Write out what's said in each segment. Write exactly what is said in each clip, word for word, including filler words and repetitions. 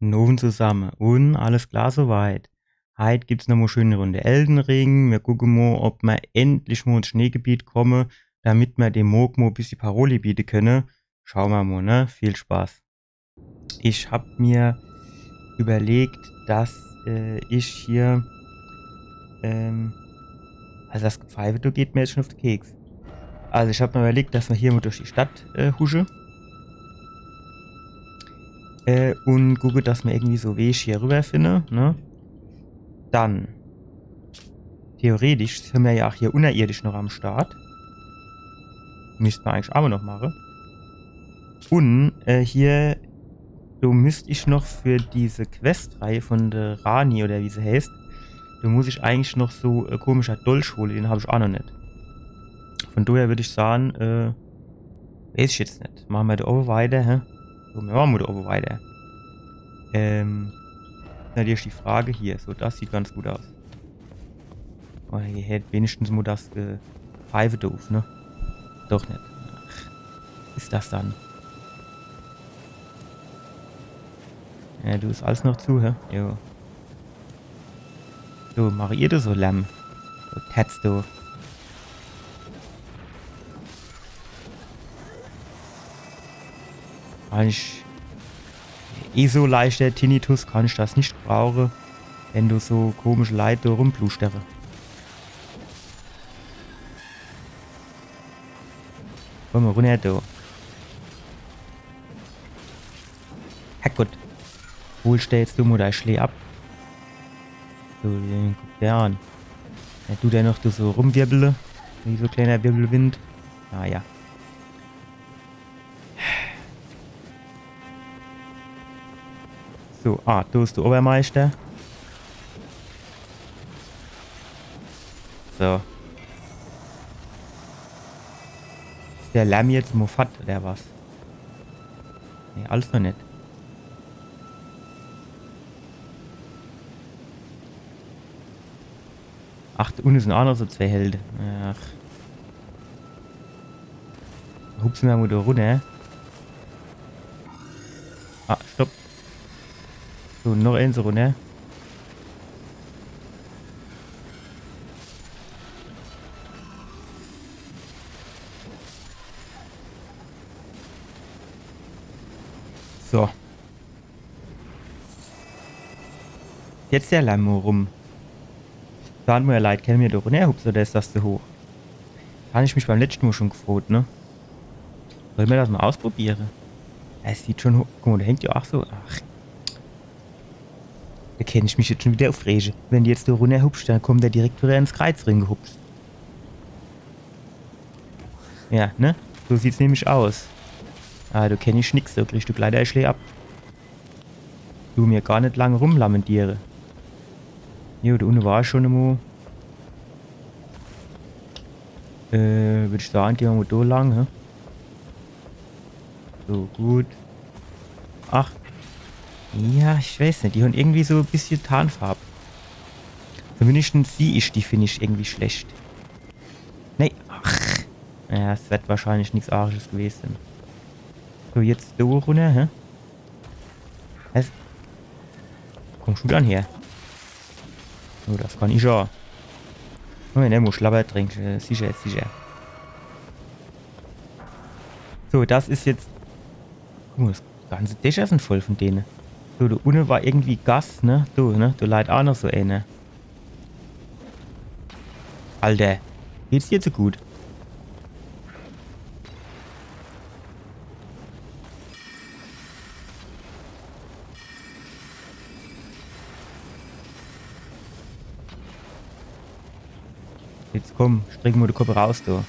Nowend zusamme. Un alles klar soweit. Heit gibt's nochmo schöne Runde Elden Ring. Mir gucke mo, ob mer endlich mo ins Schneegebiet komme, damit mer dem Mohg mo e bissje Paroli biete könne. Schaue mer mo, ne? Viel Spaß. Ich hab mir überlegt, dass, äh, ich hier, ähm, also das Gepfeife, do geht mir jetzt schon auf de Keks. Also ich hab mir überlegt, dass mer hier mo durch die Stadt, äh, husche. Äh, un gucke, dass mer irgendwie so Weg hier rüber finne, ne? Dann, theoretisch sin mer ja auch hier unnerirdisch noch am Start. Misst mer eigentlich awwer noch mache. Un, äh, hier, do misst ich noch für diese Questreihe von de Ranni oder wie se heißt, do muss ich eigentlich noch so, äh, komischer Dolch hole, den hab ich auch noch net. Von doher würd ich sage, äh, weiß ich jetzt net. Mache mer do owwe weiter, hä? So, mir mache mo do owwe weiter. Ähm, natürlich die Frage hier. So, das sieht ganz gut aus. Oh, hier hält wenigstens mo das, äh, Pfeife doof, ne? Doch net. Ach, is das dann? Ja, do is alles noch zu, hä? Jo. So, mach ihr do so Lärm. So, tätz du. Eigentlich eh so leichter Tinnitus, kann ich das net brauche, wenn do so komische Leit do rumplustere. Komm mo runner, du. Herrgott. Hol, stellst du mo dei Schlää ab. So, den guck der an. Ja, du, der noch do so rumwirbele. Wie so kleiner Wirbelwind. Naja. So, ah, do is de Obermeister. So. Is der Lärm jetzt mo fort, oder was? Nee, alles noch net. Ach, do unne sin auch noch so zwee Helde. Ach. Hupse mer mo do runner. Ah, stopp. So, noch eens runner. So. Jetzt der Lärm rum. Sagt mer, Leit, kenne mer do runnerhupse oder is das zu hoch? Hab ich mich beim letschte Mo schon gefroot, ne? Solle mer das mo ausprobiere? Es sieht schon hoch. Guck mo, do hängt ja auch so. Ach. Do kennt ich mich jetzt schon wieder uffrege. Wenn du jetzt do runnerhupst, dann kommt der direkt wieder ins Kreiz ringehupst. Ja, ne? So sieht's nämlich aus. Ah, do kenn ich nix, do kriegst du gleich dei Schlää ab. Du, mir gar net lang rumlamentiere. Jo, do unne war ich schon emo. Äh, würd ich sage, gehn mer mo do lang, hä? So, gut. Ach. Ja, ich weiß net, die hon irgendwie so e bissje Tarnfarb. Zumindest sieh ich die, find ich irgendwie schlecht. Nee, ach. Ja, es werd wahrscheinlich nix Arisches gewese sin. So, jetzt do runner, hä? Was? Komm schon dann her. Oh, das kann ich ja. Oh, ne, muss Schlabber trinke, äh, sicher, sicher. So, das is jetzt. Guck mo, das ganze Dächer sin voll von dene. So, do unne war irgendwie Gas, ne? Do, ne? Do leit auch noch so eener. Alter, geht's dir zu gut? Jetzt komm, streck mo de Kopp raus, du.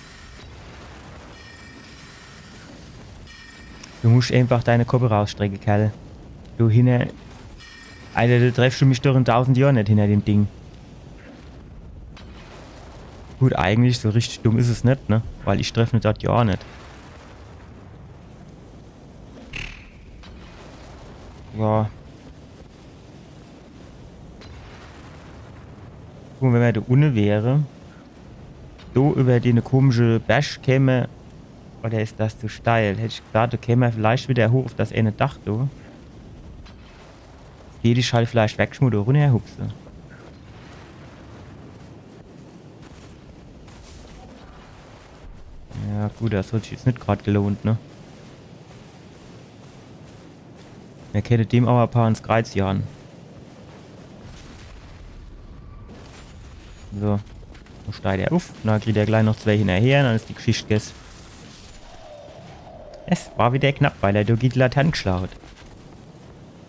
Du muscht einfach deine Kopp rausstrecke, Kerl. Du hinner... Alter, du treffsch mich doch in tausend Johr net hinner dem Ding. Gut, eigentlich so richtig dumm is es net, ne? Weil ich treff ne dort jo aa net. Ja. Guck mo, wenn mer do unne wäre, do über dene komische Berg käme, oder is das zu steil? Hätt ich gesagt, do käme mer vielleicht wieder hoch uff das eene Dach, do. Geh ich halt vielleicht weg, schmudder runnerhupse. Ja, gut, das hat sich jetzt net grad gelohnt, ne? Mer kenne dem awwer e paar ins Kreiz jahe. So. Dann steht er uff, dann kriegt er gleich noch zwee hinnerher, dann is die Geschicht gess. Es war widder knapp, weil er durch die Latern geschlaa hat.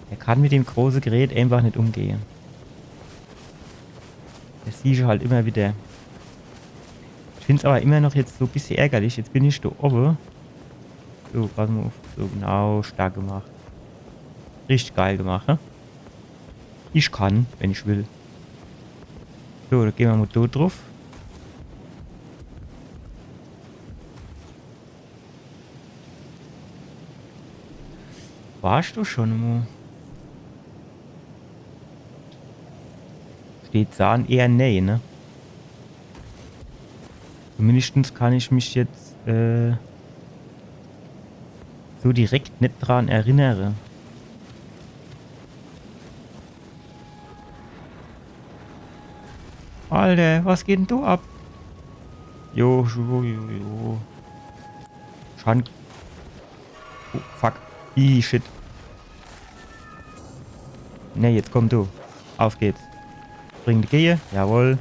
Er kann mit dem große Gerät einfach net umgehe. Das siehsch halt immer widder. Ich find's awwer immer noch jetzt so e bissje ärgerlich. Jetzt bin ich do owwe. So, pass mol uff. So, genau, stark gemacht. Richtig geil gemacht, ne? Ich kann, wenn ich will. So, dann gehn mer mol do druff. Warsch du schun mol? Steht do eher nee, ne? Zumindeschtens kann ich mich jetzt, äh, so direkt net dran erinnere. Alter, was geht denn do ab? Jo, jo, jo, jo. Schan-, oh, fuck. Ih, shit. Ne, jetzt komm du. Uff geht's. Spring die Gehe. Jawohl.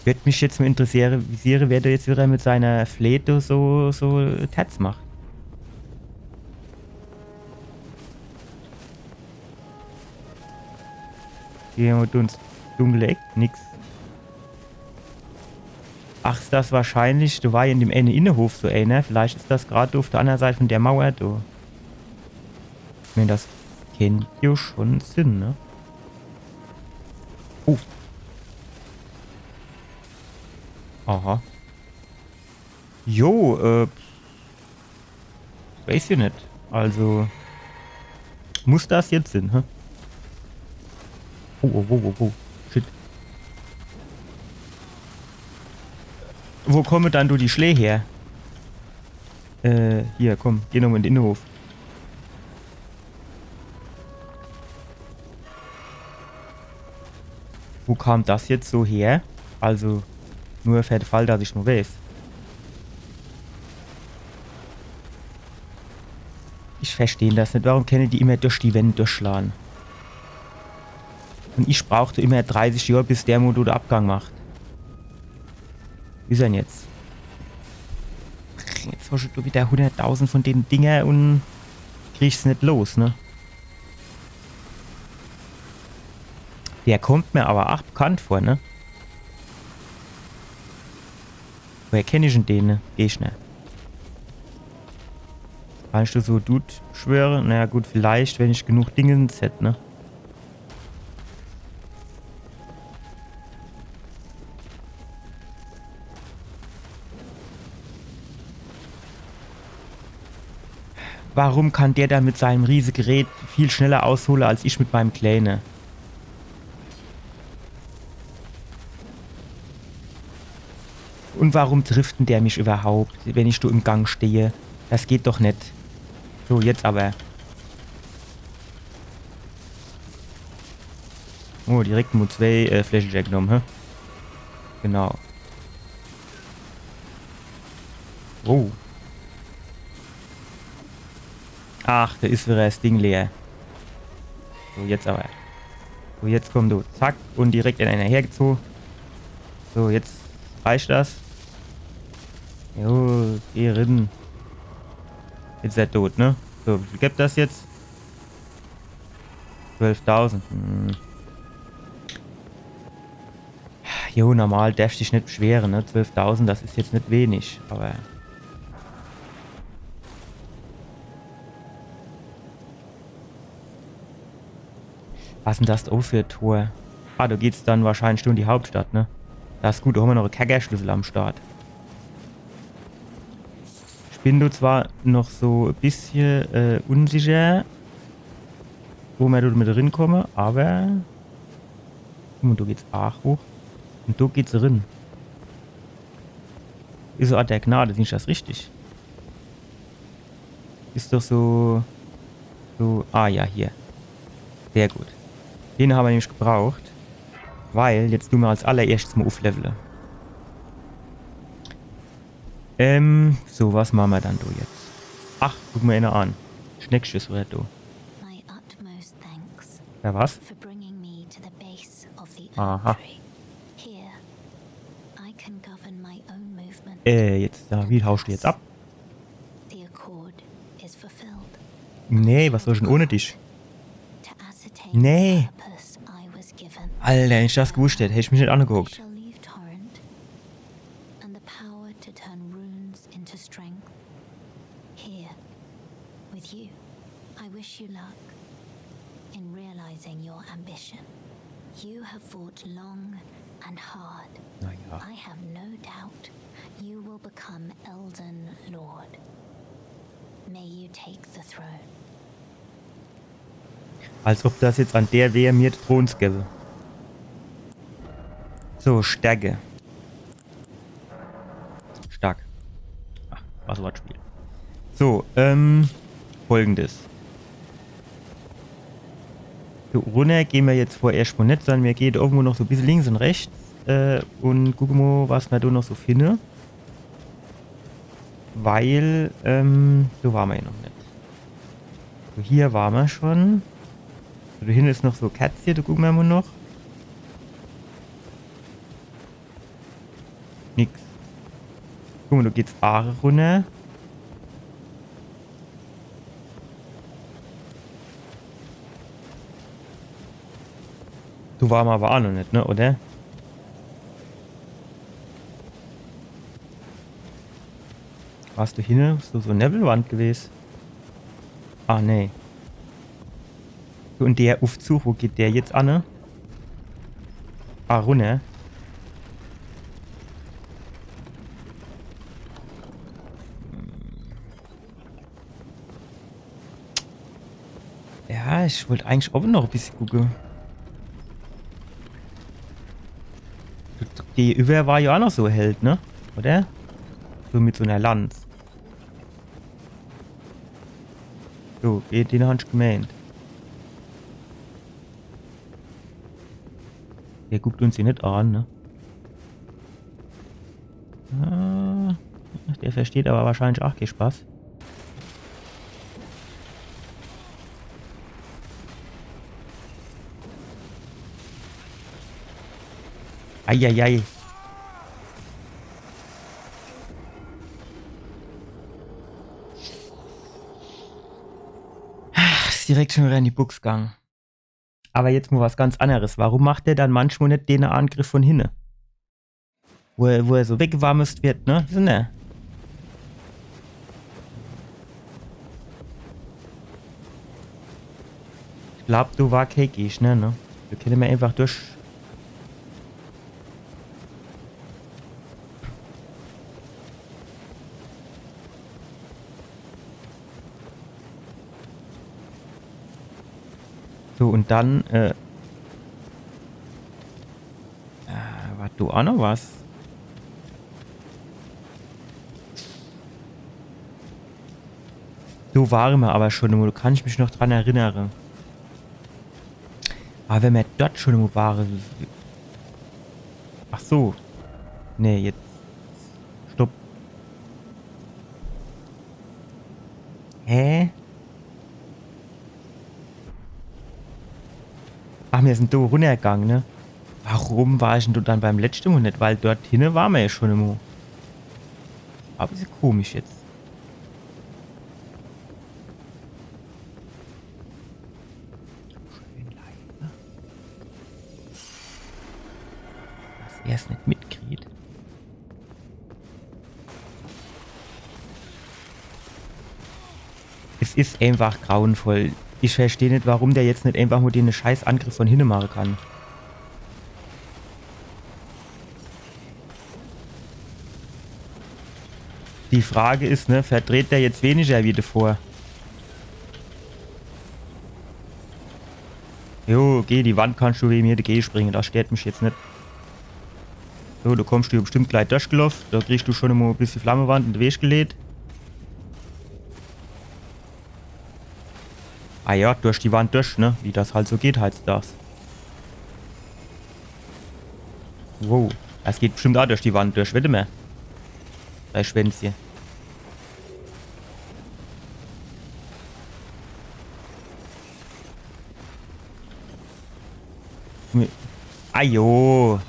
Würd mich jetzt mol interessiere, visiere, wer do jetzt widder mit seiner Fleet so, so Terz macht. Hier mit uns dunkle Eck, nix. Ach, is das wahrscheinlich, do war jo in dem ene Innehof so ener. Vielleicht is das grad uff der annere Seit vun der Mauer do. Ich mään, das kennt jo schun Sinn, ne? Uff. Aha. Jo, äh, weiß ich net. Also, muss das jetzt sinn, hä? Oh, oh, oh, oh, oh. Shit. Wo komme dann do die Schlää her? Äh, hier, komm, geh nochmol in de Innehof. Wo kam das jetzt so her? Also, nur für de Fall, dass ich's mol weiß. Ich versteh das net. Warum kenne die immer durch die Wänd durchschlage? Un ich brauch do immer dreißig Johr, bis der mol de Abgang macht. Wo is er dann jetzt? Jetzt hosch du widder hunderttausend vun dene Dinger un kriegsch's net los, ne? Der kommt mer awwer ach bekannt vor, ne? Woher kenn ich dann dene, ne? Geh schnell. Kannsch du so Dude schwöre? Na ja, gut, vielleicht, wenn ich genug Dingens hätt, ne? Warum kann der dann mit seinem Riesegerät viel schneller aushole als ich mit meinem Kläne? Un warum trifft dann der mich überhaupt, wenn ich do im Gang stehe? Das geht doch net. So, jetzt awwer. Oh, direkt mol zwee, äh, Fläschje genomm, hä? Genau. Oh. Ach, do is widder das Ding leer. So, jetzt awwer. So, jetzt komm du. Zack. Un direkt in ener hergezoge. So, jetzt reicht das. Jo, geh rin. Jetzt is er dot, ne? So, wie viel gibt das jetzt? Zwölftausend. Hm. Jo, normal derfsch dich net beschwere, ne? Zwölftausend, das is jetzt net wenig, awwer was is dann das do für e Tor? Ah, do geht's dann wahrscheinlich in die Hauptstadt, ne? Das is gut, do hommer noch e Kerkerschlüssel am Start. Ich bin do zwar noch so e bissje, äh, unsicher, wo mer do mit rinkomme, awwer Guck mol, do geht's aach hoch. Un do geht's rin. Is so Ort der Gnade, seh ich das richtig? Is doch so, so, ah ja, hier. Sehr gut. Den hawwe mer nämlich gebraucht, weil jetzt du mer als allererschtes mo uflevele. Ähm, so, was mache mer dann do jetzt? Ach, guck mo ener an. Schneckche is widder do. My utmost thanks. Ja, was? For bringing me to the base of the Aha. Erdtree. Here, I can govern my own movement. Äh, jetzt, ja, wie hauscht du jetzt ab? The accord is fulfilled. Nee, was soll ich dann ohne dich? To ascertain Nee. The purpose I was given. Alter, wenn ich das gewusst hätt, hätt ich mich net angeguckt. I shall leave Torrent and the power to turn runes into strength. Here, with you. I wish you luck in realizing your ambition. You have fought long and hard. Na ja. I have no doubt you will become Elden Lord. May you take the throne. Als ob das jetzt an der wär, mir de Thron ze gewwe. So, Stärke. Stark. Ach, was Wortspiel. So, ähm, folgendes. So, runner gehn mer jetzt vorerscht mo net, sondern mer gehn do irgendwo noch so bissel links un rechts, äh, un gucke mo, was mer do noch so finne. Weil, ähm, do ware mer jo noch net. So, hier ware mer schon. So, do hinne is noch so Kerzche, do gucke mer mo noch. Nix. Guck mo, do geht's aach runner. Do ware mer awwer aach noch net, ne, oder? War's do hinne? Is do so Nebelwand gewes? Ah, nee. So, un der Uffzug, wo geht der jetzt anne? Ah, runner. Ja, ich wollt eigentlich owwe noch e bissje gucke. Die Gegenüber war jo aach noch so e Held, ne? Oder? So mit so ner Lanz. So, den, den hab ich gemeent. Der guckt uns jo net an, ne? Ah, der versteht awwer wahrscheinlich aach kee Spaß. Eieiei. Ach, is direkt schon widder in die Bux gang. Awwer jetzt mo was ganz anneres. Warum macht der dann manchmo net den Angriff von hinne? Wo er, wo er so weggewamst werd, ne? So, ne? Ich glaab, do war kee Gegner, ne? Do kenne mer einfach durch. So, un dann, äh, äh, war do aach noch was? Do ware mer awwer schon, do kann ich mich noch dran erinnere. Awwer wenn mer dort schon mo ware. Ach so. Nee, jetzt. Stopp. Hä? Ach, mir sin do runnergang, ne? Warum war ich dann do dann beim letschte Mo net? Weil dort hinne ware mer jo schon emo. Awwer is komisch jetzt. Schön leise. Dass er's net mitkriegt. Es is einfach grauenvoll. Ich versteh net, warum der jetzt net einfach mo den Scheißangriff von hinne mache kann. Die Frage is, ne, verdreht der jetzt weniger wie devor? Jo, okay, die Wand kannst du wege mir degege springe, das stört mich jetzt net. So, do kommscht du jo bestimmt glei dorchgeloff. Do kriegsch du schun emol e bissje Flammewand in de Weg geleet. Ah jo, dorch die Wand dorch, ne? Wie das halt so geht heitzudags. Wow, das geht bestimmt aa dorch die Wand dorch, wette mer. Bei Schwänzje. Mi- Ajo.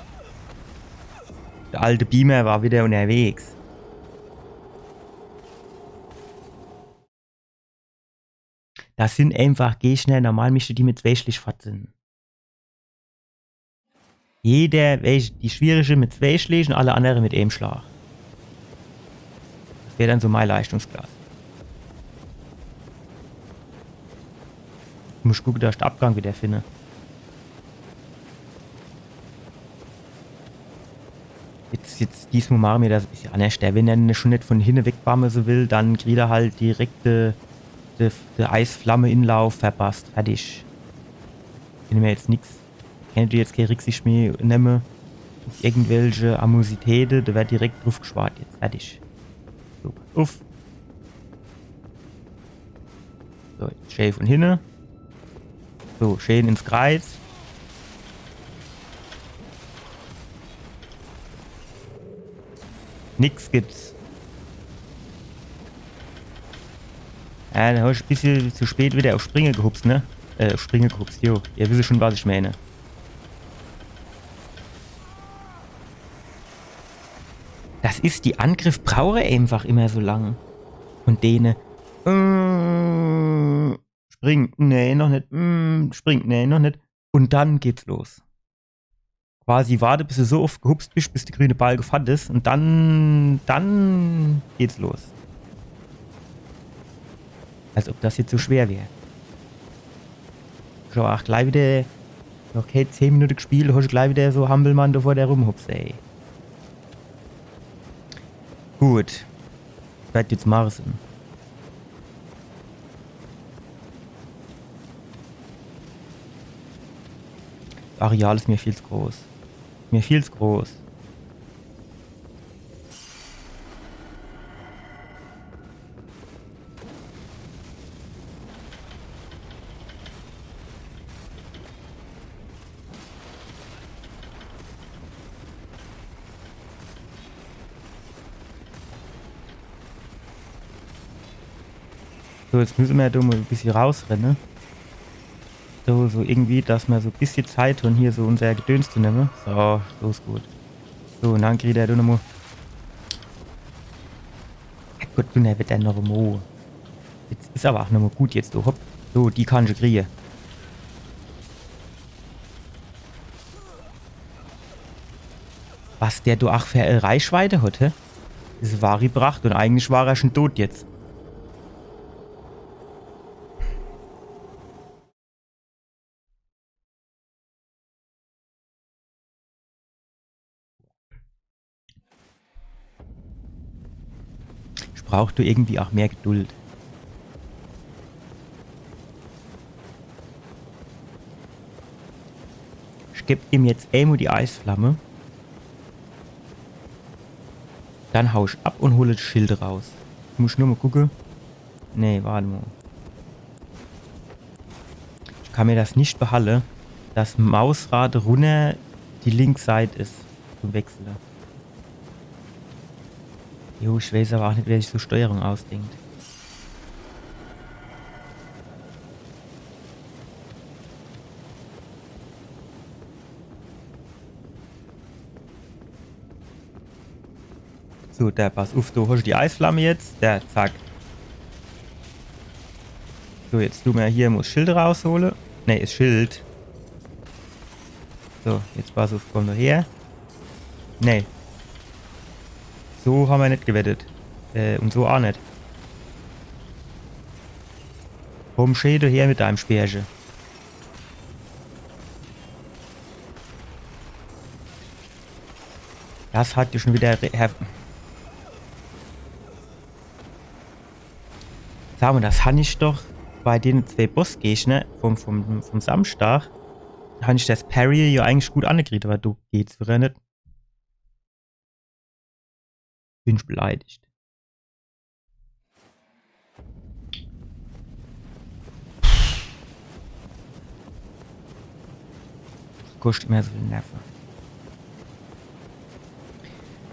De alte Beamer war widder unnerwegs. Das sin eenfach Gegner, normal misst du die mit zwee Schläg fort sin. Jeder, welch, die schwierige mit zwee Schläg un alle annere mit eem Schlag. Das wär dann so mei Leischtungsklass. Muss ich gucke, dass ich de Abgang widder finne. Jetzt, jetzt, diesmol mache mer das e bissje annerscht. Wenn er schun net vun hinne wegbamme so will, dann kriet er halt direkt de, de, de Eisflamme-Inlauf verpasst. Fertig. Kenn mer jetzt nix. Kenn mer jetzt kee Rücksicht meh nemme uff irgendwelche Animositäte. Do werd direkt druffgeschwart jetzt. Fertig. So, pass uff. So, jetzt schää vun hinne. So, schää ins Kreiz. Nix gibt's. Ja, do hab ich e bissje zu spät widder uff Springe gehupst, ne? Äh, uff Springe gehupst, jo. Ihr wisst schun, was ich mään. Das is, die Angriff brauche eenfach immer so lang. Vun dene. Äh, spring, nee, noch net. Mm, spring, nee, noch net. Un dann geht's los. Quasi warte, bis du so oft gehupst bisch, bis de grüne Balke fort is. Un dann, dann geht's los. Als ob das jetzt so schwer wär. Schau, ach, glei widder, noch kee zehn Minute gespielt, hosch glei widder so Hampelmann do vor der rumhupst, ey. Gut. Werd jetzt Mars. Areal is mir viel zu groß. Mir viel zu groß. So, jetzt misse mer do mol e bissje rausrenne. So, so irgendwie, dass mer so e bissje Zeit hon, hier so unser Gedöns zu nemme. So, so is gut. So, un dann kriet er do nochmol. Ja, gut, du, der werd dann nochmol. Jetzt is awwer ach nochmol gut jetzt, du, hopp. So, die kann ich krie. Was der do ach für e Reichweite hat, hä? Des war die Pracht un eigentlich war er schun tot jetzt. Ich brauch do irgendwie ach mehr Geduld. Ich geb ihm jetzt emol die Eisflamme. Dann hau ich ab un hol des Schild raus. Muss ich nur mol gucke. Nee, wart mol. Ich kann mer des net behalle, dass Mausrad runner die link Seit is zum Wechsle. Jo, ich weeß awwer ach net, wer sich so Steuerung ausdenkt. So, do, pass uff, do hosch die Eisflamme jetzt. Do, zack. So, jetzt du mer hier mol des Schild raushole. Nee, des Schild. So, jetzt pass uff, komm do her. Nee. So ha mer net gewettet. Äh, un so ach net. Komm schee do her mit deim Speerche. Des hat jo schun widder re-, Herr. Sa mol, des han ich doch bei dene zwee Bossgegner vum, vum, vum Samschdag, han ich des Parry jo eigentlich gut angekriet, awwer do geht's widder net. Bin ich beleidigt. Koscht immer so viel Nerve.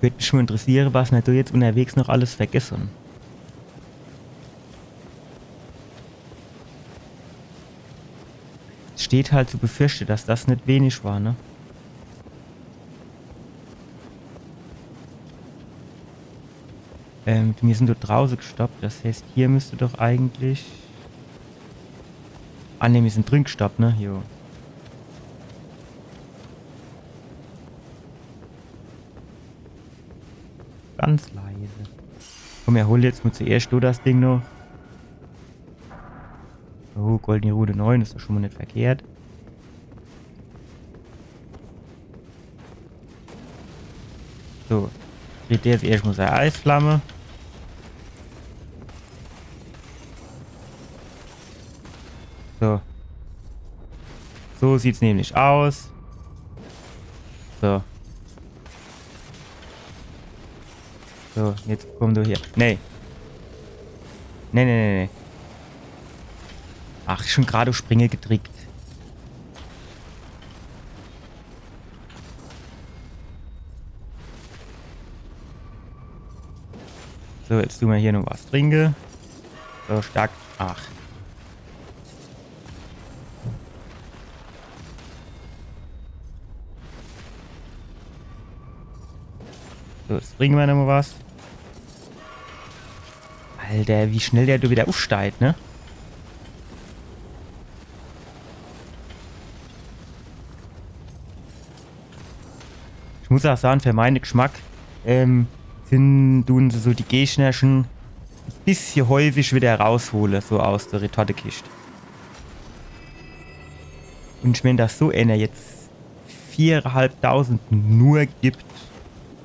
Würd mich schon interessiere, was mer do jetzt unterwegs noch alles vergesse. Es steht halt zu befürchte, dass das net wenig war, ne? Ähm, mir sin do drauße gestoppt, das heißt, hier müsst doch eigentlich... Ah, ne, mir sin drin gestoppt, ne? Jo. Ganz leise. Komm, mer hole jetzt mol zuerscht do das Ding noch. Oh, goldene Rune neun, is doch schon mol net verkehrt. So. Kriegt der jetzt erscht mol sei Eisflamme. So. So sieht's nämlich aus. So. So, jetzt komm du her. Nee. Nee, nee, nee, nee. Ach, schon grad uff Springe gedrickt. So, jetzt du mer hier noch was trinke. So, stark. Ach. So, jetzt trinke mer noch mol was. Alter, wie schnell der do wieder uffsteigt, ne? Ich muss ach sage, für meine Geschmack, ähm, sin, dun se so die Gegner schon e bissje häufig wieder raushole, so aus der Retortekischt. Un ich mein, dass so ener jetzt viereinhalbtausend nur gibt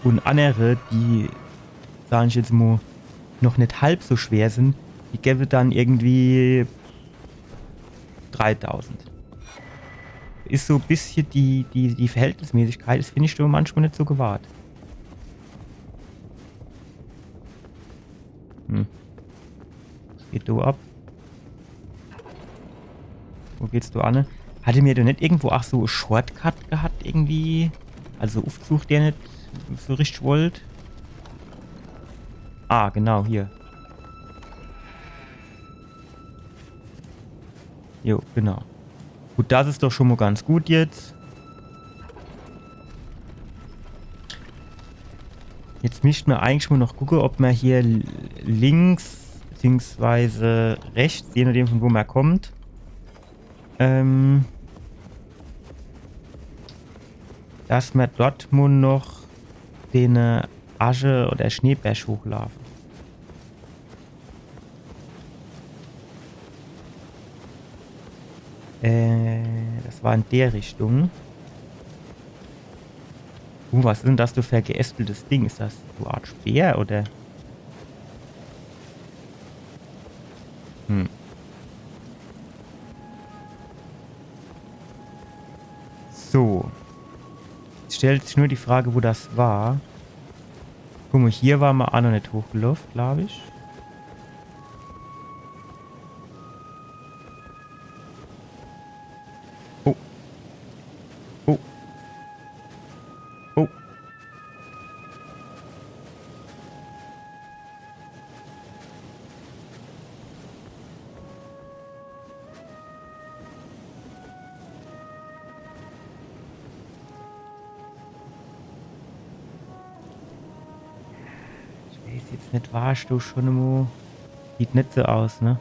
un annere, die, sag ich jetzt mo, noch net halb so schwer sin, die gewwe dann irgendwie dreitausend. Is so e bissje die, die, die Verhältnismäßigkeit, das find ich schon manchmal net so gewahrt. Hm. Was geht do ab? Wo geht's do anne? Hatte mir do net irgendwo ach so Shortcut gehat irgendwie? Also Uffzug, der net so richtig wollt? Ah, genau, hier. Jo, genau. Gut, das is doch schon mo ganz gut jetzt. Jetzt misst mer eigentlich mo noch gucke, ob mer hier l-, links beziehungsweise rechts, je nachdem von wo mer kommt, ähm, dass mer dort mo noch den, äh, Asche- oder Schneeberg hochlaafe. Äh, das war in der Richtung. Uh, was is denn das do für e geästeltes Ding? Is das so e Art Speer oder? Hm. So. Jetzt stellt sich nur die Frage, wo das war. Guck mo, hier war mer ach noch net hochgeloffe, glaub ich. Oh. Oh. Oh. Ich weiß jetzt net, warsch du schon emo? Sieht net so aus, ne?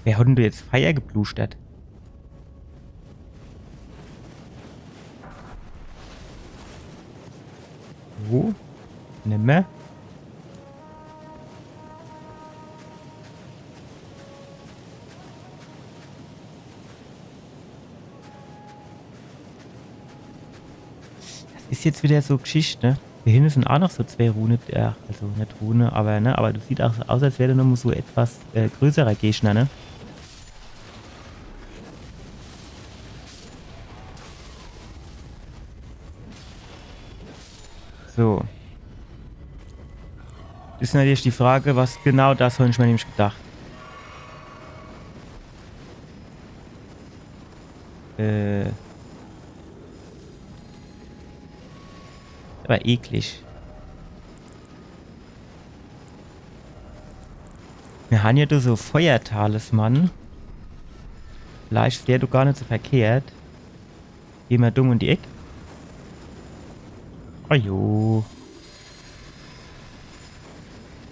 Wer hat denn do jetzt Feier geplustert? Wo? Nimmer? Das is jetzt wieder so Geschicht, ne? Do hinne sin ach noch so zwee Rune, äh, also net Rune, aber, ne, aber das sieht ach so aus, als wär do noch mo so etwas, äh, größerer Gegner, ne? Is natürlich die Frage, was genau, das hab ich mir nämlich gedacht. Äh. Aber eklig. Mir han jo do so Feuertalisman. Vielleicht wär do gar net so verkehrt. Geh mer dumm um die Eck. Oh jo.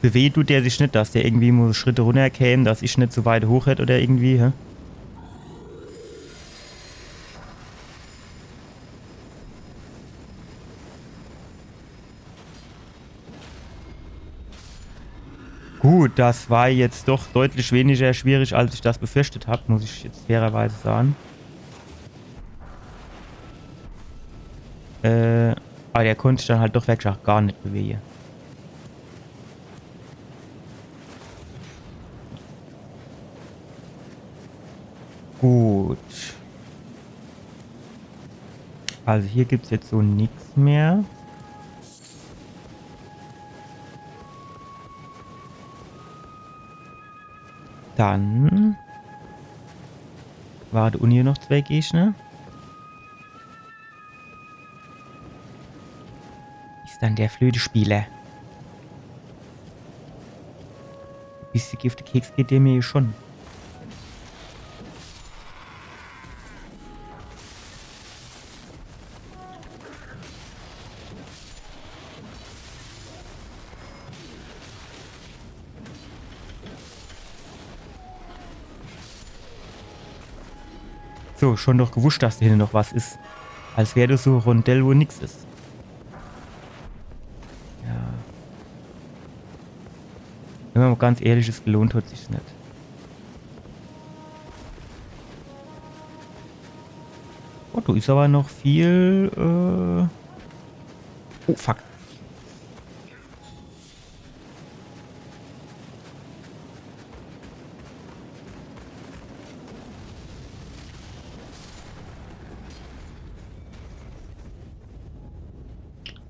Bewegt dut der sich net, dass der irgendwie mo Schritte runnerkäm, dass ich net so weit hoch hätt oder irgendwie, hä? Gut, das war jetzt doch deutlich weniger schwierig, als ich das befürchtet hab, muss ich jetzt fairerweise sagen. Äh, aber der konnt sich dann halt doch wirklich auch gar net bewege. Gut. Also hier gibt's jetzt so nix mehr. Dann ware do unne noch zwee Gegner. Is dann der Flötespieler. Bissje uff de Keks geht der mir schon. So, schon doch gewusst, dass do hinne noch was is. Als wär das so e Rondell, wo nix is. Ja. Wenn mer mo ganz ehrlich is, gelohnt hat sich's net. Oh, do is aber noch viel, äh... Oh, fuck.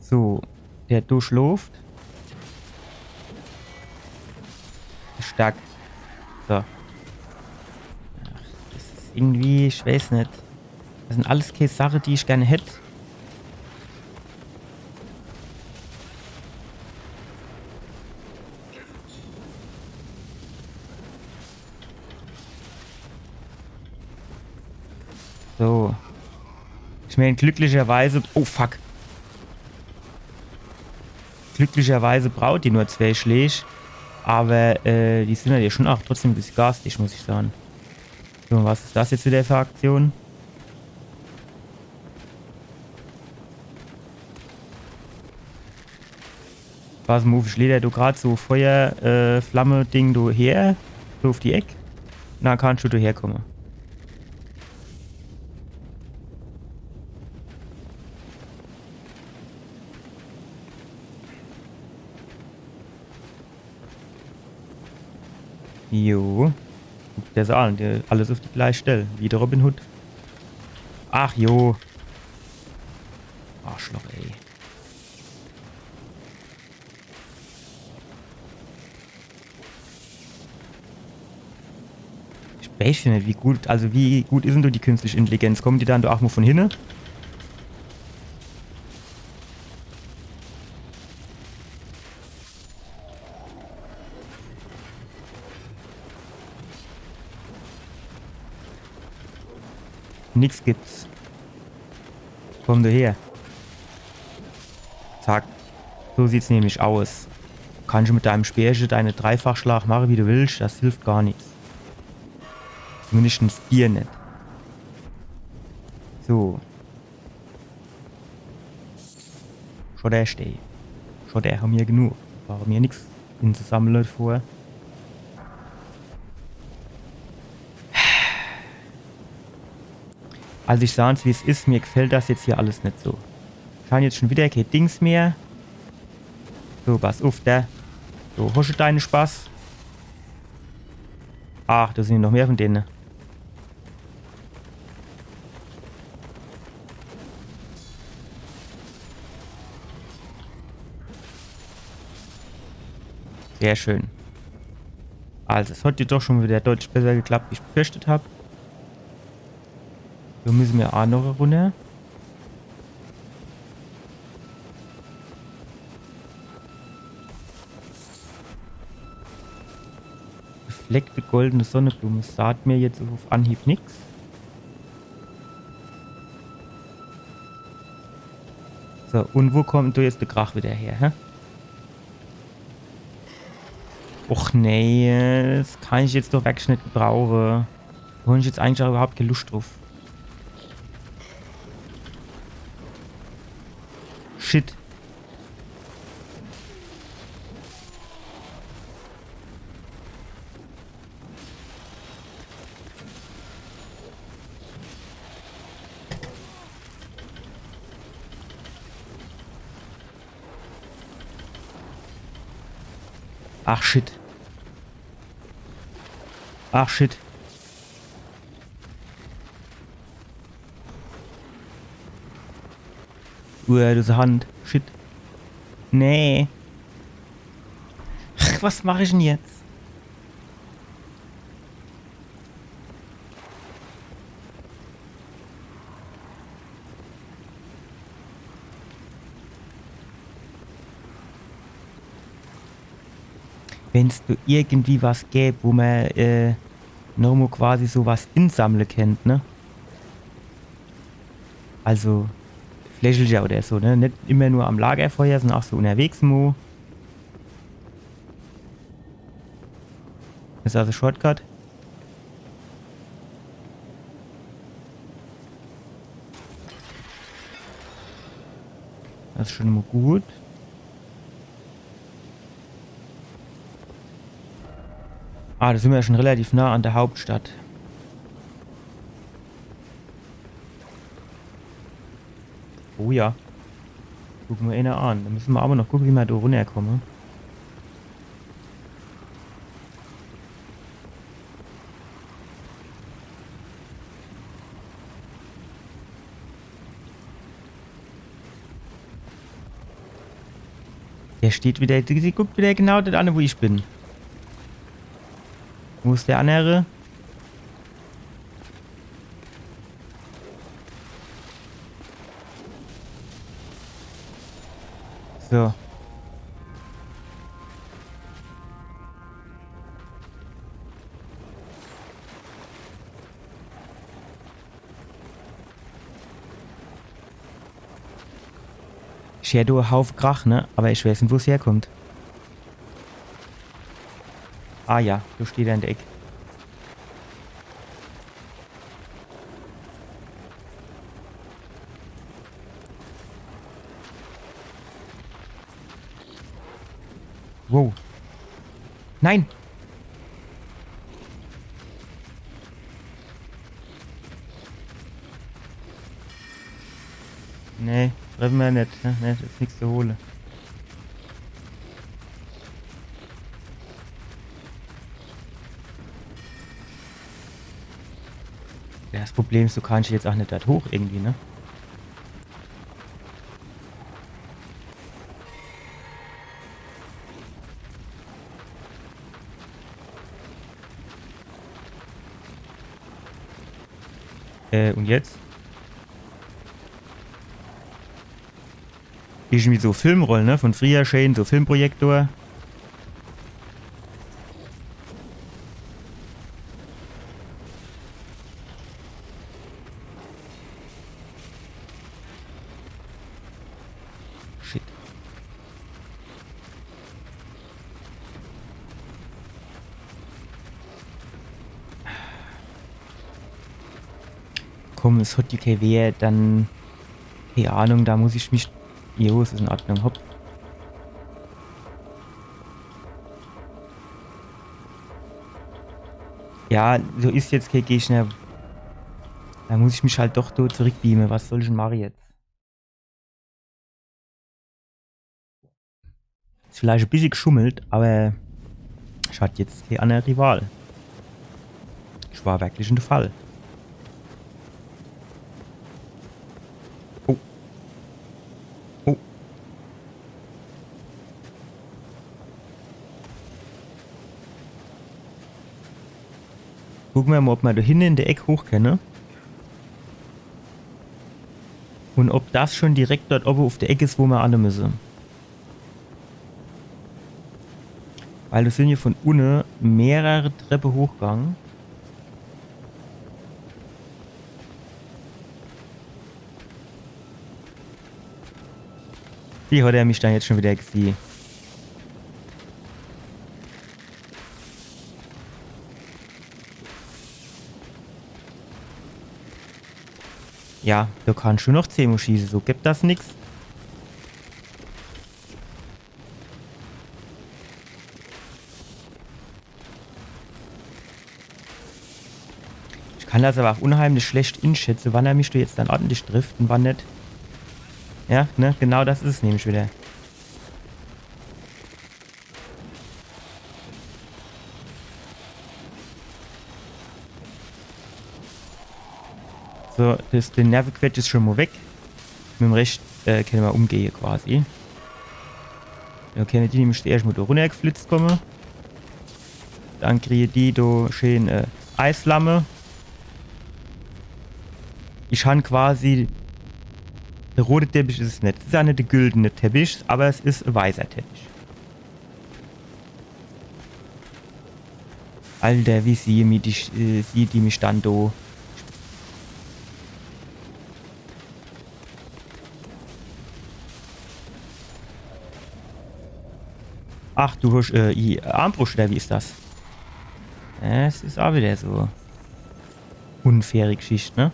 So, der do schlooft. Stark. So. Ach, das is irgendwie, ich weiß net. Das sin alles kee Sache, die ich gern hätt. So. Ich mein, glücklicherweise... Oh, fuck. Glücklicherweise braucht die nur zwee Schläg. Aber, äh, die sin halt ja schon auch trotzdem bissje garstig, muss ich sagen. So, was is das jetzt wieder für e Aktion? Pass mo uff, ich lee do grad so Feuer, äh, Flamme-Ding do her, so uff die Eck. Na, kannst du do herkomme. Jo. Guck der das an, der, alles uff die gleiche Stell, wie der Robin Hood. Ach jo. Arschloch, ey. Ich weiß ja net, wie gut, also wie gut is dann do die künstliche Intelligenz? Kommen die dann do auch mo von hinne? Nix gibt's. Komm do her. Zack. So sieht's nämlich aus. Kannst du mit deinem Speerche deine Dreifachschlag mache, wie du willst. Das hilft gar nix. Zumindestens dir net. So. Schon der Steh. Schon der ham mir genug. Brauche mir nix inzusammle vor. Also ich sag's, wie's is, mir gefällt das jetzt hier alles net so. Ich han jetzt schon wieder kee Dings mehr. So, pass uff, do. So, hosch du deine Spaß. Ach, do sin noch mehr von dene. Sehr schön. Also, es hat jetzt doch schon wieder deutlich besser geklappt, wie ich befürchtet hab. Do müsse mer aa noch runner. Gefleckte goldene Sonneblume. Sagt mir jetzt uff Anhieb nix. So, un wo kommt do jetzt de Krach wieder her, hä? Och nee, das kann ich jetzt doch wirklich net gebrauche. Do hab ich jetzt eigentlich aa überhaupt kee Luscht druff. Shit. Ach shit. Ach shit. Uah, diese Hand. Shit. Nee. Ach, was mach ich denn jetzt? Wenn's do irgendwie was gäb, wo mer, äh, noch mo quasi so was insammle kennt, ne? Also, Fläschelcher oder so, ne? Net immer nur am Lagerfeuer, sondern aa so unnerwegs mo. Is also Shortcut. Das is schon mo gut. Ah, do sin mer jo schon relativ nah an der Hauptstadt. Oh ja. Gucke mer ener an. Do müsse mer awwer noch gucke, wie mer do runnerkomme. Der steht wieder, die, die guckt wieder genau dort an, wo ich bin. Wo is der annere? So. Ich heer do e Haufe Krach, ne? Awwer ich weeß net, wo's herkommt. Ah ja, do steht er in der Eck. Wow. Nein! Nee, treffe mer net, ne? Nee, do is nix zu hole. Ja, das Problem is, do kann ich jetzt aa net dort hoch irgendwie, ne? Äh, un jetzt? Irgendwie so Filmrolle, ne? Von frieher schee, so Filmprojektor. Shit. Komm, es hat jo kee Wert, dann, kee Ahnung, do muss ich mich, jo, es is in Ordnung, hopp. Ja, do is jetzt kee Gegner. Do muss ich mich halt doch do zurückbeame. Was soll ich dann mache jetzt? Is vielleicht e bissje geschummelt, awwer ich hat jetzt kee annere Wahl. Ich war wirklich in de Fall. Oh. Oh. Gucke mer mol, ob mer do hinne in de Eck hoch kenne. Un ob das schun direkt dort owwe uf de Eck is, wo mer anne misse. Weil do sin jo vun unne mehrere Treppe hochgang. Wie hat er mich dann jetzt schun widder gesieh? Ja, do kann schun noch zehn Mol schieße, so gibt das nix. Ich kann das awwer ach unheimlich schlecht inschätze, wann er mich do jetzt dann ordentlich trifft un wann net. Ja, ne, genau das is es nämlich widder. So, das, de Nervequetsch is schun mol weg. Mit em Rescht, äh, kenne mer umgehe quasi. Do kenne die nämlich erscht mol do runnergeflitzt kumme. Dann krien die do schee, äh, Eisflamme. Ich han quasi, de rote Teppich is es net. Es is jo net de güldene Teppich, awwer es is e weißer Teppich. Alter, wie siehn die, äh, siehn die mich dann do? Ach, du hosch, äh, i, Armbruscht, oder wie is das? Es is ach widder so unfaire Geschicht, ne?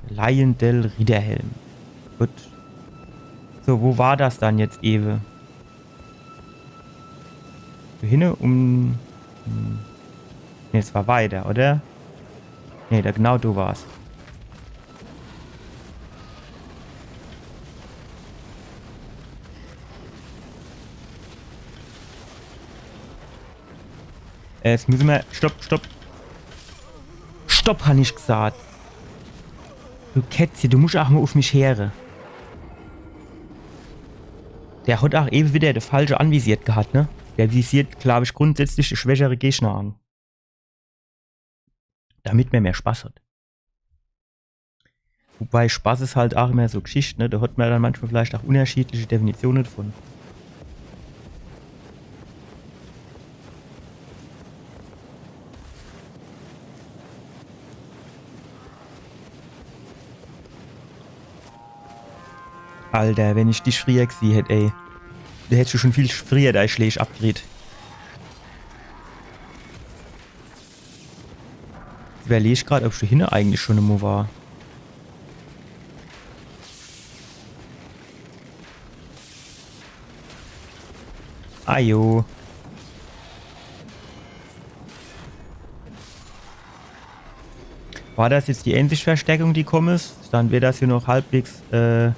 Leyndell Ritterhelm. Gut. So, wo war das dann jetzt ewe? Do hinne um. Hm. Nee, es war weiter, oder? Nee, do genau do war's. Äh, jetzt misse mer. Stopp, stopp. Stopp, han ich gesaat. Du Kätzche, du musch ach mol uf mich heere. Der hat ach ewe widder de falsche anvisiert gehat, ne? Der visiert, glaab ich, grundsätzlich de schwächere Gegner an. Damit mer mehr Spaß hat. Wobei Spaß is halt ach immer so Geschicht, ne? Do hat mer dann manchmal vielleicht ach unnerschiedliche Definitione davon. Alter, wenn ich dich frieher gesieh hätt, ey. Do hättsch du schun viel frieher dei Schläg abgekriet. Ich iwwerleg grad, ob ich do hinne eigentlich schun emol war. Ajo. War das jetzt die äänzich Verstärkung, die kumm is? Dann wär das hier noch halbwegs, äh,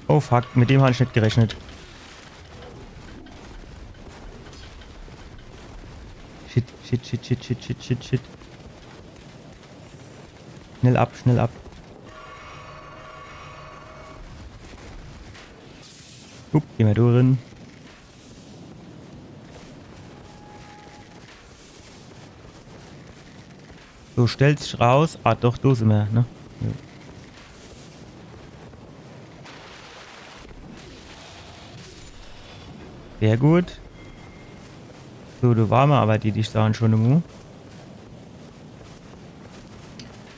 Oh fuck, mit dem han ich net gerechnet. Shit, shit, shit. Schnell ab, schnell ab. Hup, geh mer do rin. So, stellt sich raus. Ah, doch, do simmer, ne? Jo. Sehr gut. So, do ware mer awwer die, die ich sahn schun emol.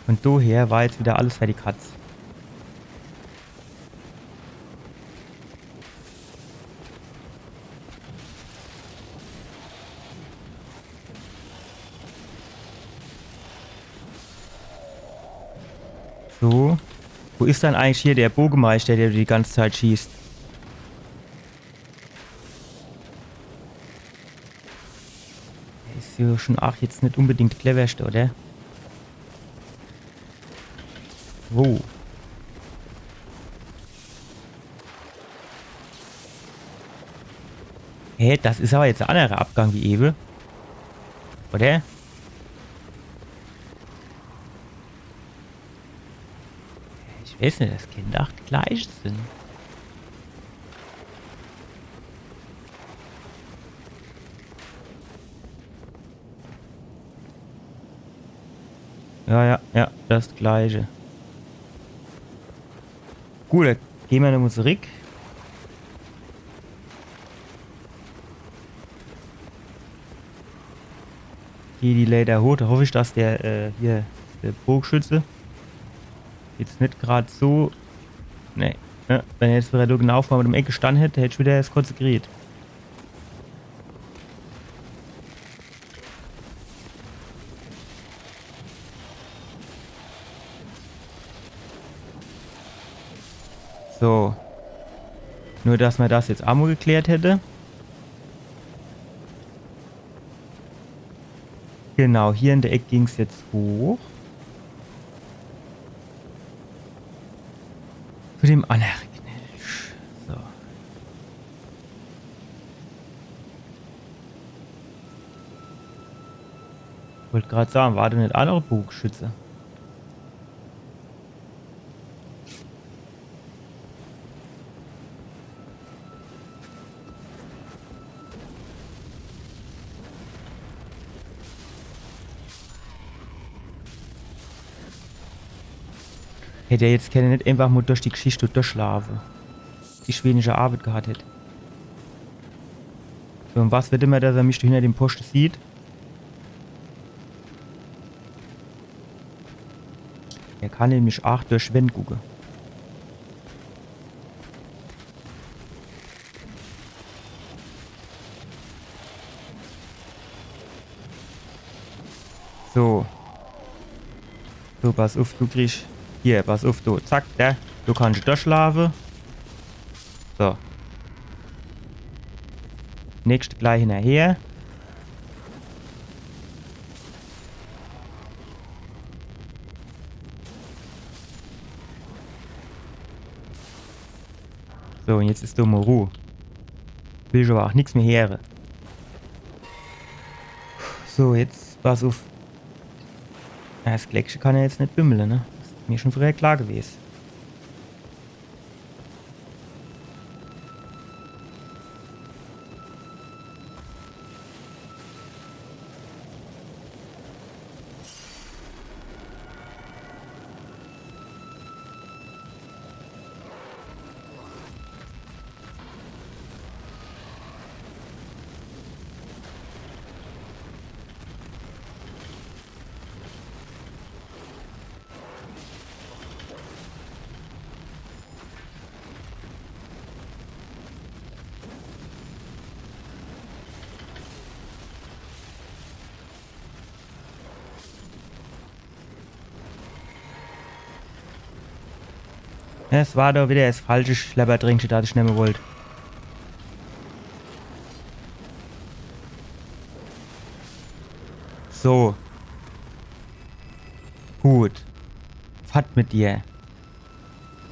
Un doher war jetzt widder alles fer die Katz. So. Wo is dann eigentlich hier der Bogemeister, der die ganz Zeit schießt? Der is jo schun ach jetzt net unbedingt de cleverste, oder? Wo? Hä, das is awwer jetzt en annerer Abgang wie ewe. Oder? Weeß net, das kennt ach die gleiche sin. Ja, ja, ja, das gleiche. Gut, dann gehn mer nochmol zurick. Hier die Leiter hoch. Do hoff ich, dass der, äh, hier, der Bogeschütze jetzt net grad so. Nee. Ja, wenn er jetzt wieder do genau vor dem Eck gestann hätt, hätt ich wieder das Kotze gekriet. So. Nur, dass mer das jetzt ach mol geklärt hätte. Genau, hier in der Eck ging's jetzt hoch. Zu dem annere Knilch. So. Wollt grad sage, war do net ach noch e Bogeschütze? Hätt er jetzt kenne net einfach mol durch die Geschicht durchlaafe. Die weniger Arbeit gehat hätt. So, un was wird immer, dass er mich do hinner dem Poschte sieht? Er kann nämlich ach durch Wänd gucke. So. So, pass uff, du kriegsch. Hier, pass uff, du. Zack, do. Du kannsch durchlaafe. So. Nächscht gleich hinnerher. So, un jetzt is do mol Ruh. Will ich awwer ach nix mehr heere. So, jetzt pass uff. Ja, das Gleckche kann er jetzt net bimmele, ne? Das is mir schun frieher klar gewes. Es war doch widder es falsche Schlabbertrinkche, das ich nemme wollt. So. Gut. Fort mit dir.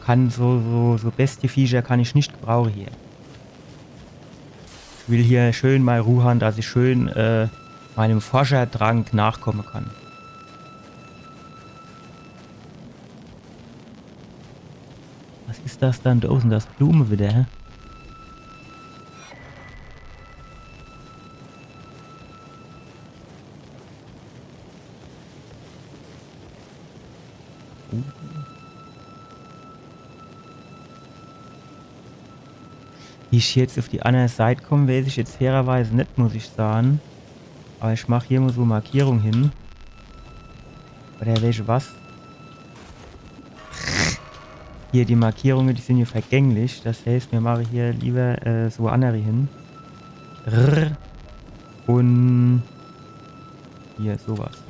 Kann so, so, so Bestie-Viecher kann ich net gebrauche hier. Ich will hier schön mei Ruh han, dass ich schön, äh, meinem Forscherdrang nachkomme kann. Was is das dann do? Sin das Blume widder, hä? Wie ich jetzt uff die anner Seit komm, weeß ich jetzt fairerweis net, muss ich sage. Awwer ich mach hier mol so Markierung hin. Oder weesche was? Hier, die Markierunge, die sin jo vergänglich. Das heißt, mir mache hier liewer, äh, so annere hin. Rrr. Un hier, so was.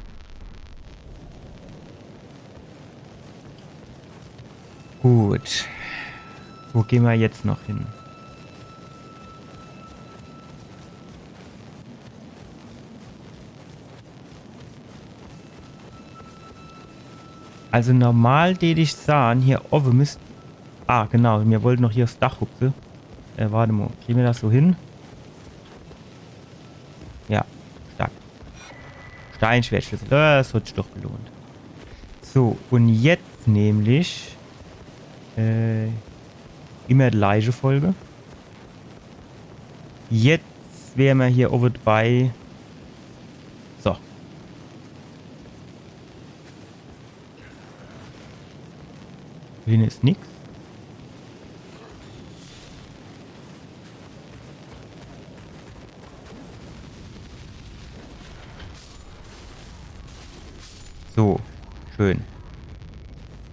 Gut. Wo gehn mer jetzt noch hin? Also normal dät ich sage, hier owwe misst... Ah, genau, mir wollte noch hier uffs Dach hupse. Äh, wart emol, kriege mer das so hin? Ja, stark. Steinschwertschlüssel, das hat sich doch gelohnt. So, un jetzt nämlich Äh, immer die gleiche Folge. Jetzt wäre mer hier owwe bei. So. Hier is nix. So, schön.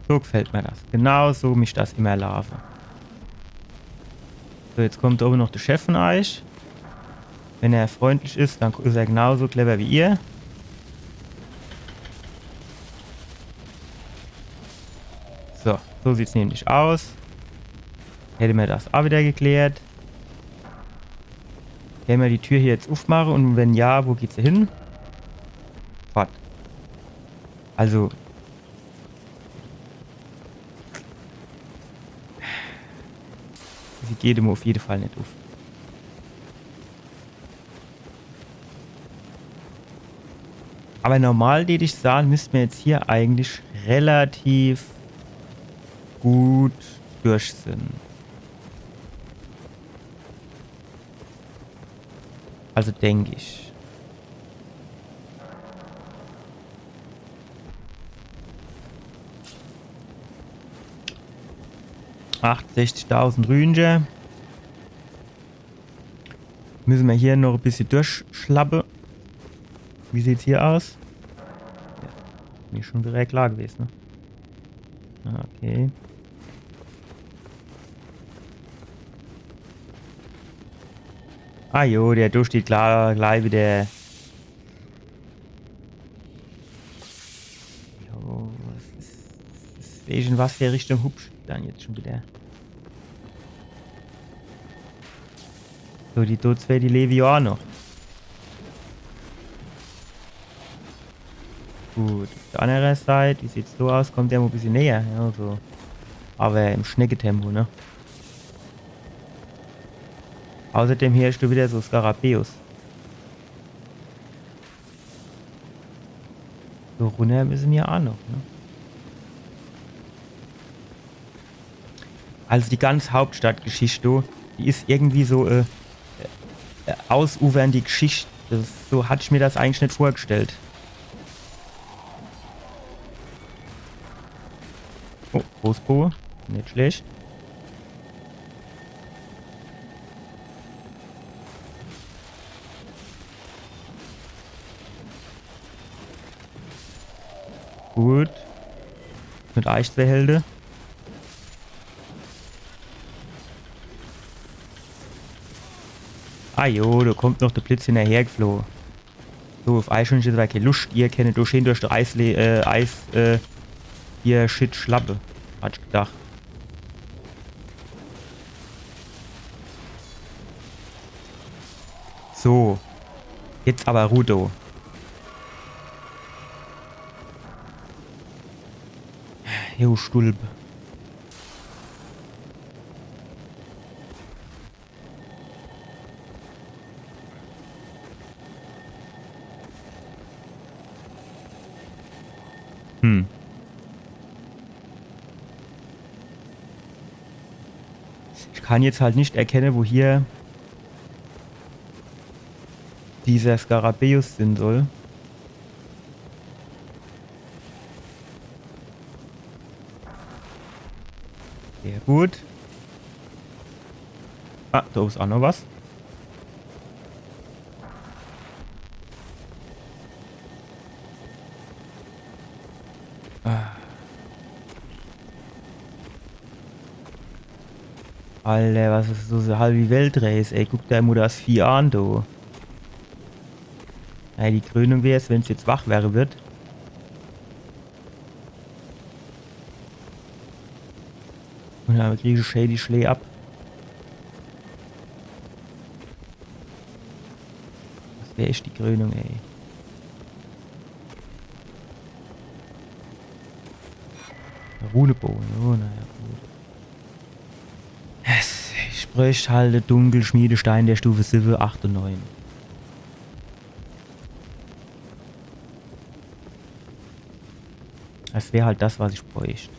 So gefällt mir das. Genau so misst das immer laafe. So, jetzt kommt owwe noch de Chef vun eich. Wenn er freundlich is, dann is er genauso clever wie ihr. So, so sieht's nämlich aus. Hätte mer das aa wieder geklärt. Kenne mer die Tür hier jetzt uffmache? Un wenn ja, wo geht se hin? Fort. Also. Sie geht immer uff jede Fall net uff. Aber normal, deet ich sage, misst mer jetzt hier eigentlich relativ gut durch sin. Also denk ich. Achtundsechzigtausend Rünsche. Misse mer hier noch e bissje durchschlappe. Wie sieht's hier aus? Ja, mir schon direkt klar gewese, ne? Ah, okay. Ah jo, der do steht klar, gleich wieder. Jo, was is, is, is, in was für Richtung hupscht die dann jetzt schon wieder? So, die do zwee, die lewe jo aa noch. Gut, uff der annere Seit, wie sieht's so aus? Kommt der mo e bissje näher? Ja, so. Aber im Schnecketempo, ne? Außerdem heerscht du wieder so Skarabäus. So runner misse mir aa noch, ne? Also die ganz Hauptstadtgeschicht, die is irgendwie so, äh, äh, ausufernde Geschicht. Das, so hat ich mir das eigentlich net vorgestellt. Oh, Großboe. Net schlecht. Gut. Mit eich zwee Helde. Ah jo, do kommt noch de Blitz hinnerhergefloh. So, uff eich schon jetzt awwer kee Luscht. Ihr kennt do schee durch de Eis, äh, Eis, äh, hier Shit schlappe. Hat ich gedacht. So. Jetzt awwer Ruh do. Jo, Stulp. Hm. Ich kann jetzt halt net erkenne, wo hier dieser Skarabäus sin soll. Sehr gut. Ah, do is aa noch was. Ah. Alter, was is so, so halbi Weltrace, ey? Guck der mo das Vieh an, du. Ey, die Krönung wär's, wenn's jetzt wach werre wird. Un dann krieg ich schee die Schlee ab. Das wär echt die Krönung, ey. Runeboge, oh, naja, gut. Es, ich bräucht halt de Dunkelschmiedestein der Stufe siwwe, acht un neun. Das wär halt das, was ich bräucht.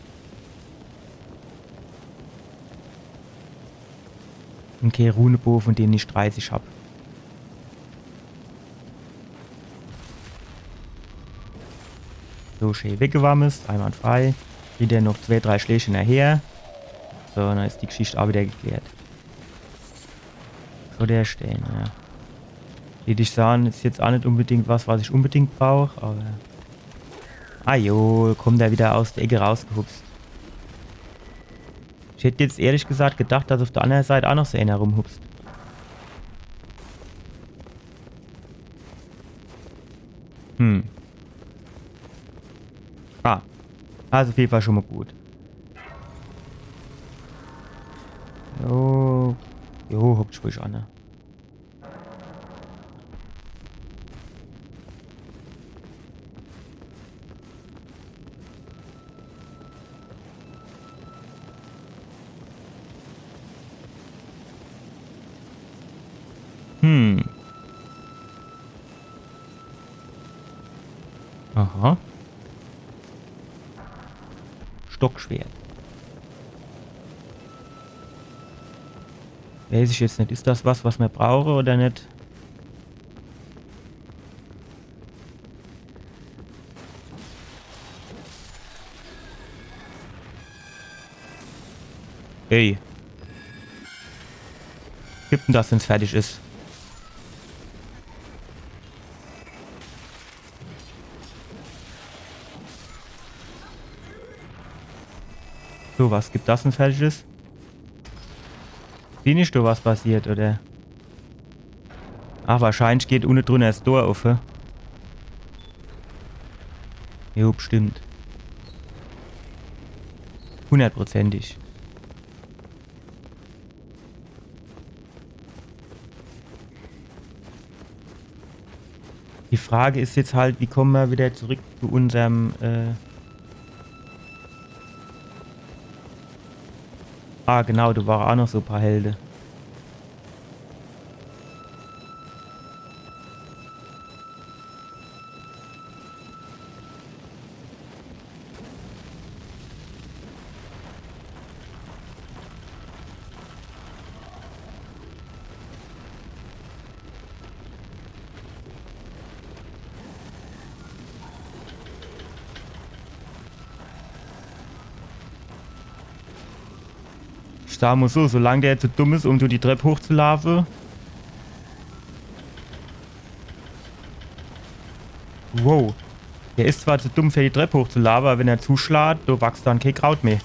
Und kee Runeboge, von denen ich dreißig hab. So, schee weggewamst, einwandfrei. Kriegt er noch zwee, drei Schläg hinnerher. So, dann is die Geschicht aa wieder geklärt. So, der Stää, ja. Würd ich sage, is jetzt aa net unbedingt was, was ich unbedingt brauch, awwer. Ah jo, kommt er wieder aus der Eck rausgehupst. Ich hätt jetzt ehrlich gesagt gedacht, dass uff der annere Seit aa noch so eener rumhupst. Hm. Ah. Also uff jeden Fall schon mol gut. Jo. Jo, hock dich ruhig an, ne? Hm. Aha. Stockschwert. Weiß ich jetzt net. Is das was, was mer brauche oder net? Ey. Gib em das, wenn's fertig is. So, was gibt das, wenn's fertig is? Siehn ich do, was passiert, oder? Ach, wahrscheinlich geht unne drunner das Tor uff, hä? Jo, bestimmt. Hundertprozentig. Die Frage is jetzt halt, wie komme mer wieder zurück zu unserm, äh Ah, genau, do ware aa noch so paar Helde. Ich sag mol so, solang der zu dumm is, um do die Trepp hochzulaafe. Wow. Der is zwar zu dumm, für die Trepp hochzulaafe, awwer wenn er zuschlaat, do wachst dann kee Kraut mehr.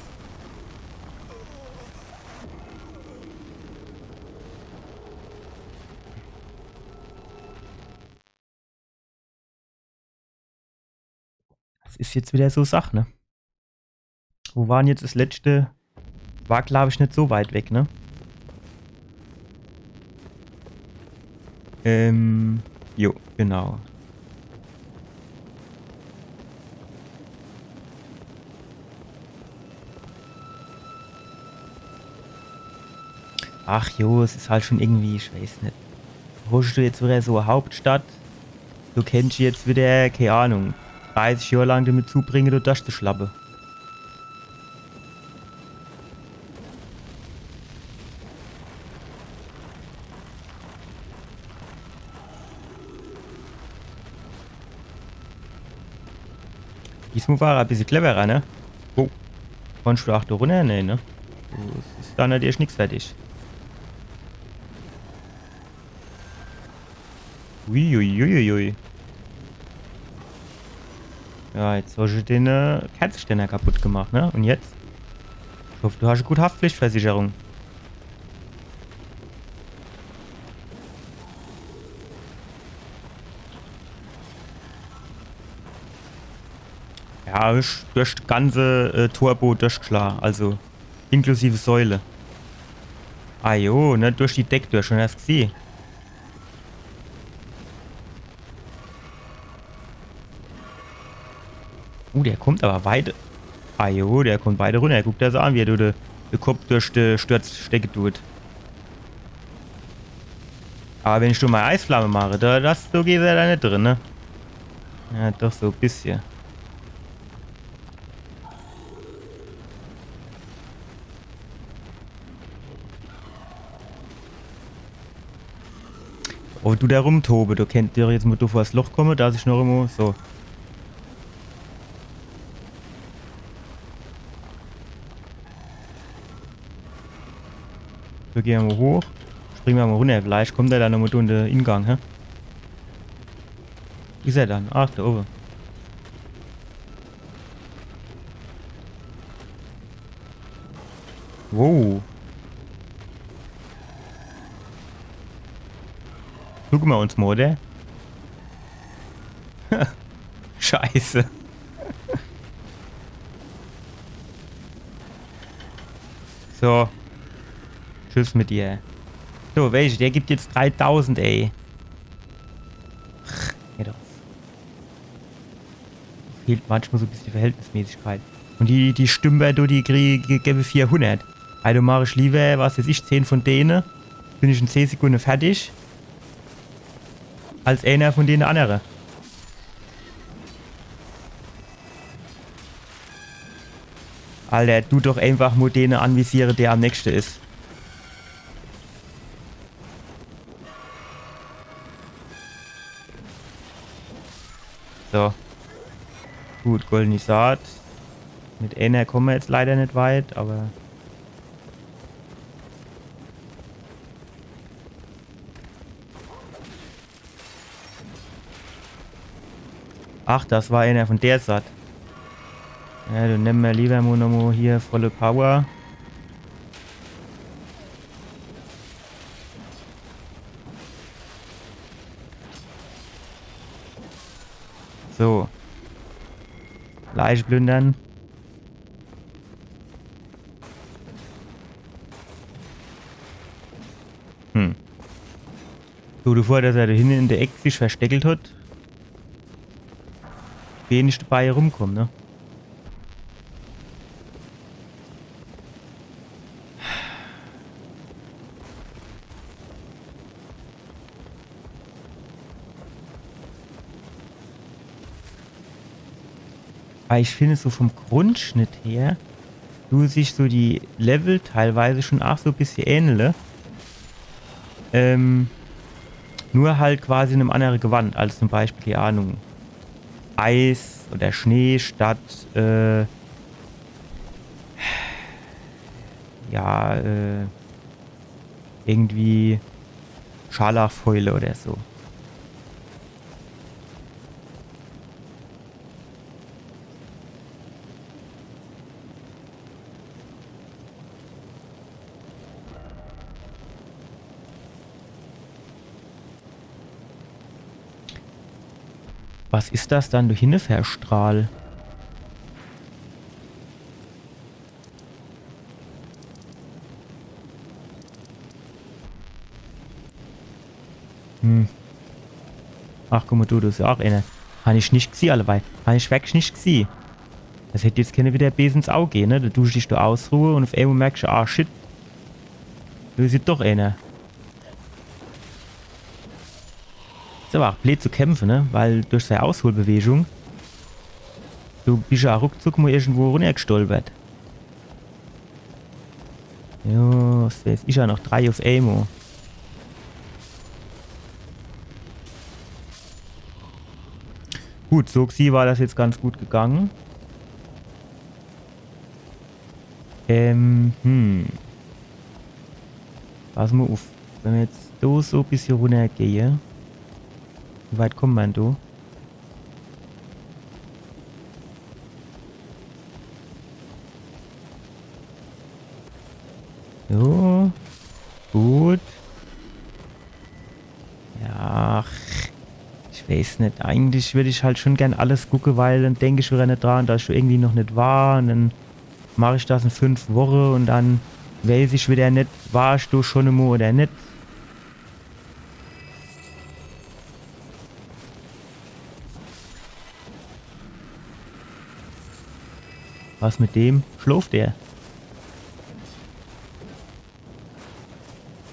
Das is jetzt wieder so Sach, ne? Wo war'n jetzt das letschte? War, glaab ich, net so weit weg, ne? Ähm, jo, genau. Ach jo, es is halt schon irgendwie, ich weiß net. Hosch du jetzt wieder so e Hauptstadt? Du kennscht jetzt wieder, kee Ahnung, dreißig Johr lang damit zubringe, do durchzuschlappe. Diesmol war er e bissel cleverer, ne? Oh. Konnscht du ach do runner? Nee, ne? Do is dann nadierlich nix fertig. Uiuiuiui. Ja, jetzt hosch du den, äh, Kerzeständer kaputt gemacht, ne? Un jetzt? Ich hoff, du hosch e gut Haftpflichtversicherung. Ja, ich, durch das ganze, äh, Torboge durchgeschlage, also inklusive Säule. Ah jo, ne, durch die Deck durch, schun, hascht gesieh? Uh, der kommt awwer weit. Ah jo, der kommt weit runner. Guck der das an, wie er do de, de Kopp durch de Sturz stecke dut. Awwer wenn ich do mol Eisflamme mache, do, das, so geht er do net drin, ne? Ja, doch, so e bissje. Awwer du do rumtobe, du kennscht doch jetzt mol do vors Loch kumme, dass ich noch emol so. Do gehn mer mol hoch. Springe mer mol runner. Vielleicht kummt er dann nochmol durch de Ingang, hä? Wo is er dann? Ach, do owwe. Wow. Gucke mer uns mol, oder? Scheiße. So. Tschüss mit dir. So, welche? Der gibt jetzt dreitausend, ey. Geht auf. Fehlt manchmal so e bissche Verhältnismäßigkeit. Un die, die Stümper, du, die krie-, ge-, gewwe vierhundert. Also mach ich liewer, was weiß ich, zehn von dene. Bin ich in zehn Sekunde fertig. Als eener von dene annere. Alter, du doch einfach mol dene anvisiere, der am nächste is. So. Gut, goldene Saat. Mit eener kumme mer jetzt leider net weit, awwer Ach, das war eener von der Saat. Ja, dann nemme mer liewer mol nochmol hier volle Power. So. Leiche plündere. Hm. So, bevor dass er do hinne in de Eck sich versteckelt hat, wenig dabei rumkommen, ne? Weil ich finde, so vom Grundschnitt her, du sich so die Level teilweise schon ach so e bissche ähnele. Ähm, nur halt quasi in einem anderen Gewand, als zum Beispiel, keine Ahnung, Eis oder Schnee statt, äh, ja, äh, irgendwie Scharlachfäule oder so. Was is das dann do hinne für e Strahl? Hm. Ach, guck mol, du, das is jo ach eener. Han ich net gesieh, alleweil. Han ich wirklich net gesieh. Das hätt jetzt kenne wieder bees ins Aug gehn, ne? Do dusch dich do ausruhe un uff emol merksch, ah, shit. Do is jo doch eener. Is awwer ach bleed zu kämpfe, ne? Weil durch sei Ausholbewegung, du bisch jo ruckzuck mol irgendwo runnergestolpert. Jo, es is jo noch drei uff emol. Gut, so gesieh war das jetzt ganz gut gegange. Ähm, hm. Pass mol uff. Wenn mer jetzt do so e bissche runnergehe. Wie weit kumme mer dann do? So. Gut. Ja, ach, ich weeß net. Eigentlich würd ich halt schon gern alles gucke, weil dann denk ich wieder net dran, dass ich do irgendwie noch net war. Un dann mach ich das in fünf Woche un dann weeß ich wieder net, war ich do schon emol oder net. Was mit dem? Schlooft der?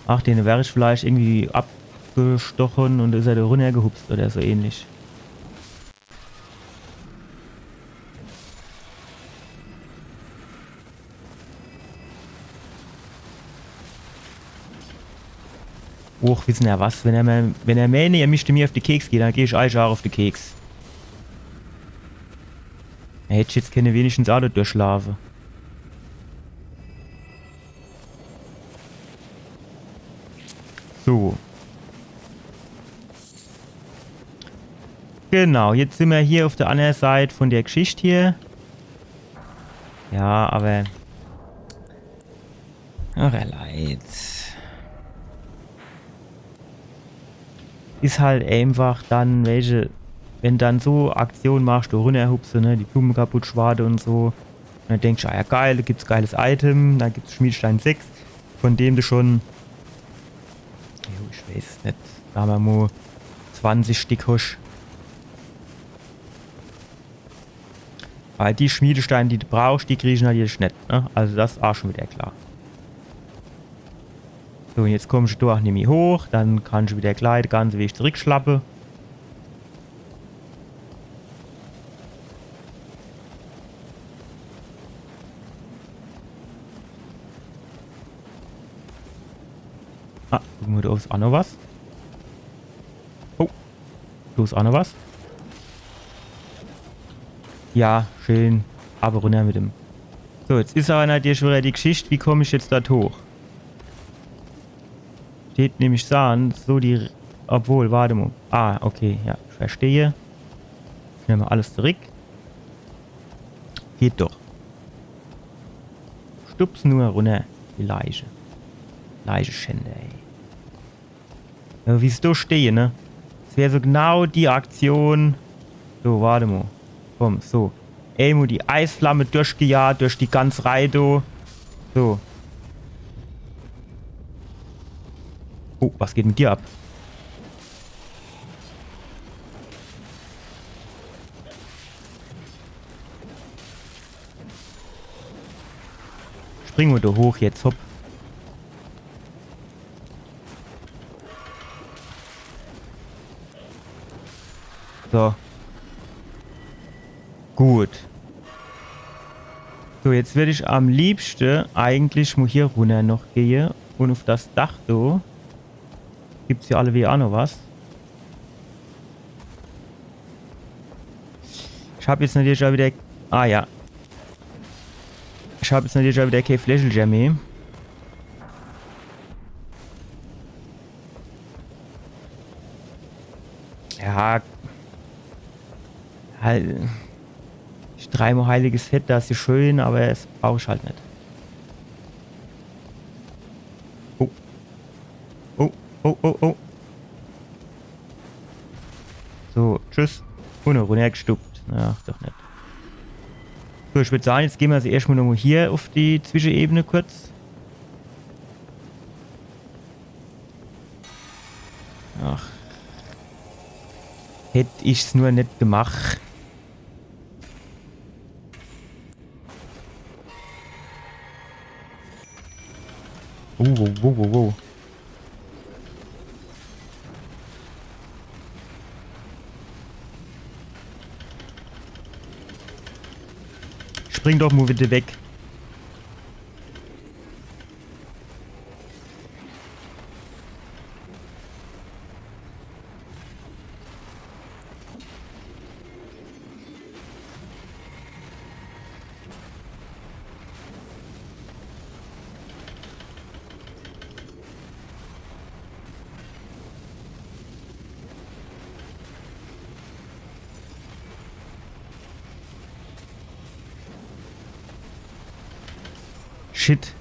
Ach, den wär ich vielleicht irgendwie abgestoche un is er do runnergehupst oder so ähnlich. Och, wissen er was? Wenn er, mer, wenn er meene, er misst mer uff de Keks gehe, dann geh ich eich aach uff de Keks. Er hätt jetzt kenne wenigstens aach do durchlaafe. So. Genau, jetzt sin mer hier uff de anner Seit vun de Gschicht hier. Ja, awwer Ach, er leid. Is halt eenfach dann, weesche, wenn dann so Aktion machsch, do runnerhupse, ne, die Blume kaputt schwade un so. Un dann denksch, ah ja, geil, do gibt's geiles Item, do gibt's Schmiedstein sechs, vun dem de schun, jo, ich weeß net, sage mer mo zwanzig Stick hosch. Weil die Schmiedestein, die de brauchsch, die kriehsch natürlich net, ne? Also das is aach schun widder klar. So, un jetzt kommsch do aach nimmi hoch, dann kannsch widder glei de ganze Weg zurickschlappe. Ah, gucke mer, do owwe is aach noch was. Oh. Do is aach noch was. Ja, schee. Awwer runner mit dem. So, jetzt is awwer natürlich schun widder die Gschicht, wie komm ich jetzt dort hoch? Steht nämlich do, so die, obwohl, wart mo. Ah, okay, ja, ich versteh. Nemme mer alles zurick. Geht doch. Stups nur runner, die Leiche. Leicheschänder, ey. Ja, wie se do stehe, ne? Das wär so genau die Aktion. So, wart mo. Komm, so. Emol die Eisflamme durchgejaat, durch die ganz Reih do. So. Oh, was geht mit dir ab? Spring mo do hoch jetzt, hopp. So. Gut. So, jetzt würd ich am liebschte eigentlich mo hier runner noch gehe un uff das Dach do. Gibt's hier alleweil aach noch was? Ich hab jetzt natürlich aach widder, ah ja. Ich hab jetzt natürlich aach widder kee Fläschelcher meh. Ja. Halt. Ich dreimo heiliges Fett, das is schee, awwer das brauch ich halt net. Oh. Oh, oh, oh, oh. So, tschüss. Un runnergestuppt. Ach, doch net. So, ich würd sage, jetzt gehe mer also erscht mo nomo hier uff die Zwischenebene kurz. Ach. Hätt ich's nur net gemach. Oh, wow, wow, wow, wow. Spring doch mo bitte weg. Shit.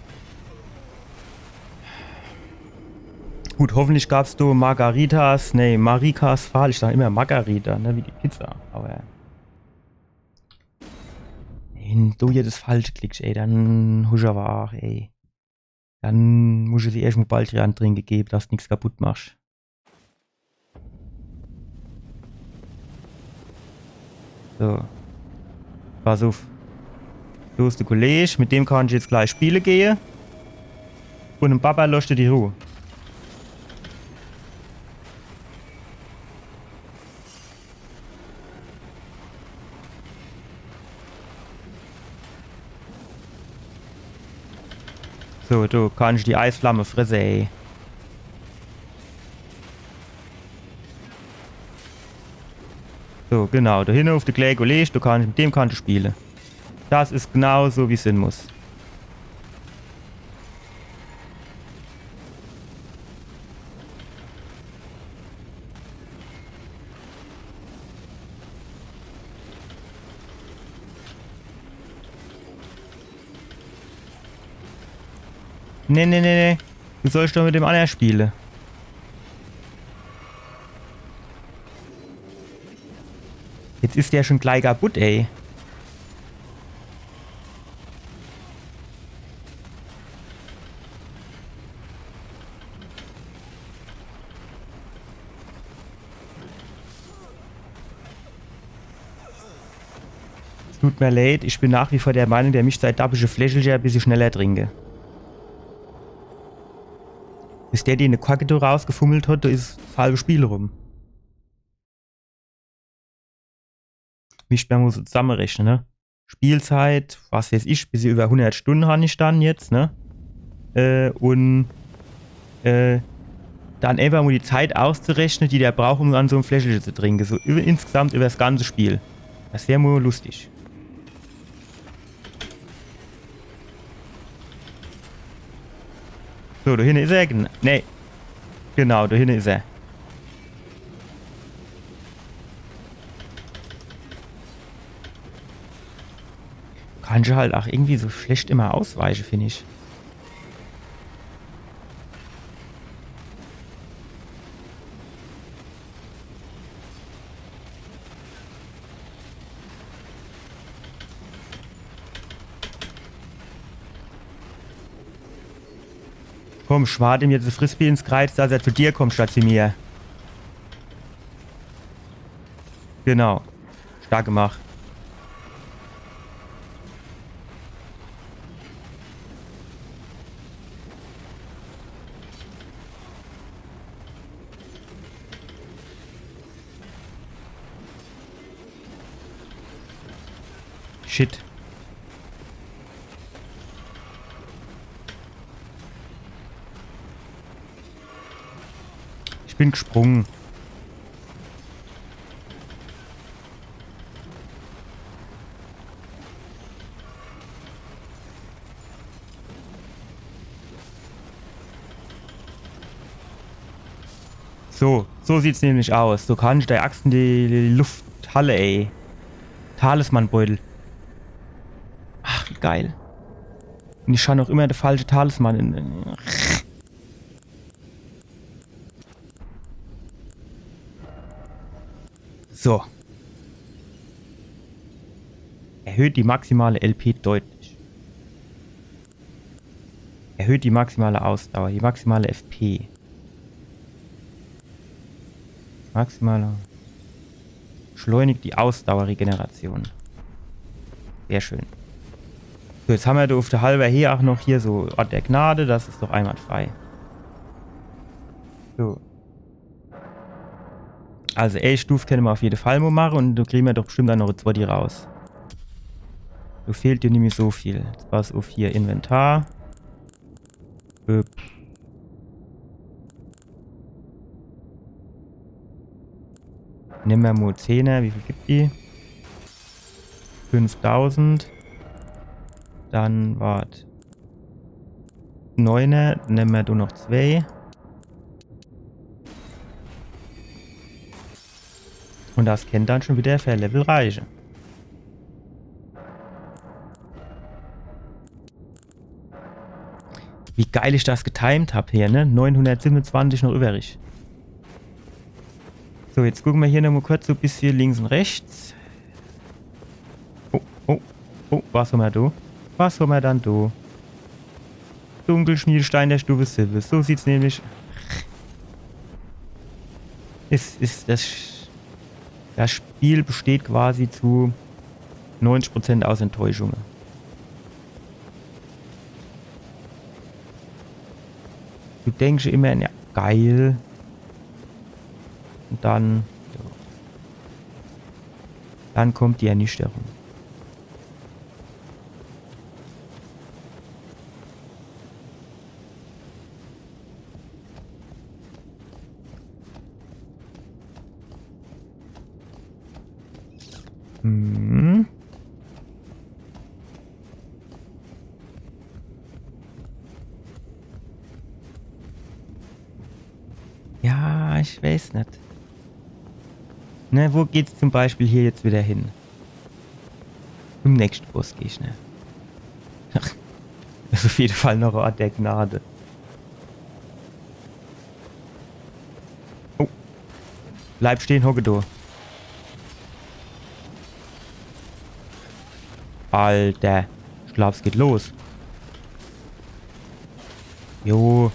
Gut, hoffentlich gab's do Margaritas, nee, Marikas Pfahl, ich sag immer Margarita, ne, wie die Pizza, awwer wenn du jetzt falsch klicksch, ey, dann husch awwer aach, ey. Dann musch du se erscht mo Baldrian trinke gewe, dass du nix kaputt machsch. So. Pass uff. So is de Kolleg, mit dem kann ich jetzt glei spiele gehe. Un em Papa losch du die Ruh. So, du kannsch die Eisflamme fresse, ey. So, genau. Do hinne uff de klää Kolleg, do kannsch, mit dem kannsch spiele. Das is genau so, wie's sin muss. Nee, nee, nee, nee. Du sollsch doch mit dem annere spiele. Jetzt is der schon glei kaputt, ey. Tut mir leid, ich bin nach wie vor der Meinung, der mischt sei dappische Fläschelche e bissje schneller trinke. Bis der die in de Korke do rausgefummelt hat, do is das halbe Spiel rum. Mischt mer mol so zusammerechne, ne? Spielzeit, was weiß ich, bissje iwwer hundert Stunne han ich dann jetzt, ne? Äh, un, äh, dann einfach mol die Zeit auszurechne, die der braucht, um an so em Fläschelche zu trinke. So iwwer, insgesamt iwwer das ganze Spiel. Das wär mol lustig. So, do hinne is er. Gen-, nee. Genau, do hinne is er. Kannsch halt ach irgendwie so schlecht immer ausweiche, find ich. Komm, schwad ihm jetzt das Frisbee ins Kreiz, dass er zu dir kommt statt zu mir. Genau. Stark gemacht. Shit. Ich bin gesprungen. So, so sieht's nämlich aus. Du kannst dei Axt in die Luft halle, ey. Talismanbeutel. Ach, wie geil. Und ich han noch immer de falsche Talisman in. So. Erhöht die maximale L P deutlich. Erhöht die maximale Ausdauer, die maximale F P. Maximale. Beschleunigt die Ausdauerregeneration. Sehr schön. So, jetzt han mer do uff de halwer Heh ach noch hier so Ort der Gnade. Das is doch einwandfrei. So. Also, e Stuf kenne mer uff jede Fall mo mache und do kriege mer doch bestimmt dann noch e zwette raus. Do fehlt dir nimmi so viel. Jetzt pass uff hier, Inventar. Äh. Nemme mer mo Zehner. Wie viel gibt die? Fünftausend. Dann, wart. Neuner, nemme mer do noch zwei. Und das kennt dann schon wieder für e Level reiche. Wie geil ich das getimed hab hier, ne? Neunhundertsiebenundzwanzig noch übrig. So, jetzt gucke mer hier nochmo kurz so bissje links und rechts. Oh, oh, oh, was han mer do? Was han mer dann do? Dunkelschmiedestein der Stufe siwwe. So sieht's nämlich. Is, is das, das Spiel besteht quasi zu neunzig Prozent aus Enttäuschungen. Du denkst immer, ja, geil. Und dann, ja. Dann kommt die Ernüchterung. Ich weiß net. Ne, wo geht's zum Beispiel hier jetzt wieder hin? Zum nächste Bossgegner. Ach, das is auf jeden Fall noch e Ort der Gnade. Oh. Bleib stehen, hocke do. Alter. Ich glaab, es geht los. Jo.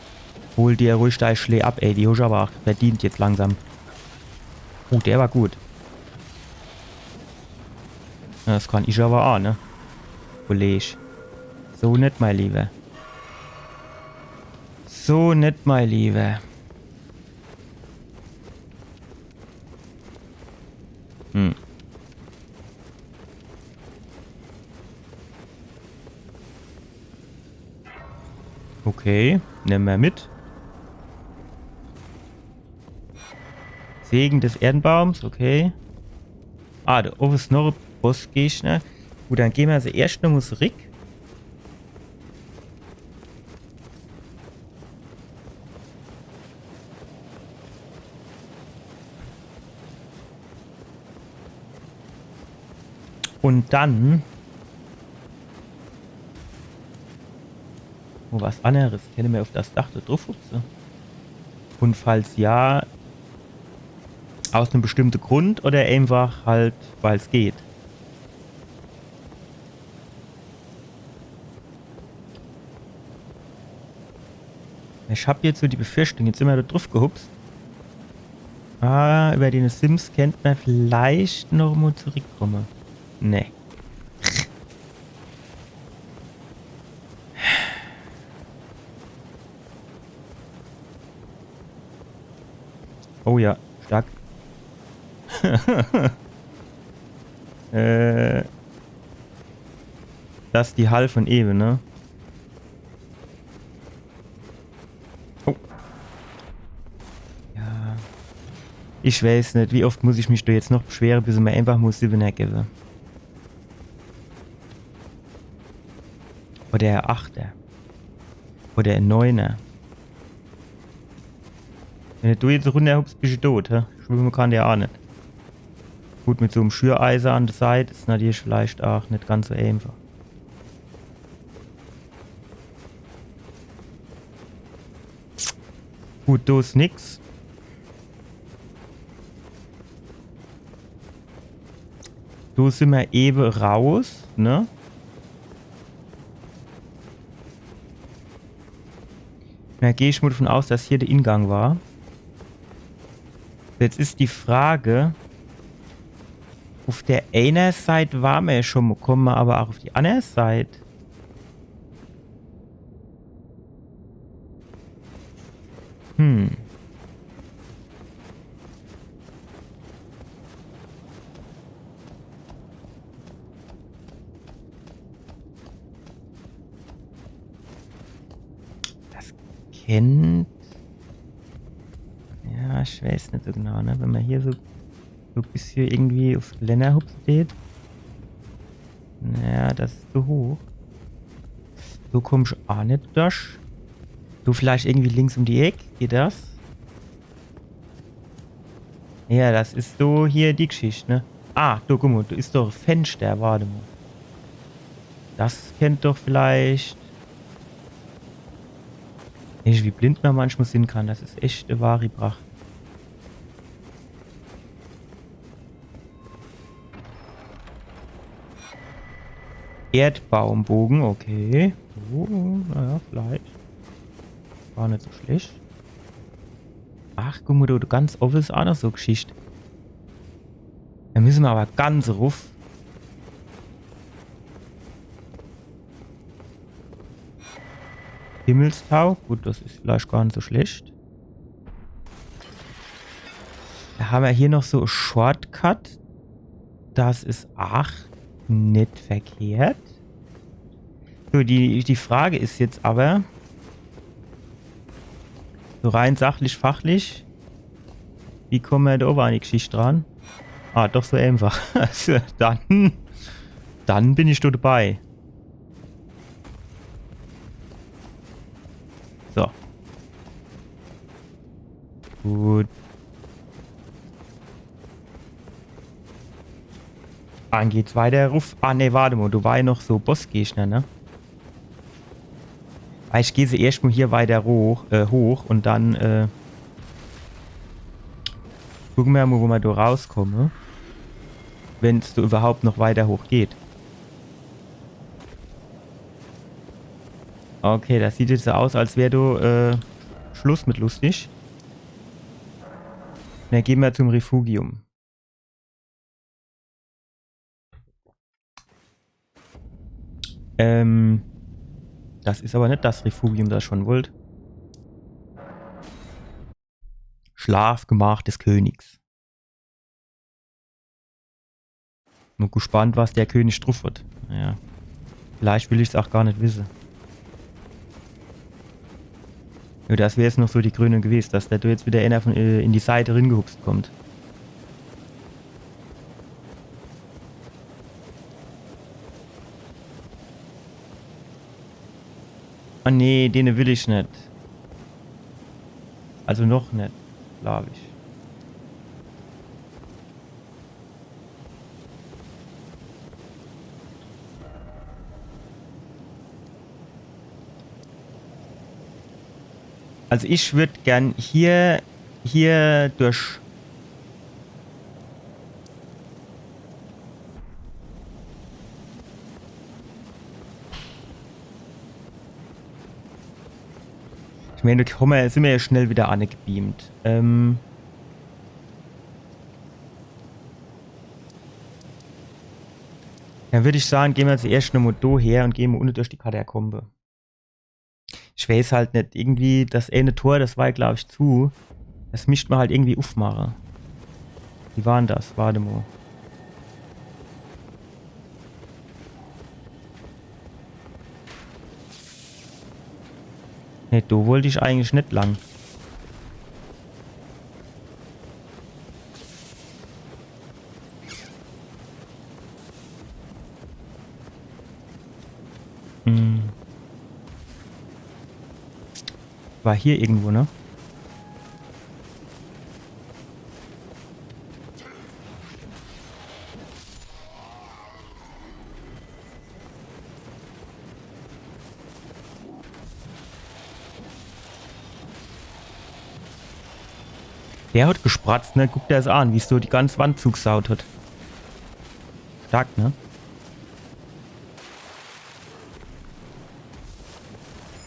Hol dir ruhig dei Schlee ab, ey. Die hosch awwer ach verdient jetzt langsam. Oh, der war gut. Ja, das kann ich awwer ach, ne? Kollege. So net, mein Lieber. So net, mein Lieber. Hm. Okay, nemme mer mit. Segen des Erdenbaums, okay. Ah, do owwe is noch e Bossgegner. Gut, dann gehn mer also erscht nochmol zurick. Und dann. Oh, was anneres. Kenne mer auf das Dach do druff hupse? Und falls ja, aus nem bestimmte Grund oder einfach halt, weil's geht? Ich hab jetzt so die Befürchtung, jetzt sin mer do druff gehupst. Ah, über den Sims kennt mer vielleicht noch mol zurückkomme. Nee. Oh ja, stark. Äh, das is die Hall von ewe, ne? Oh. Ja. Ich weiß net, wie oft muss ich mich do jetzt noch beschwere, bis er mer einfach mol Siwwener gewwe. Oder e Achter. Oder e Neuner. Wenn du jetzt runnerhupst, bist du tot, hä? Schwimme kann der ach net. Gut, mit so em Schüreise an der Seit is natürlich vielleicht ach net ganz so einfach. Gut, do is nix. Do sin mer ewe raus, ne? Na, geh ich mol davon aus, dass hier der Ingang war. Jetzt is die Frage, auf der eener Seit war mer ja schon mol, komme mer aber ach auf die anner Seit. Hm. Das kennt. Ja, ich weiß net so genau, ne? Wenn mer hier so, so bis hier irgendwie aufs Geländer hupse tät. Naja, das is zu hoch. So komm ich ach net durch. Du vielleicht irgendwie links um die Eck? Geht das? Ja, das is so hier die Geschicht, ne? Ah, do, guck mol, do is doch e Fenster, wart mol. Das kennt doch vielleicht. Mensch, wie blind mer manchmol sin kann, das is echt e wahri Pracht. Erdbaumbogen, okay. Oh, naja, vielleicht. War net so schlecht. Ach, guck mol, do, do ganz owwe is ach noch so Geschicht. Do misse mer aber ganz ruff. Himmelstau, gut, das is vielleicht gar net so schlecht. Do ham mer hier noch so e Shortcut. Das is ach net verkehrt. So, die, die Frage is jetzt aber, so rein sachlich, fachlich, wie komme mer do owwe an die Geschicht ran? Ah, doch so einfach. Also, dann, dann bin ich do dabei. So. Gut. Dann geht's weiter ruff. Ah, nee, wart mo, do war jo noch so Bossgegner, ne? Ah, ich geh se erscht mo hier weiter hoch, äh, hoch un dann, äh, gucke mer mo, wo mer do rauskomme. Wenn's do iwwerhaupt noch weiter hoch geht. Okay, das sieht jetzt so aus, als wär do, äh, Schluss mit lustig. Dann gehn mer zum Refugium. Ähm, das is awwer net das Refugium, das ich schon wollt. Schlafgemach des Königs. Mo gespannt, was der König druff hat. Naja. Vielleicht will ich's ach gar net wisse. Ja, das wär jetzt noch so die Krönung gewese, dass do jetzt wieder einer von, äh, in die Seite ringehupst kommt. Ah nee, dene will ich net. Also noch net, glaub ich. Also ich würd gern hier, hier durch. Ich mein, do komm mer, sin mer ja schnell wieder anegebeamt. Ähm, dann würd ich sage, gehn mer zuerscht nomo do her un gehn mo unne durch die Katakombe. Ich weiß halt net, irgendwie das eene Tor, das war, glaub ich, zu. Das misst mer halt irgendwie uffmache. Wie war dann das? Wart mo. Nee, do wollt ich eigentlich net lang. Hm. War hier irgendwo, ne? Der hat gespratzt, ne? Guck der's an, wie's so die ganze Wand zugesaut hat. Stark, ne?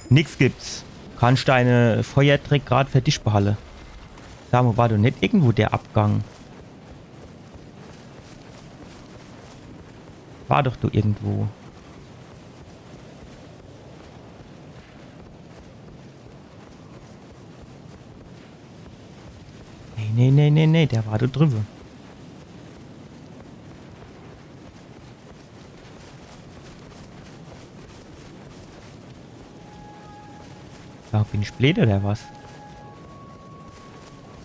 Nix gibt's. Kannst deine Feuerdreck grad für dich behalle. Sa mo, war doch net irgendwo der Abgang? War doch do irgendwo. Nee, nee, nee, nee, nee, der war do driwwe. Sa, bin ich bleed oder was?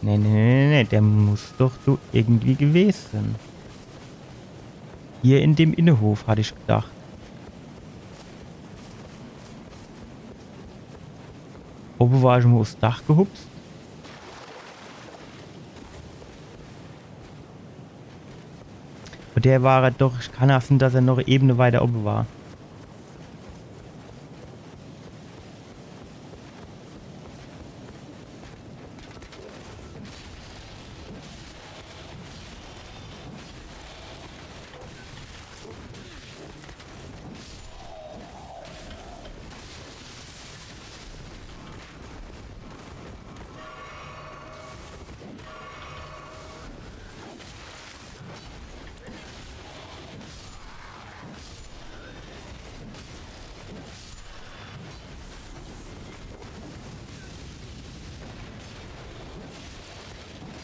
Nee, nee, nee, nee, der muss doch do irgendwie gewese sin. Hier in dem Innehof, hat ich gedacht. Owwe war ich mo uffs Dach gehupst. Un der war doch, kann ach sin, dass er noch e Ebene weiter owwe war.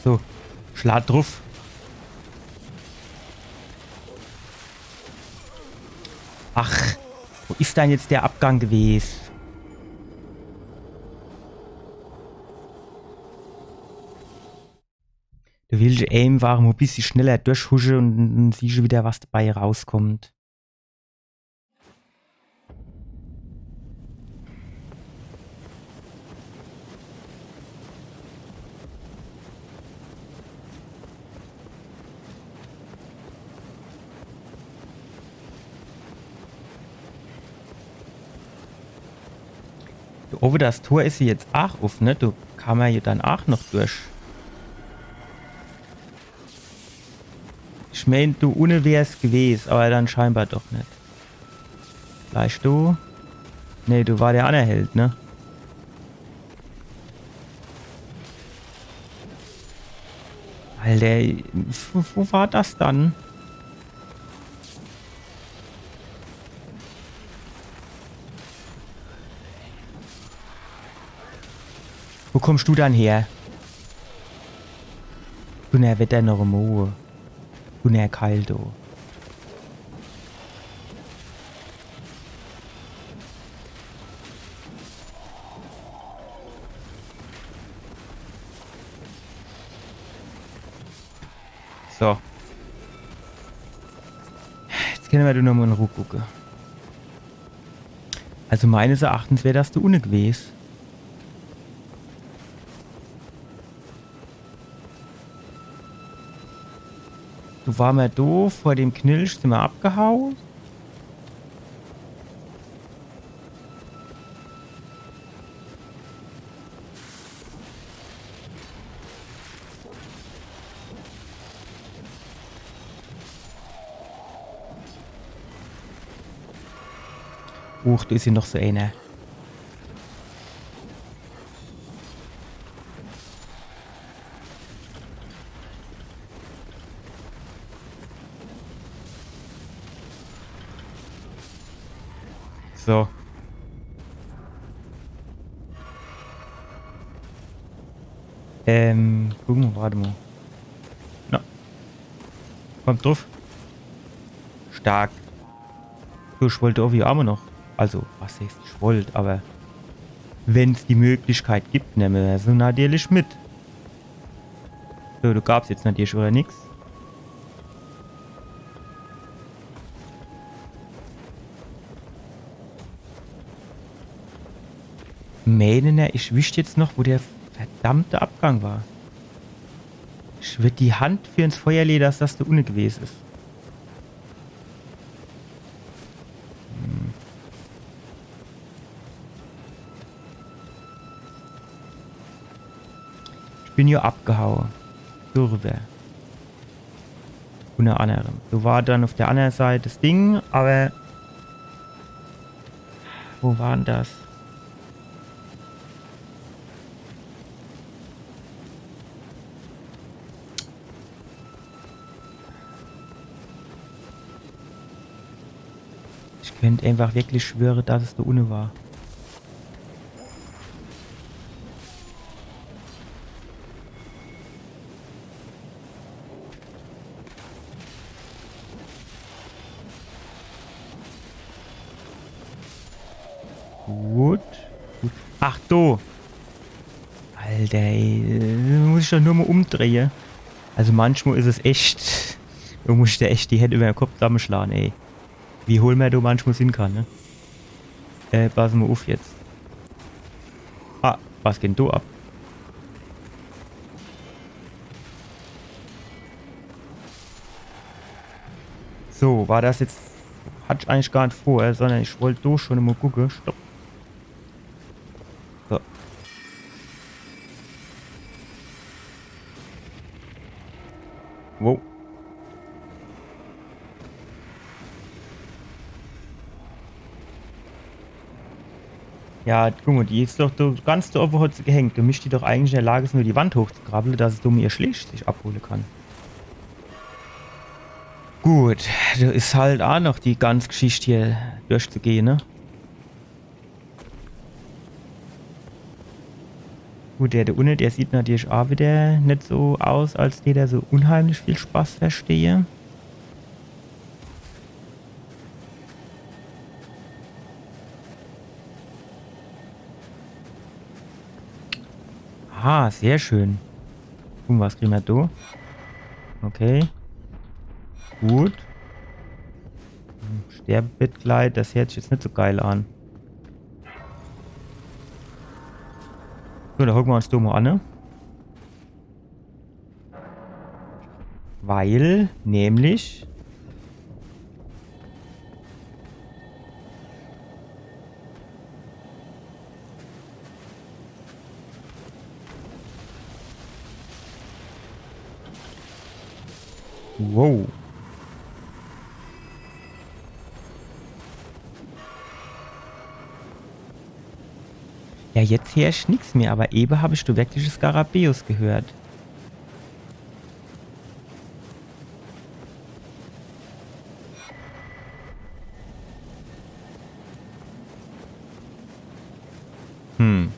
So, schlag druff. Ach, wo is dann jetzt der Abgang gewese? Do will ich eenfach mo e bissje schneller durchhusche un dann siehsche wieder, was dabei rauskommt. Do owwe das Tor is jo jetzt aach uff, ne? Do kammer jo dann aach noch durch. Ich meen, do unne wär's gewes, awwer dann scheinbar doch net. Vielleicht do? Nee, do war der anner Held, ne? Alter, wo, wo war das dann? Wo kommst du dann her? Dunnerwetter noch emol. Dunnerkeil, du. So. Jetzt kenne mer do nochmol in Ruh gucke. Also meines Erachtens wär das do unne gewes. Do war mer do, vor dem Knilch sin mer abgehau. Uch, do is jo noch so eener. So. Ähm, gucke mer, wart emol. Na. Kommt druff. Stark. So, ich wollt do owwe jo aa noch. Also, was heißt, ich wollt, awwer wenn's die Möglichkeit gibt, nemme mer se natürlich mit. So, do gab's jetzt natürlich widder nix. Meener, ich wisst jetzt noch, wo der verdammte Abgang war. Ich würd die Hand für ins Feuer lehe, dass das do unne gewes is. Hm. Ich bin jo abgehau. Do riwwer. Unner annerem. Do war dann uff der anner Seit das Ding, awwer wo war dann das? Ich könnt einfach wirklich schwöre, dass es do unne war. Gut. Gut. Ach, do. Alter, ey, muss ich doch nur mol umdrehe. Also manchmol is es echt, do muss ich der echt die Händ iwwer de Kopp zammeschlage, ey. Wie hohl mer do manchmol sin kann, ne? Äh, pass mol uff jetzt. Ah, was geht dann do ab? So, war das jetzt, hatt ich eigentlich gar net vor, sondern ich wollt do schon mol gucke. Stopp. So. Wow. Ja, guck mol, die is doch do ganz do owwe, hot se gehängt. Do misst die doch eigentlich in der Lage sin, nur die Wand hochzukrabbele, dass es do mol ihr Schläch sich abhole kann. Gut, do is halt aa noch die ganz Geschicht hier durchzugehe, ne? Gut, der do unne, der sieht natürlich aa widder net so aus, als dät der so unheimlich viel Spaß verstehe. Ah, sehr schön. Gucke, was kriege mer do? Okay. Gut. Sterbemitleid, das hört sich jetzt net so geil an. So, do hocke mer uns do mol an, ne? Weil, nämlich, Wow. Ja, jetzt heer ich nix mehr, aber ewe hab ich do wirklich Skarabäus gehört. Hm.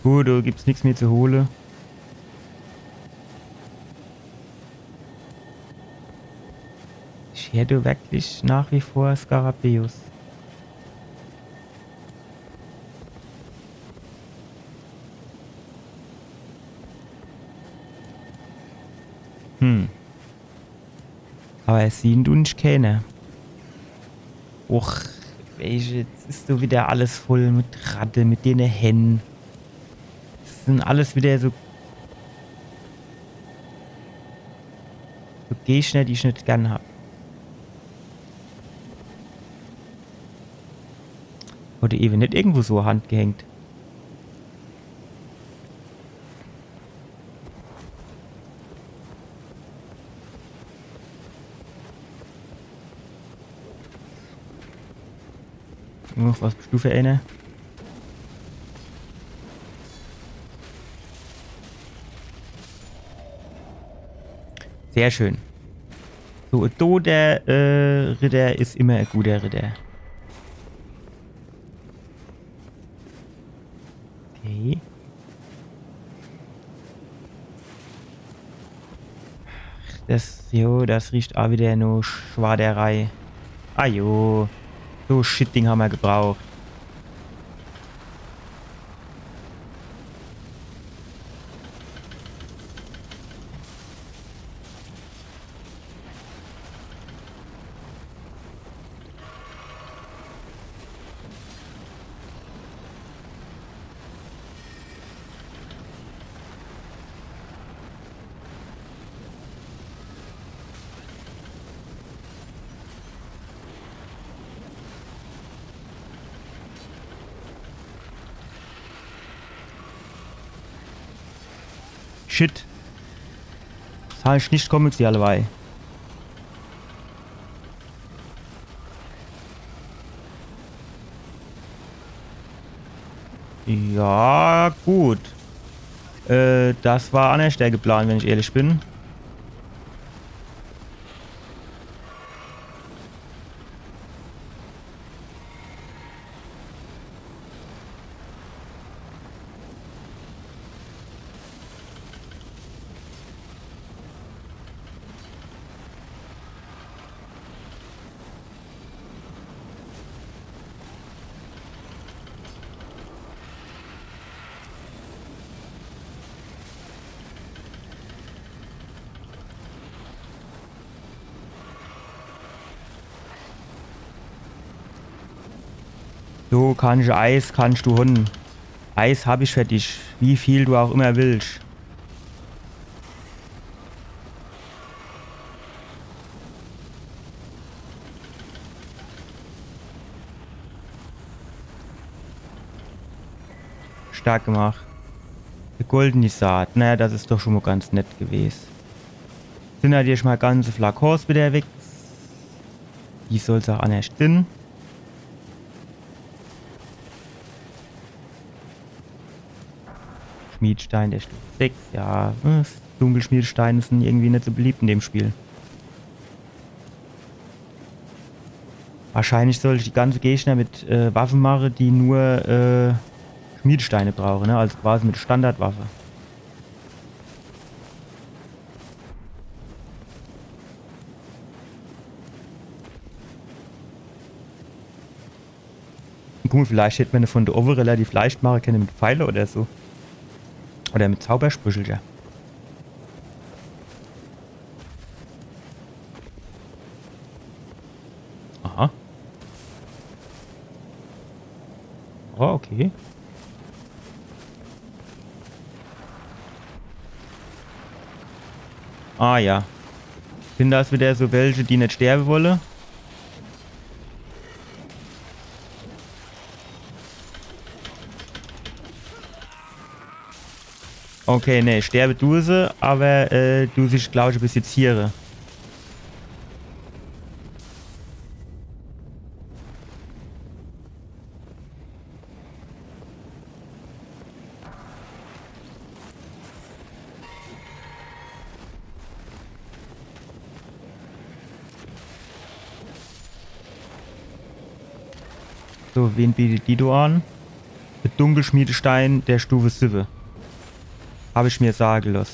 Gut, do gibt's nix mehr zu hole. Ich heer do wirklich nach wie vor Skarabäus. Hm. Aber es sieht du net kenner. Och, weesche, jetzt is do wieder alles voll mit Ratte, mit dene Hänn. Das sin alles wieder so, so Gegner, die ich net gern hab. Hat do ewe net irgendwo so e Hand gehängt? Noch was, Stufe ääner. Sehr schön. So, e doter, äh, Ritter is immer e guter Ritter. Okay. Das, jo, das riecht a wieder no Schwaderei. Ah jo, so Shit-Ding hammer gebraucht. Shit. Das hab ich net komme sehn, alleweil. Ja, gut. Äh, das war annerschter geplant, wenn ich ehrlich bin. Du kannsch Eis, kannsch du hunn. Eis hab ich für dich, wie viel du auch immer willsch. Stark gemacht. Die goldene Saat. Naja, das is doch schon mo ganz nett gewes. Sin halt jetzt mo ganze Flakons wieder weg. Die soll's auch annerscht sin. Schmiedstein der Stufe sechs, ja. Was? Dunkelschmiedsteine sin irgendwie net so beliebt in dem Spiel. Wahrscheinlich soll ich die ganze Gegner mit, äh, Waffe mache, die nur, äh, Schmiedsteine brauche, ne? Also quasi mit Standardwaffe. Guck mo, vielleicht hätt mer von do owwe relativ leicht mache kenne mit Pfeile oder so. Oder mit Zaubersprüchelcher. Aha. Oh, okay. Ah ja. Sin das wieder so welche, die net sterbe wolle? Okay, nee, sterbe du se, awwer äh, du sisch, glaab ich, e bissje ziere. So, wen bietet die do an? De Dunkelschmiedestein der Stufe siwwe. Hab ich mir sage losse.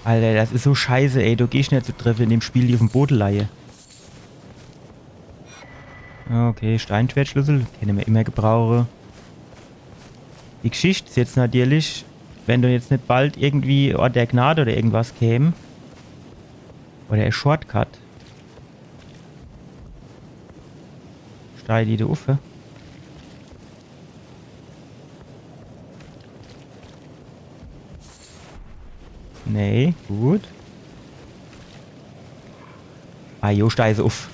Alter, das is so scheiße, ey. Du gehsch net zu treffe in dem Spiel, die uffm Bode leie. Okay, Steinschwertschlüssel, kenne mer immer gebrauche. Die Gschicht is jetzt natierlich, wenn do jetzt net bald irgendwie Ort der Gnade oder irgendwas käm. Oder e Shortcut. Steig die do uffe. Nee, gut. Ah, jo, steig se uff.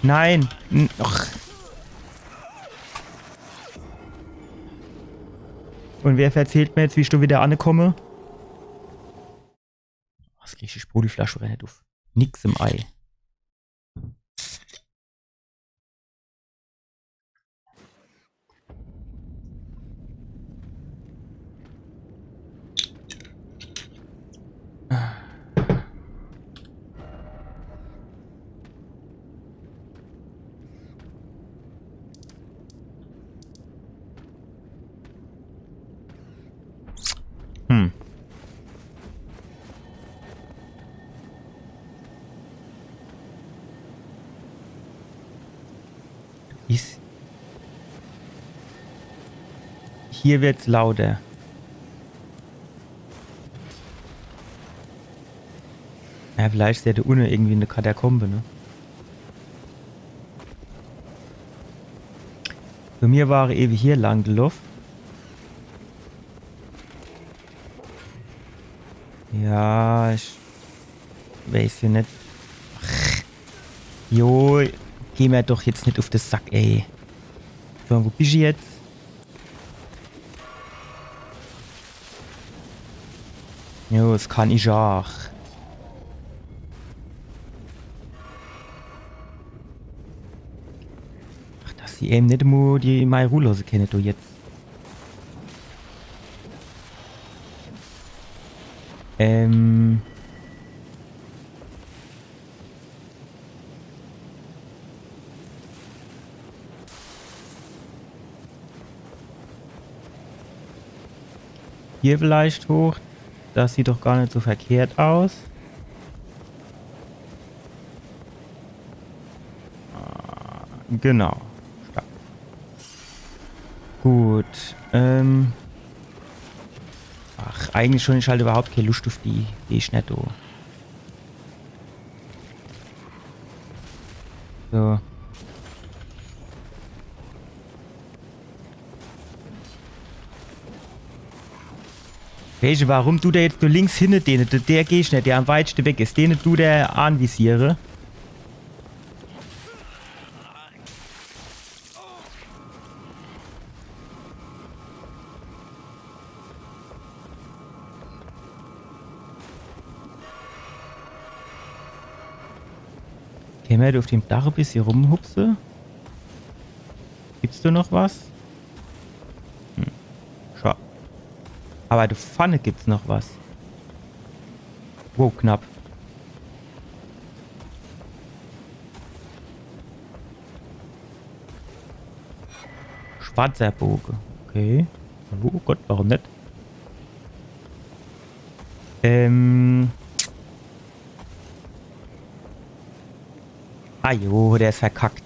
Nein. N-, ach. Un wer verzählt mer jetzt, wie ich do wieder ankomme? Was, krieg ich die Sprudelflasch wieder net uff? Nix im Ei. Hm. Is. Hier wird's lauter. Ja, vielleicht is ja do unne irgendwie e Katakombe, ne? Bei mir war er ewig hier lang geloff. Ja, ich weiß jo net. Ach. Jo, geh mer doch jetzt net uff de Sack, ey. So, wo bisch du jetzt? Jo, das kann ich aach. Ach, dass die ewe net mo die mei Ruh losse kenne, du jetzt. Ähm. Hier vielleicht hoch. Das sieht doch gar net so verkehrt aus. Ah, genau. Stark. Gut. Ähm. Ach, eigentlich schon, ich halt überhaupt kee Luscht uff die, die ich net do. So. Weesche, warum dut der jetzt nur links hinne dene, der, der Gegner, der am weiteste weg is, dene dut der anvisiere? Kenne mer do uff dem Dach e bissje rumhupse? Gibt's do noch was? Hm. Schad. Awwer do vorne gibt's noch was. Wow, knapp. Schwarzer Boge. Okay. Oh Gott, warum net? Ähm. Ah jo, der is verkackt.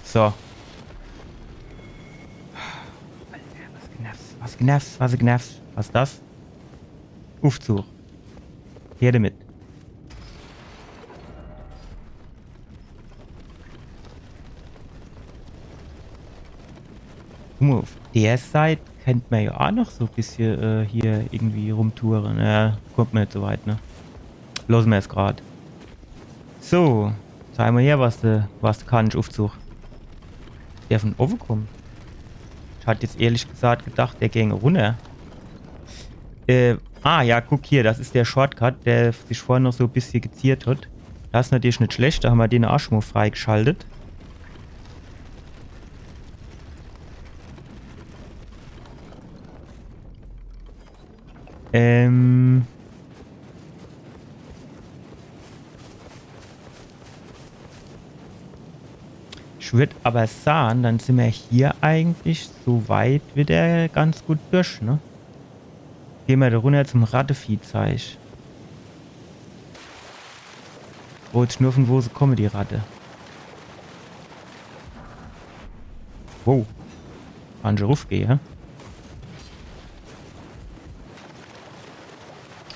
So. Alter, was genervt, was genervt, was genervt. Was is das? Uffzuch. Her demit. Guck mol, uff der Seit kennt mer jo aa noch so e bissje, äh, hier irgendwie rumtoure. Ja, kummt mer net so weit, ne? Losse mer's grad. So, zeig mol her, was de, was de kannsch, Uffzuch. Der vun owwe kummt. Ich hat jetzt ehrlich gesagt gedacht, der gäng runner. Äh, ah, ja, guck hier, das is der Shortcut, der sich vorhin noch so e bissje geziert hat. Das is natürlich net schlecht, do hammer den aa schun mol freigeschaltet. Ähm. Ich würd awwer saan, dann sin mer hier eigentlich so weit widder ganz gut durch, ne? Gehn mer do runner zum Ratteviehzeich. Wo jetzt nur vun wo se kumme, die Ratte. Wow. Kann ich ruffgehe, hä?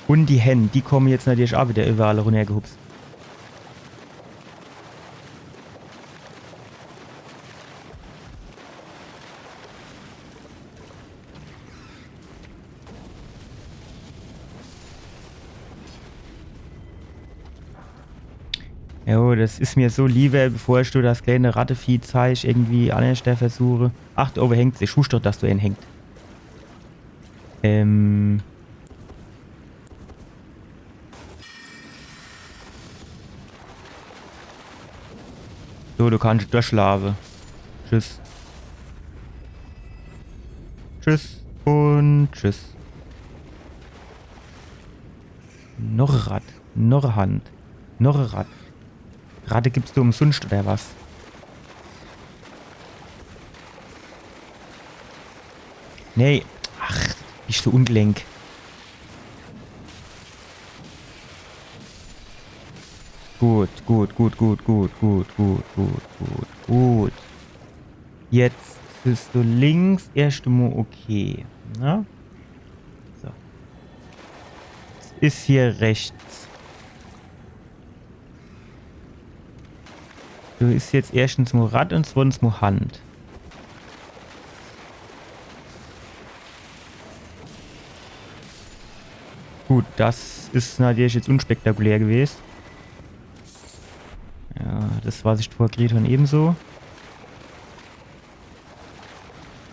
Un die Hänn, die kumme jetzt natürlich aa widder iwwerall runnergehupst. Jo, das is mer so liewer, bevor ich do das kleine Ratteviehzeich irgendwie annerschter versuche. Ach, do owwe hängt's. Ich wusst doch, dass do een hängt. Ähm. So, du kannsch durchlaafe. Tschüss. Tschüss un tschüss. Noch e Ratt. Noch e Hand. Noch e Ratt. Ratte gibt's do umsunscht, oder was? Nee. Ach, ich so ungelenk. Gut, gut, gut, gut, gut, gut, gut, gut, gut, gut. Jetzt is do links erscht mo okay, ne? So. Es is hier rechts. Do is jetzt erschtens mo Ratt un zweitens mo Hand. Gut, das is natürlich jetzt unspektakulär gewest. Ja, das, was ich vorher gekriet hab, ebenso.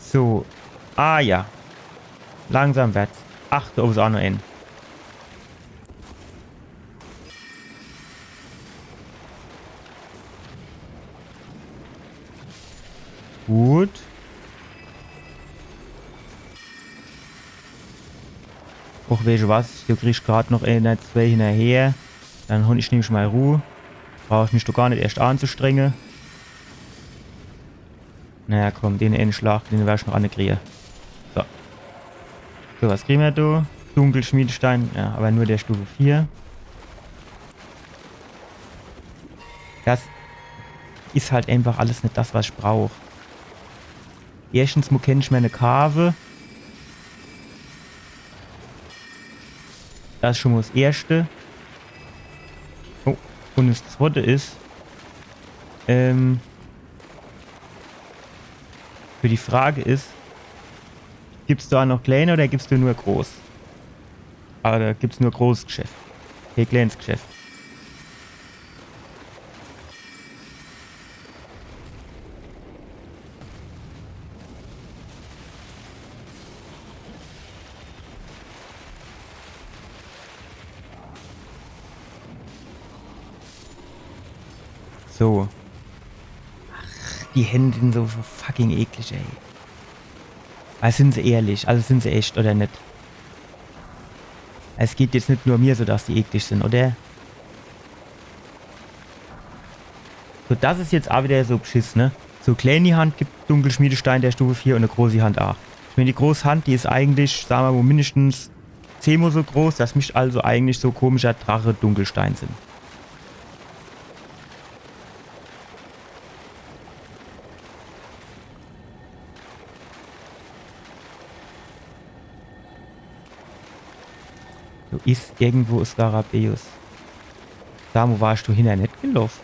So. Ah ja. Langsam werd's. Ach, do owwe is aa noch een. Gut. Och, weescht was? Du kriegsch grad noch een, zwee hinnerher. Dann hol ich nämlich mol Ruh. Brauch ich mich doch gar net erscht anzustrenge. Naja, komm, den eene Schlag, den werr ich noch anne krie. So. So, was krie mer do? Dunkelschmiedestein, ja, awwer nur der Stufe vier. Das is halt einfach alles net das, was ich brauch. Erschtens mo kennt ich mer ne kaafe. Das is schun mo das Erschte. Oh, un das Zwette is, ähm, für die Frage is, gibt's do aa noch kleene oder gibt's do nur groß? Awwer do gibt's nur großes Geschäft. Kee kleines Geschäft. So. Ach, die Hänn sin so fucking eklig, ey. Also sin se ehrlich, also sin se echt, oder net? Es geht jetzt net nur mir so, dass die eklig sin, oder? So, das is jetzt aa widder so Beschiss, ne? So kleeni Hand gibt Dunkelschmiedestein der Stufe vier un e großi Hand aa. Ich mään, die groß Hand, die is eigentlich, saan mer mo, mindestens zehn mo so groß. Das misst also eigentlich so komischer Drache Dunkelstein sin. Is irgendwo Skarabäus. Sa mo, warscht du hinner net geloff?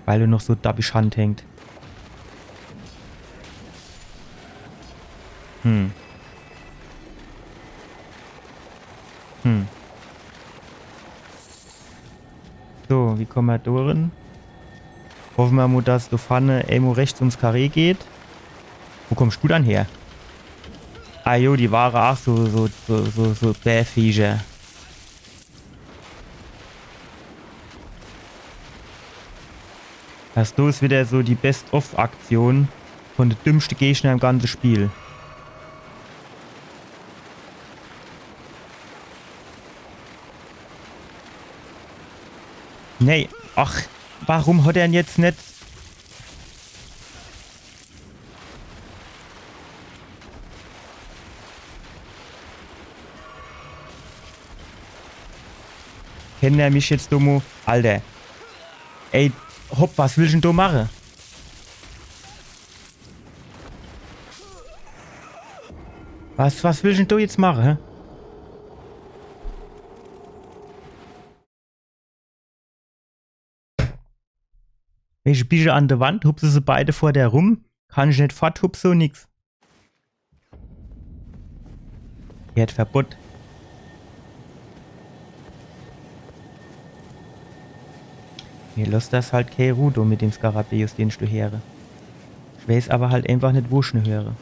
Weil do noch so dabbisch Hand hängt. Hm. Hm. So, wie komme mer do rin? Hoffe mer mo, dass do vorne emol rechts ums Karree geht. Wo kommscht du dann her? Ah jo, die ware ach so, so, so, so, so Bärviecher. Das do is wieder so die Best-of-Aktion von de dümmschte Gegner im ganze Spiel. Nee, ach, warum hat er 'n jetzt net? Kennt er mich jetzt do mo? Alter. Ey, hopp, was willscht dann do mache? Was, was willscht dann do jetzt mache, hä? Welche Bische an de Wand, hupse se beide vor der rum, kann ich net forthupse un nix. Werd verbott. Mir losst das halt kee Ruh do mit dem Skarabäus, den ich do heere. Ich weiß awwer halt einfach net, wo ich ne heere.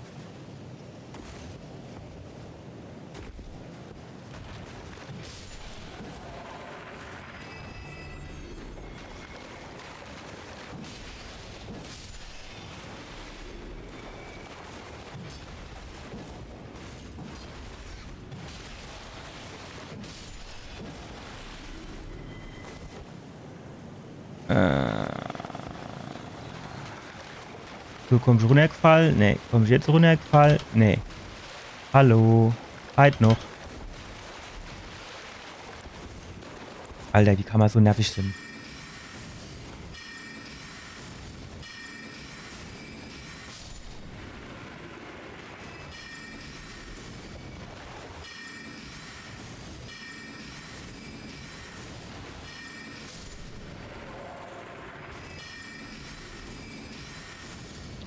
Äh. Du kommscht runnergefall? Nee. Kommscht jetzt runnergefall? Nee. Hallo. Halt noch. Alter, wie kann mer so nervig sin?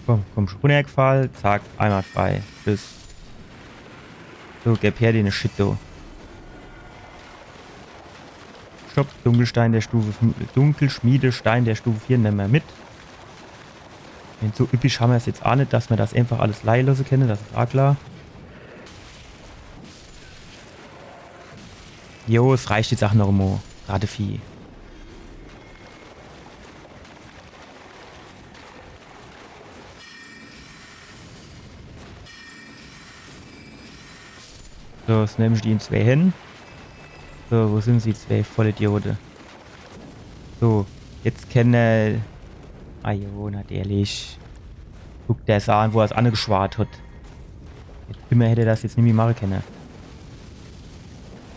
Komm, komm, schon runnergefall. Zack, einwandfrei. Tschüss. So, geb her den Shit, du. Stopp, Dunkelstein der Stufe fünf, Dunkelschmiedestein der Stufe vier, nemme mer mit. Denn so üppisch hammer's jetzt ach net, dass mer das einfach alles leie losse kenne, das is ach klar. Jo, es reicht jetzt ach noch emo. Ratevieh. So, jetzt nemm ich die in zwee Hänn. So, wo sin se, die zwee Vollidiote? So, jetzt kenne. Ah jo, natürlich. Guck der's an, wo er's angeschwart hat. Jetzt immer hätt er das jetzt nimmi mache kenne.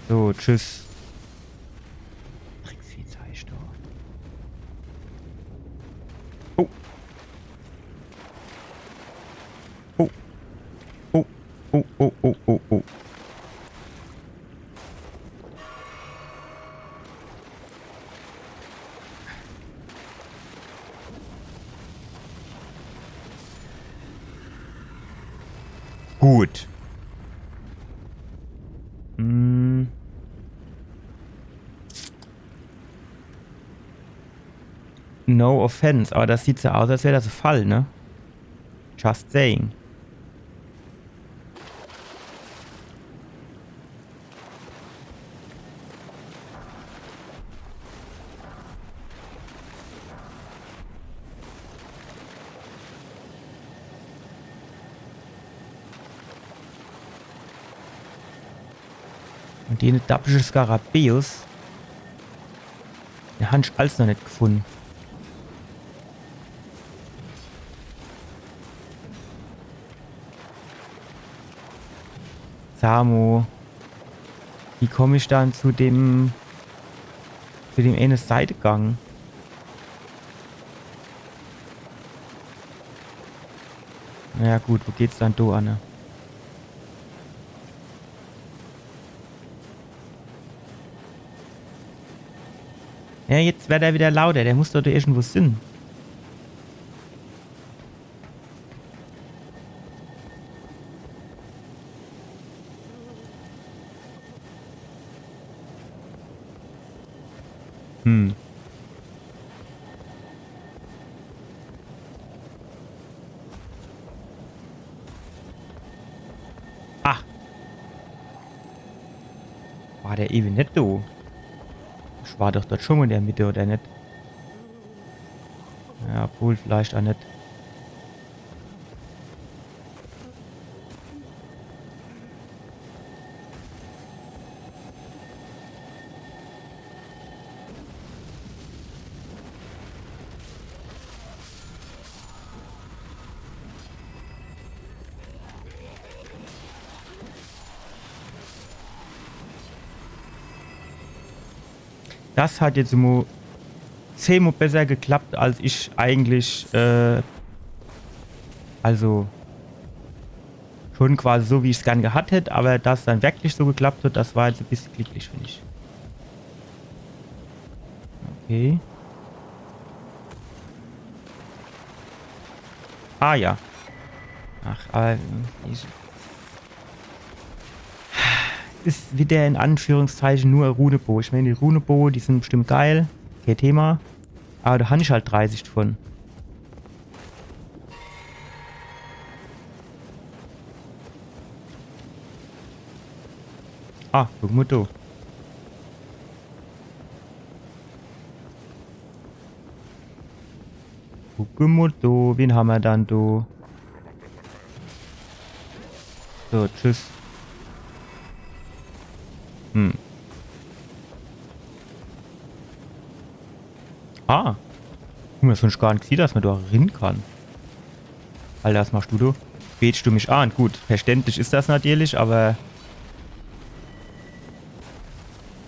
So, tschüss. Drecksviehzeich do. Oh. Oh. Oh, oh, oh, oh, oh. Gut. Hm. No offense, aber das sieht so aus, als wär das e Fall, ne? Just saying. Und dene dappische Skarabäus, den han ich als noch net gefunn. Sa mo, wie komm ich dann zu dem, zu dem ene Seitegang? Na ja, gut, wo geht's dann do anne? Ja, jetzt werd er wieder lauter. Der muss doch do irgendwo sin. Hm. Ach. War der ewe net do? Ich war doch dort schon mo in der Mitte, oder net? Ja, obwohl, vielleicht ach net. Das hat jetzt mo zehn Mo besser geklappt, als ich eigentlich, äh, also schon quasi so, wie ich's gern gehat hätt, aber dass dann wirklich so geklappt hat, das war jetzt e bissje glicklich, find ich. Okay. Ah ja. Ach, aber ich, es is wieder in Anführungszeichen nur Runebow. Ich mein, die Runebow, die sin bestimmt geil. Kee Thema. Aber do han ich halt dreißig davon. Ah, guck mo do. Guck mo do, wen hammer dann do? So, tschüss. Hm. Ah. Guck mo, das hab ich gar net gesiehn, dass ma do rin kann. Alter, was machst du do? Betst du mich an? Gut, verständlich is das natürlich, aber...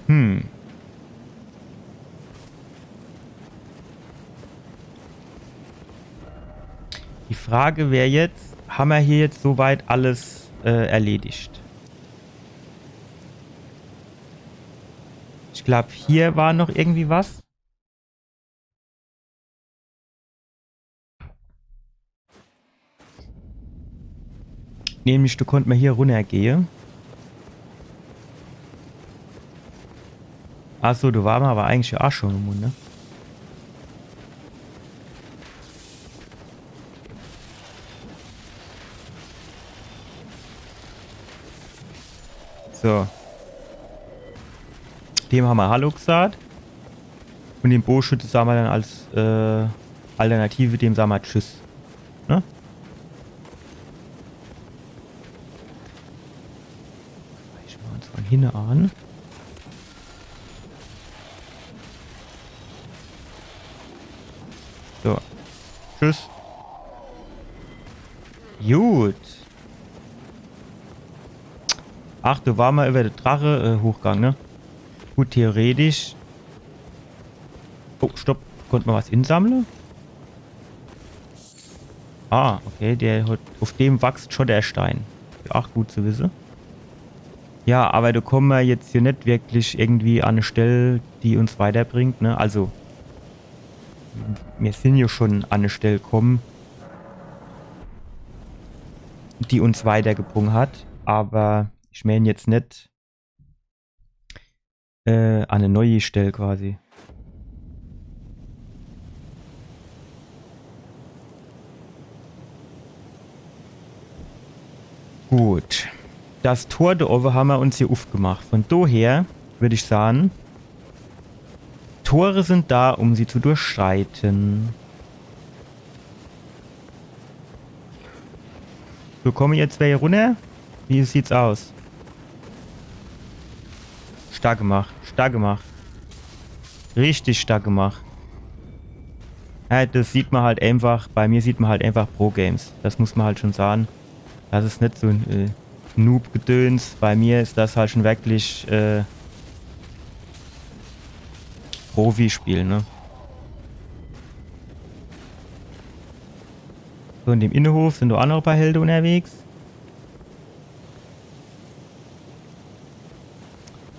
Hm. Die Frage wär jetzt, hammer hier jetzt soweit alles, äh, erledigt? Ich glaub, hier war noch irgendwie was. Nämlich, do konnt ma hier runnergehe. Ach so, do war ma aber eigentlich ach schon im Mund, ne? So. Dem hammer Hallo gesagt. Und dem Bogenschütze sa ma dann als, äh, Alternative, dem sa ma Tschüss. Ne? Greife ma uns von hinne an. So. Tschüss. Gut. Ach, do war ma über de Drache, äh, hochgang, ne? Gut, theoretisch. Oh, stopp. Konnt ma was insammle? Ah, okay, der hat, auf dem wachst schon der Stein. Ach, gut zu wisse. Ja, aber do komme ma jetzt hier net wirklich irgendwie an e Stell, die uns weiterbringt, ne? Also, mir sin jo schon an e Stell komme, die uns weitergebrung hat, aber ich mein jetzt net, äh, an e neie Stell quasi. Gut. Das Tor do owwe hammer uns hier ufgemacht. Von doher würd ich sage, Tore sind da, um sie zu durchschreiten. So, komme jetzt welche runner? Wie sieht's aus? Stark gemacht, stark gemacht. Richtig stark gemacht. Ja, das sieht ma halt einfach, bei mir sieht ma halt einfach Pro-Games. Das muss ma halt schon sage. Das is net so e, äh, Noob-Gedöns. Bei mir is das halt schon wirklich, äh, Profispiel, ne? So, in dem Innehof sin do ach noch e paar Helde unterwegs.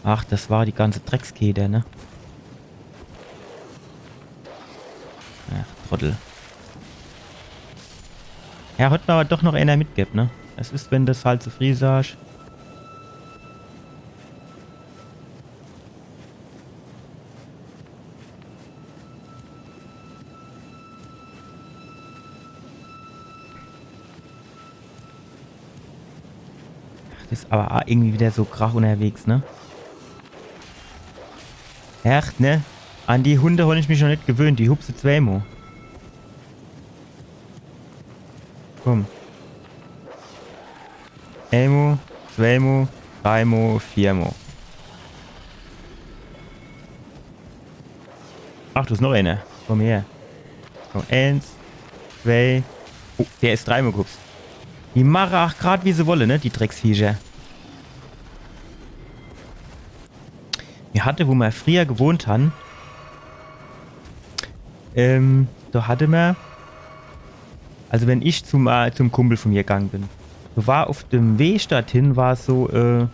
Ach, das war die ganze Dreckskede, ne? Trottel. Ja, hat mer awwer doch noch eener mitgebb, ne? Es is, wenn de's halt zu frieh sasch. Ach, des is awwer aa irgendwie widder so Krach unnerwegs, ne? Echt, ne? An die Hunde hon ich mich noch net gewöhnt. Die hupse zweemo. Komm. Eemo, zweemo, dreimo, viermo. Ach, do is noch eener. Komm her. Komm, eens, zwei. Oh, der is dreimo gehupst. Die mache aa grad, wie se wolle, ne? Die Drecksviecher. Mir hatte, wo mer frieher gewohnt han, ähm, do hatte mer, also wenn ich zum, äh, zum Kumpel vun mir gang bin, do war uff dem Weg dorthin, war so, äh,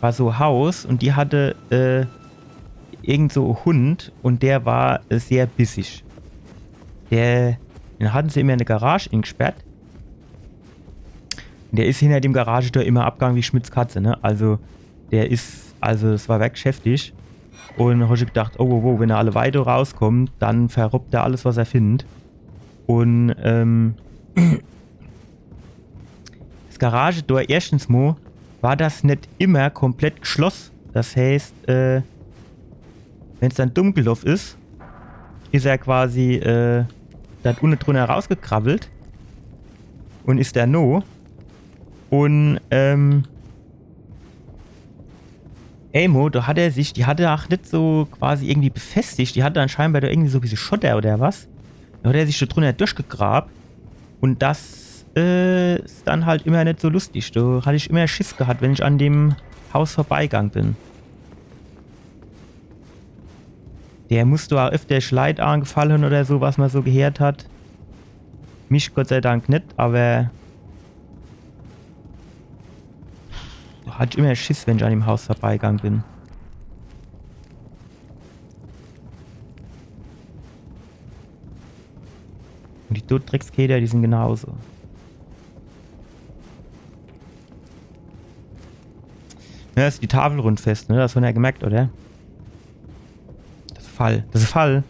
war so e Haus un die hatte, äh, irgend so e Hund un der war, äh, sehr bissig. Der, den hatten se immer in de Garage ingesperrt. Der is hinner dem Garagetor immer abgang wie Schmitz Katze, ne? Also, der is, also, es war werklich heftig. Un hon ich gedacht, oh, oh, oh, wenn er alleweil do rauskommt, dann verrobbt er alles, was er findt. Un, ähm, des Garagetor, erschtens mo, war des net immer komplett geschloss. Des heißt, äh, wenn's dann dumm geloff is, is er quasi, äh, do unne drunner rausgekrabbelt un is do no. Un, ähm, eemo, do hat er sich, die hatte aa net so quasi irgendwie befestigt, die hatte anscheinend do irgendwie so e bissche Schotter oder was. Do hat er sich do drunner durchgegrab. Un des, äh, is dann halt immer net so lustig. Do hatt ich immer Schiss gehat, wenn ich an dem Haus vorbeigang bin. Der muss do aa öfter Schleit angefall han oder so, was mer so gehört hat. Mich Gott sei Dank net, awwer do hatt ich immer Schiss, wenn ich an dem Haus vorbeigang bin. Un die Doddrecksketer, die sin genauso. Ja, des is die Tafelrundfest, ne? Des han mer jo gemerkt, oder? Des is e Fall. Des is e Fall.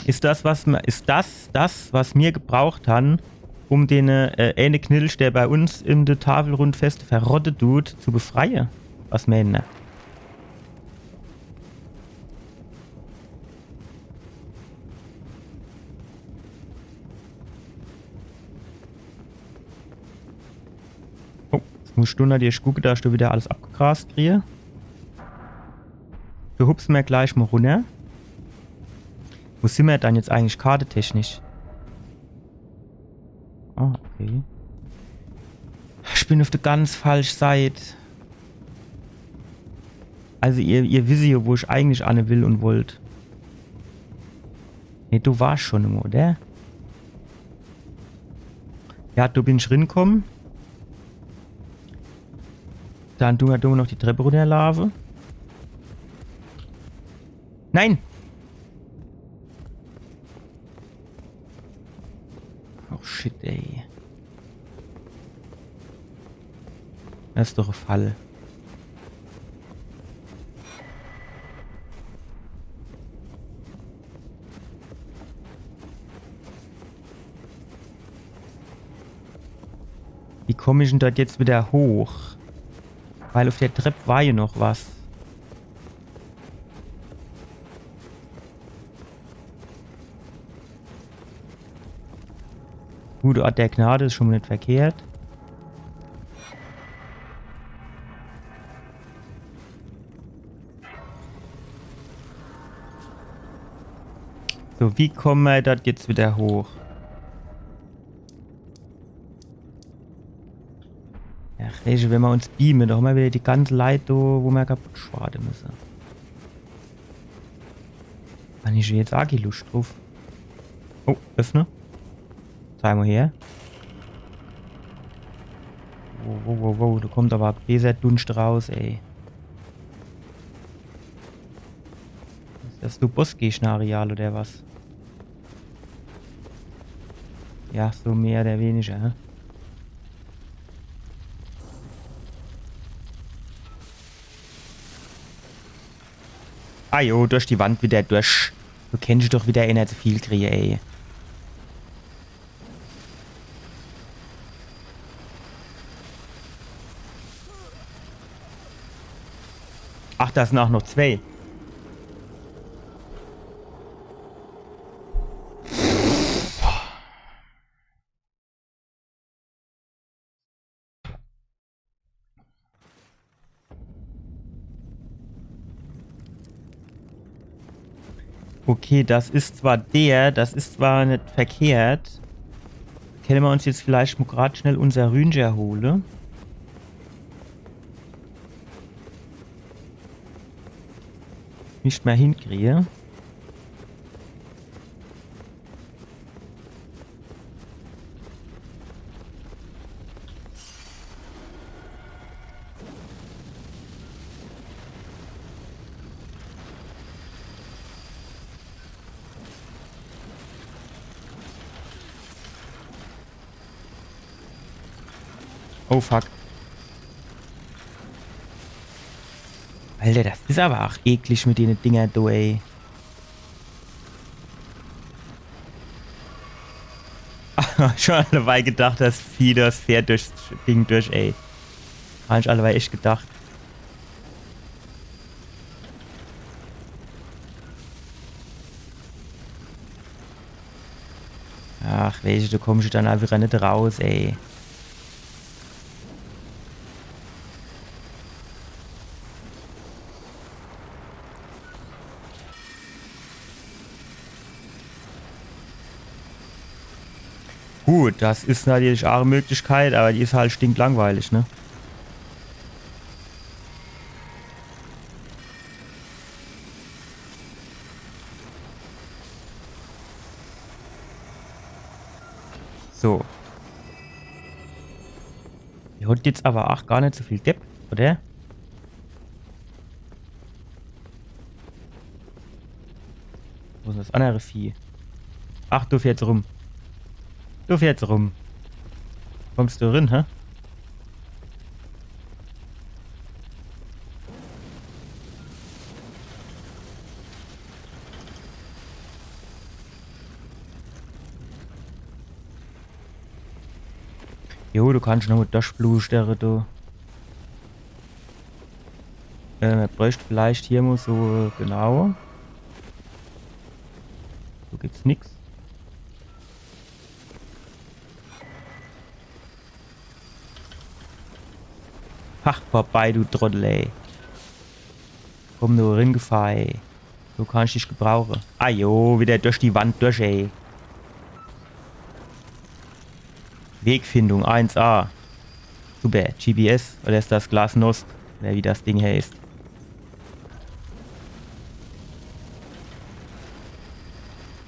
Is des, was mer, is des des, was mer gebraucht han, um den, äh, eene Knilch, der bei uns in de Tafelrundfest verrotte dut, zu befreie? Was meene? Oh, jetzt muss ich do nadierlich gucke, dass ich do widder alles abgegrast krie. Do hupse mer gleich mo runner. Wo sin mer dann jetzt eigentlich kartetechnisch? Ah, okay. Ich bin uff de ganz falsch Seit. Also ihr, ihr wisst jo, wo ich eigentlich anne will un wollt. Nee, do war ich schun immer, oder? Ja, do bin ich rinkomm. Dann dun mer, dun mer noch die Trepp runnerlaafe. Nein! Oh shit, ey. Des is doch e Fall. Wie komm ich dann dort jetzt widder hoch? Weil uff der Trepp war jo noch was. Gut, Ort der Gnade is schun mo net verkehrt. So, wie komme mer dort jetzt widder hoch? Ja, Rege, wenn mer uns beame, do hommer widder die ganz Leit do, wo mer kaputt schwade misse. Han ich jetzt aa kee Luscht druff. Oh, öffne. Zeig mo her. Wow, wow, wow, wow, do kommt awwer beeser Dunscht raus, ey. Is das do Bossgegner-Areal oder was? Ja, so mehr oder weniger, hä? Ah jo, durch die Wand wieder durch. Do kennscht doch wieder ener zu viel krie, ey. Ach, do sin ach noch zwee. Okay, das is zwar der, das is zwar net verkehrt. Kenne mer uns jetzt vielleicht mo grad schnell unser Rünscher hole? Net mehr hinkrie. Oh fuck. Alter, das is awwer ach eklig mit dene Dinger, du, ey. Schon alleweil gedacht, das Vieh, das fährt durchs Ding durch, ey. Hab ich alleweil echt gedacht. Ach, weescht, do kommscht dann ach wieder net raus, ey. Gut, das is natürlich ach e Möglichkeit, awwer die is halt stinklangweilig, ne? So. Die hat jetzt awwer ach gar net so viel Depp, oder? Wo is das annere Vieh? Ach, du fährst rum. Du fährst rum. Kommscht du rin, hä? Jo, du kannscht noch mo durchbluschtere, du. Äh, mer bräucht vielleicht hier mo so, äh, genau. So gibt's nix. Ach, vorbei, du Trottel, ey. Komm nur rin, Gefahr, ey. So kann ich dich gebrauche. Ah jo, wieder durch die Wand durch, ey. Wegfindung eins A. Super, G P S. Oder is das Glasnost? Oder wie das Ding heißt.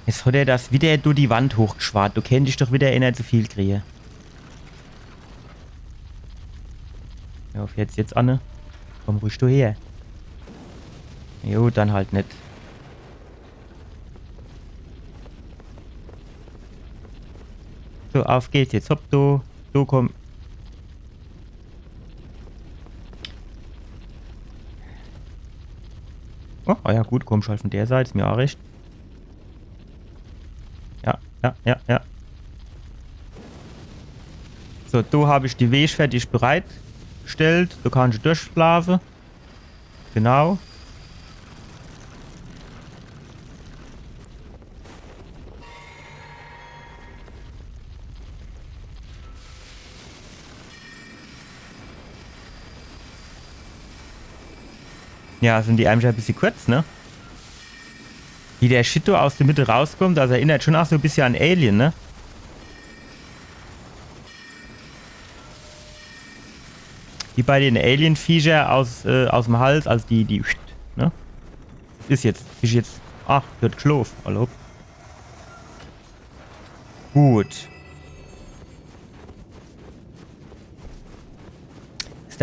Jetzt hat er das wieder durch die Wand hochgeschwart. Du kennscht doch wieder ener zu viel krie. Ja, fährt's jetzt anne? Komm ruhig du her. Jo, dann halt net. So, auf geht's jetzt. Hopp, du. Du komm. Oh, ah ja, gut, komm halt von der Seit, is mir ach recht. Ja, ja, ja, ja. So, do hab ich die Weg fertig bereitgestellt. Do kannscht durchschlafe. Genau. Ja, sin die Ärmcher e bissje kurz, ne? Wie der Shit do aus der Mitte rauskommt, das erinnert schon ach so e bissje an Alien, ne? Wie bei den Alien-Viecher aus, äh, aus dem Hals, also die, die, ne? Is jetzt, is jetzt, ach, wird geschlof, hallo. Gut.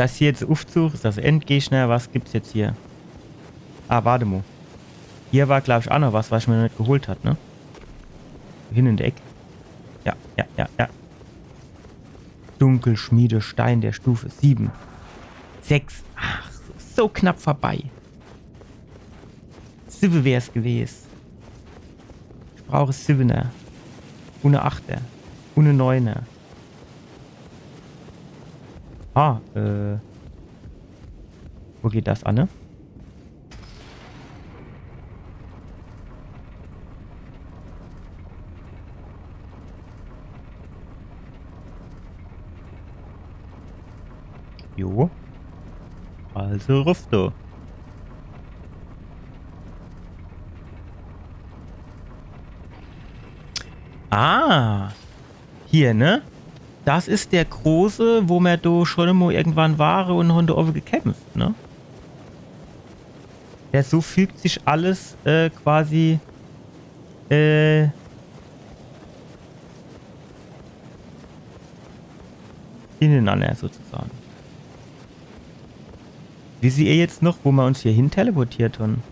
Das hier jetzt Uffzug, is das Endgegner? Was gibt's jetzt hier? Ah, wart mo. Hier war, glaab ich, aa noch was, was ich mir noch net geholt hat, ne? Hin in de Eck. Ja, ja, ja, ja. Dunkelschmiedestein der Stufe sieben. Sechs. Ach, so, so knapp vorbei. Siwwe wär's gewes. Ich brauch Siwwener. Un e Achter. Un e Neuner. Ah, äh. Wo geht das an, ne? Jo. Also ruff du. Ah. Hier, ne? Das is der große, wo mer do schon mo irgendwann ware un hon do owwe gekämpft, ne? Ja, so fügt sich alles, äh, quasi, äh, ineinander sozusagen. Wisst ihr jetzt noch, wo mer uns hier hin teleportiert hon?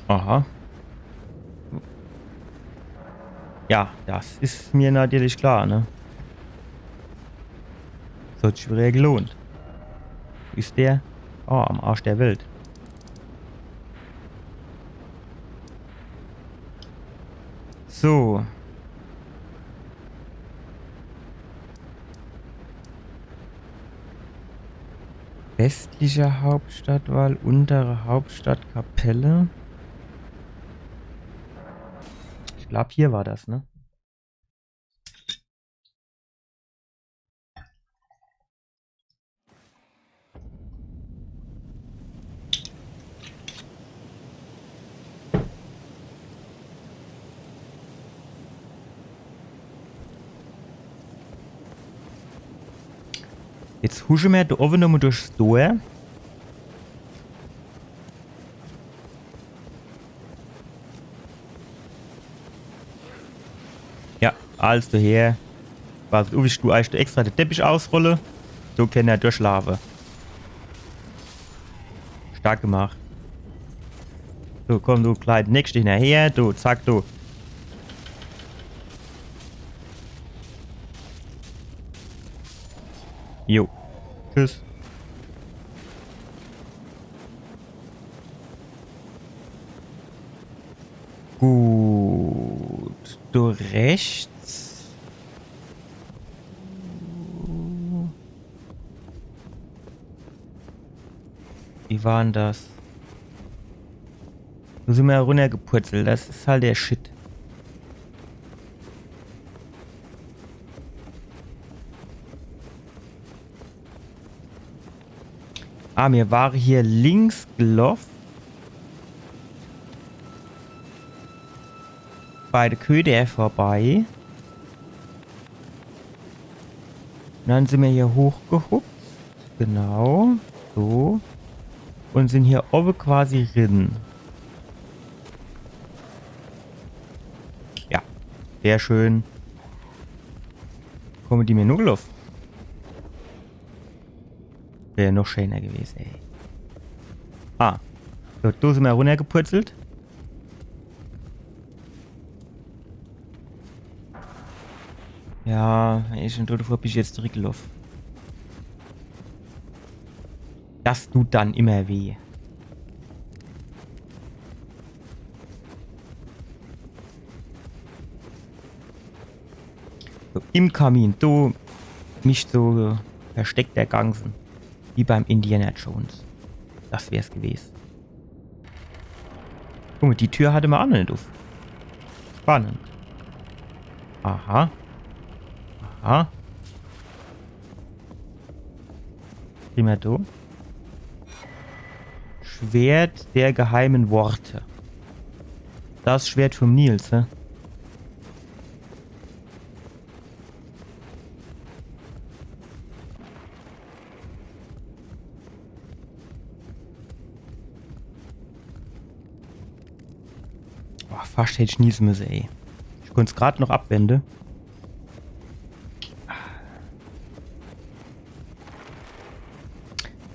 Aha. Ja, das is mir natürlich klar, ne? Das hat sich wieder gelohnt. Wo is der? Oh, am Arsch der Welt. So. Westliche Hauptstadtwall, untere Hauptstadtkapelle. Ich glaub, hier war das, ne? Jetzt husche mer do owwe nochmo durchs Tor. Ja, alles daher. Wart, uff, ich du eich do extra de Teppich ausrolle. So kann er durchlaafe. Stark gemacht. So, komm, du kleid nächscht hinnerher. Du, zack, du. Jo. Tschüss. Gut. Do rechts. Wie war dann das? Do sin mer runnergepurzelt. Das is halt der Shit. Ah, mir ware hier links geloff. Bei de Köder vorbei. Un dann sin mir hier hochgehupst. Genau. So. Un sin hier owwe quasi rin. Ja. Sehr schön. Komme die mir nur geloff? Wär noch schöner gewese, ey. Ah. So, do sin mir runnergepurzelt. Ja, wenn ich schon do vor, bin ich jetzt zurückgeloff. Das tut dann immer weh. So, im Kamin, do misst so versteckt der Gang sin. Wie beim Indiana Jones. Das wär's gewes. Guck mo, die Tür hatte mer aa noch net uff. Spannend. Aha. Aha. Prima do. Schwert der geheimen Worte. Das Schwert vom Nils, hä? Boah, fascht hätt ich niese müsse, ey. Ich konnt's grad noch abwende.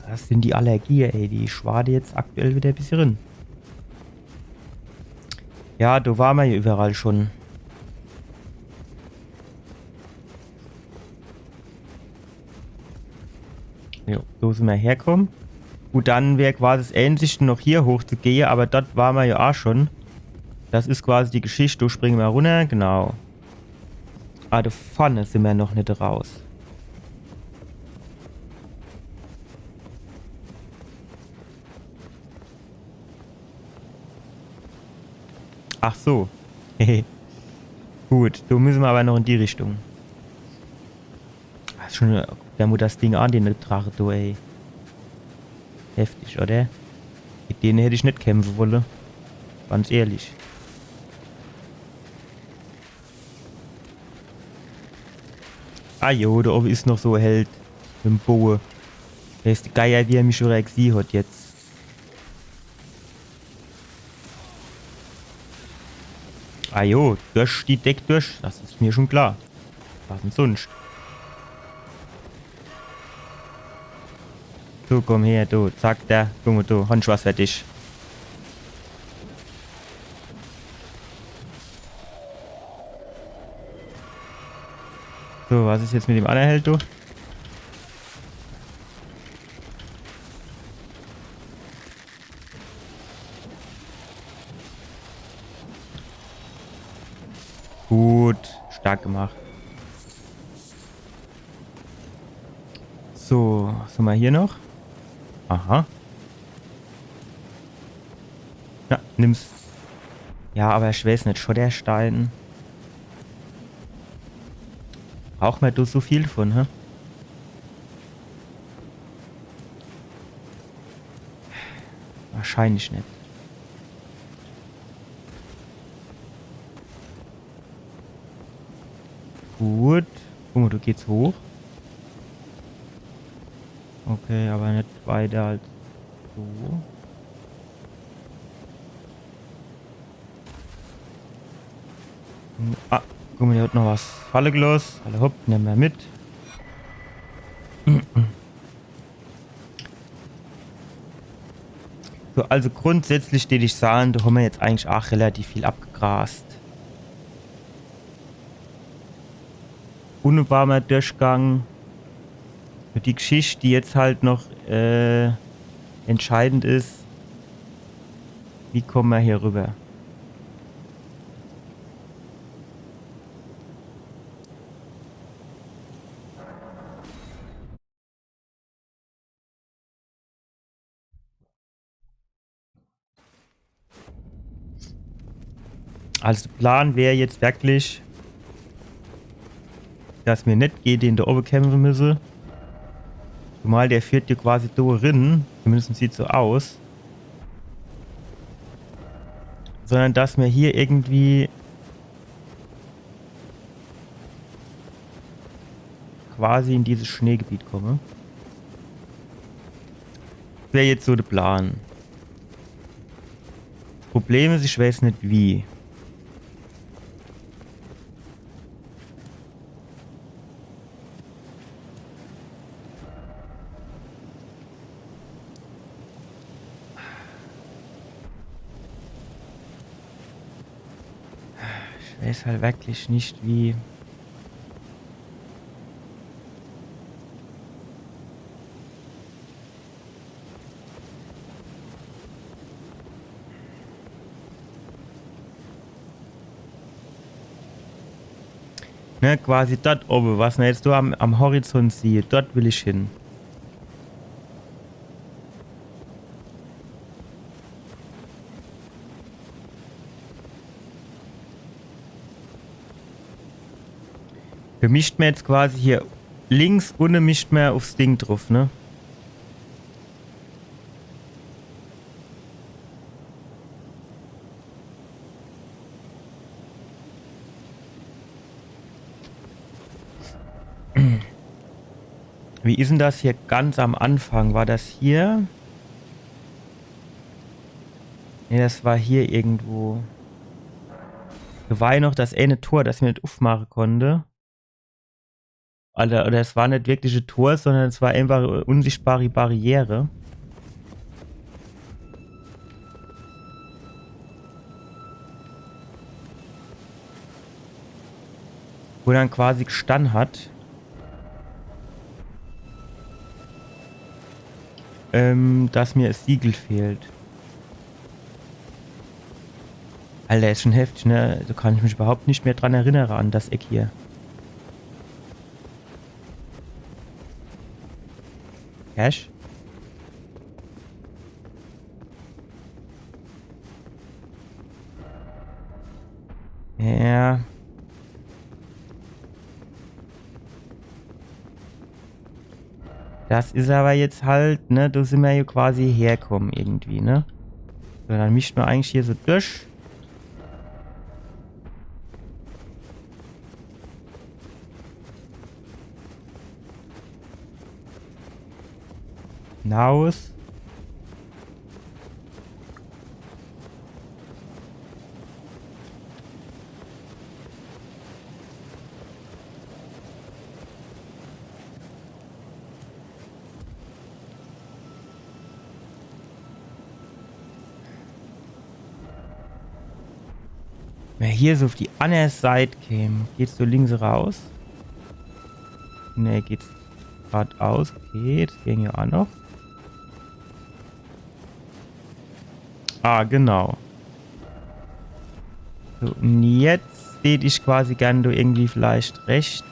Das sin die Allergie, ey. Die schwade jetzt aktuell wieder e bissje rin. Ja, do ware mer jo iwwerall schon. Jo, so sin mer herkomme. Gut, dann wär quasi das Äänzigste noch hier hoch zu gehe, awwer dort ware mer jo aa schon. Das is quasi die Geschicht, do springe mer runner, genau. Ah, do vorne sin mer noch net raus. Ach so. Gut, do müsse mer awwer noch in die Richtung. Das is schon, guck der mo das Ding an, den Drache, du, ey. Heftig, oder? Mit dene hätt ich net kämpfe wolle. Ganz ehrlich. Ah jo, do owwe is noch so e Held mit em Boe. Weeß de Geier, wie er mich schon gesieh hat jetzt. Ah jo, durch die Deck durch, das is mer schon klar. Was denn sunscht? Du, komm her, du. Zack, do. Guck mo, du. Hab ich was für dich. So, was is jetzt mit dem annere Held, du? Gut, stark gemacht. So, was hammer hier noch? Aha. Na, nimm's. Ja, awwer ich weeß net, Schotterstein. Brauche mer do so viel von, hä? Wahrscheinlich net. Gut. Guck mo, do geht's hoch. Okay, awwer net weiter als so. Ah, guck mo, der hat noch was falle geloss. Alla hopp, nemme mer mit. So, also grundsätzlich, deet ich sage, do hammer jetzt eigentlich aa relativ viel abgegrast. Unwarmer Durchgang. Für die Geschicht, die jetzt halt noch, äh, entscheidend is, wie komme mer hier rüber? Also de Plan wär jetzt wirklich, dass mer net gege den do owwe kämpfe müsse. Zumal der führt jo quasi do rin, zumindest sieht's so aus. Sondern dass mer hier irgendwie quasi in dieses Schneegebiet komme. Wär jetzt so de Plan. Problem is, ich weeß net wie. Ich weeß halt wirklich net, wie. Ne, quasi dort owwe, was mer jetzt do am, am Horizont sieht, dort will ich hin. Mir mischt mer jetzt quasi hier links unne mischt mer uffs Ding druff, ne? Wie is denn das hier ganz am Anfang? War das hier? Ne, das war hier irgendwo. Do war jo noch das eene Tor, das mer net uffmache konnt. Oder, oder es war net wirklich e Tor, sondern es war einfach e unsichtbare Barriere. Wo dann quasi gestann hat, ähm, dass mir e Siegel fehlt. Alter, is schon heftig, ne? Do kann ich mich überhaupt net mehr dran erinnere, an das Eck hier. Cash? Ja. Das is aber jetzt halt, ne, do sin mer jo quasi herkomme irgendwie, ne? So, dann misst mer eigentlich hier so durch. Naus. Wenn mer hier so uff die anner Seit käm, geht's so links raus? Nee, geht's gradaus. Okay, das ging jo aa noch. Ah, genau. So, un jetzt hätt ich quasi gern do irgendwie vielleicht rechts.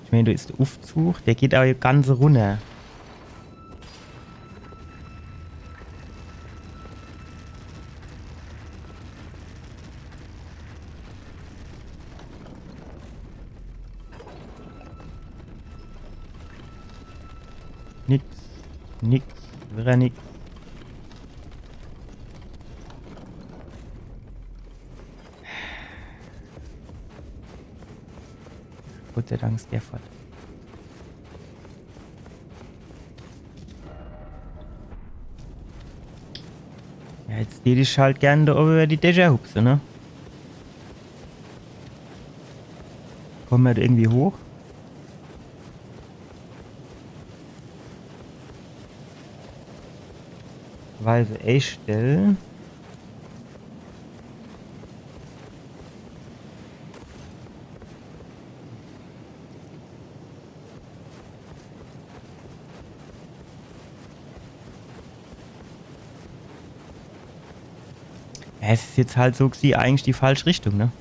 Ich mein, do is de Uffzug, der geht aber ganz runner. Nix, nix, wieder nix. Gott sei Dank is der fort. Ja, jetzt hätt ich halt gern do owwe über die Dächer hupse, ne? Komme mer do irgendwie hoch? Weise echt stelle. Ja, es is jetzt halt so gsieh eigentlich die falsch Richtung, ne?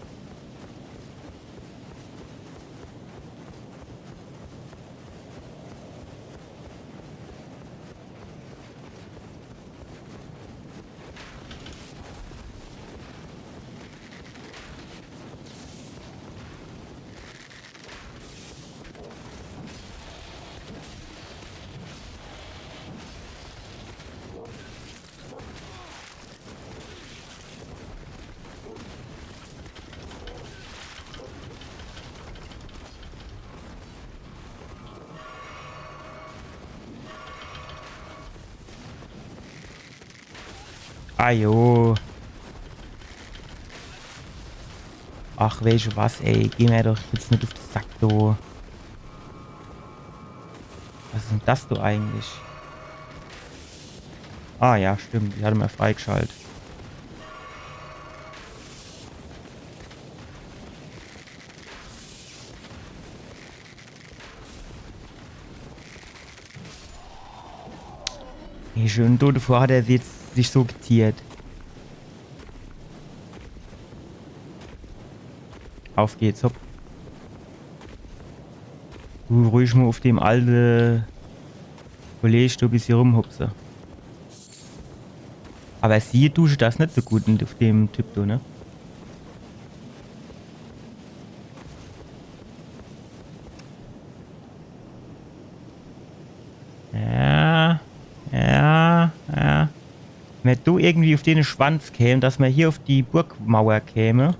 Ajo. Ach, weesche was, ey. Geh mer doch jetzt net uff de Sack, du. Was is denn das, du, eigentlich? Ah ja, stimmt. Ich hatte mer freigeschalt. Hey, schön, do devor hat er jetzt sich so geziert. Auf geht's, hopp. Du ruhig mo uff dem alte Kollege do bissje rumhupse. Aber sie dusche das net so gut mit dem Typ do, ne? Ja, ja, ja. Wenn mer do irgendwie uff den Schwanz käm, dass mer hier uff die Burgmauer käme,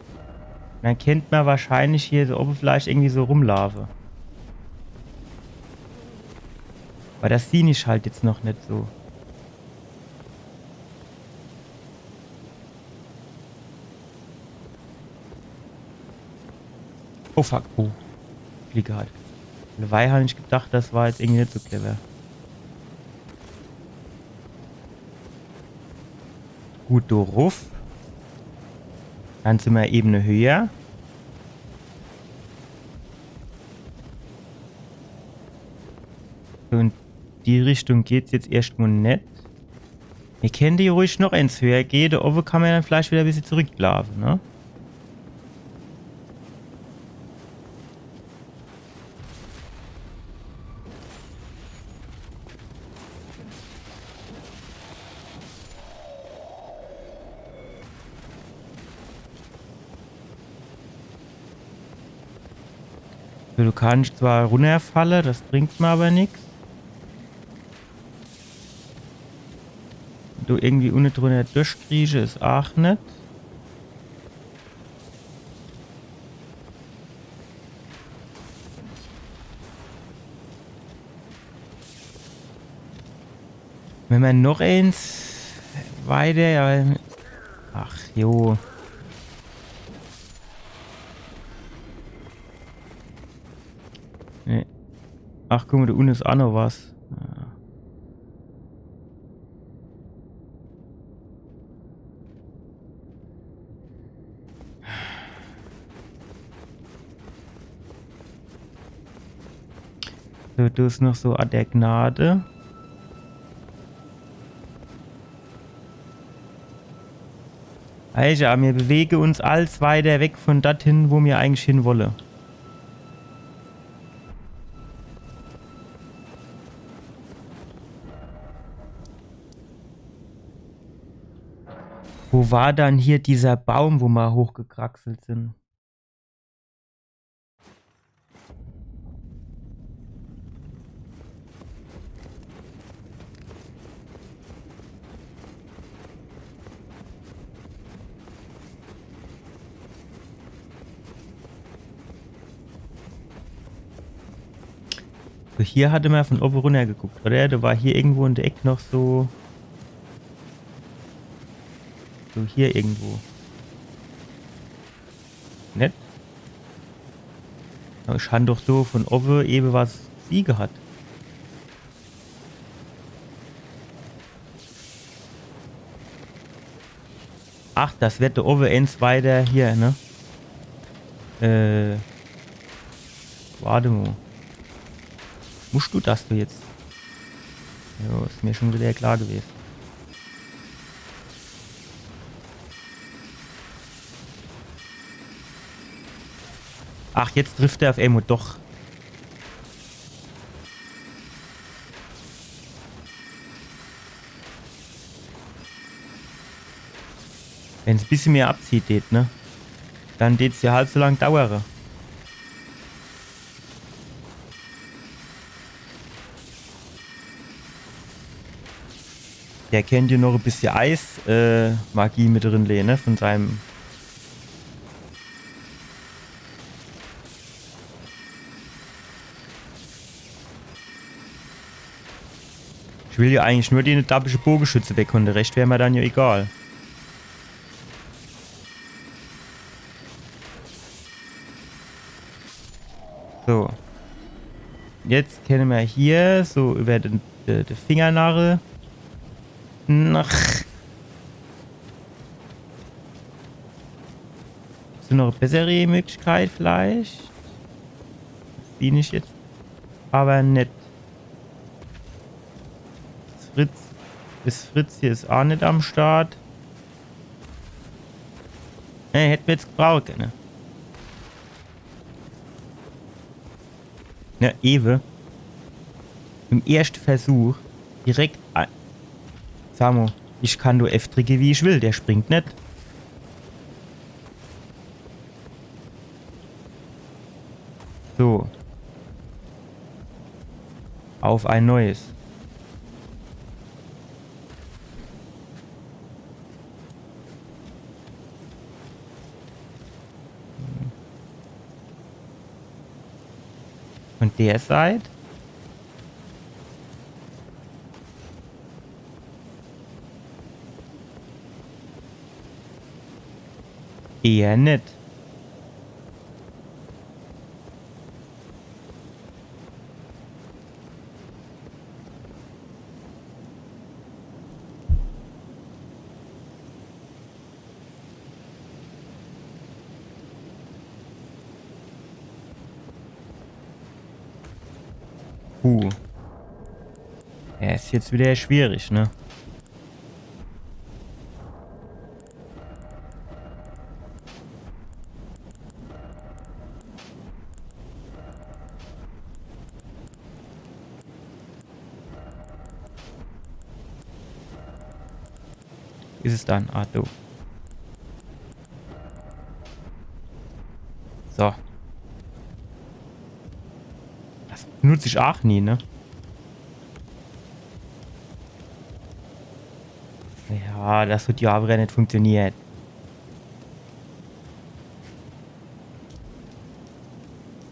dann kennt mer wahrscheinlich hier so owwe vielleicht irgendwie so rumlaafe. Aber das sieh ich halt jetzt noch net so. Oh fuck, oh. Glick gehat. Dabei hab ich gedacht, das war jetzt irgendwie net so clever. Gut, do ruff. Dann sin mer Ebene höher. So, in die Richtung geht's jetzt erscht mo net. Mer kennt jo ruhig noch eens höher gehe. Do owwe kann mer dann vielleicht wieder e bissje zurücklaafe, ne? So, du kannsch zwar runnerfalle, das bringt mer awwer nix. Do irgendwie unne drunner durchkrieche is aach net. Wenn mer noch eens weiter, ja, ach, jo. Nee. Ach, guck mo, do unne is aach noch was. Ja. So, do is noch so Ort der Gnade. Also, mir bewege uns als weiter weg von dorthin, wo mir eigentlich hin wolle. Wo war dann hier dieser Baum, wo mer hochgekraxelt sin? So, hier hatte mer von owwe runnergeguckt, oder? Do war hier irgendwo in der Eck noch so. So, hier irgendwo. Net? Awwer ich han doch do von owwe ewe was gesieh gehat. Ach, das werd do owwe eens weiter hier, ne? Äh. Wart mo. Musch du das do jetzt? Jo, is mir schun wieder klar gewese. Ach, jetzt trifft er uff emol doch. Wenn's e bissje mehr abzieht, deet, ne? Dann deet's jo halb so lang dauere. Der kennt jo noch e bissje Eis, äh, Magie mit drin lehe, ne? Von seinem. Ich will jo eigentlich nur die dabbische Bogeschütze weg un de Rescht wär mer dann jo egal. So. Jetzt kenne mer hier so iwwer de, de, de Fingernagel. Ach. Is do noch e bessere Möglichkeit vielleicht? Sieh ich jetzt awwer net. Is Fritz, is Fritz hier is aach net am Start. Ne, hätt mer jetzt gebrauche kenne. Ne, ewe. Im erschte Versuch direkt ei-, sa mo, ich kann nur F dricke, wie ich will, der springt net. So. Auf ein Neues. Von der Seit? Eher net. Uh. Ja, is jetzt wieder schwierig, ne? Is es dann? Ah, do. So. Das benutz ich ach nie, ne? Ja, das hat ja awwer net funktioniert.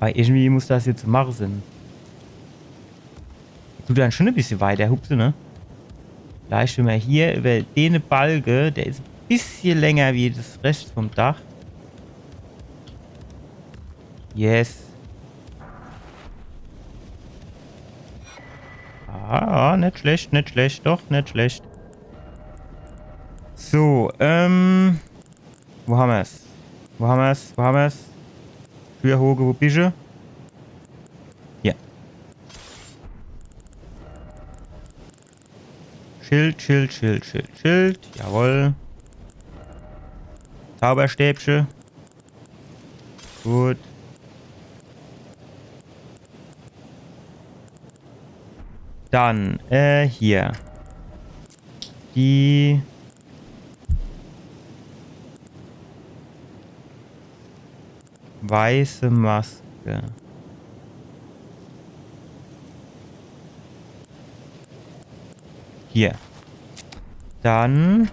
Awwer irgendwie muss das jetzt zu mache sin. Du dann schon e bissje weiter hupse, ne? Vielleicht, wenn mer hier iwwer dene Balge, der is e bissje länger wie das Rest vom Dach. Yes. Ah, net schlecht, net schlecht, doch, net schlecht. So, ähm. Wo hammer's? Wo hammer's? Wo hammer's? Türhoge, wo bische? Hier. Schild, Schild, Schild, Schild, Schild. Jawohl. Zauberstäbche. Gut. Dann, äh, hier. Die weiße Maske. Hier. Dann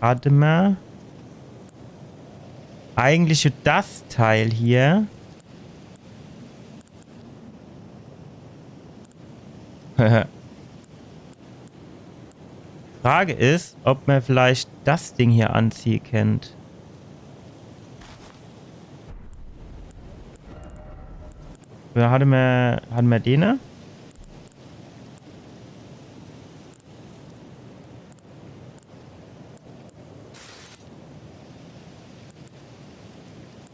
hatte mer eigentlich das Teil hier. Frage is, ob mer vielleicht das Ding hier anziehe kennt. Oder hatte mer, hatte mer dene?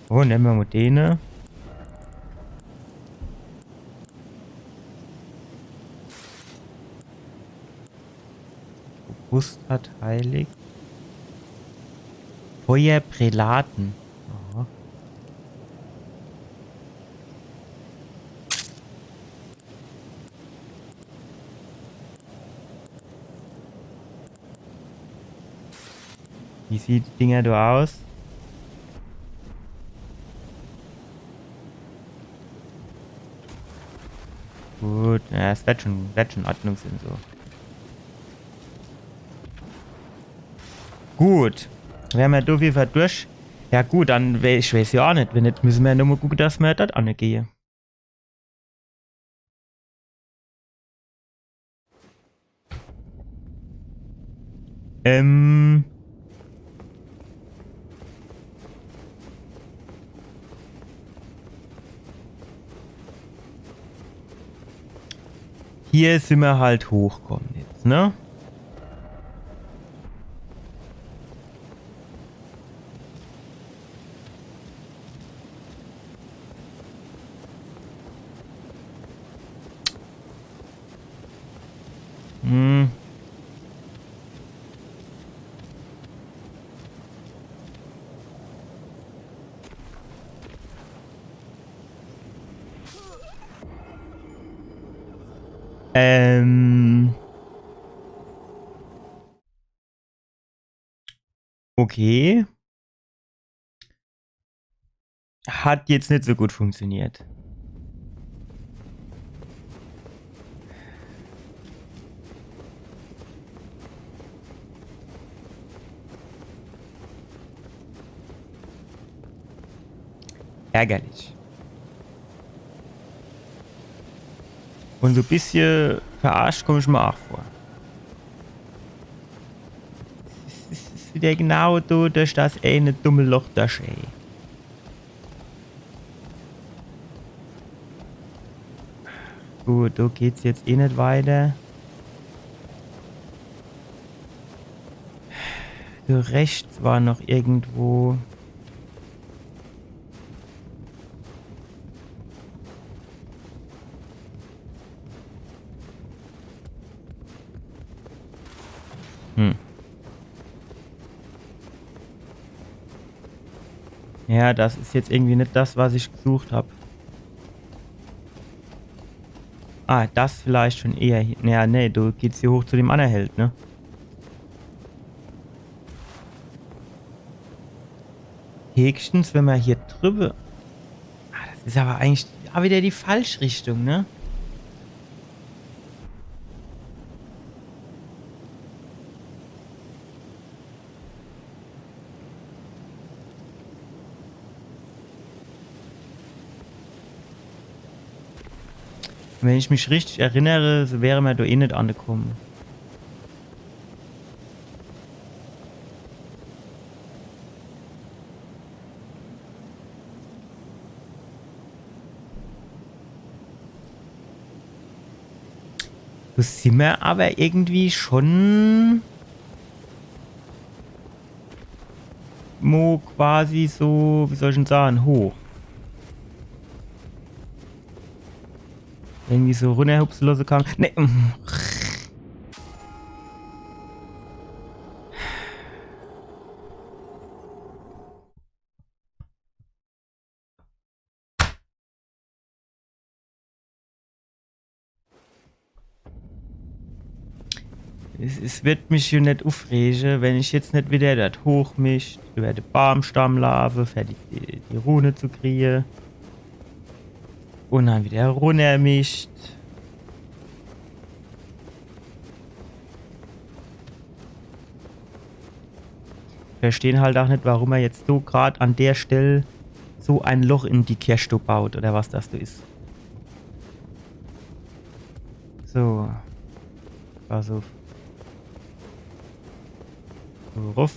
Oh, nemme mer mol dene. Robust hat heilig. Feuerprälaten. Aha. Wie sieht die Dinger do aus? Gut, ja, es wird schon, wird schon in Ordnung sin, so. Gut. Wär mer do widder durch. Ja gut, dann wä-, ich weiß ja ach net. Wenn net, müsse mer nochmol gucke, dass mer dort anegehe. Ähm. Hier sin mer halt hochkomme jetzt, ne? Hm. Ähm. Okay. Hat jetzt net so gut funktioniert. Ärgerlich. Un so e bissje verarscht komm ich mer ach vor. Es is, es is widder genau do durch das eene dumme Loch durch, ey. Gut, do geht's jetzt eh net weiter. Do rechts war noch irgendwo. Ja, das is jetzt irgendwie net das, was ich gesucht hab. Ah, das vielleicht schon eher. Hi- Naja, nee, du gehst hier hoch zu dem annere Held, ne? Höchstens, wenn mer hier drüber. Ah, das is aber eigentlich auch wieder die falsch Richtung, ne? Wenn ich mich richtig erinnere, so wäre mer do eh net angekommen. Do simmer aber irgendwie schon mo quasi so, wie soll ich denn sagen, hoch. Irgendwie so runnerhupse losse kann. Nee. Es, es wird mich jo net ufrege, wenn ich jetzt net wieder dort hoch mischt, über de Baumstamm laafe, für die, die, die Rune zu kriege. Und dann wieder runner mischt. Verstehen halt auch net, warum er jetzt so grad an der Stelle so ein Loch in die Kerch do baut oder was das do is. So. Pass auf. So, ruff.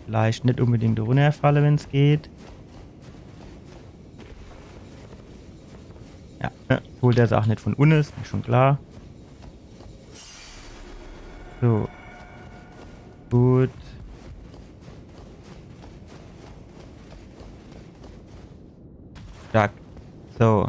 Vielleicht net unbedingt runnerfalle, wenn's geht. Ja, ne, holt er se auch net von unne, is mir schon klar. So. Gut. Zack. So.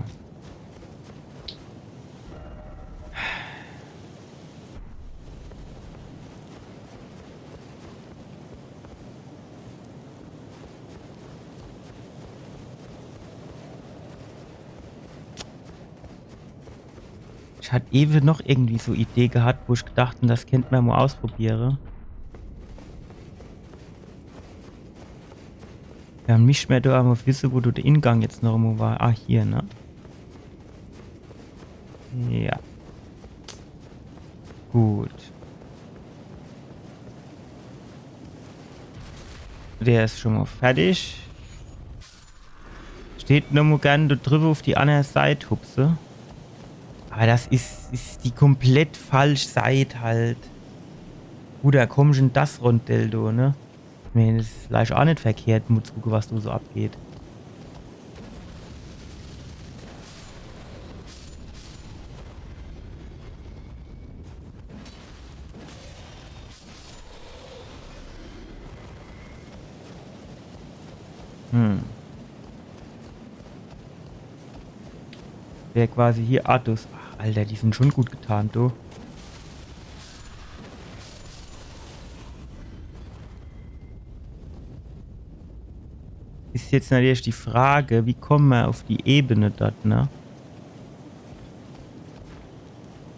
Ich hat ewe noch irgendwie so Idee gehat, wo ich gedacht hab, das kennt mer mo ausprobiere. Ja, un mischt mer do emol wisse, wo do de Ingang jetzt noch emol war. Ah, hier, ne? Ja. Gut. Der is schon mo fertig. Steht noch mo gern do driwwe uf die anner Seit hupse. Aber das is, is die komplett falsch Seit halt. Gut, do komm ich in das Rondell do, ne? Ich mein, is vielleicht auch net verkehrt, mo zu gucke, was do so abgeht. Hm. Wär quasi hier Artus. Ach, Alter, die sin schon gut getarnt, du. Is jetzt natürlich die Frage, wie komme mer uf die Ebene dort, ne?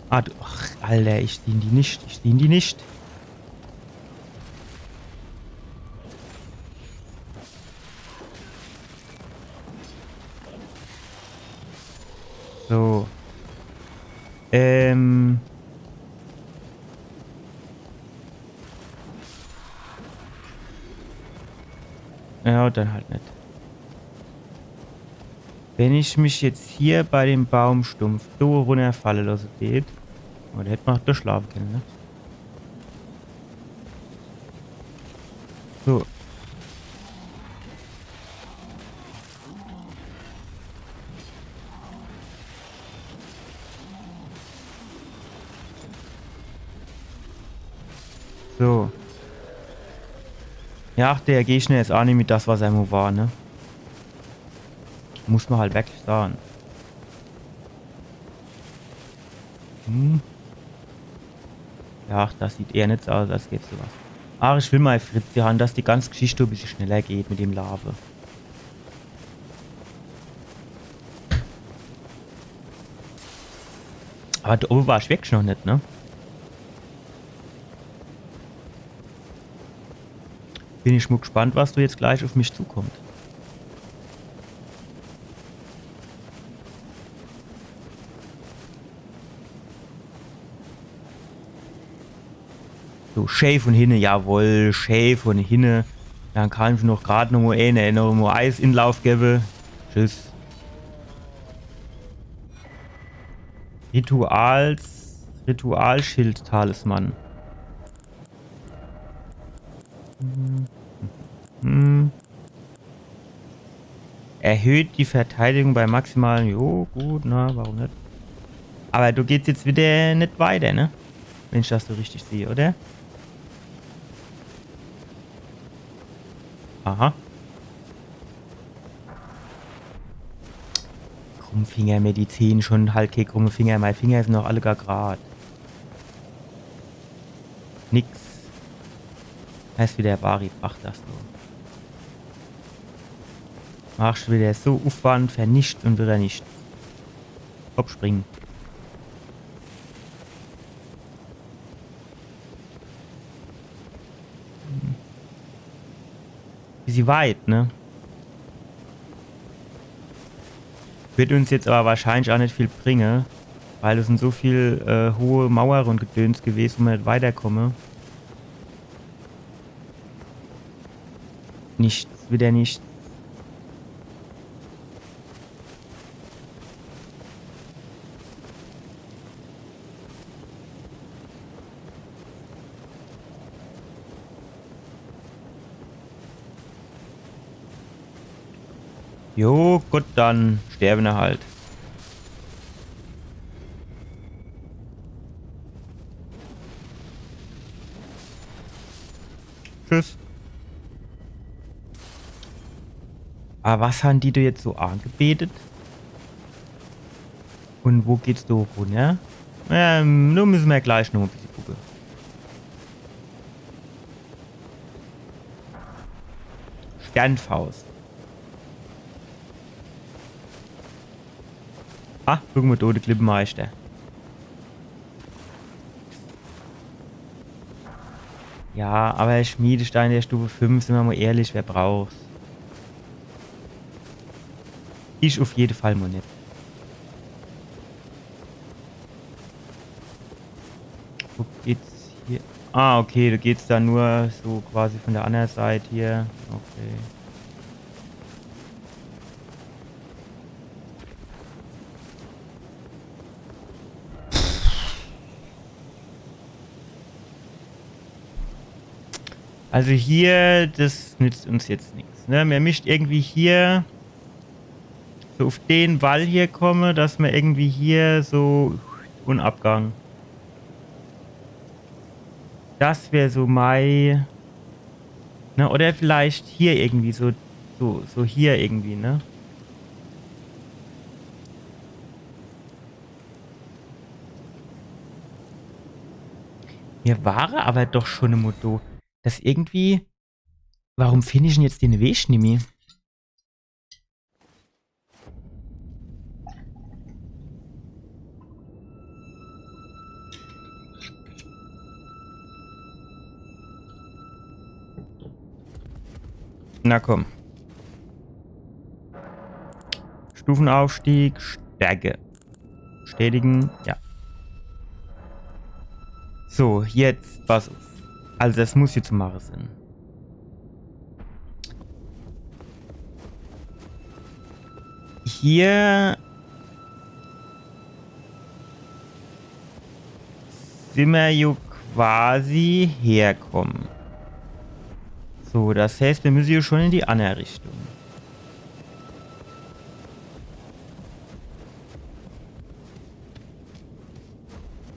Ah, du, ach, Alter, ich seh die net, ich seh die net. So. Ähm. Ja, dann halt net. Wenn ich mich jetzt hier bei dem Baumstumpf so runnerfalle losse deet, oh, do hätt mer auch durchschlafe kenne, ne? So. So. Ja, der Gegner is auch net mehr das, was er mo war, ne? Muss mer halt wirklich sage. Hm. Ja, das sieht eher net so aus, als gäb's do was. Ach, ich will mei Fritzi han, dass die ganz Geschicht e bissje schneller geht mit dem Laafe. Awwer do owwe war ich wirklich noch net, ne? Bin ich mol gespannt, was do jetzt gleich uff mich zukommt. So, schää vun hinne, jawohl, schää vun hinne. Dann kann ich noch grad noch mol eener, noch mol Eis in Lauf gewwe. Tschüss. Rituals, Ritualschild-Talisman. Hm. Hm. Erhöht die Verteidigung bei maximalen. Jo, gut, na, warum net? Awwer do geht's jetzt widder net weiter, ne? Wenn ich das so richtig seh, oder? Aha. Krummfinger-Medizin, schun halt kee krumme Finger. Mei Finger sin noch alle gar grad. Nix. Heißt widder, Bari, mach das nur. Machsch widder so Uffwand fer nix un widder nix. Hopp, spring. Bissje weit, ne? Werd uns jetzt awwer wahrscheinlich aa net viel bringe, weil do sin so viel, äh, hohe Mauere un Gedöns gewest, wo mer net weiterkomme. Nix, widder nix. Jo, gut, dann sterwe mer halt. Tschüss. Awwer was han die do jetzt so angebetet? Un wo geht's do runner? Ähm, do misse mer gleich noch e bissje gucke. Sternfaust. Ah, guck mol do, de Klippemeister. Ja, awwer Schmiedestein der Stufe fünf, sin mer mol ehrlich, wer braucht's? Ich uff jede Fall mol net. Wo geht's hier? Ah, okay, do geht's dann nur so quasi vun der annere Seit hier. Okay. Also hier, das nützt uns jetzt nix, ne? Mir misst irgendwie hier so uff den Wall hier komme, dass mer irgendwie hier so en Abgang. Das wär so mei, ne? Oder vielleicht hier irgendwie so, so, so hier irgendwie, ne? Mir ware awwer doch schun emol do. Das irgendwie. Warum find ich'n jetzt de Weg nimmi? Na komm. Stufenaufstieg, Stärke. Bestätigen, ja. So, jetzt, pass uff. Also, das muss hier zu mache sin. Hier sin mer jo quasi herkomme. So, das heißt, mir misse jo schun in die anner Richtung.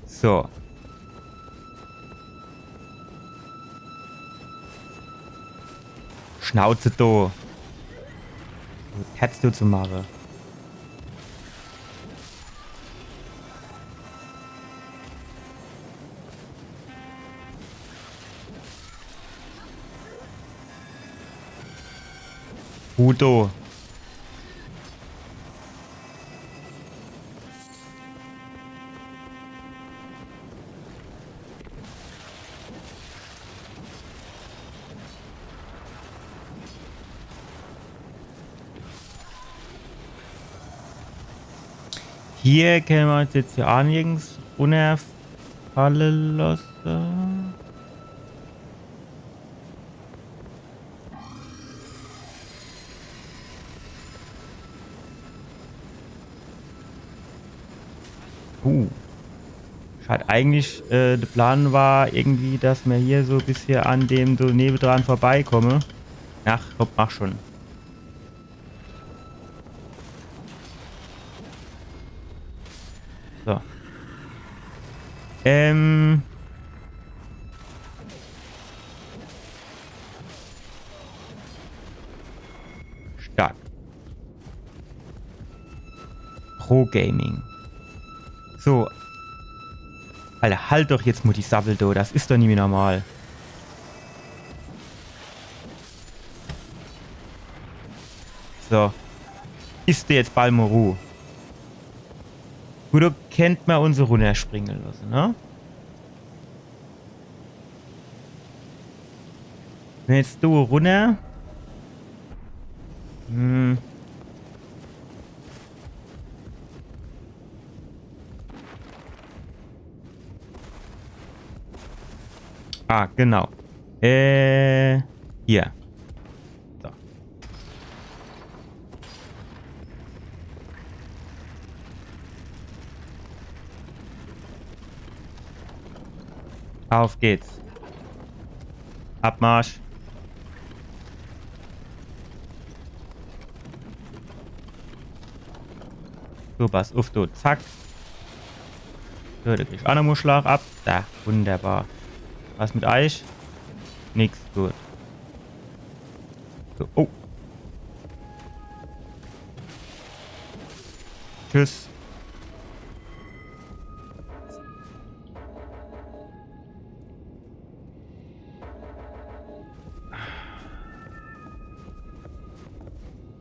So. Schnauze do. Was hättst du zu mache? Udo. Hier kenne mer uns jetzt hier aa nirgends runnerfalle losse. Puh. Schad, eigentlich, äh, de Plan war irgendwie, dass mer hier so e bissje an dem so newedran vorbeikomme. Ach, komm, mach schon. So. Ähm. Stark. Pro Gaming. So. Alter, halt doch jetzt mol die Sabbel, du. Das is doch nimmi normal. So. Is der jetzt ball mol Ruh? Gut, do kennt mer uns runnerspringe losse, ne? Wenn jetzt do runner. Hm. Ah, genau. Äh, hier. So. Auf geht's. Abmarsch. So, pass uff, du. Zack. So, do krieg ich aa nochmol Schlag ab. Da, wunderbar. Was mit eich? Nix, gut. So, oh. Tschüss.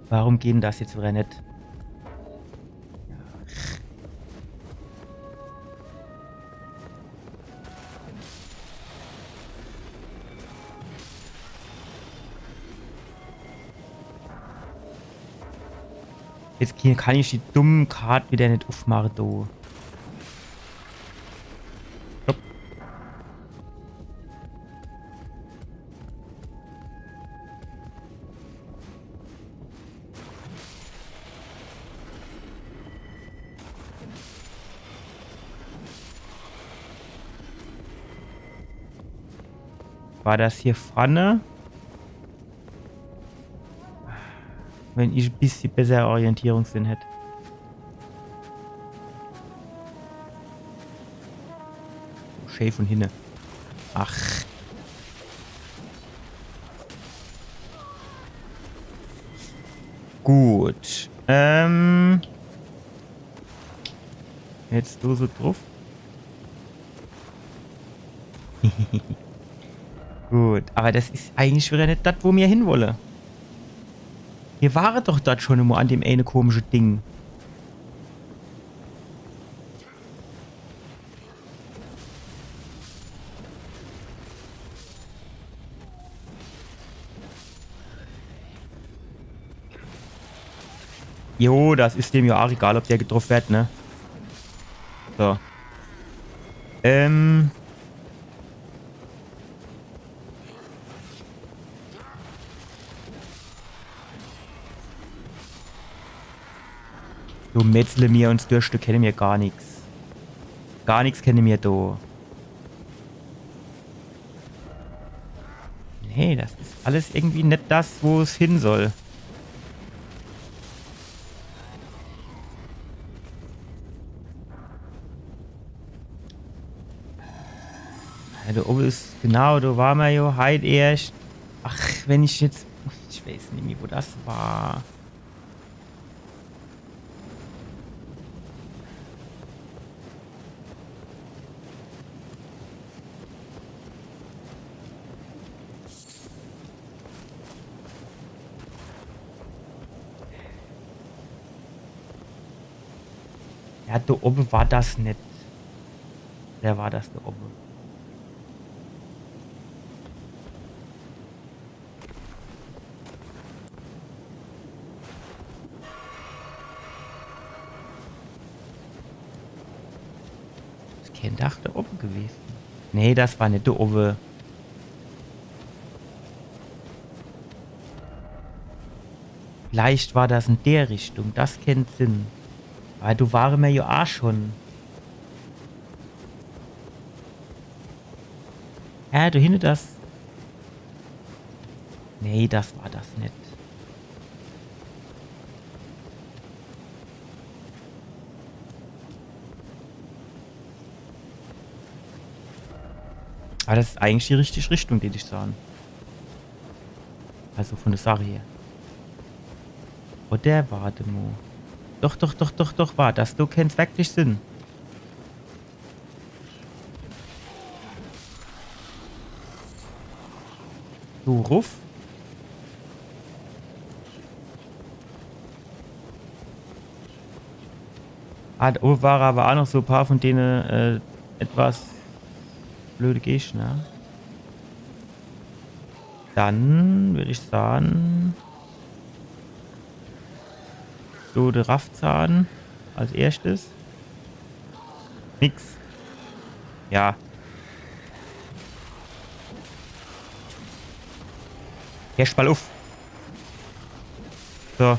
Warum geht dann das jetzt widder net? Jetzt kann ich die dumm Kart widder net uffmache, du. Hopp. War das hier vorne? Wenn ich e bissje bessere Orientierungssinn hätt. Schee vun hinne. Ach. Gut. Ähm. Jetzt du so druff. Gut, awwer das is eigentlich widder net das, wo mir hinwolle. Mir ware doch dort schun emol an dem eene komische Ding. Jo, das is dem jo aach egal, ob der getroff werd, ne? So. Ähm. So metzle mir uns durch, do kenne mir gar nix. Gar nix kenne mir do. Nee, das is alles irgendwie net das, wo's hin soll. Ja, do owwe is, genau, do ware mer jo heit erscht. Ach, wenn ich jetzt, ich weiß nimmi, wo das war. Ja, do owwe war das net. Wer war das do owwe? Das kennt ach do owwe gewese. Nee, das war net do owwe. Vielleicht war das in der Richtung. Das kennt sin. Awwer do ware mer jo ach schon. Ja, do hinne das. Nee, das war das net. Awwer das is eigentlich die richtige Richtung, deet ich saan. Also vun der Sach her. Oder wart emol. Doch, doch, doch, doch, doch, wart. Das do kennt's wirklich sin. So, ruff. Ah, do ware awwer ach noch so e paar vun dene, äh, etwas blöde Gegner. Dann würd ich saan, so, de Raffzahn als erschtes. Nix. Ja. Hersch mol uff. So.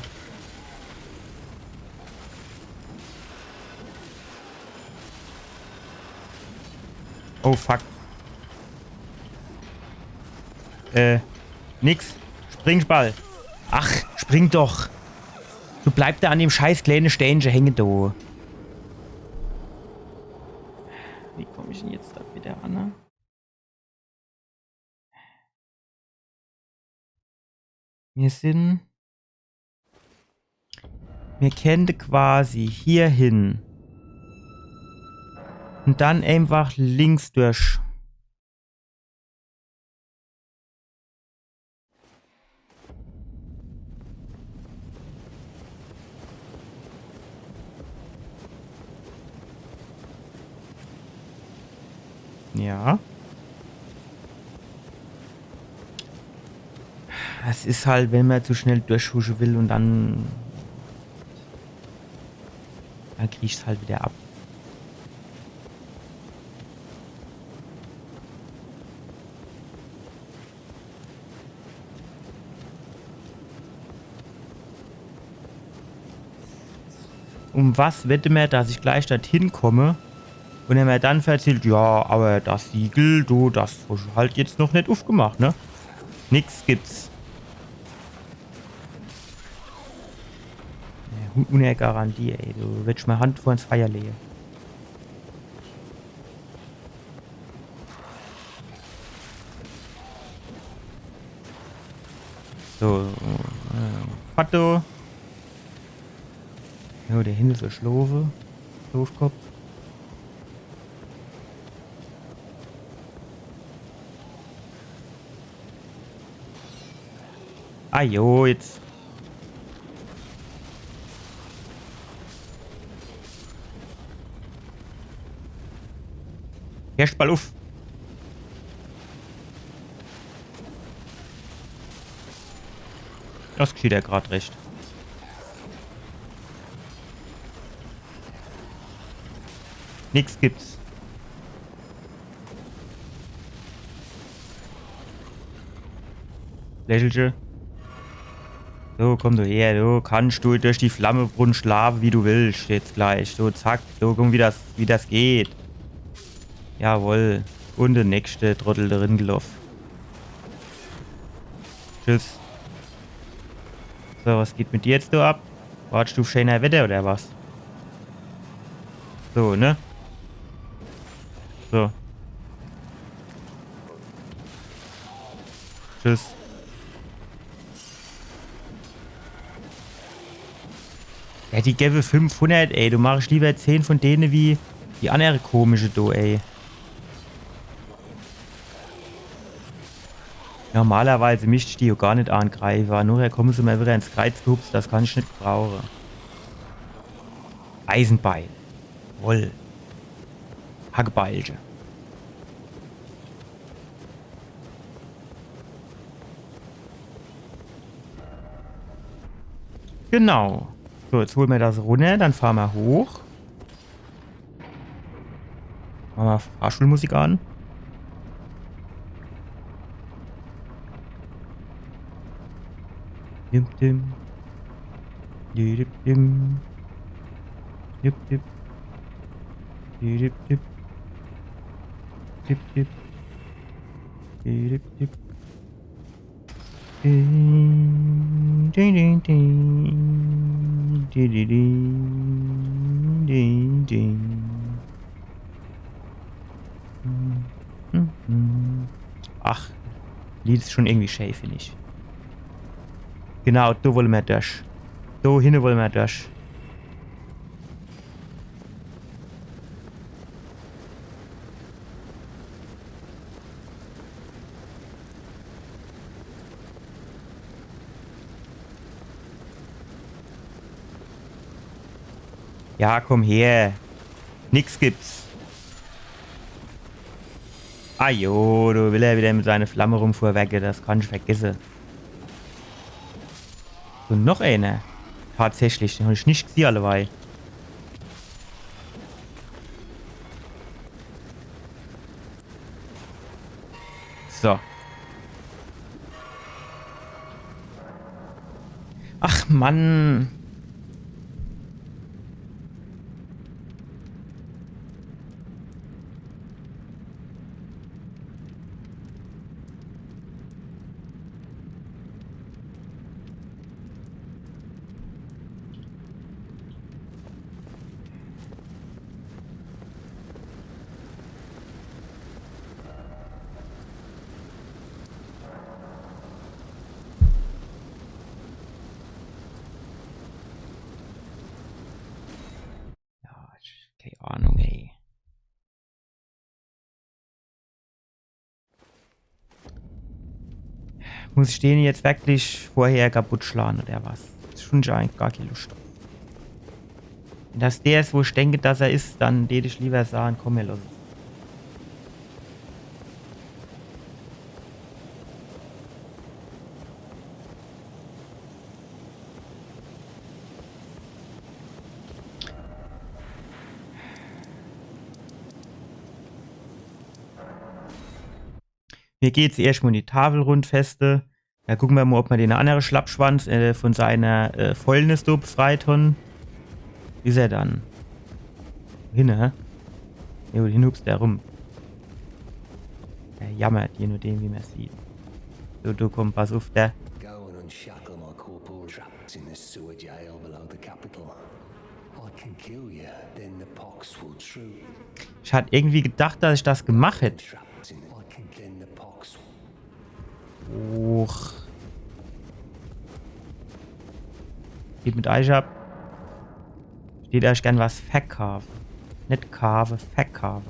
Oh, fuck. Äh, nix. Spring, Ball. Ach, spring doch. Du bleibsch do an dem scheiß kleene Steinche hänge, du. Wie komm ich denn jetzt do widder an, ne? Mir sin, mir kennte quasi hier hin. Un dann einfach links durch. Ja. Es is halt, wenn mer zu schnell durchhusche will un dann, dann kriegsch's halt widder ab. Um was wette mer, dass ich gleich dorthin komm un er mer dann verzählt, ja, awwer das Siegel, du, das hosch halt jetzt noch net uffgemacht, ne? Nix gibt's. Ja, ohne Garantie, ey. Du willsch mei Hand vors Feier leje. So, äh, Pato. Jo, der hinne so schlofe. Schlofkopp. Ah jo, jetzt. Hersch mol uff. Das geschieht jo grad recht. Nix gibt's. Lächelche. So, komm du her, du kannsch du durch die Flammebrunn schlafe, wie du willsch, jetzt gleich. So, zack, so, guck, wie das, wie das geht. Jawohl. Un de nächschte Trottel drin geloff. Tschüss. So, was geht mit dir jetzt do ab? Wartsch du uff scheener Wetter oder was? So, ne? So. Tschüss. Ja, die gewwe fünfhundert, ey. Du machsch liewer zehn vun dene wie die annere komische do, ey. Normalerweis misst ich die jo gar net angreife, awwer nochher komme se mer widder ins Kreiz gehupst, das kann ich net gebrauche. Eisenbeil. Jawoll. Hackebeilche. Genau. So, jetzt hole mer das runner, dann fahre mer hoch. Mache mer Fahrstuhlmusik an. Dim, dim. Di, di, dim. Dip, dip. Di, dip, dip. Dip, dip. Di, dip, dip. Ding, ding, ding. Ding, ding, ding. Ding, ding, ding. Hm, hm, hm. Ach, Lied is schon irgendwie schää, find ich. Genau, do wolle mer dorch. Do hinne wolle mer dorch. Ja, komm her. Nix gibt's. Ah jo, do will er wieder mit seiner Flamme rumfuhrwerke, das kann ich vergesse. Un noch eener. Tatsächlich, den hab ich net gesieh alleweil. So. Ach Mann. Ja, ich, kee Ahnung, ey. Muss ich den jetzt wirklich vorher kaputt schlage oder was? Das is schon eigentlich gar kee Luscht. Wenn das der is, wo ich denke, dass er is, dann tät ich lieber sage, komm, mir losse. Mir gehn jetzt erscht mo in die Tafelrundfeste. Do gucke mer mo, ob mer den annere Schlappschwanz, äh, von seiner, äh, Fäulnis do befreit hon. Wo is er dann? Hinne, hä? Jo, do hinne hupst er rum. Er jammert, je nodem, wie mer sieht. So, du komm, pass uff, der. Go and unshackle my corporal trapped in the sewer jail below the capital. I can kill you, then the pox will droop. Ich hat irgendwie gedacht, dass ich das gemacht hätt. Trapped in the, I can, then the pox. Och. Geht mit eich ab. Ich dät eich gern was verkaafe. Net kaafe, verkaafe.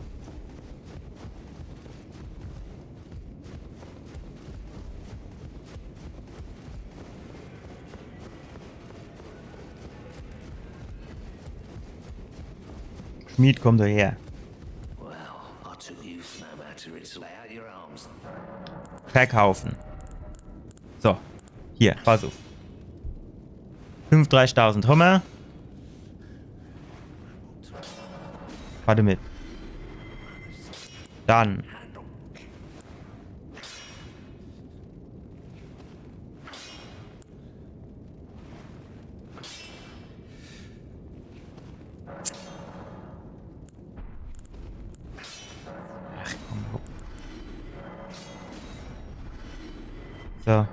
Schmied, komm du her. Well, I took you for no matter, it's lay out your arms. Verkaufen. So, hier, pass uff. Fünfunddreißigtausend hommer. Wart mit. Dann. Ach, komm, hopp. So.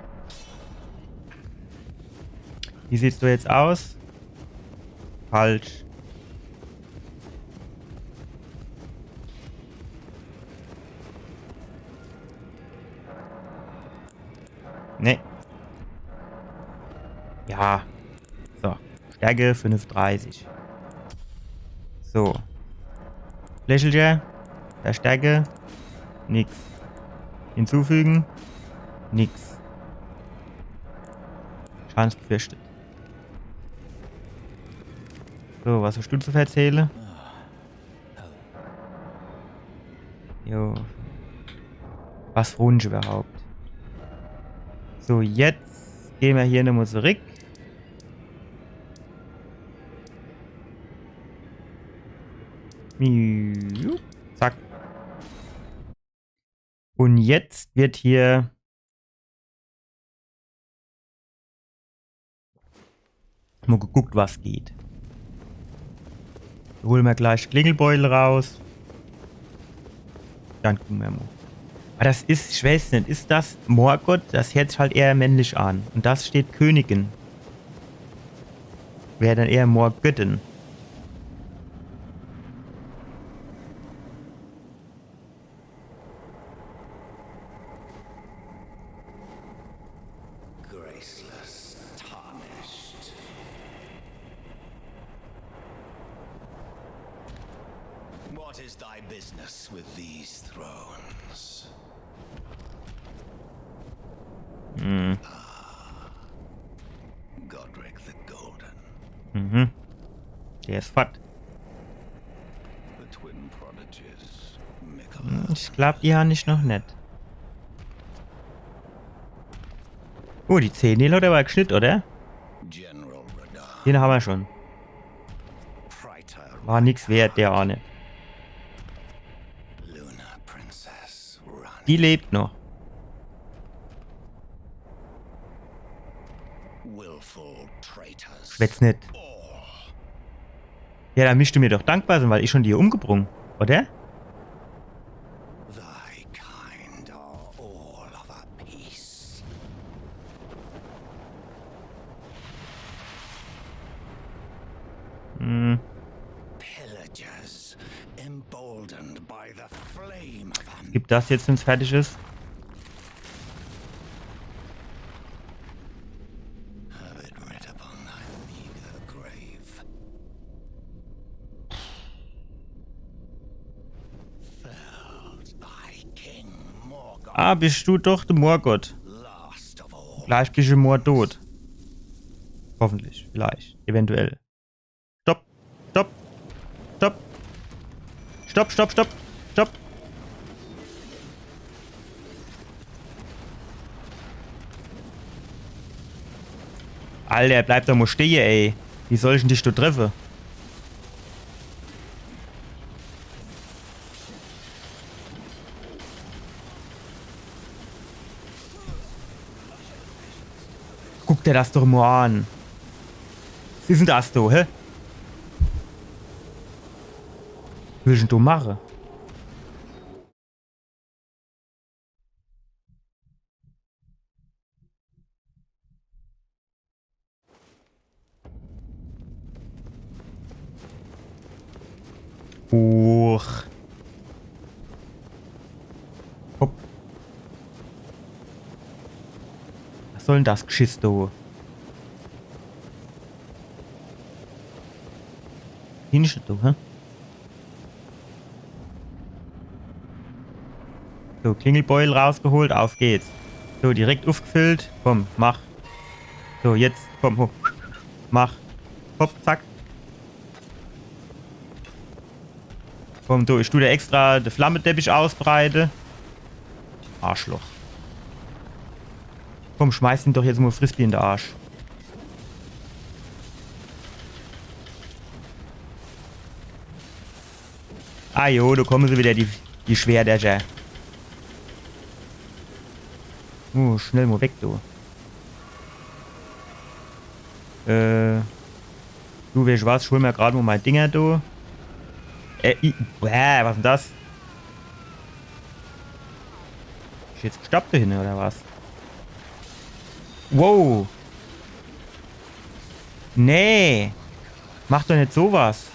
Wie siehst du jetzt aus? Falsch. Nee. Ja. So. Stärke fünfunddreißig. So. Lächelche. Der Stärke. Nix. Hinzufügen. Nix. Schadensbefürchtet. So, was hast du zu verzählen? Jo. Was froh ich überhaupt? So, jetzt gehn mer hier nochmal zurück. Miu. Zack. Und jetzt wird hier Mo geguckt, was geht. Hole mer gleich Klingelbeutel raus. Dann gucke mer mo. Aber das is, ich weiß nit, is das Morgott? Das hört sich halt eher männlich an. Und das steht Königin. Wär dann eher Morgöttin. Graceless, tarnished. What is thy business with these thrones? Hm. Ah, Godrick the Golden. Mhm. Der is fort. The twin prodigies, Miquella. Hm, ich glaub, die han ich noch net. Oh, die Zehennägel hat er aber geschnitt, oder? General Radahn. Den han mer schon. Praetor. War nix wert, der Ahne. Luna Princess, run. Die lebt noch. Willful traitors. Schwätz net. All. Ja, dann mischt du mir doch dankbar sein, weil ich schon die umgebrung, oder? Thy kind are all of a piece. Hm. Pillagers, emboldened by the flame of am- Gib das jetzt, wenn's fertig is. Have it writ upon thy meager grave. Felled by King Morgott. Ah, bist du doch der Morgott. Last of all. Gleich bist du mordtot. Hoffentlich, vielleicht, eventuell. Stopp. Stopp. Stopp. Stopp, stopp, stopp. Stopp. Alter, bleib doch mo stehe, ey. Wie soll ich denn dich do treffe? Guck der das doch mo an. Was is denn das do, hä? Was will ich denn do mache? Huch. Hopp. Was soll denn das Geschiss do? Hinsche do, hä? So, Klingelbeutel rausgeholt, auf geht's. So, direkt uffgefüllt. Komm, mach. So, jetzt, komm, hopp. Mach. Hopp, zack. Komm, du, ich tu der extra de Flammeteppich ausbreite. Arschloch. Komm, schmeiß ihm doch jetzt mo Frisbee in de Arsch. Ah jo, do komme se wieder, die, die Schwertercher. Uh, schnell mo weg, du. Äh, du, weescht was, ich hol mer grad mo mei Dinger, du. Äh, i, bäh, was is denn das? Is jetzt gestoppt do hinne, oder was? Wow. Nee. Mach doch net so was.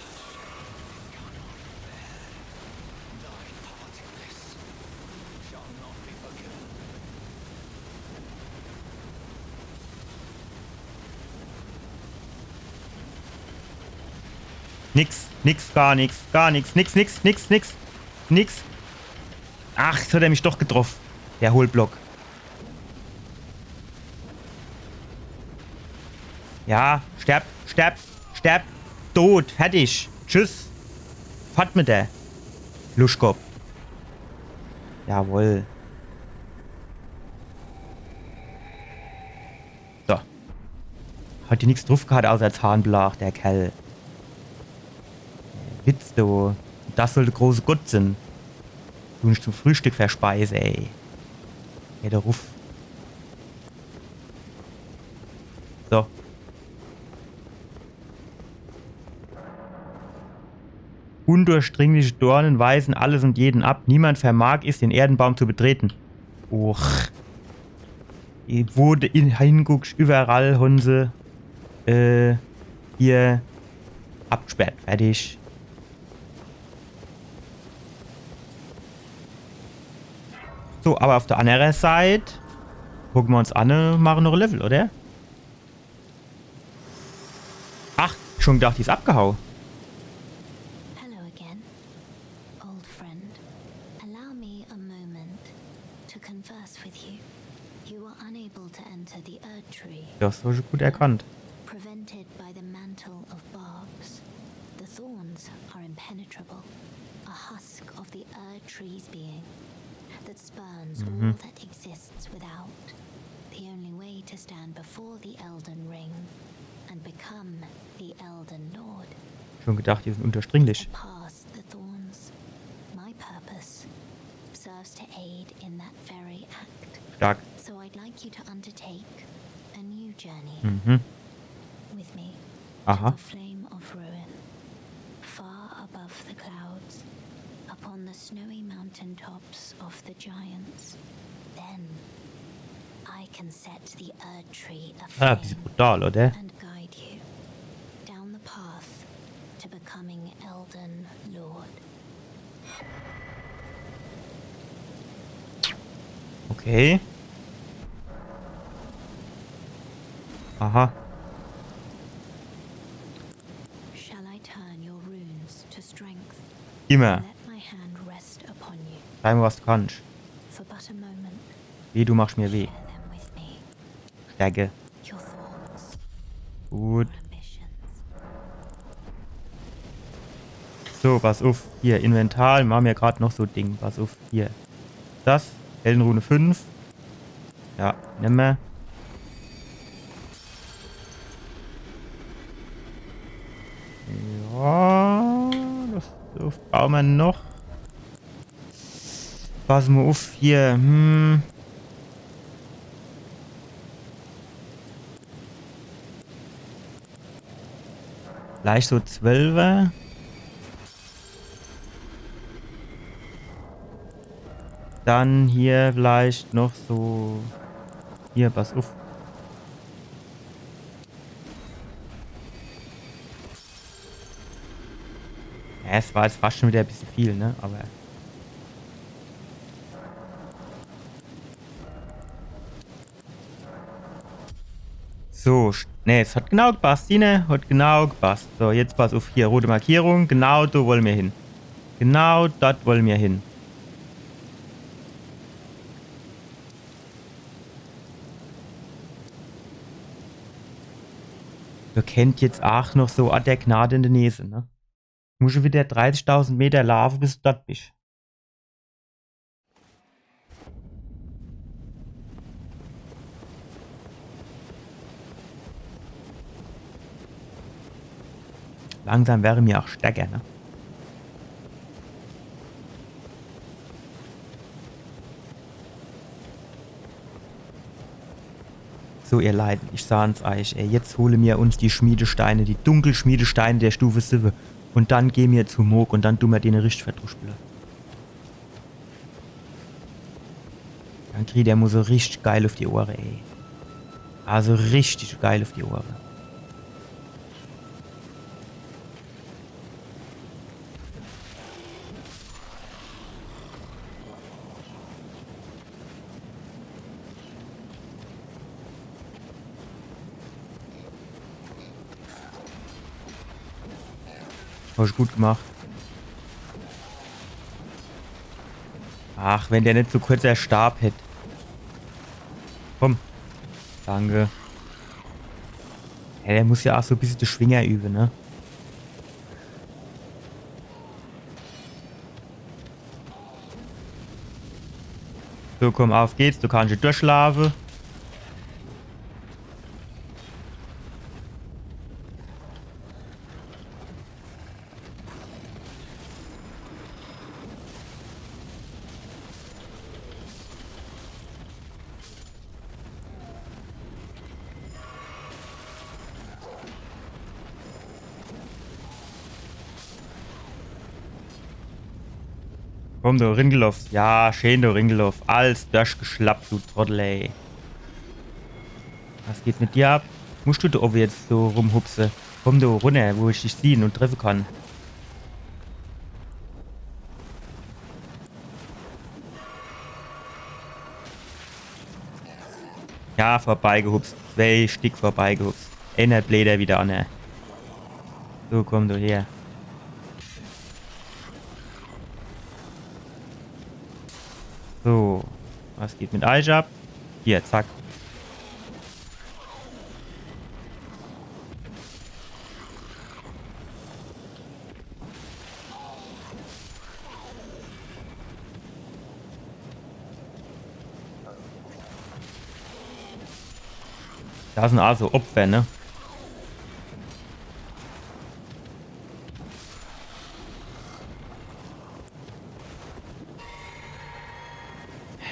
Nix, nix, gar nix, gar nix, nix, nix, nix, nix, nix. Ach, jetzt hat er mich doch getroff. Der Hohlblock. Ja, sterb, sterb, sterb. Tot, fertig. Tschüss. Fort mit der. Luschkopf. Jawohl. So. Hat jo nix druff gehat außer Zahnblach, der Kerl. Witz, du. Das soll de große Gott sin. Du nit zum Frühstück verspeise, ey. Geh do ruff. So. Undurchdringliche Dornen weisen alles und jeden ab. Niemand vermag es, den Erdenbaum zu betreten. Och. Wo de in, hingucksch, überall hon se, äh, hier abgesperrt. Fertig. So, aber auf der andere Seit gucke mer uns an, äh, mache noch e Level, oder? Ach, schon gedacht, die is abgehau. Hello again, old friend. Allow me a moment to converse with you. You were unable to enter the Erdtree, Das hast du gut erkannt. Prevented by the mantle of barbs. The thorns are impenetrable, a husk of the Erdtree's being that spurns all that exists without. The only way to stand before the Elden Ring and become the Elden Lord Schon gedacht, die sind undurchdringlich. Past the thorns. My purpose serves to aid in that very act. Stark. So I'd like you to undertake a new journey Mhm. with me Aha. to the flame of ruin, far above the clouds, upon the snowy mountain tops of the giants. Then I can set the Erdtree Ah, aflame bisschen brutal, oder? And guide you down the path to becoming Elden Lord. Okay. Aha. Shall I turn your runes to strength? Immer. Let my hand rest upon you Zeig mir, was du kannst. for but a moment. Weh, du machst mir weh. Share them with me. Stärke. Your thoughts, Gut. ambitions. So, pass uff. Hier, Inventar. Mir hän jo grad noch so Ding. Pass uff. Hier. Das. Heldenrune fünf. Ja, nimm mer. Ja, das, das brauche mer noch. Pass mo uff hier. Hm. Vielleicht so Zwölfer. Dann hier vielleicht noch so. Hier, pass uff. Ja, es war jetzt fast schon wieder e bissje viel, ne? Aber. So, sch-, ne, es hat genau gepasst, Sine, hat genau gepasst. So, jetzt pass uff, hier, rote Markierung, genau do wolle mer hin. Genau dort wolle mer hin. Do kennt jetzt aach noch so Ort der Gnade in de Näh sin, ne? Muss schon wieder dreißigtausend Meter laafe, bis du dort bisch. Langsam werre mer aach stärker, ne? So, ihr Leit, ich saan's eich, ey, jetzt hole mer uns die Schmiedesteine, die Dunkelschmiedesteine der Stufe siwwe. Un dann geh mer zu Mohg un dann du mer dene richtig verdruschpele. Dann kriegt der mo so richtig geil uff die Ohre, ey. Also richtig geil uff die Ohre. Hasch gut gemacht. Ach, wenn der net so kurz der Stab hätt. Komm. Danke. Ja, der muss jo aach so e bissje de Schwinger üwe, ne? So, komm, uff geht's, du kannscht durchlaafe. Komm, du Ringelhoff. Ja, schön, du Ringelhoff. Alles durchgeschlappt, du Trottel, ey. Was geht mit dir ab? Muscht du do owwe jetzt so rumhupse? Komm du runner, wo ich dich siehn und treffe kann. Ja, vorbeigehupst. Zwei Stick vorbeigehupst. Eener bläder wie de anner. So, komm du her. So, was geht mit eich ab? Hier, zack. Das sin also Opfer, ne?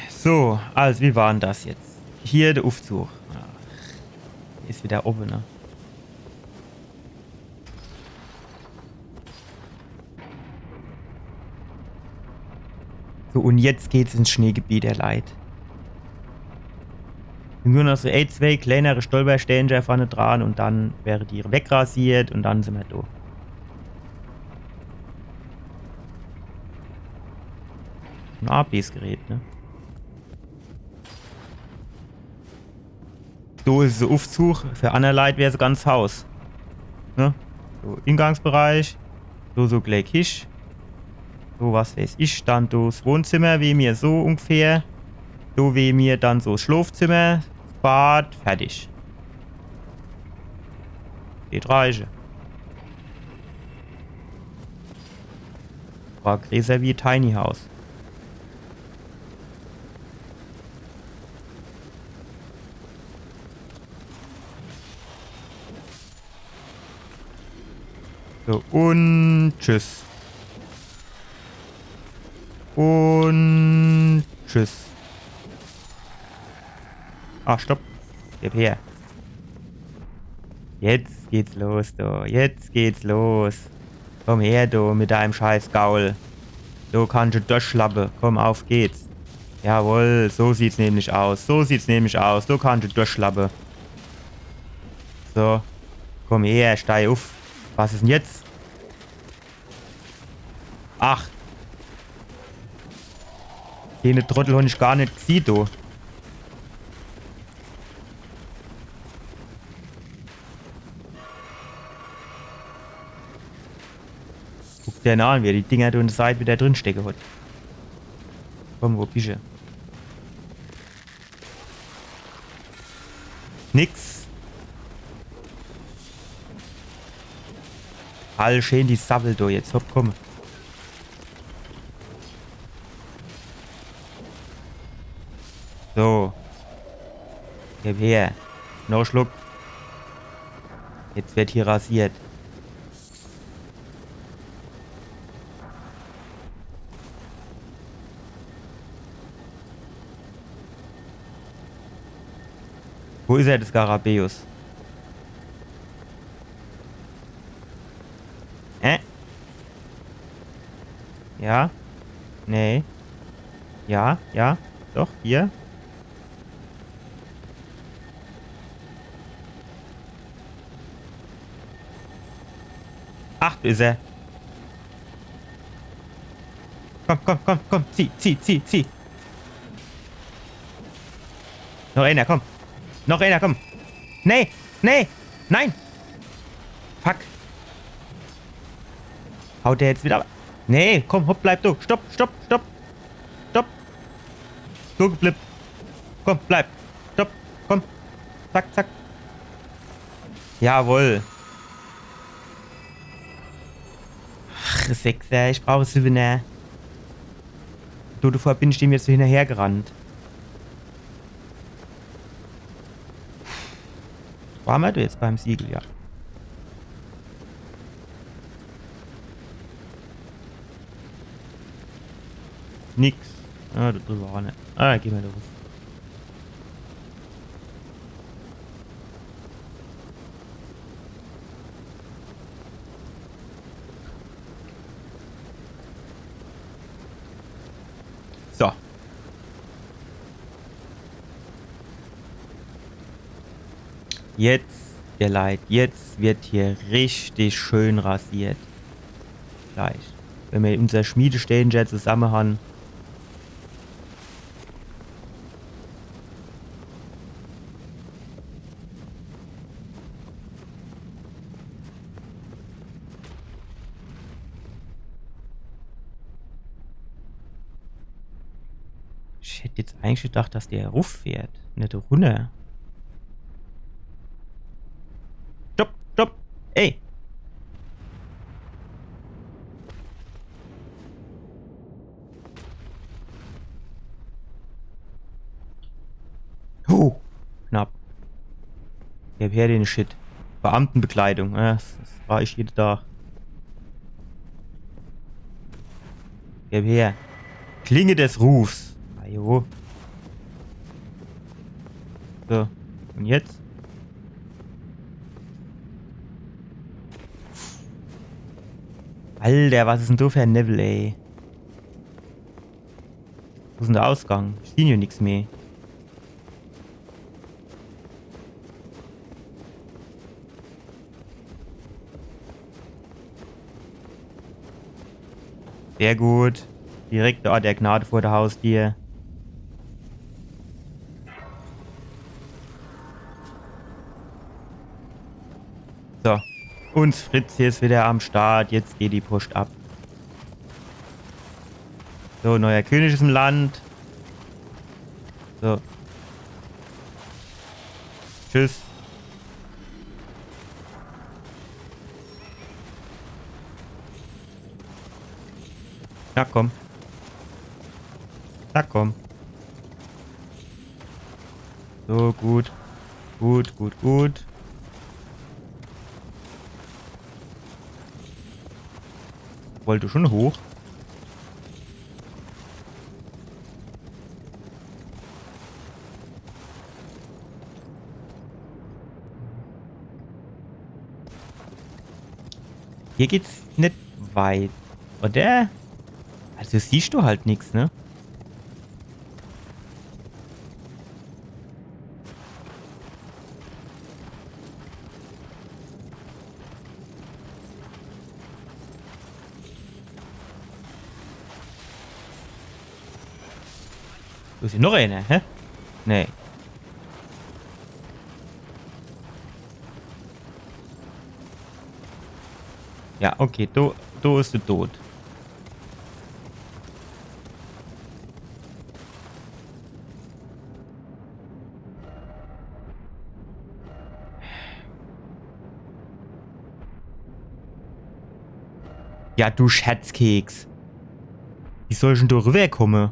So, also, wie war'n das jetzt? Hier de Uffzug. Ah, is wieder owwe, ne? So, und jetzt geht's ins Schneegebiet, ihr Leit. Nur noch so, ey, zwei kleinere Stolpersteincher vorne dran und dann wäre die wegrasiert und dann sin mer do. Ein A Ps Gerät, ne? So is de Uffzug. Für anner Leit wär's ganz Haus. Ne? So, Ingangsbereich. So, so gleich Kisch. So, was weiß ich, dann das Wohnzimmer, wie mir so ungefähr. So wie mir dann so Schlofzimmer, Bad, fertig. Geht reiche. War größer wie Tiny House. So, und tschüss. Und tschüss. Ah, stopp. Gib her. Jetzt geht's los, du. Jetzt geht's los. Komm her, du, mit deinem scheiß Gaul. Du kannscht durchschlappe. Komm, auf geht's. Jawohl, so sieht's nämlich aus. So sieht's nämlich aus. Du kannscht durchschlappe. So. Komm her, stei uff. Was is denn jetzt? Ach. Dene Trottel hon ich gar net gesieh, du. Guck der an, wie er die Dinger do in de Seit wieder drin stecke hot. Komm, wo bische? Nix. All schön die Sabbel do jetzt. Hopp, komm. So. Gib her. Noch Schluck. Jetzt wird hier rasiert. Wo is er, de Skarabäus? Äh? Ja? Nee. Ja, ja. Doch, hier. Ach, do is er. Komm, komm, komm, komm. Zieh, zieh, zieh, zieh. Noch eener, komm. Noch eener, komm. Nee, nee, nein. Fuck. Haut der jetzt wieder ab? Nee, komm, hopp, bleib du. Stopp, stopp, stopp. Stopp. So geblibb. Komm, bleib. Stopp, komm. Zack, zack. Jawohl. Ach, Sechser, ich brauch Siwwener. Du, du, vorher bin ich dem jetzt so hinnerhergerannt. Ware mer do jetzt beim Siegel, ja. Nix. Ja, do driwwer aa net. Ah, geh mer do ruff. So. Jetzt, ihr Leit, jetzt werd hier richtig schön rasiert. Gleich. Wenn mer unser Schmiedesteenche zusamme han. Ich hätt jetzt eigentlich gedacht, dass der ruff fährt, net runner. Stopp, stopp, ey! Huh, knapp. Geb her den Shit. Beamtenbekleidung, ja, das, das war ich jeden Tag. Geb her. Klinge des Rufs. Ajo. So, und jetzt? Alter, was is denn do für en Newwel, ey? Wo is denn de Ausgang? Ich sieh hier nix mehr. Sehr gut. Direkt de Ort der Gnade vor der Haustür. So. Uns Fritz hier is wieder am Start. Jetzt geht die Post ab. So, neuer König is im Land. So. Tschüss. Na komm. Na komm. So, gut. Gut, gut, gut. Wollte schon hoch. Hier geht's net weit, oder? Also siehst du halt nix, ne? Wo is noch einer, hä? Nee. Ja, okay, do, do is de Tod. Ja, du Scherzkeks. Wie soll ich denn do rüberkomme?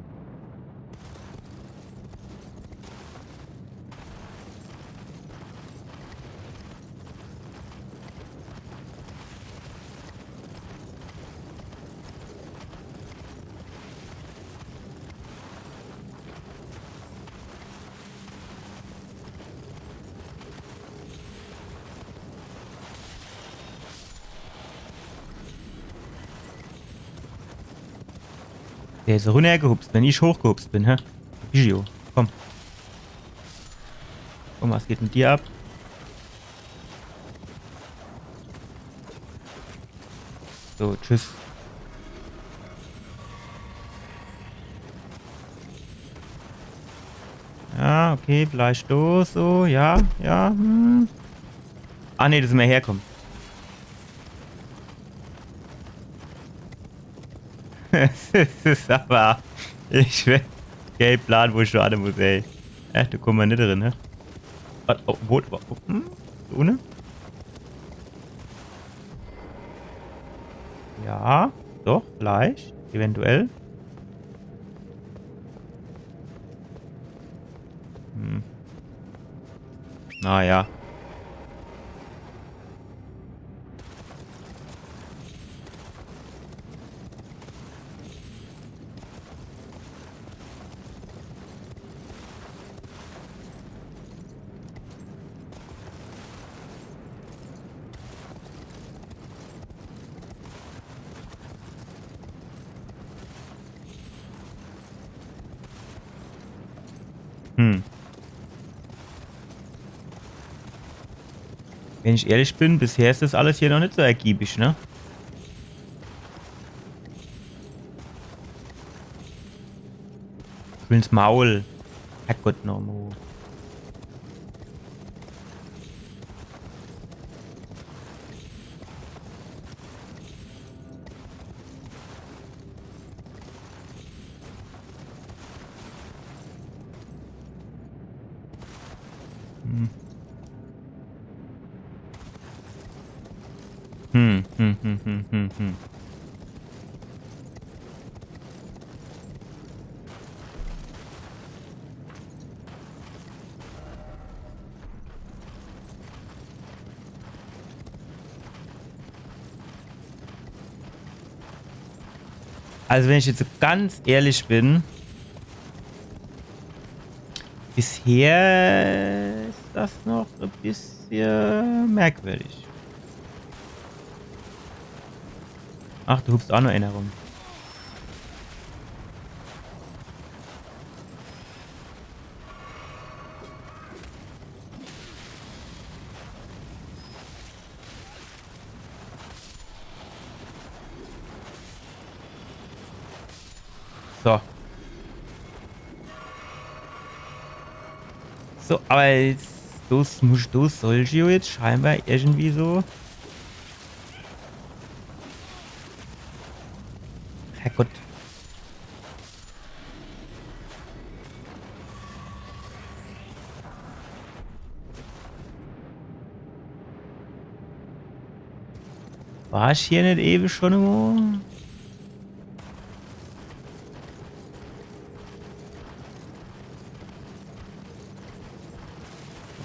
Der is runnergehupst, wenn ich hochgehupst bin, hä? Vigio, komm. Guck mal, was geht mit dir ab? So, tschüss. Ja, okay, vielleicht los, so, ja, ja, hm. Ah, nee, do sin mer herkomme. Es is aber, ich will kein Plan, wo ich do hin muss, ey. Echt, do komme mer net drin, ne? Was, oh, wo, wo, hm? Do unne? Ja, doch, vielleicht, eventuell. Hm. Naja. Hm. Wenn ich ehrlich bin, bisher is das alles hier noch nit so ergiebig, ne? Ich will's Maul. Herrgott nochmo. Hm. Hm, hm, hm, hm, hm, hm. Also wenn ich jetzt ganz ehrlich bin, bisher is das noch e bissje merkwürdig. Ach, do hupst ach noch ener rum. So. So, awwer jetzt, das muss, das soll ich jo jetzt scheinbar irgendwie so. Herrgott. War ich hier nit ewe schon emol?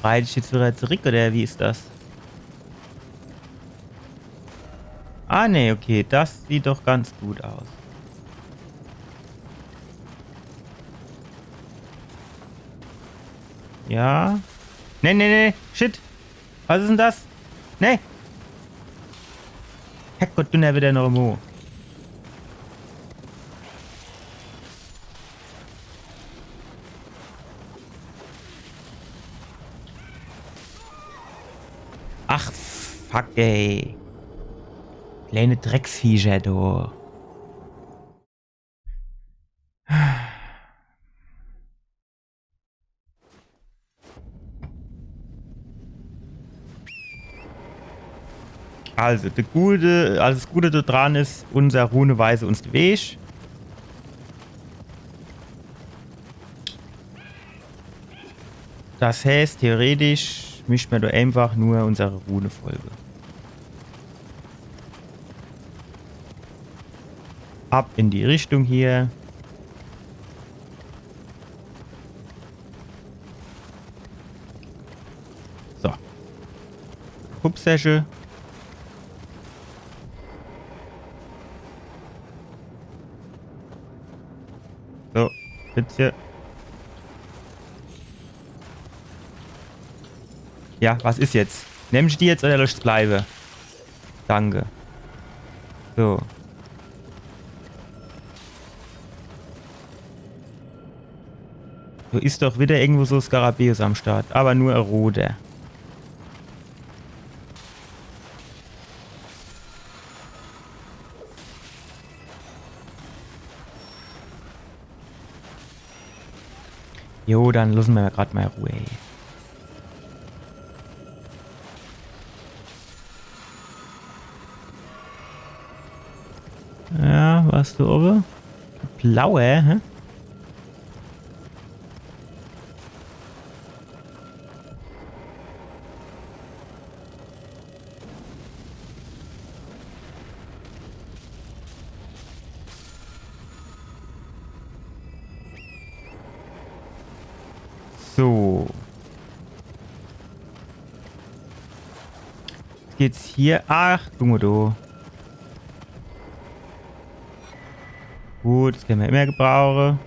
Reit ich jetzt wieder zurück, oder wie is das? Ah, nee, okay, das sieht doch ganz gut aus. Ja. Nee, nee, nee, shit. Was is denn das? Nee. Herrgott, du nervt der noch emol. Ach, fuck, ey. Kleine Drecksviecher, du. Also, de Gute, also das Gute do dran is, unser Rune weise uns de Weg. Das heißt, theoretisch misst mer do einfach nur unsere Rune folge. Ab in die Richtung hier. So. Hup, sehr schön. So, bitte. Ja, was is jetzt? Nemm ich die jetzt oder loss ich's bleibe? Danke. So. Do is doch wieder irgendwo so Skarabäus am Start. Awwer nur e roter. Jo, dann losse mer grad mol Ruh, ey. Ja, warst du owwe? Blaue, hä? So. Geht's hier? Ach, guck mol do. Gut, das kenne mer immer gebrauche.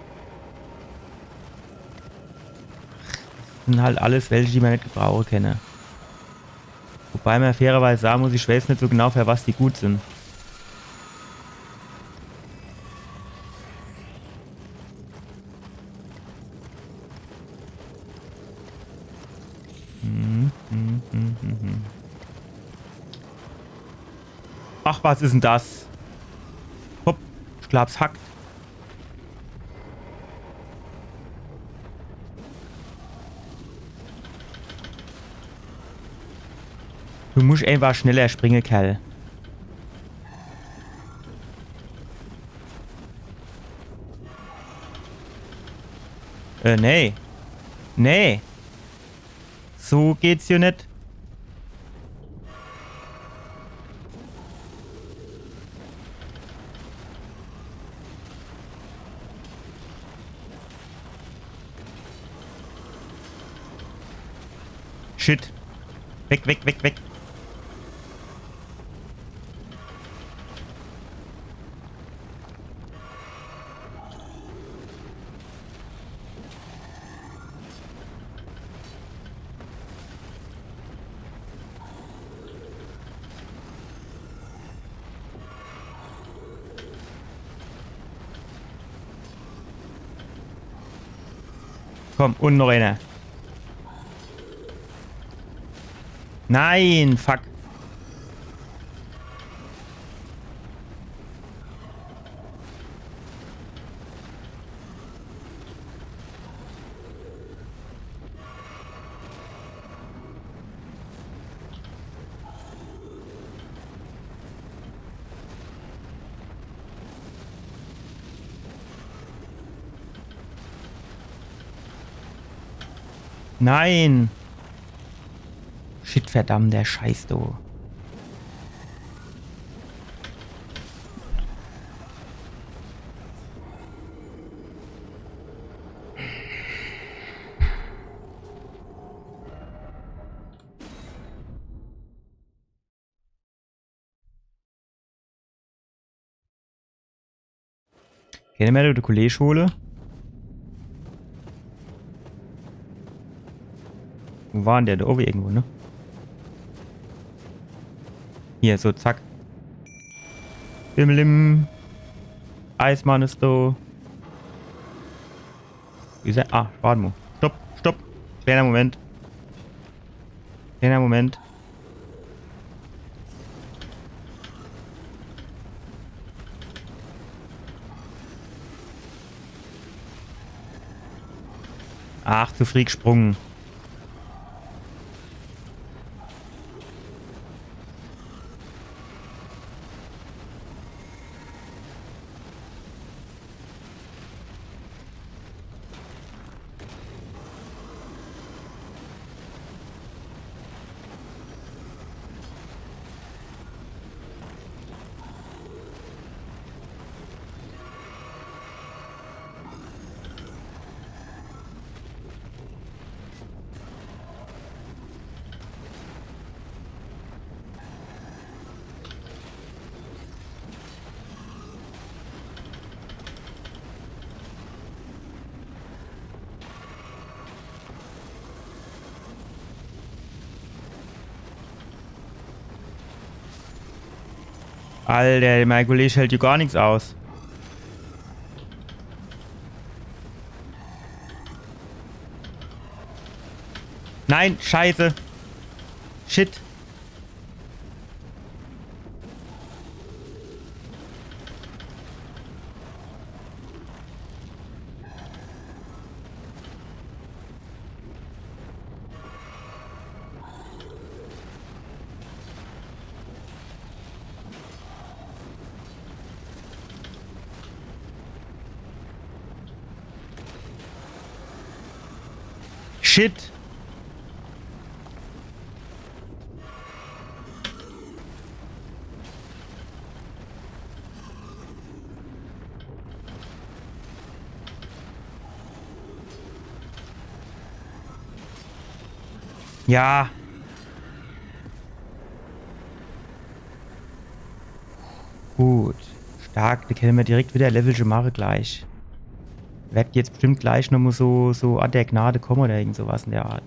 Das sin halt alles welche, die mer net gebrauche kenne. Wobei mer fairerweise sage muss, ich weiß net so genau, für was die gut sin. Mhm, mhm. Ach, was is denn das? Hopp, ich glaab's hackt. Du musch einfach schneller springe, Kerl. Äh, nee. Nee. So geht's jo net. Shit. Weg, weg, weg, weg. Komm, un noch eener. Nein, fuck. Nein! Shit, verdammt, der Scheiß, du. Kenne mer do de Kollege hole? Wo war denn der? Do owwe irgendwo, ne? Hier, so, zack. Bimmelim. Eismann is do. Wie is er? Ah, wart mo. Stopp, stopp. Kleiner Moment. Kleiner Moment. Ach, zu frieh gesprunge. Alter, mein Kollege hält jo gar nix aus. Nein, Scheiße. Shit. Shit. Ja. Gut. Stark, do kenne mer direkt widder Levelche mache gleich. Werd jetzt bestimmt gleich nochmo so, so Ort der Gnade komme oder irgend so was in der Art.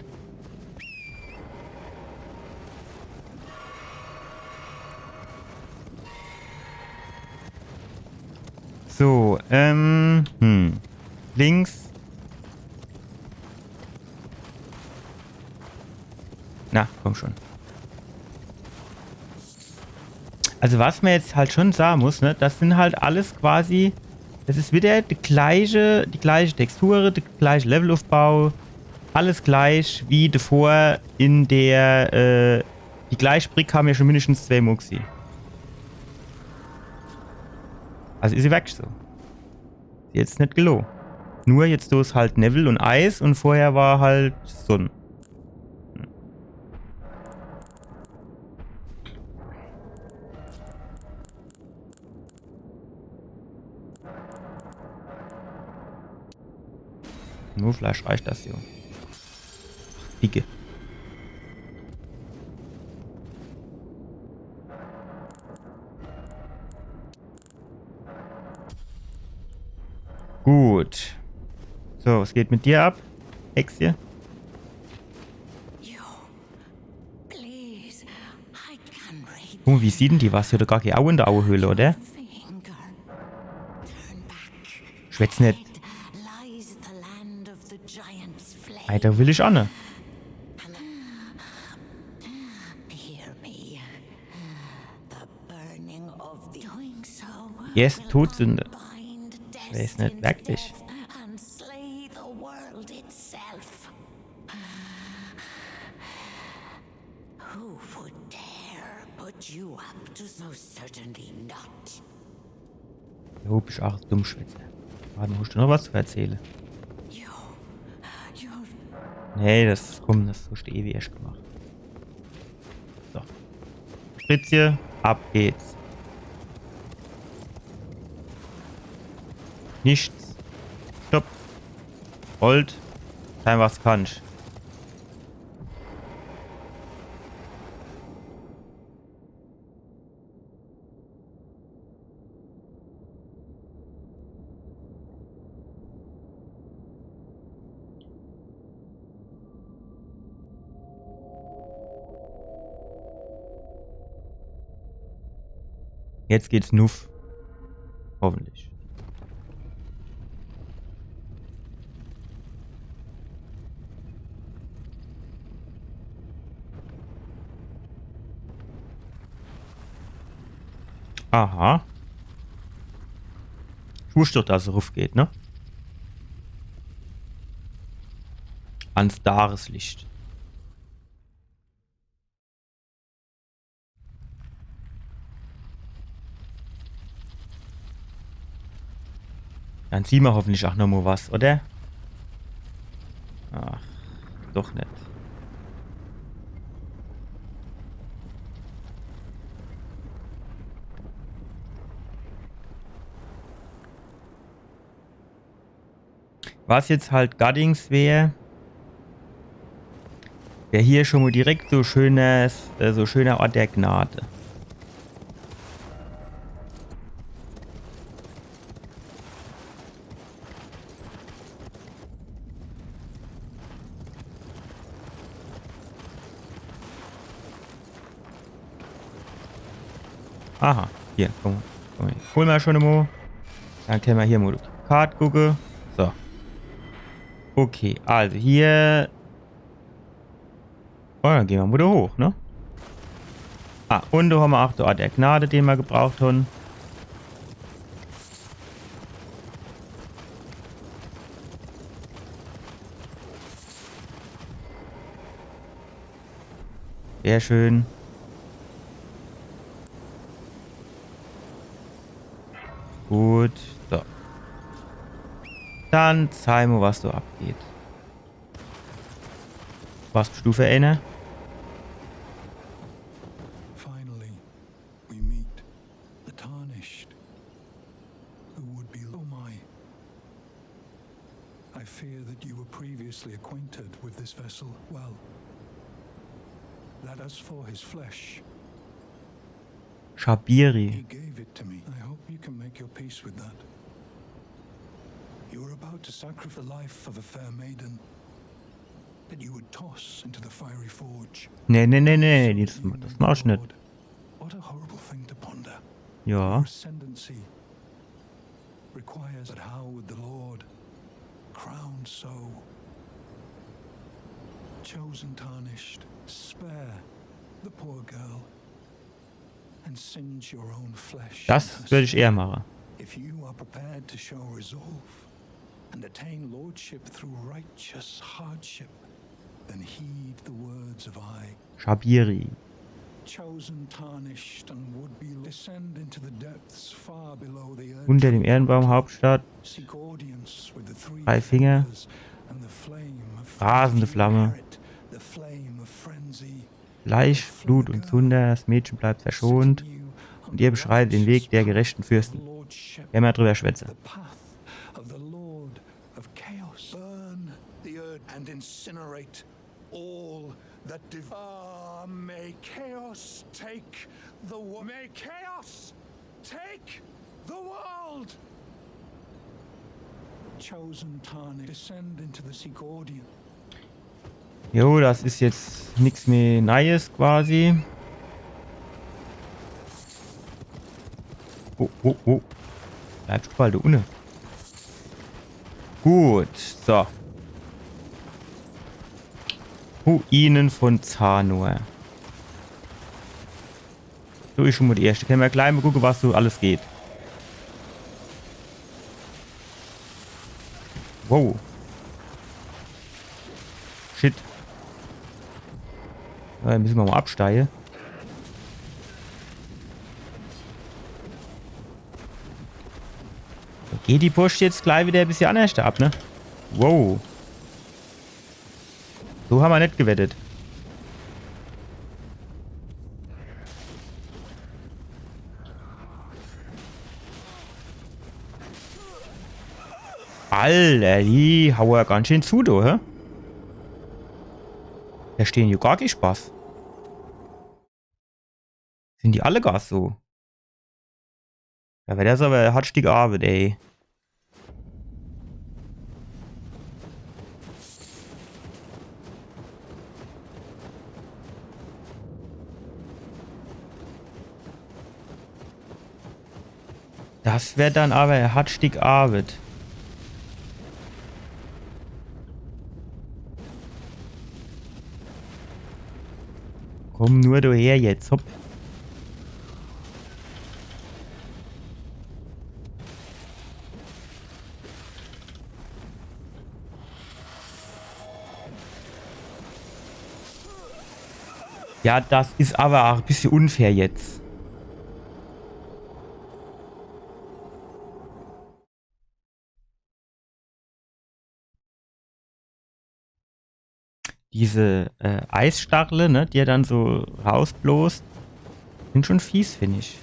So, ähm, hm. Links. Na, komm schon. Also was mer jetzt halt schon sage muss, ne, das sin halt alles quasi, das is wieder die gleiche, die gleiche Textur, der gleiche Levelaufbau, alles gleich wie davor in der, äh, die gleiche Brick ha mer schon mindestens zwee Mol gesieh. Also is se weg so. Jetzt net geloh. Nur jetzt do is halt Newwel un Eis un vorher war halt Sonn. Nur vielleicht reicht das jo. Ach, Dicke. Gut. So, was geht mit dir ab, Hexje? Guck mol, wie sieht denn die was? Die hat doch gar kee Aue in der Auehöhle, oder? Schwätz net. Ei, do will ich anne. Yes, Todsünde. Weeß net wirklich. Who would dare put you up to so? Certainly not. Jo, bisch ach Dummschwätzer. Wart, hoscht du noch was zu verzähle? Nee, das, komm, das hoscht du ewig erscht gemacht. So. Spritzje, ab geht's. Nichts. Stopp. Holt. Kein was kannsch. Jetzt geht's nuff. Hoffentlich. Aha. Ich wusst doch, dass es ruff geht, ne? Ans Tageslicht. Dann sieh mer hoffentlich ach noch mo was, oder? Ach, doch net. Was jetzt halt Guddings wär, wär hier schon mo direkt so schönes, äh, so schöner Ort der Gnade. Aha, hier, komm, komm her. Hol mer schon mo. Dann kenne mer hier mo die Kart gucke. So. Okay, also hier. Oh, dann gehn mer wieder hoch, ne? Ah, un do hammer ach de Ort der Gnade, den mer gebraucht han. Sehr schön. Gut, so. Dann zeig mo, was do abgeht. Was bisch du für eener? Finally, we meet. The Tarnished. Who would be, oh my. I fear that you were previously acquainted with this vessel. Well, that as for his flesh, Shabiri. He gave it to me. I hope you can make your peace with that. You were about to sacrifice the life of a fair maiden that you would toss into the fiery forge. Nee, nee, nee, nee, das, das mach ich net. What a horrible thing to ponder. Ja. Your ascendancy requires, but how would the Lord, crowned so, chosen Tarnished, Spare the poor girl and singe your own flesh. Das würde ich eher machen. If you are prepared to show resolve and attain lordship through righteous hardship, then heed the words of I, Shabiri. Chosen, tarnished, and would be descend into the depths far below the earth. Unter dem Erdenbaum Hauptstadt. Seek audience with the three Drei Finger. Fingers and the flame of Rasende frenzy. Flamme. Inherit the flame of frenzy. Fleisch, Blut und Zunder. Das Mädchen bleibt verschont. Und ihr beschreitet den Weg der gerechten Fürsten. Wenn wir drüber schwätzen. The path of the Lord of Chaos. Burn the earth and incinerate all that div- Ah, may chaos take the wo- may chaos take the world. Chosen, tarnished, descend into the Seagordian. Jo, das is jetzt nix mehr Neies quasi. Oh, oh, oh. Bleib du mal da unne. Gut, so. Ruinen von Zanor. So, is schon mal die erste. Kenne mer gleich mal gucke, was so alles geht. Wow. Shit. Ja, dann müsse mer mal absteige. Geht die Post jetzt gleich wieder e bissje annerscht ab, ne? Wow. So hammer net gewettet. Alter, die haue ganz schön zu, du, hä? Verstehn jo gar kee Spaß. Sin die alle gar so? Ja, weil das awwer e hart Stick Arbeit, ey. Das wär dann awwer e hart Stick Arbeit. Komm nur du her jetzt, hopp. Ja, das is awwer aach e bissje unfair jetzt. Diese äh, Eisstachle, ne, die er dann so rausblost, sin schon fies, find ich.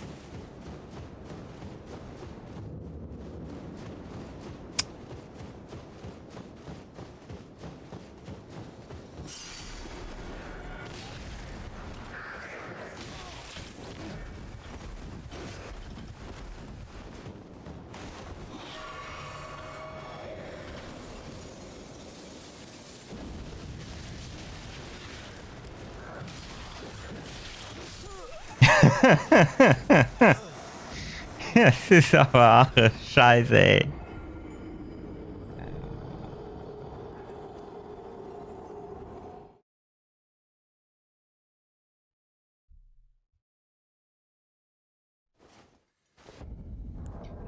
Das is awwer aach scheiße, ey.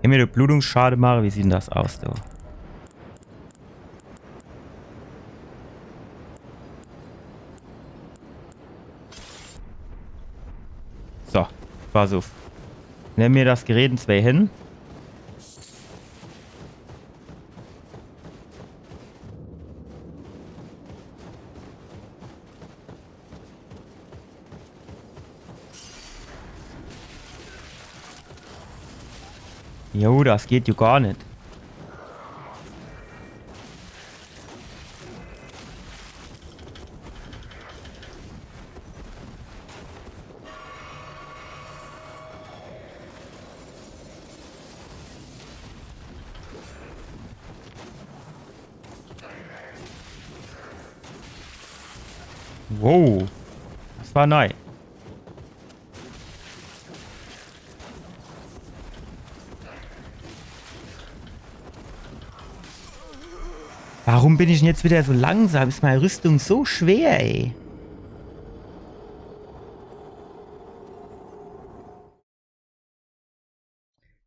Kenne mer do Blutungsschade mache? Wie sieht dann das aus, du? So, pass uff. Nemme mer das Gerät in zwee Hänn. Jo, das geht jo gar net. Wow. Das war nei. Warum bin ich denn jetzt wieder so langsam? Is mei Rüstung so schwer, ey?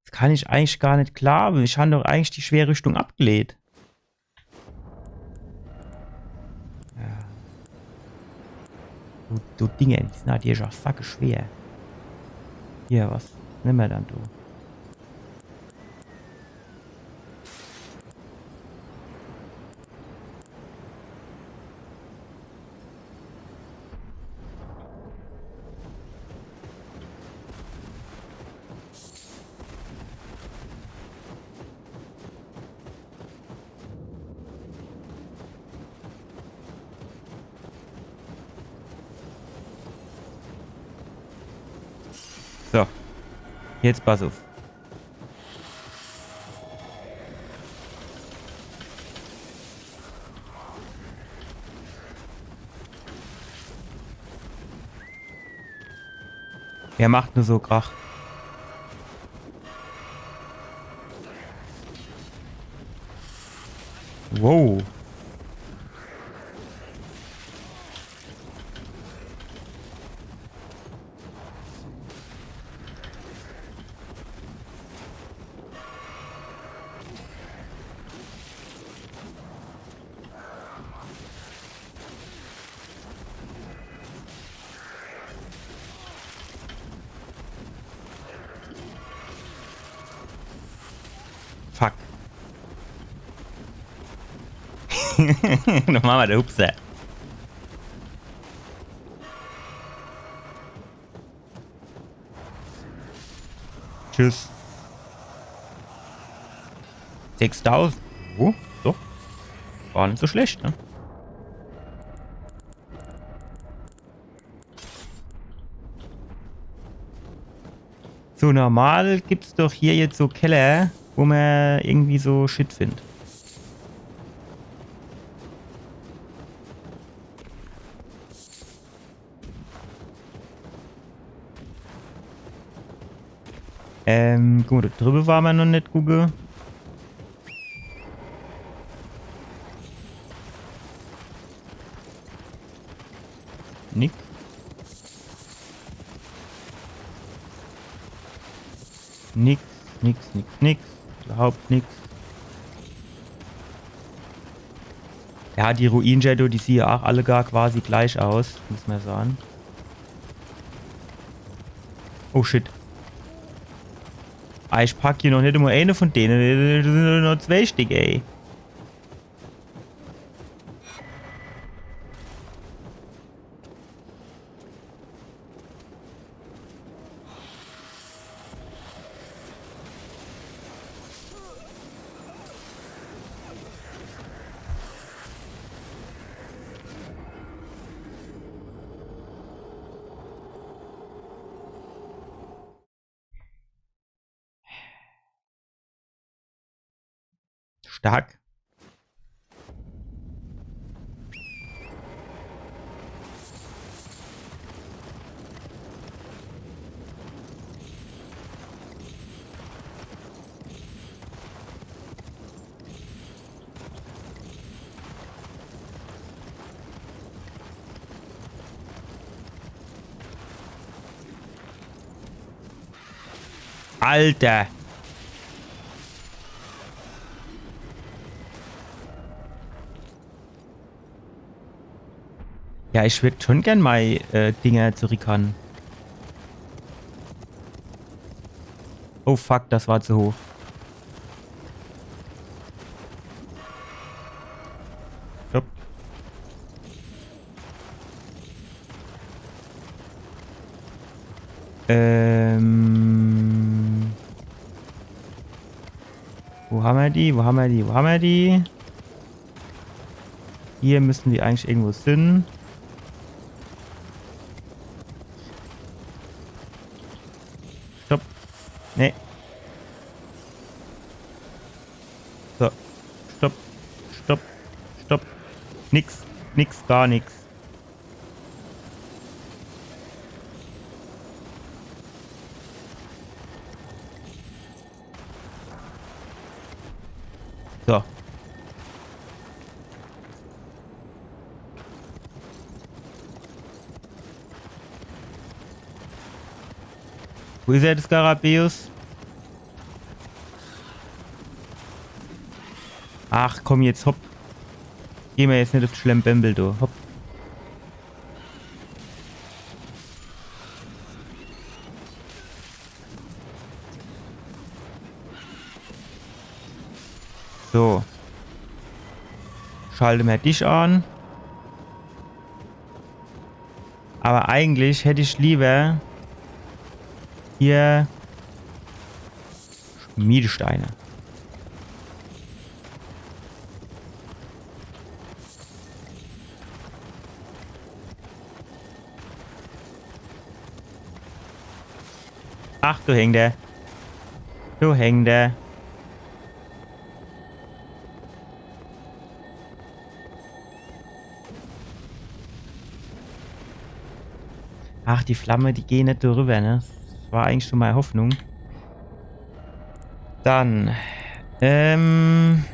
Des kann ich eigentlich gar net glaawe. Ich han doch eigentlich die Schwerrüschtung abgeleht. Ja. Du, du Dinger, die sin halt hier schun sackeschwer. Hier, was? Nimm mol dann, du. So. Jetzt pass uff. Er macht nur so Krach. Wow. Fuck. Nochmal mit de Hupse. Tschüss. Sechstausend. Oh, doch. War net so schlecht, ne? So, normal gibt's doch hier jetzt so Keller, wo mer irgendwie so Shit findt. Ähm, gut, do driwwe ware mer noch net gucke. Nix. Nix, nix, nix, nix. Überhaupt nix. Ja, die Ruine-Shadow, die siehe aach alle gar quasi gleich aus, muss mer sage. Oh shit. Ah, ich pack hier noch net emol eine von dene. Das sin nur zwee Stick, ey. Stark. Alter. Ja, ich würd schon gern mei, äh, Dinger zurück han. Oh fuck, das war zu hoch. Stopp. Ähm. Wo hammer die? Wo hammer die? Wo hammer die? Hier müssen die eigentlich irgendwo sin. Stopp. Nee. So. Stopp. Stopp. Stopp. Nix. Nix, gar nix. So. Wo is er, de Skarabäus? Ach komm, jetzt hopp. Geh mer jetzt net uff de Schlembembel, du. Hopp. So. Schalte mer dich an. Awwer eigentlich hätt ich liewer hier Schmiedesteine. Ach, du Hängde. Du Hängde. Ach, die Flamme, die gehn net drüber, ne? Das war eigentlich so mei Hoffnung. Dann. Ähm.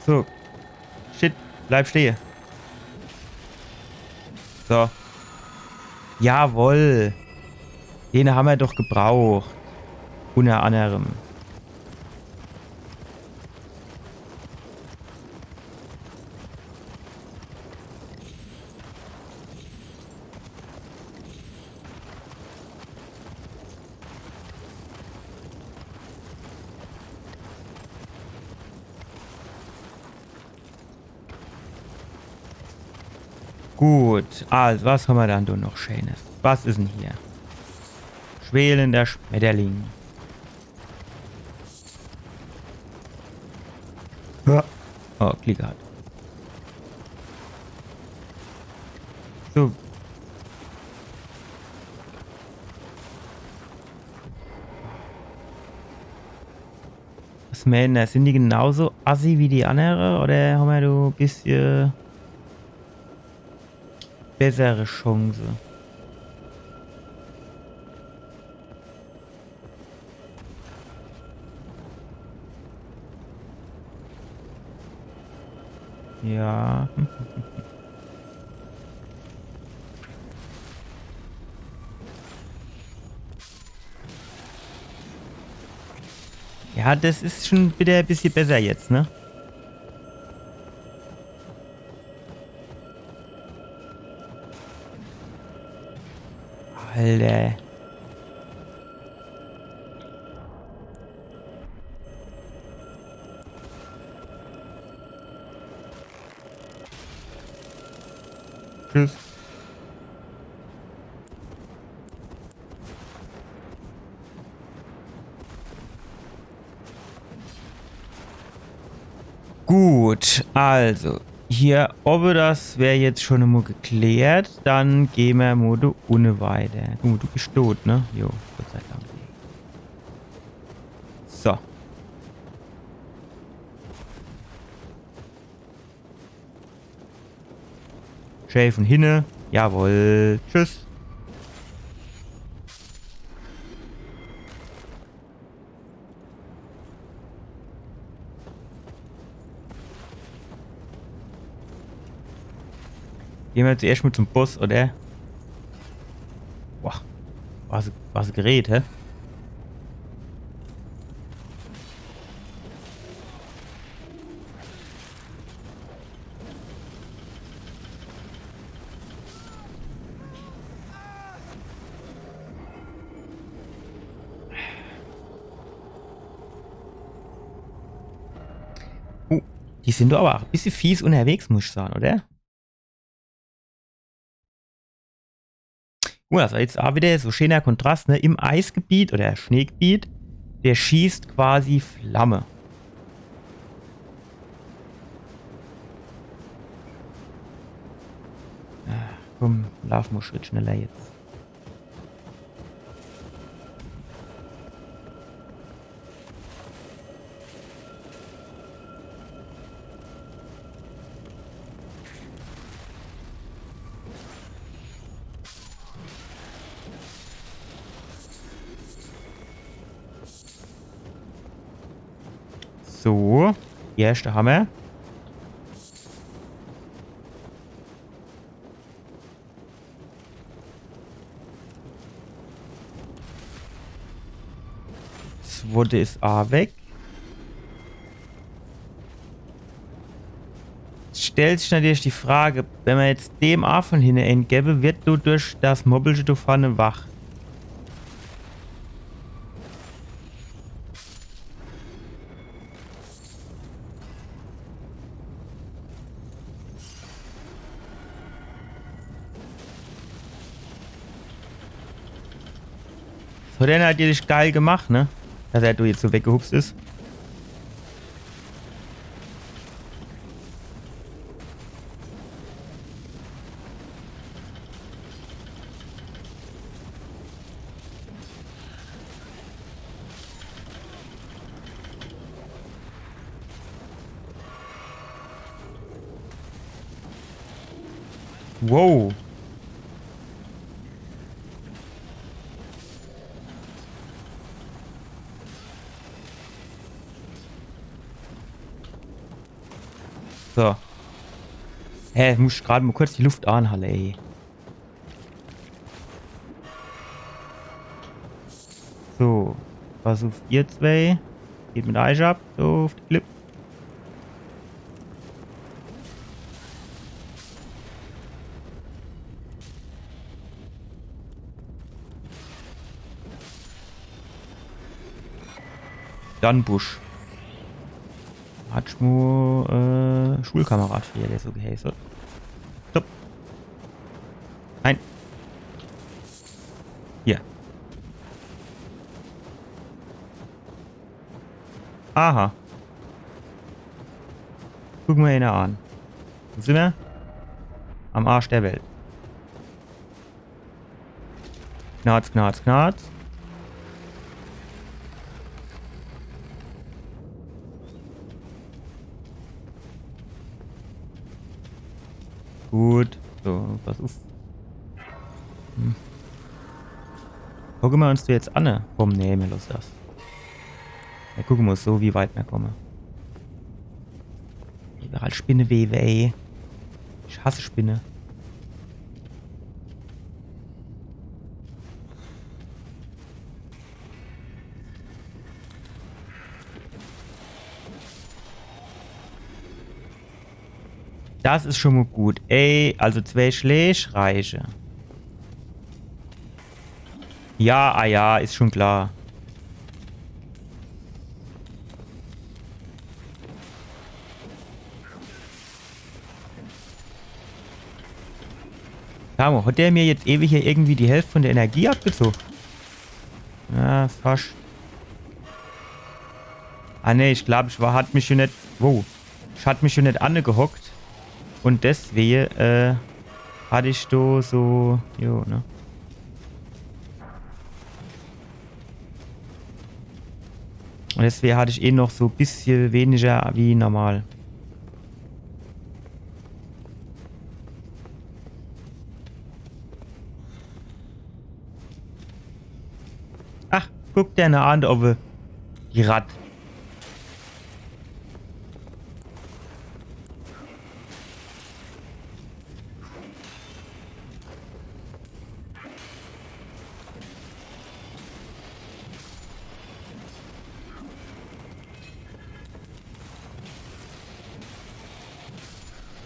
So. Shit, bleib stehe. So. Jawoll. Den hammer doch gebraucht. Unter anderem. Gut, also, was hammer dann do noch Scheenes? Was is'n hier? Schwelender Schmetterling. Ja. Oh, Glück gehabt. So. Was meenen, sin die genauso assi wie die annere? Oder hammer do e bissje bessere Chance? Ja. Ja, das is schon wieder e bissje besser jetzt, ne? Alter. Tschüss. Gut, also, hier owwe, das wär jetzt schon emol geklärt. Dann gehn mer mol do unne weiter. Oh, du bist tot, ne? Jo, Gott sei Dank. So. Schee von hinne. Jawohl. Tschüss. Gehn mer zuerscht mol zum Boss, oder? Boah. Was, was e Gerät, hä? Oh, die sin doch awwer e bissje fies unnerwegs, muss ich sage, oder? Oh, das war jetzt aa wieder so scheener Kontrast, ne? Im Eisgebiet oder Schneegebiet, der schießt quasi Flamme. Ah, komm, laaf mol e Schritt schneller jetzt. So, erschte Hammer. Zweite is a weg. Stellt sich natürlich die Frage, wenn mer jetzt dem a von hinne eengewe, wird du durch das Mobbelche do vorne wach. Das hat er natürlich geil gemacht, ne? Dass er do jetzt so weggehupst is. Wow. So. Hä, muss ich grad mol kurz die Luft anhalle, ey. So, was uff ihr zwei? Geht mit eich ab, so uff die Klipp. Dornbusch. Hat Schmu, äh, Schulkamerad hier, der so geheiße. Stopp. Nein. Hier. Aha. Gucke mer eener an. Wo sin mer? Am Arsch der Welt. Knarz, knarz, knarz. Gut. So, pass uff. Hm. Gucke mer uns do jetzt an, ne? Komm, nee, mir losse das. Ja, gucke mer so, wie weit mer komme. Überall Spinnewebe, ey. Ich hasse Spinne. Das is schon mol gut. Ey, also zwee Schläg reiche. Ja, ah ja, is schon klar. Sag mol, hat der mir jetzt ewig hier irgendwie die Hälft von der Energie abgezoge? Ja, fascht. Ah nee, ich glaab, ich war, hat mich schon net, wow, ich hat mich schon net angehockt. Und deswege, äh, hat ich do so, jo, ne? Und deswege hat ich eh noch so bissje weniger wie normal. Ach, guck der ne an, owwe. Die Ratt.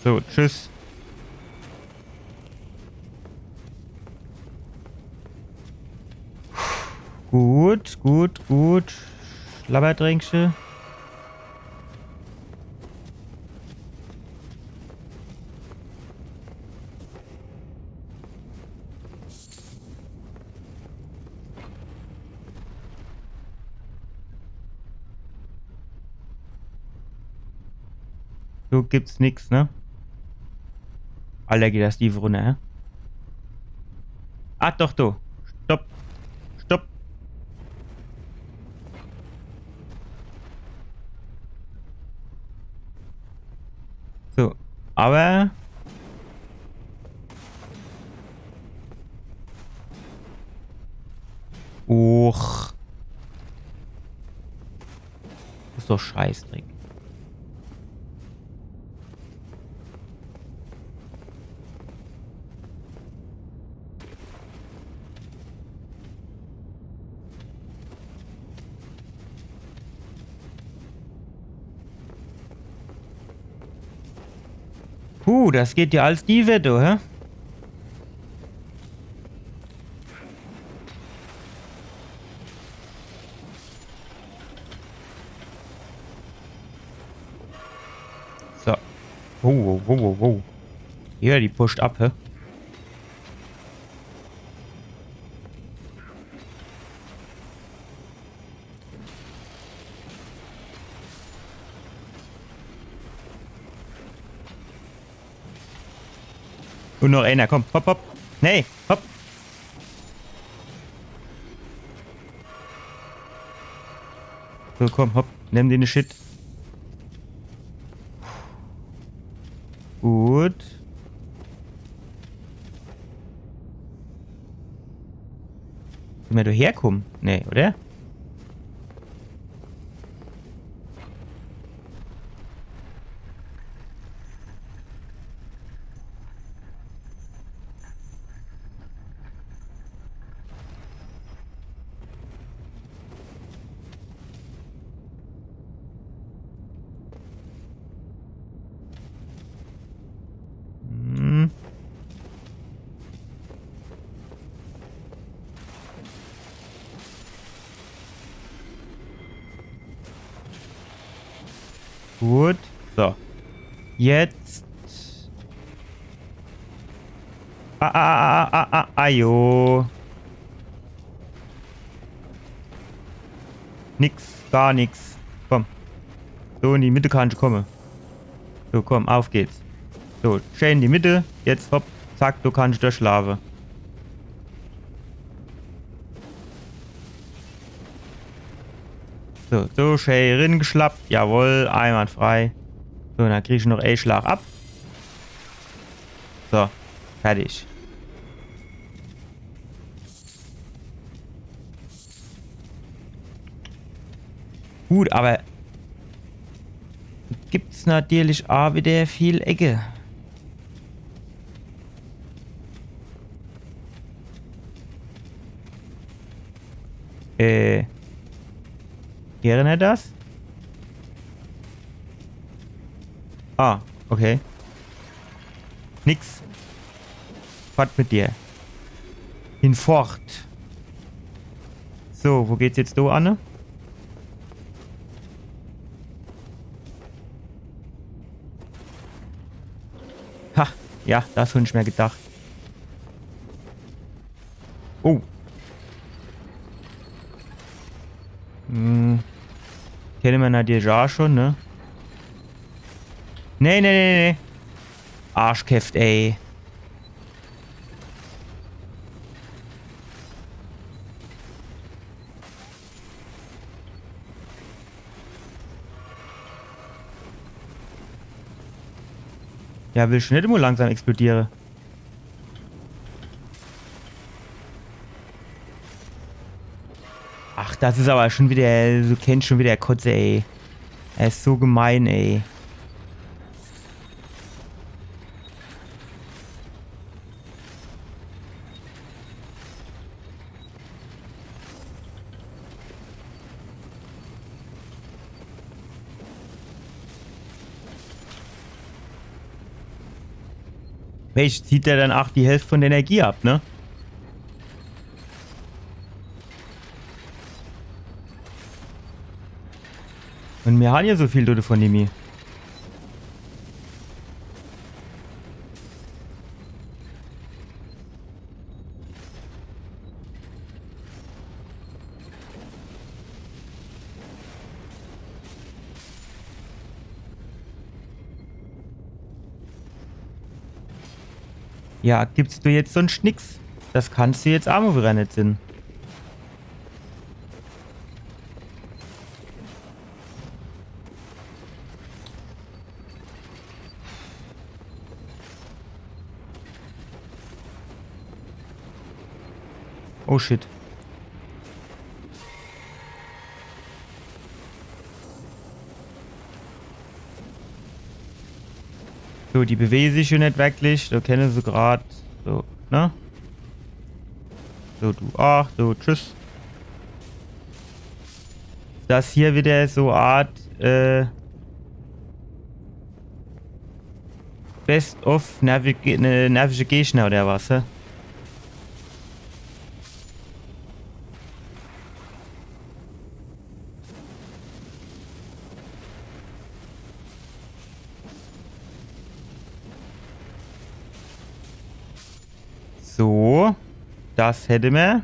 So, tschüss. Gut, gut, gut. Schlabbertränkche. Do gibt's nix, ne? Alter, geht das tief runner, hä? Ah, doch, do. Stopp. Stopp. So, awwer Och. Muss doch Scheißdreck. Puh, das geht ja als die Wette, hä? So. Wow, wow, wow, wow, wow. Ja, die pusht ab, hä? Und noch einer, komm, hopp, hopp. Nee, hopp. So, komm, hopp, nimm den Shit. Gut. Wie mer do herkommen? Nee, oder? Hm. Gut. So. Jetzt. Ah, ah, ah, ah, ah, ah, ah, jo. Nix, gar nix. Komm. So in die Mitte kann ich komme. So, komm, auf geht's. So, schön in die Mitte. Jetzt, hopp, zack, du kannst durchlaufe. So, so, schön ringeschlappt. Jawohl, einwandfrei. So, dann krieg ich noch e Schlag ab. So, fertig. Gut, aber gibt's natürlich auch wieder viel Ecke. Äh. Wäre net das? Ah, okay. Nix. Fort mit dir. Hinfort. So, wo geht's jetzt do anne? Ha, ja, das hab ich mir gedacht. Oh. Hm. Kenne mer natürlich auch schon, ne? Nee, nee, nee, nee. Arschkäft, ey. Ja, will schon net immer langsam explodiere. Ach, das is aber schon wieder, du kennst schon wieder Kotze, ey. Er is so gemein, ey. Mensch, zieht der dann auch die Hälfte von der Energie ab, ne? Und mir han ja so viel Leute von dem hier. Ja, gibt's do jetzt sonst nix? Das kannst du jetzt aa mo wieder net sinn. Oh shit. Gut, die bewege sich jo net wirklich. Do kenne se grad so, ne? So, du, ach, so, tschüss. Das hier wieder so Art, äh, Best of nervige, ne, nervige Gegner oder was, hä? So, das hätte mer.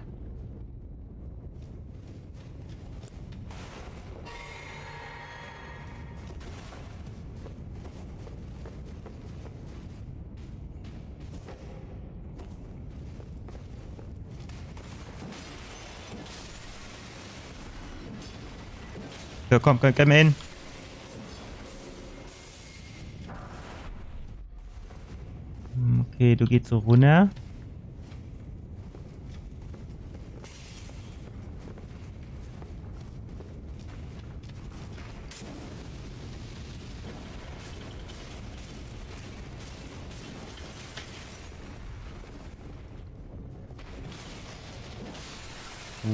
So, komm, komm, komm hin. Hm, okay, du gehst so runner.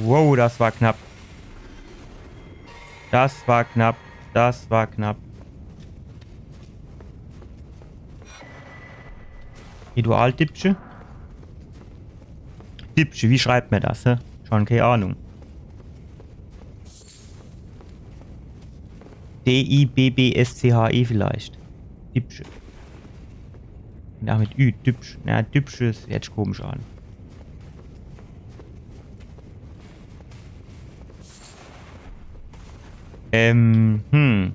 Wow, das war knapp. Das war knapp. Das war knapp. Ritual-Dibbsche? Dibbsche, wie schreibt mer das, hä? Schun kee Ahnung. D I B B S C H E vielleicht. Dibbsche. Ja, mit Ü, Dibbsche. Ja, Dibbsche, das hört sich komisch an. Ähm, hm.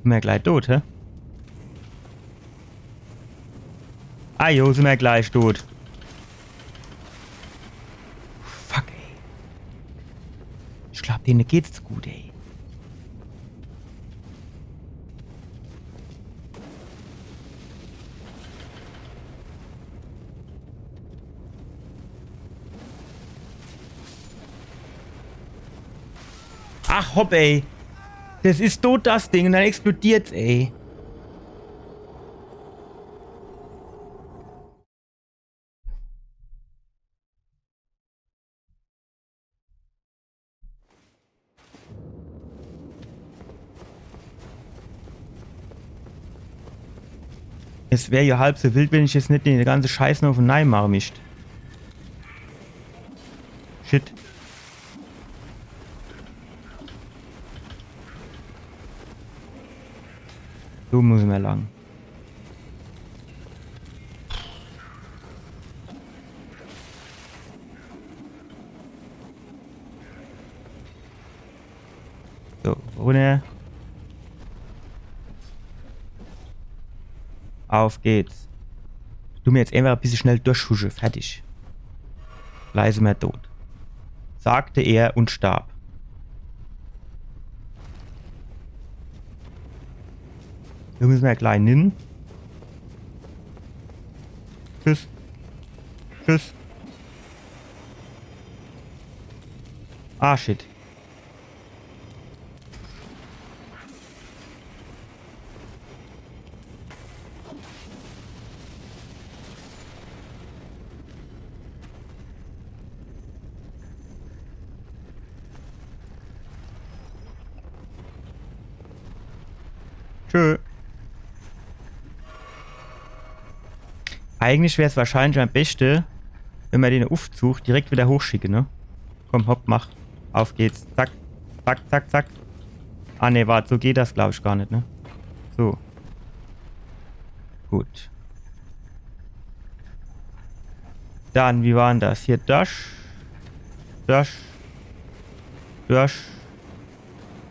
Sin mer gleich tot, hä? Ah jo, sin mer gleich tot. Fuck, ey. Ich glaab, dene geht's gut, ey. Ach, hopp, ey. Das is tot, das Ding. Un dann explodiert's, ey. Es wär jo halb so wild, wenn ich jetzt net de ganze Scheiß noch uff nei mache misst. Shit. So muss mer lang. So, runner. Auf geht's. Du mer jetzt einfach e bissje schnell durchhusche. Fertig. Gleich sin mer tot, sagte er und starb. Do misse mer jo gleich hin. Tschüss. Tschüss. Ah, shit. Tschö. Eigentlich wär's wahrscheinlich am beschte, wenn mer den Uffzug direkt wieder hochschicke, ne? Komm, hopp, mach. Auf geht's. Zack. Zack, zack, zack. Ah, nee, wart, so geht das, glaub ich, gar net, ne? So. Gut. Dann, wie war denn das? Hier, Dash. Dash. Dash.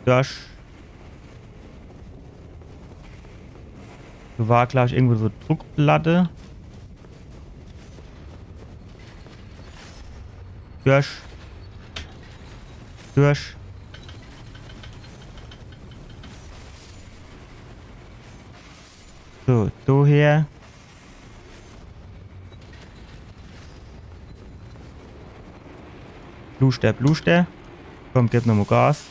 Dash. Do war gleich irgendwo so Druckplatte. Durch. Durch. So, do her. Bluster, Bluster. Komm, gib nochmo Gas.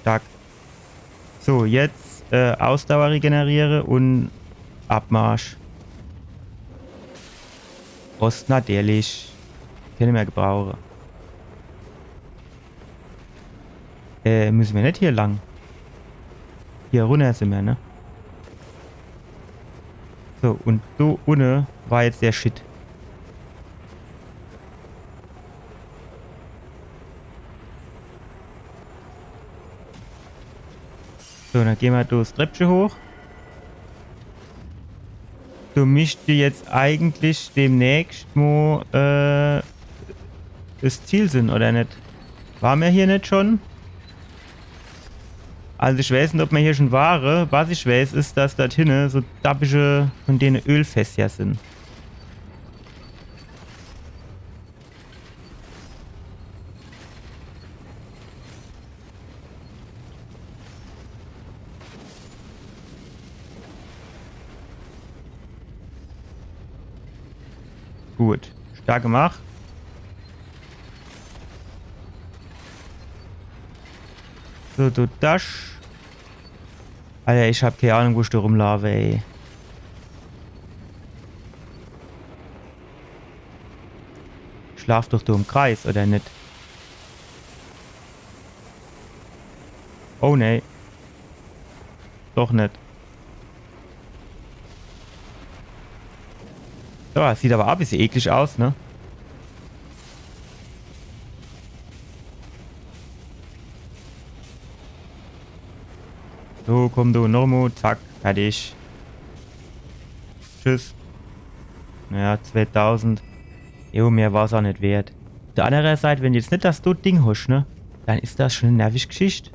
Stark. So, jetzt äh, Ausdauer regeneriere un Abmarsch. Rost natürlich. Kenne mer gebrauche. Äh, müsse mer net hier lang? Hier runner sin mer, ne? So, un do unne war jetzt der Shit. So, dann gehn mer do 's Treppche hoch. Do mischt jetzt eigentlich demnächst mo äh, 's Ziel sin, oder net? Ware mer hier net schon? Also ich weiß net, ob mer hier schon ware. Was ich weiß, is, dass dort hinne so dappische von dene Ölfässer sin. Gut. Stark gemacht. So, du Dash. Alter, ich hab kee Ahnung, wo ich do rumlaafe, ey. Ich laaf doch do im Kreis, oder net? Oh nee. Doch net. Ja, sieht aber a bissje eklig aus, ne? So, komm du, Normo, zack, fertig. Tschüss. Naja, zweetausend. Jo, mehr war's a net wert. Uff der annere Seit, wenn du jetzt net das Dot-Ding hosch, ne? Dann is das schon e nervisch Gschicht.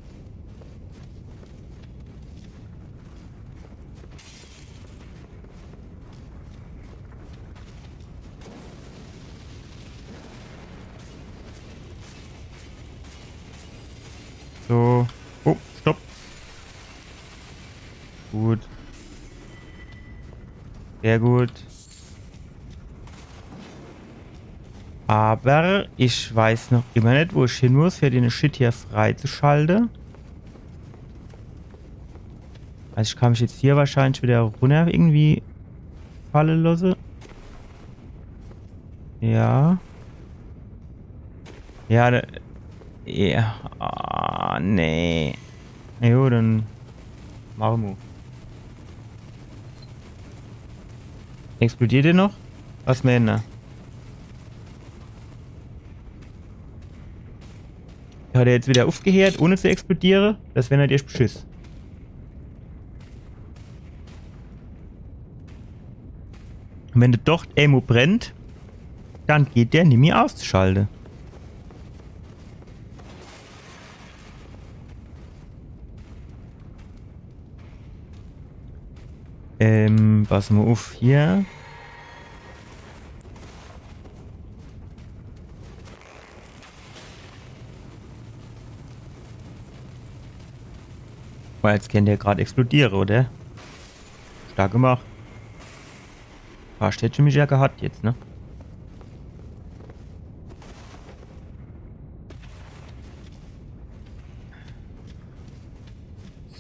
So. Oh, stopp. Gut. Sehr gut. Aber ich weiß noch immer net, wo ich hin muss, für den Shit hier freizuschalte. Also ich kann mich jetzt hier wahrscheinlich wieder runner irgendwie falle losse. Ja. Ja, da, ja. Ah, nee. Na jo, dann mache mer. Explodiert der noch? Was meene? Hat er jetzt wieder uffgeheert, ohne zu explodiere? Das wär natürlich Beschiss. Wenn der dort emol brennt, dann geht der nimmi auszuschalte. Ähm, pass mol uff hier. Weil jetzt kennt der grad explodiere, oder? Stark gemacht. Fascht hätt ich mich ja gehat jetzt, ne?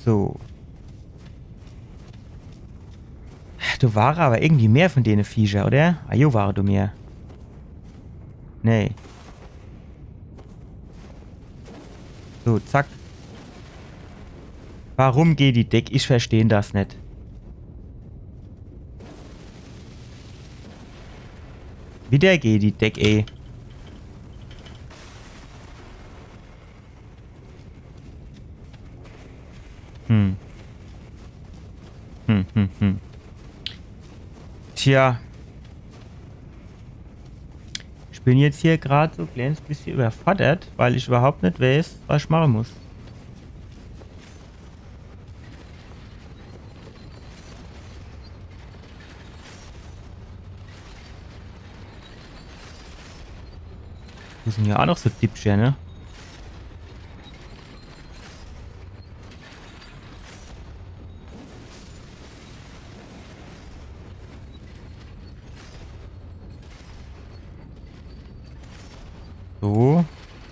So. Do ware aber irgendwie mehr von dene Viecher, oder? Ah, jo, ware do mehr. Nee. So, zack. Warum geht die Deck? Ich versteh das net. Wieder geht die Deck, ey. Hm. Hm, hm, hm. Tja. Ich bin jetzt hier grad so e kleines bissje überfordert, weil ich überhaupt net weiß, was ich mache muss. Hier sin ja a noch so Dippcher, ne? So,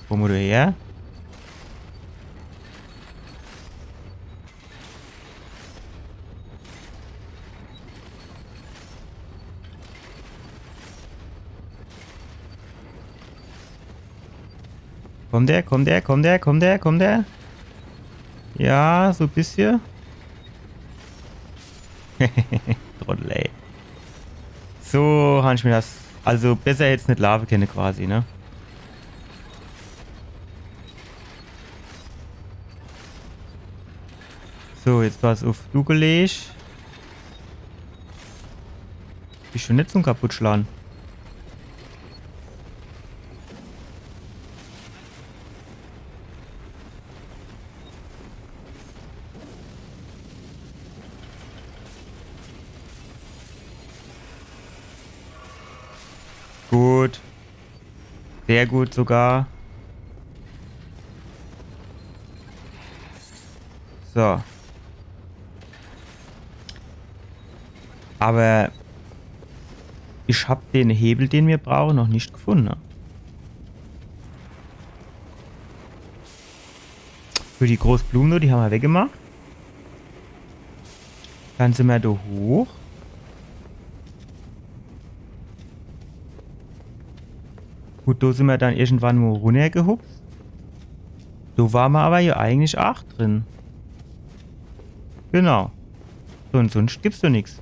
wo muss der her? Kommt der, kommt der, kommt der, kommt der, kommt der? Ja, so e bissche. Trottel, ey. So, han ich mir das. Also besser hätt's net laafe kenne quasi, ne? So, jetzt pass uff, du Kolleg. Bist du net zum Kaputtschlan? Gut. Sehr gut sogar. So. Aber ich hab den Hebel, den mir brauche, noch net gefunne. Für die groß Blume, die han mir weggemacht. Dann sin mir do hoch. Gut, do sin mir dann irgendwann mo runnergehupst. Do war mir aber jo eigentlich aach drin. Genau. So, un sunscht gibt's do nix.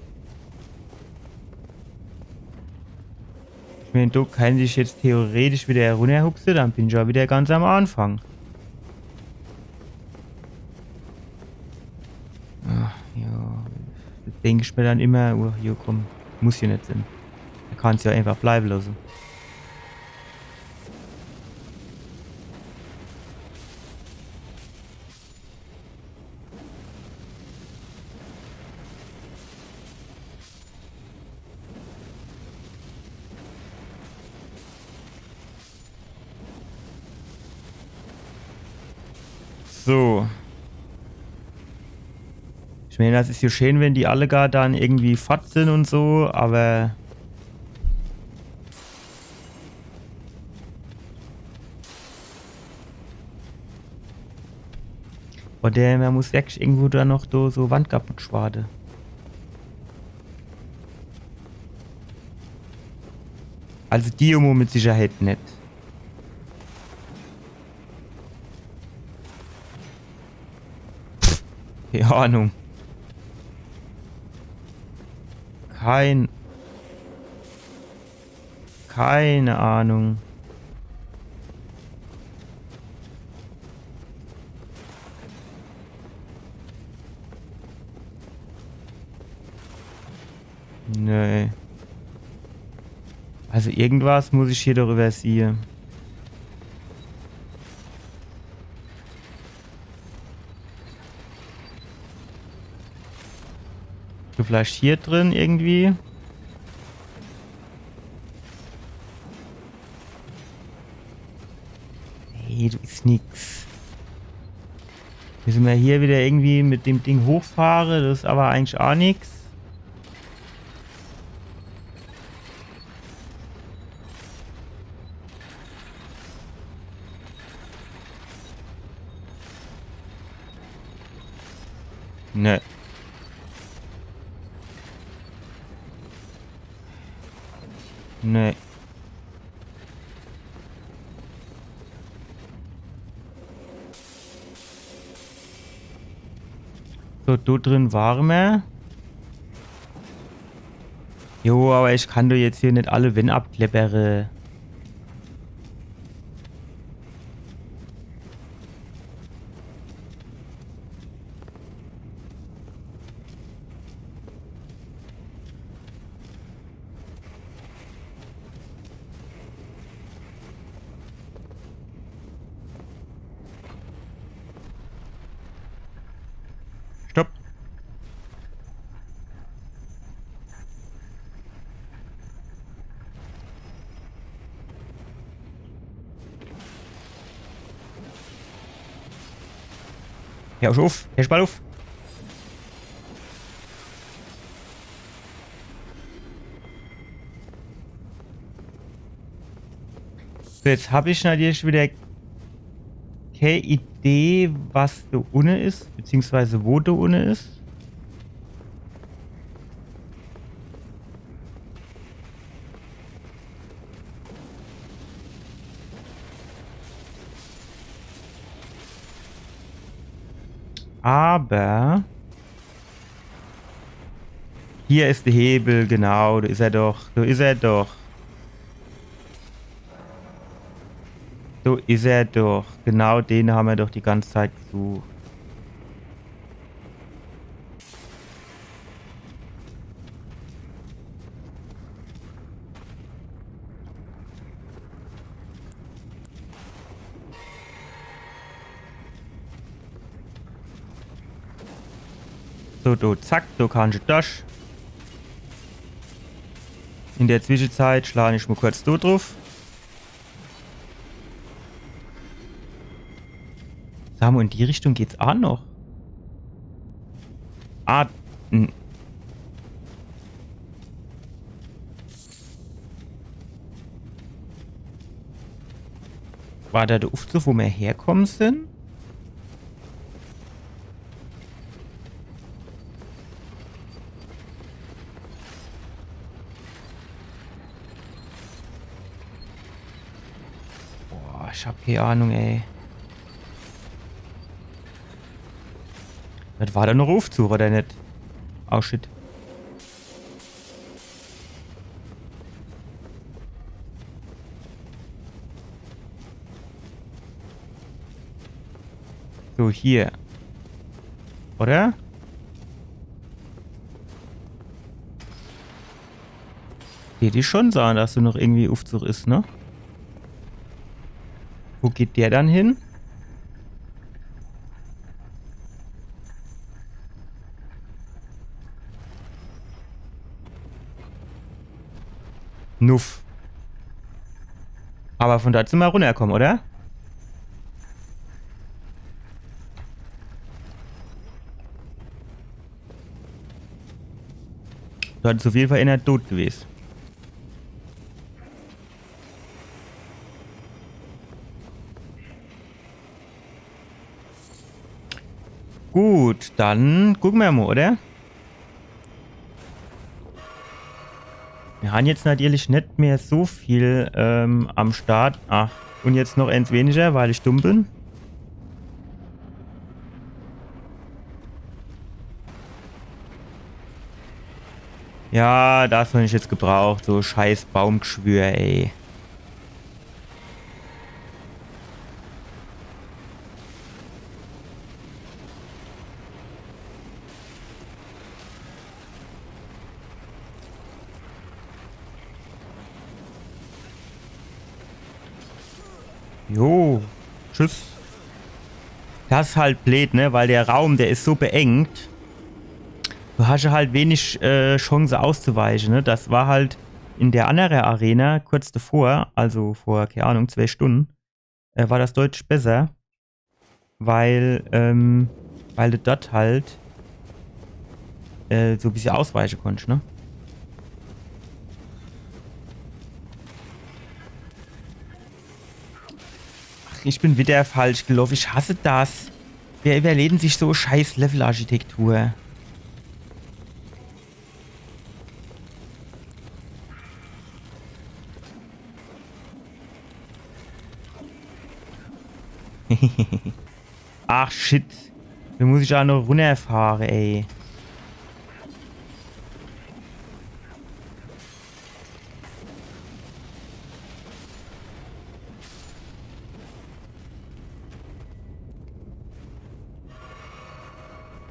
Ich mein, do kann ich jetzt theoretisch wieder runnerhupse, dann bin ich jo wieder ganz am Anfang. Ach, ja. Do denk ich mir dann immer, oh, jo, komm, muss jo net sin. Do kann's jo einfach bleibe losse. So. Ich mein, das is jo schön, wenn die alle gar dann irgendwie fort sin un so, aber Oder man muss wirklich irgendwo do noch do, so Wand kaputt schwade. Also die Jummo mit Sicherheit net. Pff, keine Ahnung. Kein Keine Ahnung. Nee. Also irgendwas muss ich hier doch übersiehe. So, vielleicht hier drin irgendwie. Nee, do is nix. Müsse mer hier wieder irgendwie mit dem Ding hochfahre, das is aber eigentlich aa nix. Nee. Nee. So, do drin ware mer. Jo, aber ich kann doch jetzt hier net alle Wänn abkleppere. Stopp. Ja, uff, uff. Ja, spalt uff. So, jetzt hab ich natürlich wieder kee Idee, was do unne is, beziehungsweise wo do unne is. Aber hier is de Hebel, genau, do is er doch, do is er doch. Do is er doch. Genau den ham mer doch die ganze Zeit gesucht. So, do, zack, do kannsch dorch. In der Zwischenzeit schla ich mo kurz do druff. Sa mo, in die Richtung geht's aa noch. Ah, n- War do de Uffzug, wo mer herkomme sin? Boah, ich hab kee Ahnung, ey. Das war dann noch Uffzug, oder net? Oh shit. So, hier. Oder? Dät ich schon sage, dass do noch irgendwie Uffzug is, ne? Wo geht der dann hin? Nuff. Aber von do sin mer runnerkomme, oder? Do is uff jeden Fall ener dot gewese. Gut, dann gucke mer mo, oder? Mir han jetzt natürlich net mehr so viel, ähm, am Start. Ah, un jetzt noch ens weniger, weil ich dumm bin. Ja, das han ich jetzt gebraucht, so scheiß Baumgeschwür, ey. Jo. Tschüss. Das is halt bleed, ne? Weil der Raum, der is so beengt. Du hasch halt wenig, äh, Chance auszuweiche, ne? Das war halt in der annere Arena kurz davor, also vor, kee Ahnung, zwei Stunde, äh, war das deutlich besser, weil, ähm, weil du dort halt, äh, so e bissje ausweiche konntsch, ne? Ach, ich bin wieder falsch geloff. Ich hasse das. Wer überleet sich so scheiß Levelarchitektur? Ach, shit. Do muss ich jo noch runnerfahre, ey.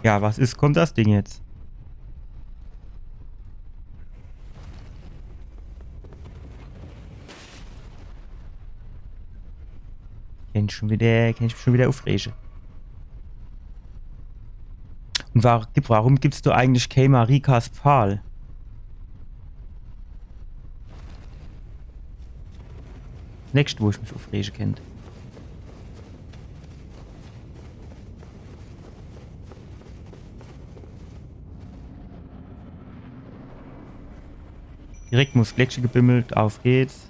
Ja, was is, kommt das Ding jetzt? Kann ich schon wieder, kann ich mich schon wieder uffrege. Un wa-, gib-, warum gibt's do eigentlich kee Marikas Pfahl? Nächscht, wo ich mich uffrege kennt. Direkt muss Glättche gebimmelt, auf geht's.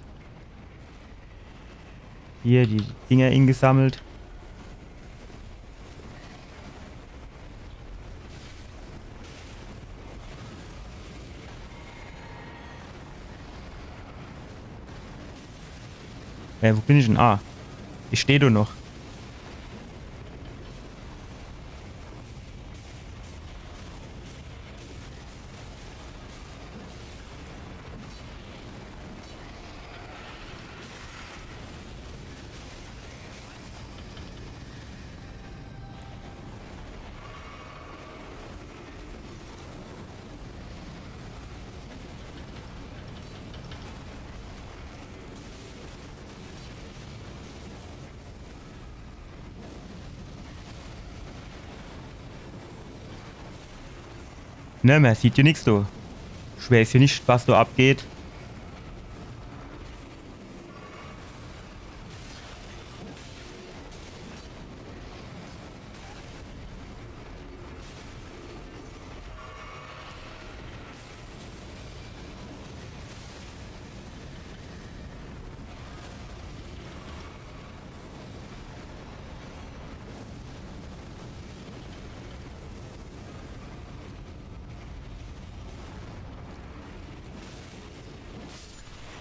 Hier die Dinger ingesammelt. Äh, wo bin ich denn? Ah, ich steh do noch. Ne, mer sieht jo nix, du. Ich weeß jo net, was do abgeht.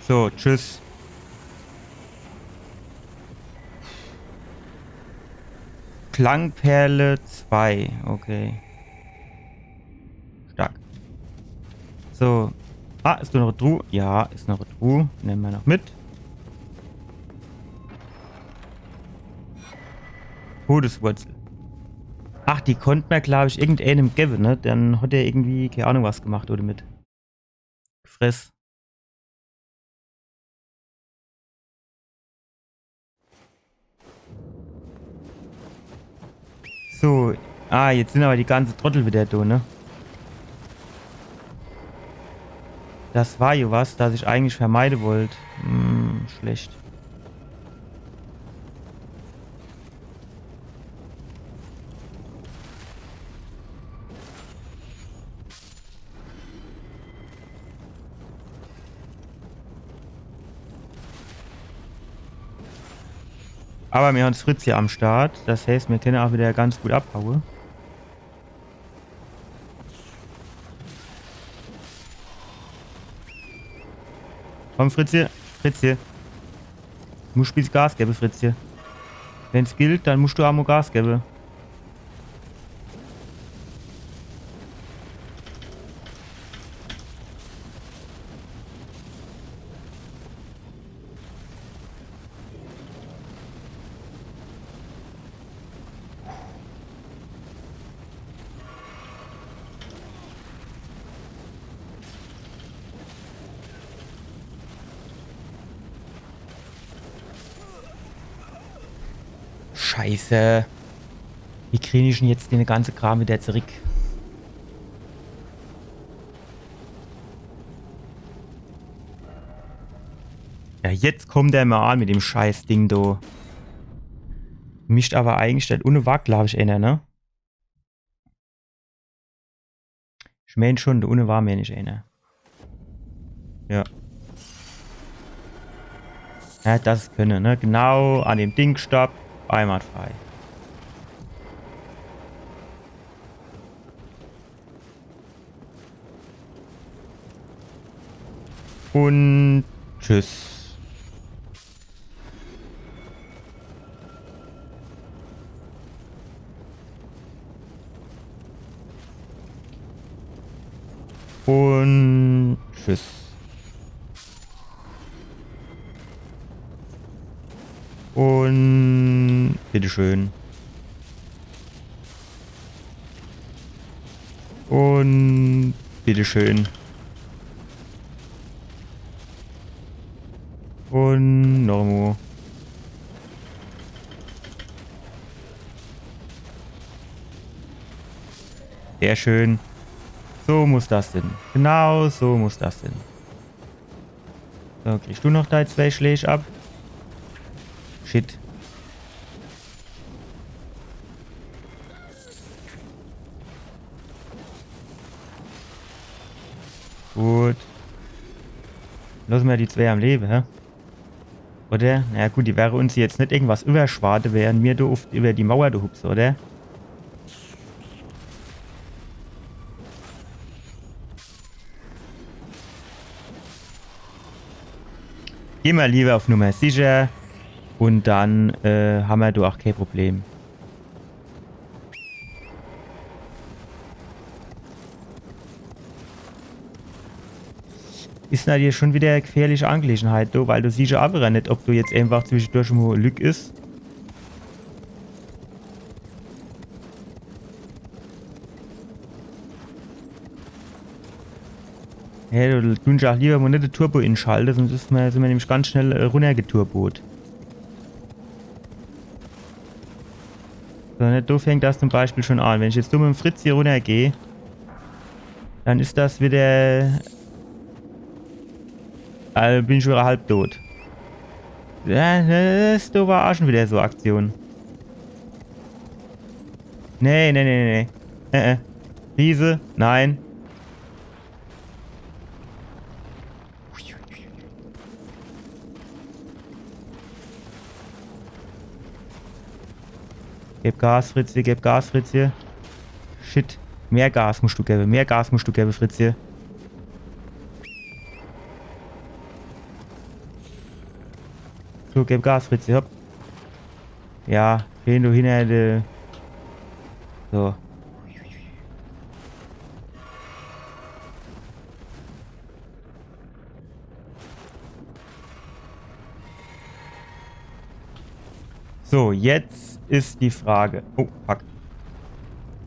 So, tschüss. Klangperle zwei, okay. Stark. So. Ah, is do noch e Truh? Ja, is noch e Truh. Nemme mer noch mit. Todeswurzel. Ach, die konnt mer, glaab ich, irgendeenem gewwe, ne? Dann hat er irgendwie, kee Ahnung, was gemacht oder mit. Gefress. So. Ah, jetzt sin awwer die ganze Trottel widder do, ne? Das war jo was, das ich eigentlich vermeide wollt. Hm, schlecht. Awwer mir hon Fritz hier am Start. Das heißt, mir kenne ach widder ganz gut abhaue. Komm, Fritzje. Fritzje. Du musch bissje Gas gewwe, Fritzje. Wenn's gilt, dann musch du ach mo Gas gewwe. Scheiße. Wie krie ich dann jetzt de ganze Kram widder zurick? Ja, jetzt kommt er mo an mit dem Scheißding, du. Mischt awwer eigentlich, do unne war, glaab ich, eener, ne? Ich meen schun, do unne war, meen ich, eener. Ja. Ja, das kenne, ne? Genau an dem Ding, stopp. Einwandfrei. Un tschüss. Un tschüss. Un bitteschön. Un bitteschön. Un noch mo. Sehr schön. So muss das sin. Genau so muss das sin. So, kriegsch du noch dei zwee Schläg ab? Shit. Gut. Losse mer die zwee am Lewe, hä? Oder? Na ja, gut, die wäre uns jetzt net irgendwas iwwerschwade, während mir do uff, iwwer die Mauer do hupse, oder? Geh mer liewer uff Nummer sicher un dann, äh, hammer do ach kee Problem. Is nadierlich schun widder e gefährliche Angelegenheit, du, weil du siehsch jo ach widder net, ob do jetzt eenfach zwischedurch mo Lück is. Hey, do dun ich ach liewer mo net de Turbo inschalte, sonscht is mer, sin mer nämlich ganz schnell, äh, runnergeturbot. So, ne, do fängt das zum Beispiel schun an. Wenn ich jetzt do mit em Fritz hier runnergeh, Dann is das wieder. Äh, bin ich wieder halb tot. Ja, das do war auch schon wieder so Aktion. Nee, nee, nee, nee, nee. Äh, äh. Riese, nein. Geb Gas, Fritzi, geb Gas, Fritzi. Shit. Mehr Gas musst du geben, mehr Gas musst du geben, Fritzi. So, geb Gas, Fritzi, hopp. Ja, geh du hinter die. So. So, jetzt is die Frage. Oh, fuck.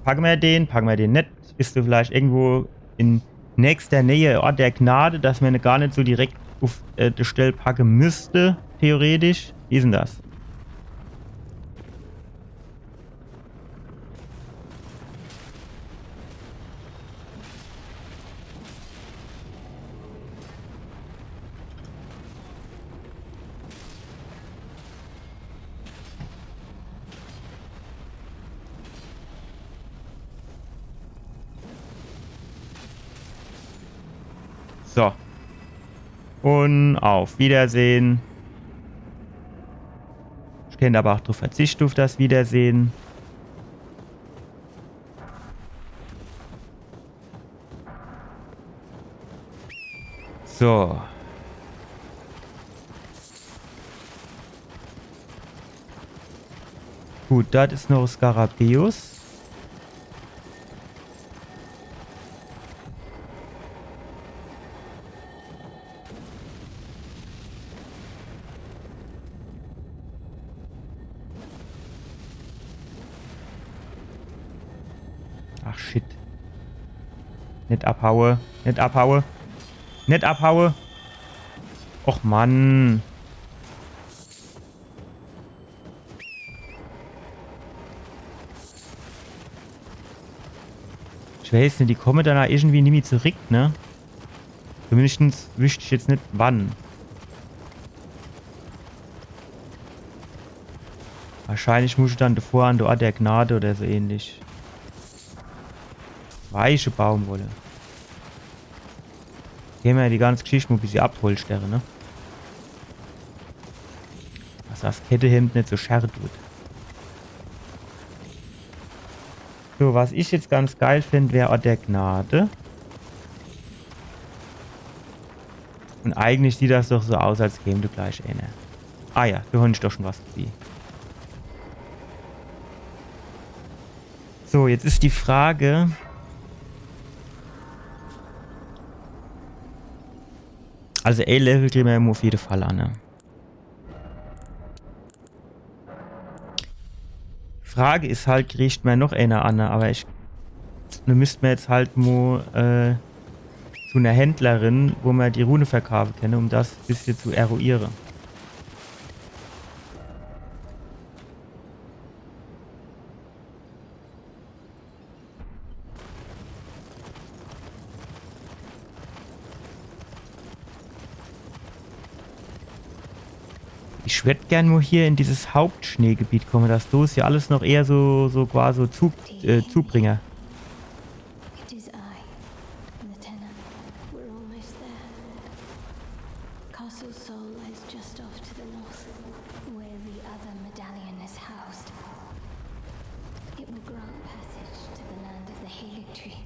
Packe mer den, packe mer den net? Is do vielleicht irgendwo in nächster Nähe Ort der Gnade, dass mer ne gar net so direkt uf, äh, die Stell packe müsst, theoretisch? Wie is denn das? So. Und auf Wiedersehen. Ich kennt aber auch drauf verzichte, auf das Wiedersehen. So. Gut, das is noch Skarabäus. Ach, shit. Net abhaue. Net abhaue. Net abhaue. Och, Mann. Ich weiß net, die komme dann auch irgendwie nimmi zurück, ne? Zumindest wüsst ich jetzt net, wann. Wahrscheinlich muss ich dann davor an de Ort der Gnade oder so ähnlich. Weiche Baumwolle. Geh mer die ganze Geschichte mo e bissje abpolstere, ne? Dass das Kettehemd net so scharre tut. So, was ich jetzt ganz geil find, wär Ort der Gnade. Und eigentlich sieht das doch so aus, als käm do gleich eener. Ah ja, do hab ich doch schon was gesieh. So, jetzt is die Frage. Also, e Level kriege mer auf jeden Fall an, ne? Frage is halt, kriegt mer noch eener an, aber ich, do müsst mer jetzt halt mo, äh, zu ner Händlerin, wo mer die Rune verkaufe kenne, um das bissje zu eruiere. Ich würd gern nur hier in dieses Hauptschneegebiet komme. Das do is ja alles noch eher so, so quasi Zu-, äh, Zubringer. It is I, Latenna. We're almost there. Castle Sol lies just off to the north, where the other medallion is housed. It will grant passage to the land of the Haligtree.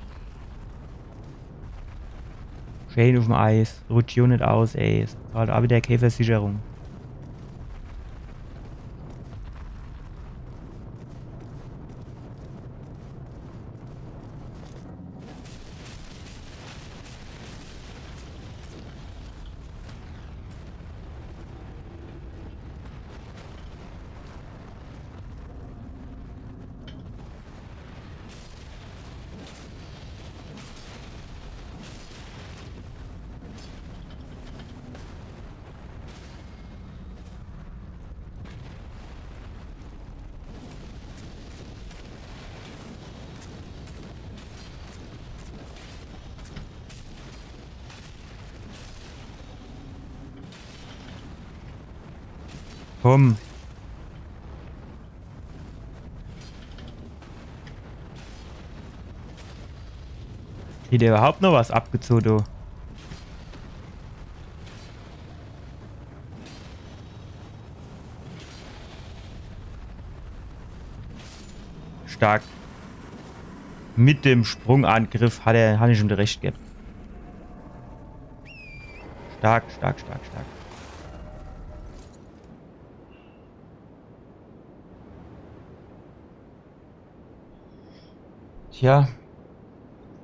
Schön ufm Eis. Rutscht jo net aus, ey. Is halt auch wieder kee Versicherung. Komm. Kriegt der überhaupt noch was abgezogen, du? Stark. Mit dem Sprungangriff hat er, hat ich ihm recht gegeben. Stark, stark, stark, stark. Tja,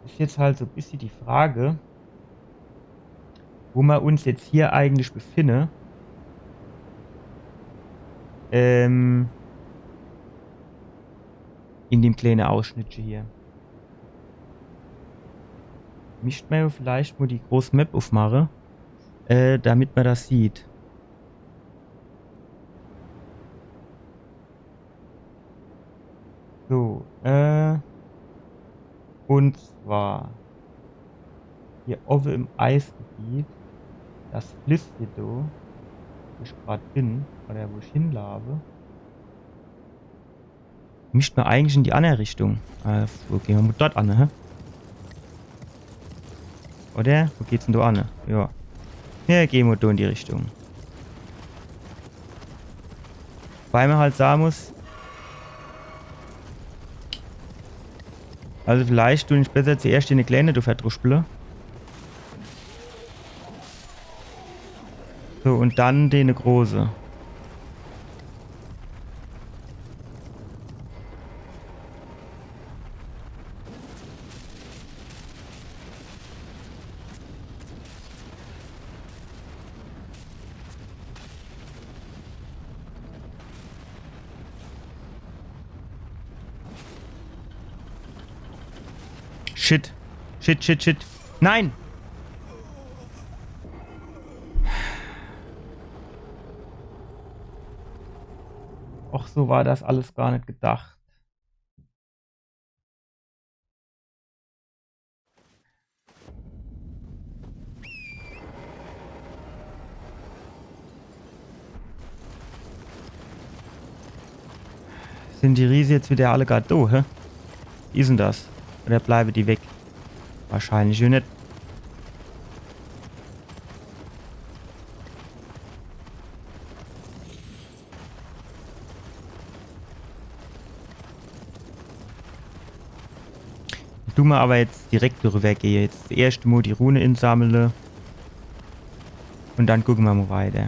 is jetzt halt so e bissje die Frage, wo mer uns jetzt hier eigentlich befinne. Ähm, in dem kleine Ausschnittche hier. Mischt mer jo vielleicht mo die groß Map uffmache, äh, damit mer das sieht. So, äh, und zwar hier owwe im Eisgebiet, das Flüssje do, wo ich grad bin, oder wo ich hinlaafe. Mischt mer eigentlich in die anner Richtung. Äh, wo gehn mer dort an, hä? Oder? Wo geht's denn do an? Ja. Ja, gehn mer do in die Richtung. Weil mer halt sage muss, also vielleicht du ich besser zuerscht de Kleene do verdruschpele. So, und dann de Große. Shit. Shit, shit, shit. Nein! Och, so war das alles gar net gedacht. Sin die Riese jetzt wieder alle grad do, hä? Wie is denn das? Oder bleibe die weg? Wahrscheinlich jo net. Du mer aber jetzt direkt drüber gehe. Jetzt das erschte Mo die Rune insammle. Und dann gucke mer mo weiter.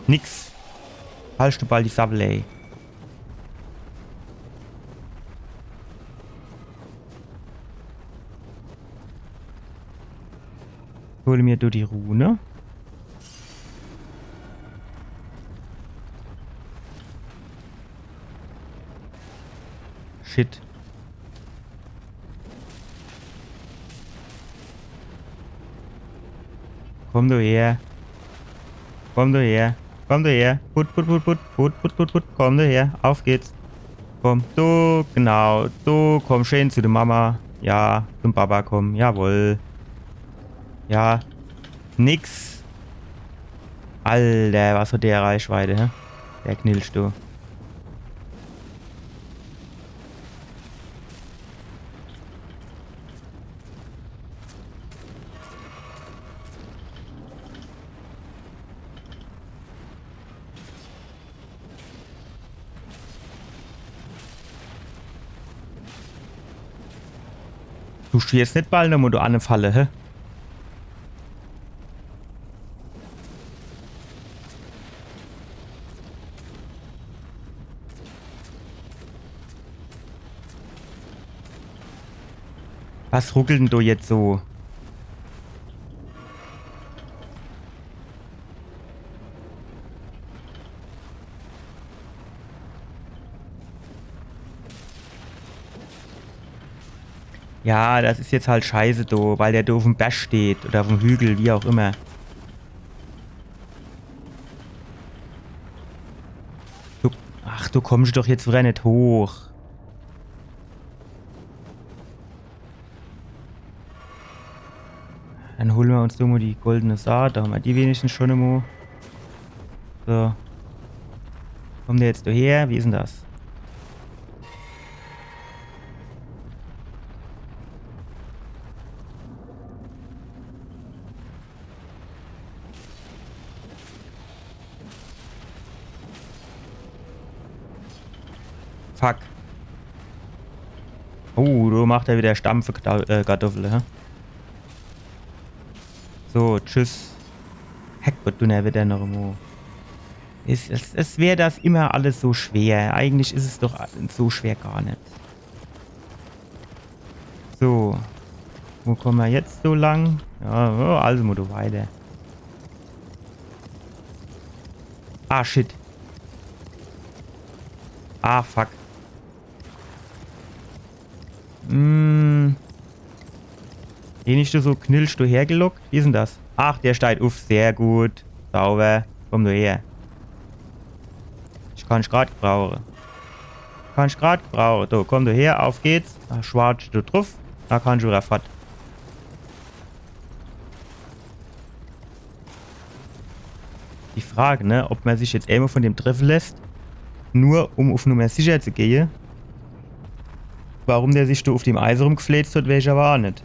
Nix. Halsch du bald die Sabbel, ey. Hole mer do die Rune. Shit. Komm du her. Komm du her. Komm du her. Put, put, put, put. Put, put, put, put. Komm du her. Auf geht's. Komm. Du, genau. Du, komm schön zu der Mama. Ja, zum Papa komm. Jawohl. Ja. Nix. Alter, was hat der Reichweite, hä? Der Knilch, du. Du stehst net bald nochmo do anne falle, hä? Was ruckelt denn do jetzt so? Ja, das is jetzt halt scheiße do, weil der do uff'm Berg steht oder uff'm Hügel, wie auch immer. Du, ach, du kommsch doch jetzt wieder net hoch. Dann hole mer uns do mo die goldene Saat, do hammer die wenigstens schun emo. So. Kommt der jetzt do her? Wie is dann das? Fuck. Oh, do macht er widder Stampfe Kta- äh, Kartoffle, hä? So, tschüss. Herrgott, Dunnerwedder noch emo. Es, es, es wär das immer alles so schwer. Eigentlich is es doch a- so schwer gar net. So. Wo komme mer jetzt so lang? Ja, ja, also mo do weiter. Ah, shit. Ah, fuck. Hm. Den ich do so knilch do hergelockt? Wie is dann das? Ach, der steiht uff. Sehr gut. Sauber. Komm do her. Ich kann dich grad gebrauche. Kann dich grad gebrauche. Do, komm do her. Uff geht's. Do schwatz ich do druff. Do kann ich widder fort. Die Frage, ne, ob mer sich jetzt emol vun dem treffe lässt, nur um uff Nummer sicher zu gehe. Warum der sich do uff dem Eis rumgefläzt hat, weeß ich awwer aa net.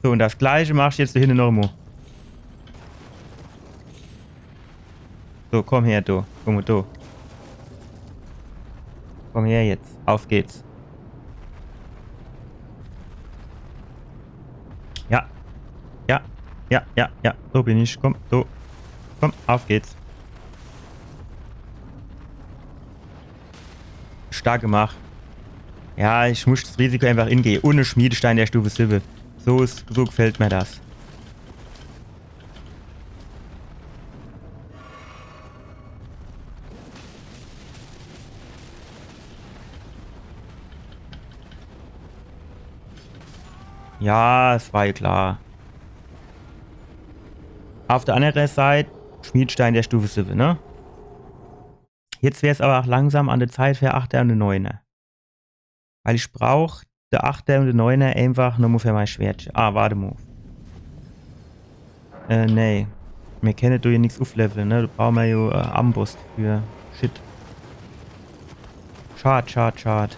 So, un das Gleiche machsch jetzt do hinne noch emo. So, komm her, du. Komm, du. Komm her jetzt. Uff geht's. Ja. Ja. Ja, ja, ja. So bin ich. Komm, so. Komm, uff geht's. Stark gemacht. Ja, ich muss das Risiko einfach ingehe. Un e Schmiedestein der Stufe siwwe. So is, so gefällt mer das. Ja, es war jo klar. Uff der annere Seit Schmiedstein der Stufe siwwe, ne? Jetzt wär's awwer aa langsam an de Zeit fer Achter un de Neuner. Weil ich brauch de Achter un de Neuner einfach nochmo fer mei Schwert. Ah, wart mo. Äh, nee. Mir kenne do jo nix ufflevle, ne? Do brauche mer jo, äh, Amboss für. Shit. Schad, schad, schad.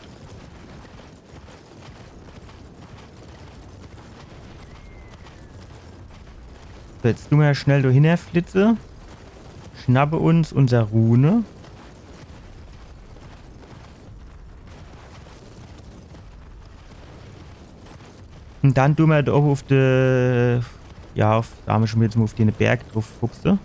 So, jetzt du mer schnell do hinner flitze. Schnappe uns unser Rune. Un dann du mer do owwe uff de, ja, uff, do hammer schun jetzt mo uff de Berg druff, gucksch du.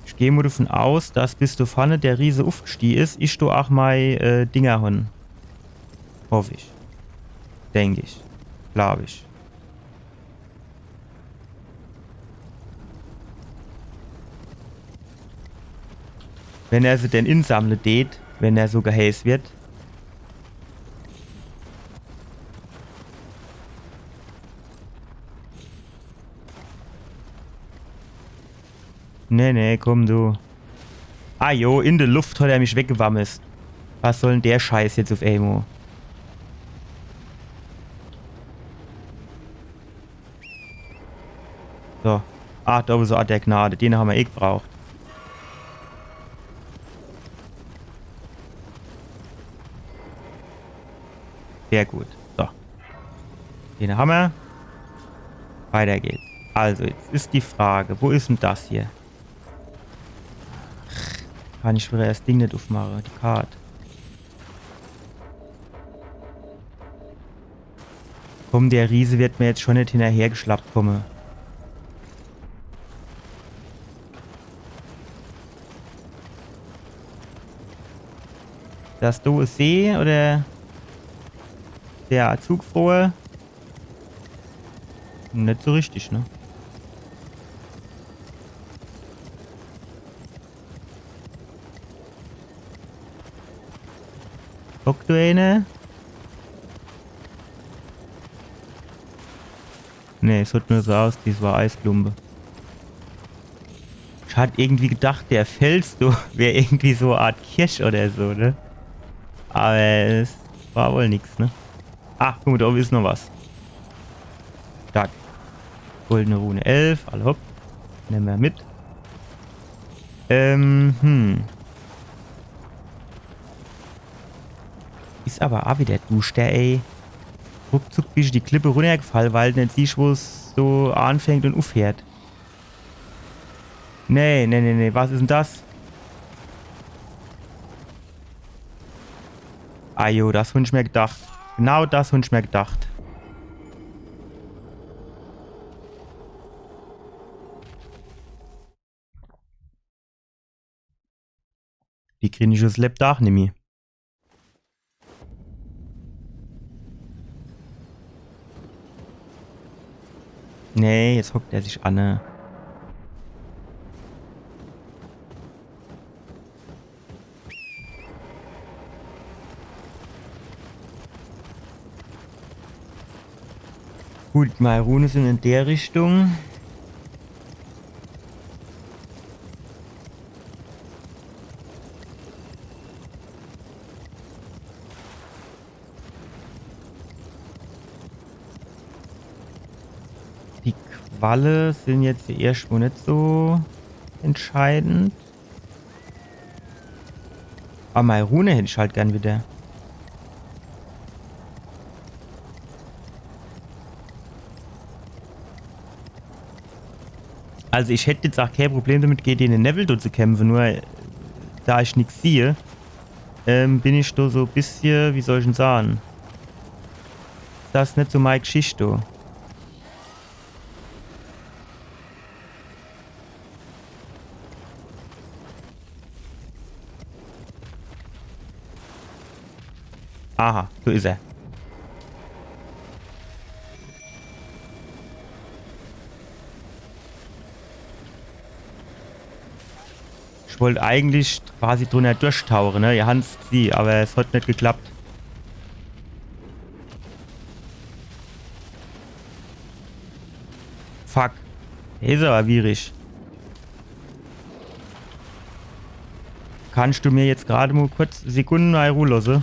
Ich geh mo devun aus, dass bis do vorne de Riese uffgestiege is, ich do aa mei, äh, Dinger hon. Hoff ich. Denk ich. Glaab ich. Wenn er se dann insammle deet, wenn er so geheiß werd. Nee, nee, komm, du. Ah jo, in de Luft hat er mich weggewammst. Was soll dann de Scheiß jetzt uff emol? So. Ah, do is so Ort der Gnade. Den hammer eh gebraucht. Sehr gut. So. Den hammer. Weiter geht's. Also, jetzt is die Frage, wo is dann das hier? Kann ich widder das Ding net uffmache, die Kart. Komm, de Riese werd mer jetzt schun net hinnerhergeschlappt kumme. Das do e See oder de zugefror? Net so richtig, ne? Hockt do eener? Nee, es sieht nur so aus, das war Eisklumpe. Ich hat irgendwie gedacht, der Fels do wär irgendwie so e Art Kirch oder so, ne? Aber es war wohl nix, ne? Ach, guck mol, do owwe is noch was. Stark. Goldene Rune elf, alla hopp. Nemme mer mit. Ähm, hm. Is aber a wieder duschter, ey. Ruckzuck bisch die Klippe runnergefall, weil de net siehsch, wo's so anfängt un uffheert. Nee, nee, nee, nee. Was is denn das? Ajo, das hun ich mir gedacht. Genau das hun ich mir gedacht. Die krien ich es Lebdach nimmi. Nee, jetzt hockt er sich an, ne? Gut, mei Rune sin in der Richtung. Die Qualle sin jetzt hier erschtmol net so entscheidend. Aber mei Rune hätt ich halt gern wieder. Also ich hätt jetzt auch kein Problem damit, gegen den Newwel do zu kämpfen, nur, äh, da ich nix sieh, ähm, bin ich do so e bissje, wie soll ich denn sagen? Das is net so mei Geschicht, do. Aha, do is er. Ich wollt eigentlich quasi drunner durchtauche, ne? Ihr han's gesieh, aber es hat net geklappt. Fuck. Is aber schwierig. Kannst du mir jetzt grad mol kurz Sekunden e Ruh losse?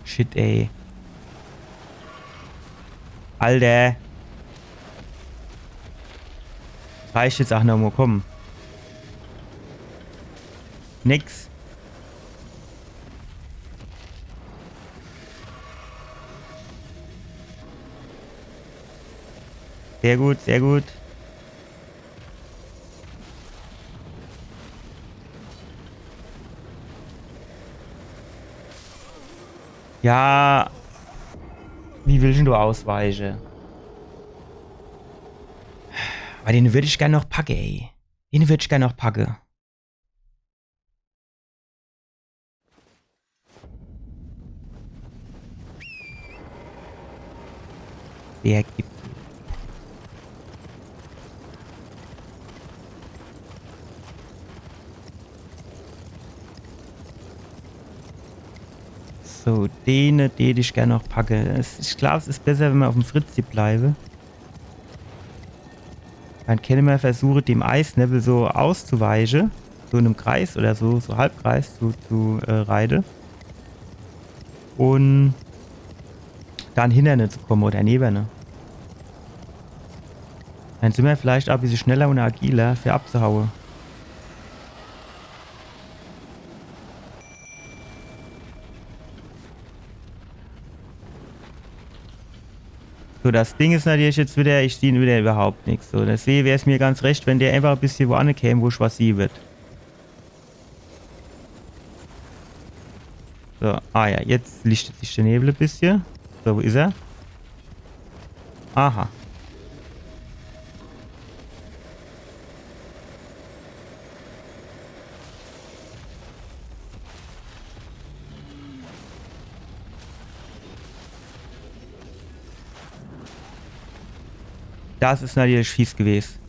Shit, ey. Alter. Reicht jetzt auch noch mol, komm. Nix. Sehr gut, sehr gut. Ja. Wie will ich denn do ausweiche? Aber den würd ich gern noch packe, ey. Den würd ich gern noch packe. Berggipfel. So, dene, den ich gern noch packe. Es, ich glaub, es is besser, wenn mer uff'm Fritzi bleibe. Dann kenne mer versuche, dem Eisnewwel so auszuweiche. So in em Kreis oder so, so Halbkreis zu, zu, äh, reite. Un dann hinner ne zu komme oder newe ne. Dann sin mer vielleicht aa e bissje schneller un agiler für abzuhaue. So, das Ding is natürlich jetzt wieder, ich sieh wieder überhaupt nix. So, deswege wär's mir ganz recht, wenn der einfach e bissje wo anne käm, wo ich was sieh würd. So, ah ja, jetzt lichtet sich der Nebel e bissje. So, wo is er? Aha. Das is natürlich fies gewes.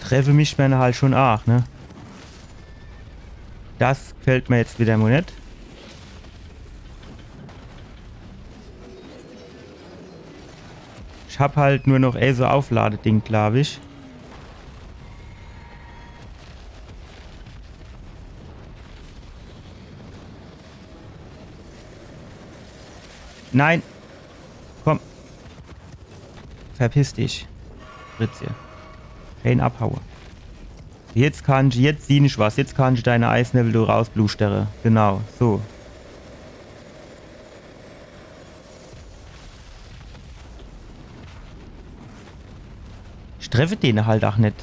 Treffe mich meine halt schon aach, ne? Das gefällt mir jetzt wieder mo net. Ich hab halt nur noch e so Aufladeding, glaub ich. Nein. Komm. Verpiss dich, Fritzje. Kein abhaue. Jetzt kann ich, jetzt sieh ich was. Jetzt kann ich deine Eisnebel do rausblustere. Genau, so. Ich treffe den halt ach net.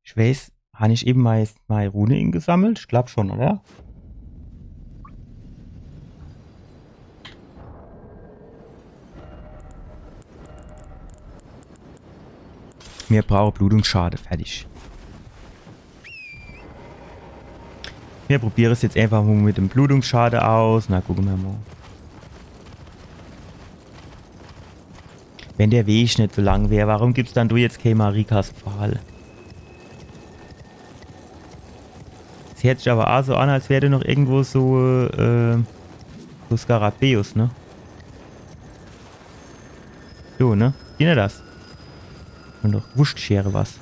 Ich weiß, han ich eben mei, mei Rune ingesammelt? Ich glaub schon, oder? Mir brauche Blutungsschade, fertig. Mir probiere es jetzt einfach mo mit dem Blutungsschade aus. Na, gucke mer mo. Wenn der Weg net so lang wär, warum gibt's dann do jetzt kee Marikas Pfahl? Es hört sich aber aach so an, als wär do noch irgendwo so, äh, so Skarabäus, ne? So, ne? Kennt ihr das? Un doch Wurstschere was.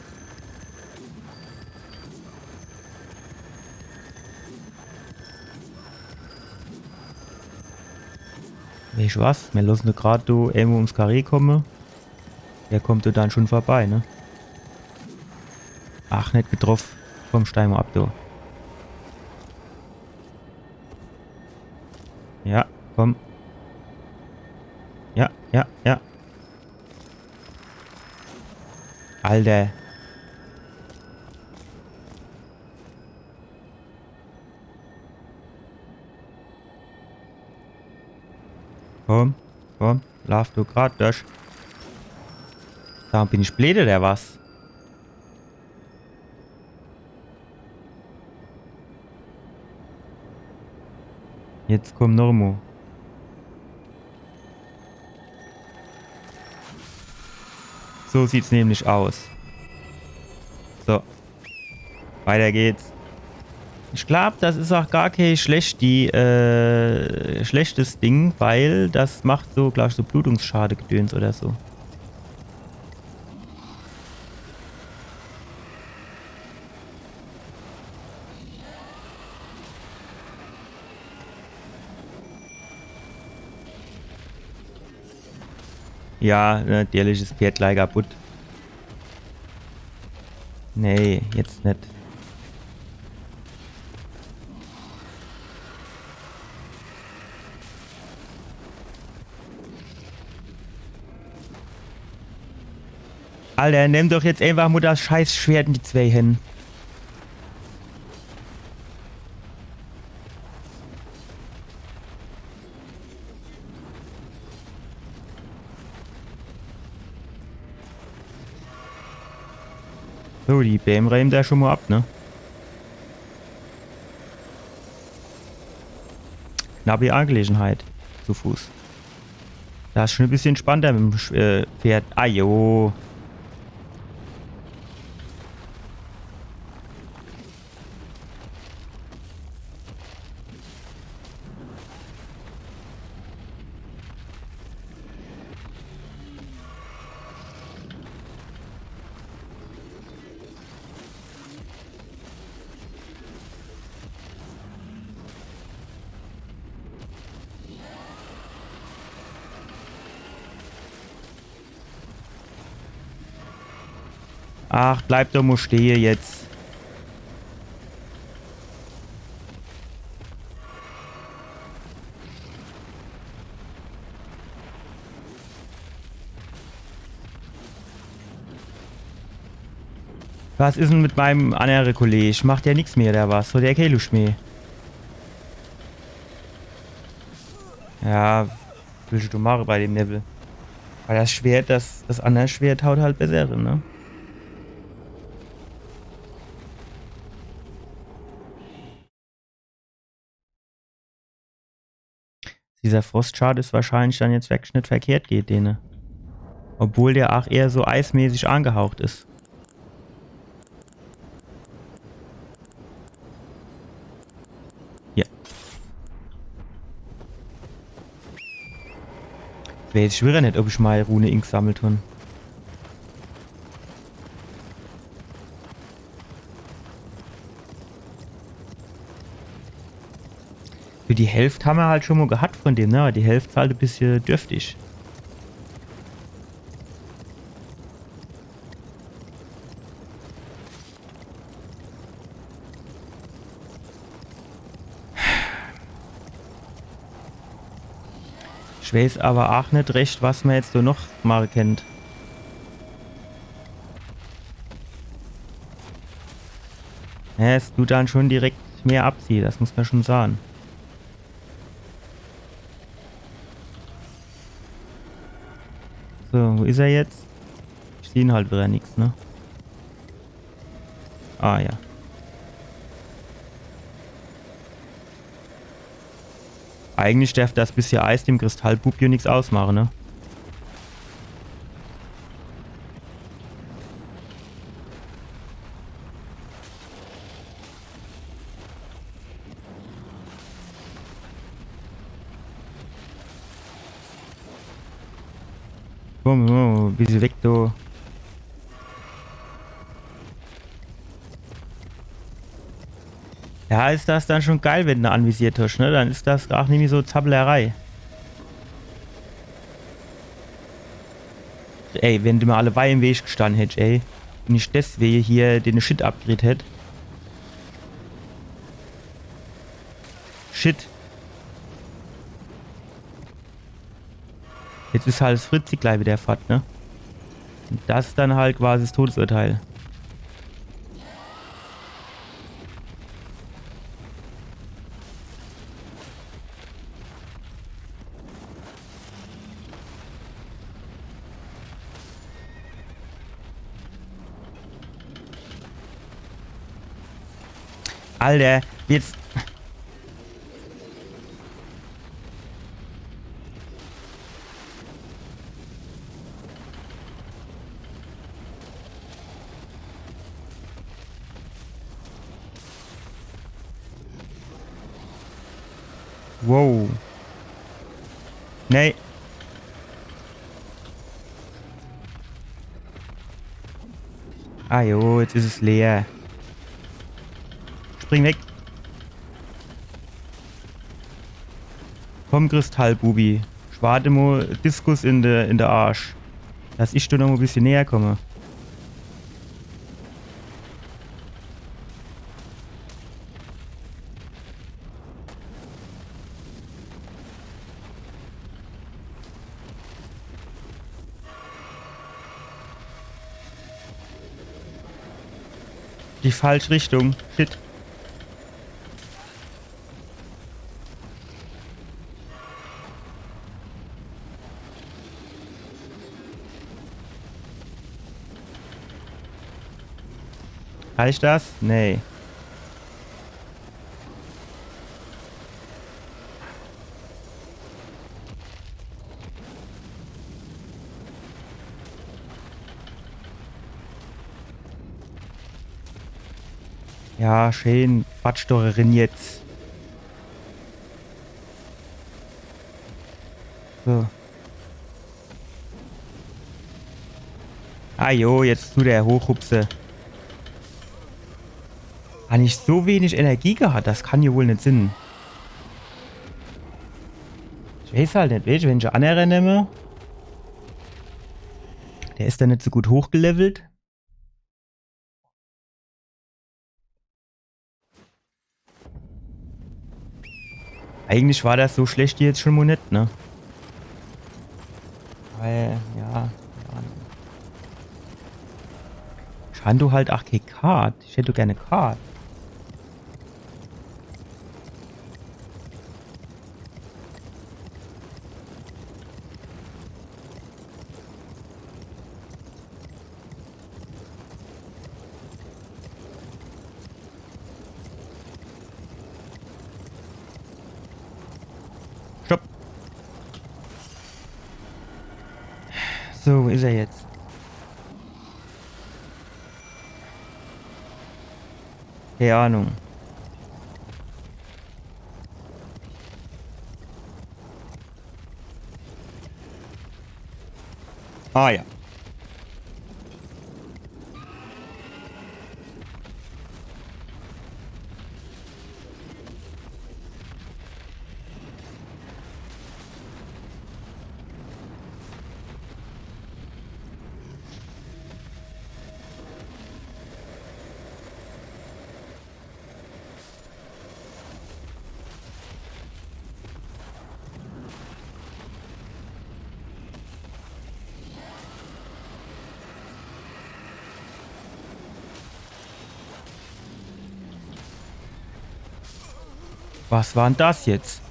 Weescht was? Mir losse grad do irgendwo ums Karree komme. Der kommt do dann schon vorbei, ne? Ach, net getroff. Komm, steig mo ab, du. Ja, komm. Ja, ja, ja. Alter. Komm, komm, laaf du grad durch. Sag mo, bin ich bleed oder was? Jetzt komm noch mo. So sieht's nämlich aus. So. Weiter geht's. Ich glaub, das is aach gar kee schlecht, die, äh, schlechtes Ding, weil das macht so, glaub ich, so Blutungsschade-Gedöns oder so. Ja, natürlich is Pferd gleich kaputt. Nee, jetzt net. Alter, nimm doch jetzt einfach mo das Scheißschwert in die zwee Händ. So, die Bäm räumt er schon mo ab, ne? Knappe Angelegenheit. Zu Fuß. Das is schon e bissche entspannter mit dem Sch-, äh, Pferd. Ajo. Ach, bleib doch mo stehe jetzt. Was is dann mit meinem annere Kolleg? Macht der nix mehr oder was? Hat der kee Luscht mehr? Ja, was willscht du mache bei dem Level? Weil das Schwert, das, das andere Schwert haut halt besser rin, ne? Dieser Frostschade is wahrscheinlich dann jetzt wirklich net verkehrt gege dene. Obwohl der ach eher so eismäßig angehaucht is. Ja. Jetzt weeß ich widder net, ob ich mei Rune ingesammelt hon. Für die Hälft hammer halt schon mo gehat von dem, ne? Aber die Hälft is halt e bissche dürftig. Ich weeß aber ach net recht, was mer jetzt so noch mache kennt. Ja, es dut dann schon direkt mehr abziehe, das muss mer schon sage. So, wo is er jetzt? Ich seh ihn halt widder nix, ne? Ah ja. Eigentlich derf das bissche Eis dem Kristallbub jo nix ausmache, ne? Komm, komm, bissche weg, du. Ja, is das dann schon geil, wenn de anvisiert hosch, ne? Dann is das gar nimmi so Zapplerei. Ey, wenn de mer allewei im Weg gestann hätt, ey. Un net deswege hier den Shit abgekriet hätt. Shit. Jetzt is halt das Fritzi gleich widder fort, ne? Un das is dann halt quasi das Todesurteil. Alter, jetzt. Wow. Nee. Ah jo, jetzt is es leer. Spring weg. Komm, Kristallbubi. Schwade mo Diskus in de, in de Arsch. Dass ich do noch mo bissje näher komme. Die falsch Richtung. Shit. Reicht das? Nee. Ja, schön. Quatsch doch rin jetzt. So. Ah jo, jetzt dut der hochhupse. Hann ich so wenig Energie gehat? Das kann jo wohl net sinn. Ich weeß halt net, weesch, wenn ich annere nemme, der is dann net so gut hochgelevelt. Eigentlich war das so schlecht jetzt schon mo net, ne? Weil, ja, ja. Schand du halt ach kee Kart. Ich hätt gern e Kart. So, wo is er jetzt? Keine Ahnung. Ah ja. Was war denn das jetzt?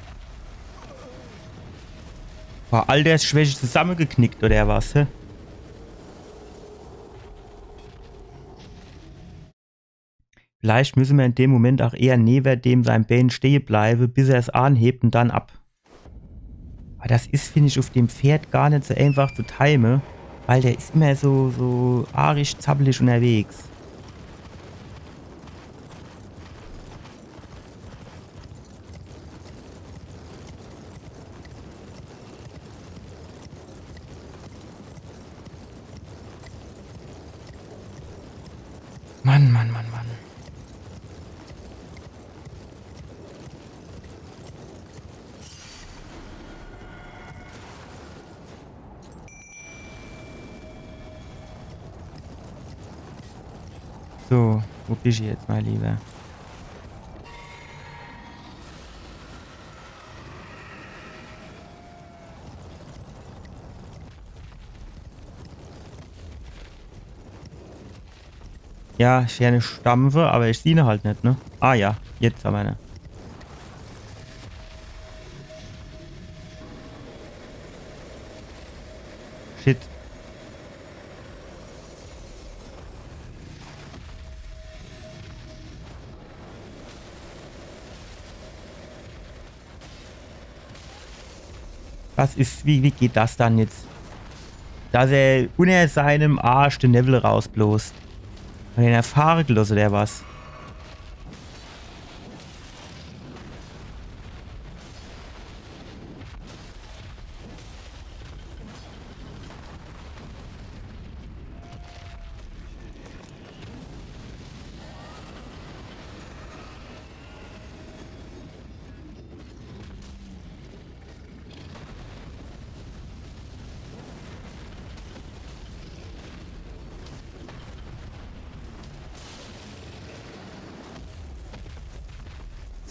War Altersschwäche zusammengeknickt oder was, hä? Vielleicht müsse mer in dem Moment auch eher newer dem sein Been stehe bleibe, bis er's anhebt und dann ab. Aber das is, find ich, auf dem Pferd gar net so einfach zu time, weil der is immer so, so arisch zappelig unterwegs. Mann, Mann, Mann, Mann. So, wo bist du jetzt, mein Lieber? Ja, ich hör ne Stampfe, aber ich sieh ne halt net, ne? Ah ja, jetzt aber ne. Shit. Was is, wie, wie geht das dann jetzt? Dass er unter seinem Arsch den Newwel rausblost. Hat er den erfahre gelosse, oder was?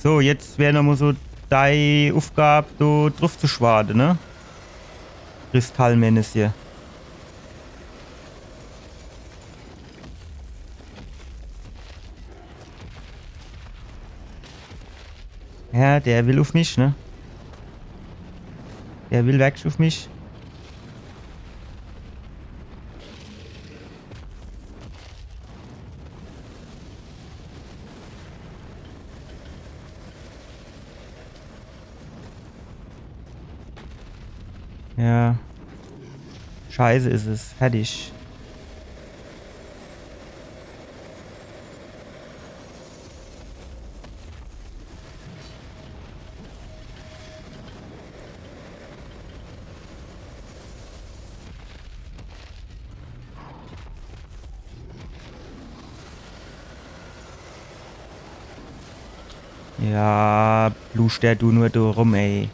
So, jetzt wär nochmal so dei Uffgab, do druff zu schwade, ne? Kristallmännche. Ja, der will uff mich, ne? Der will wirklich uff mich. Ja. Scheiße is es. Fertig. Ja, pluschter du nur do rum, ey.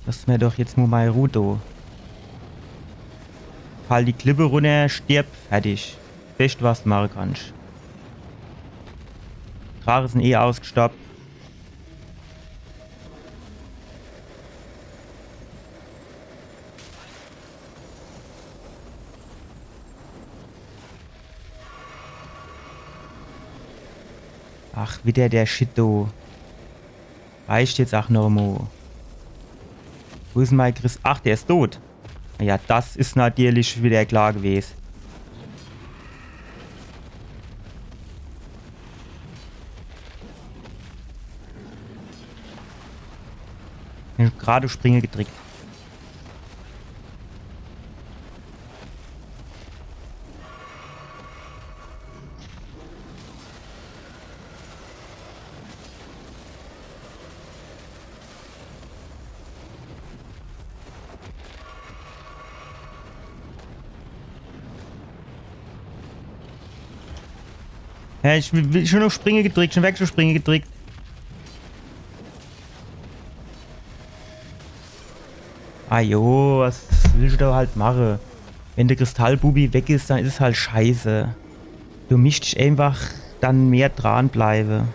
Lass mer doch jetzt mo mei Ruh do. Fall die Klippe runner, stirb, fertig. Bescht, was du mache kannsch. Drache sin eh ausgestoppt. Ach, wieder der Shit, du. Reicht jetzt ach noch mo. Wo is denn mei Chris? Ach, der is tot. Ja, das is natürlich wieder klar gewes. Grad uff Springe gedrickt. Ja, ich will, will schon uff Springe gedrickt, schon weg, schon Springe gedrickt. Ah jo, was willsch du do halt mache? Wenn de Kristallbubi weg is, dann is es halt scheiße. Du mischt dich einfach dann mehr dranbleibe.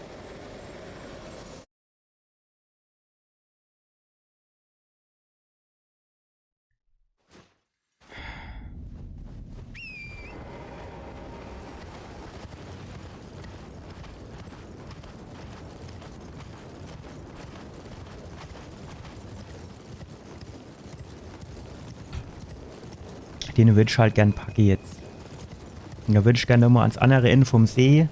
Den würd ich halt gern packe jetzt. Un do würd ich gern nochmol ans annere End vom See.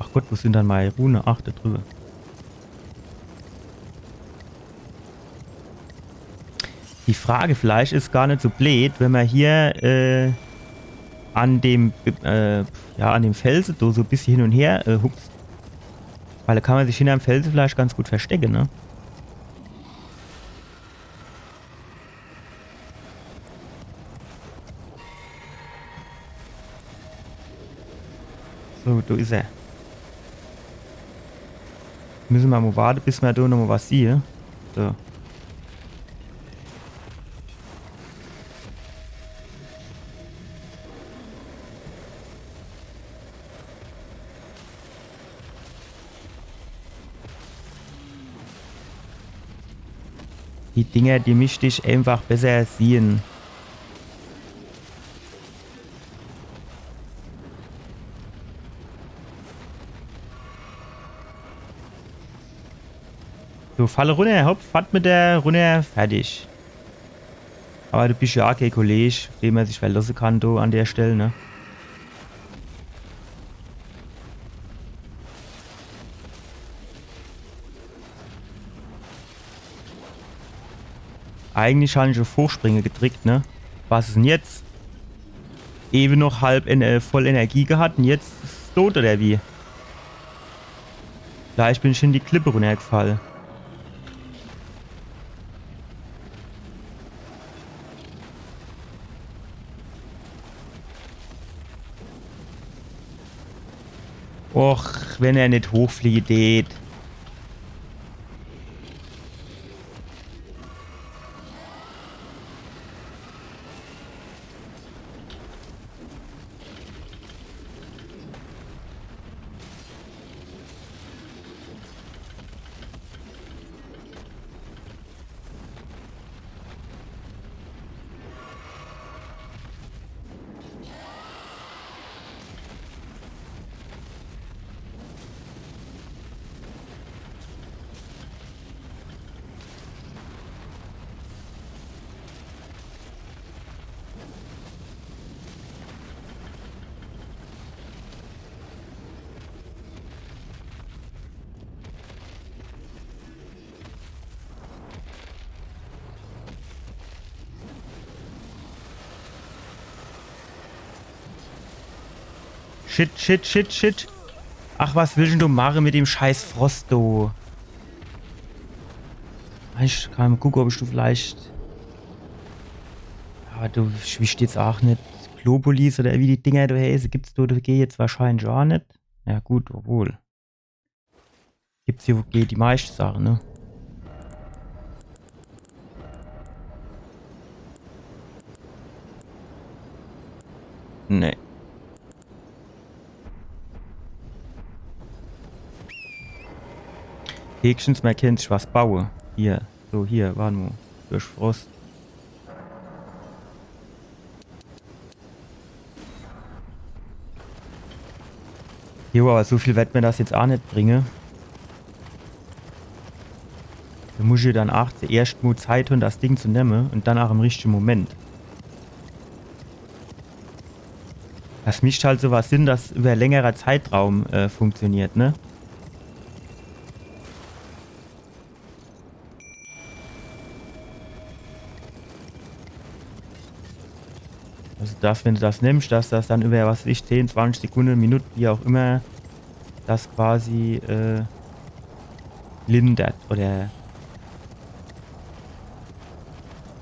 Ach Gott, wo sin dann mei Rune? Ach, do driwwe. Die Frage vielleicht is gar net so bleed, wenn mer hier, äh, an dem, äh, ja, an dem Felse do so e bissje hin un her, äh, hupst. Weil do kann mer sich hinnerm Felse vielleicht ganz gut verstecke, ne? So, do is er. Misse mer mol warte, bis mer do nochmol was siehe. So. Die Dinger, die mischt ich einfach besser siehe. So, fall runner, hopp, fall mit der runner, fertig. Awwer du bisch jo aa kee Kolleg, dem mer sich verlosse kann, do an der Stell, ne? Eigentlich han ich uff Hochspringe gedrickt, ne? Was is 'n jetzt? Ewe noch halb en-, äh, voll Energie gehat un jetzt is es dot, oder wie? Gleich bin ich in die Klippe runnergefall. Och, wenn er net hochfliege dät. Shit, shit, shit, shit. Ach, was willsch dann du mache mit dem scheiß Frost, du? Ich kann mol gucke, ob ich du vielleicht. Awwer du schwischst jetzt aa net. Globulis oder wie die Dinger do heiße, gibt's do, do geht jetzt wahrscheinlich aa net. Ja gut, obwohl. Gibt's hier, geht die meischte Sache, ne? Nee. Höchstens, mer kennt sich was baue. Hier, so hier, wart mol. Durch Frost. Jo, awwer so viel werd mer das jetzt aa net bringe. Do muss ich dann aa zuerscht mol Zeit hon, das Ding zu nemme un dann aa im richtige Moment. Das mischt halt so was sin, das iwwer längerer Zeitraum, äh, funktioniert, ne? Also das, wenn du das nimmst, dass das dann iwwer, was weiß ich, zehn, zwanzig Sekunde, Minutt, wie aa immer, das quasi, äh, lindert oder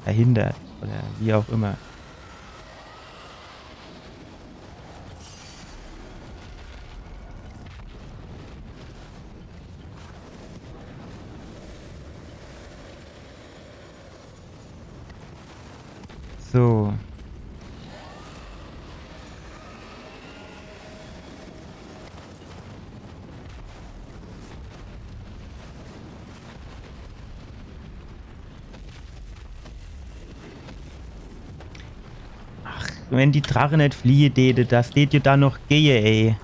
verhindert oder wie auch immer. So. Ach, wenn die Drache net fliehe däte, das dät jo dann noch gehe, ey.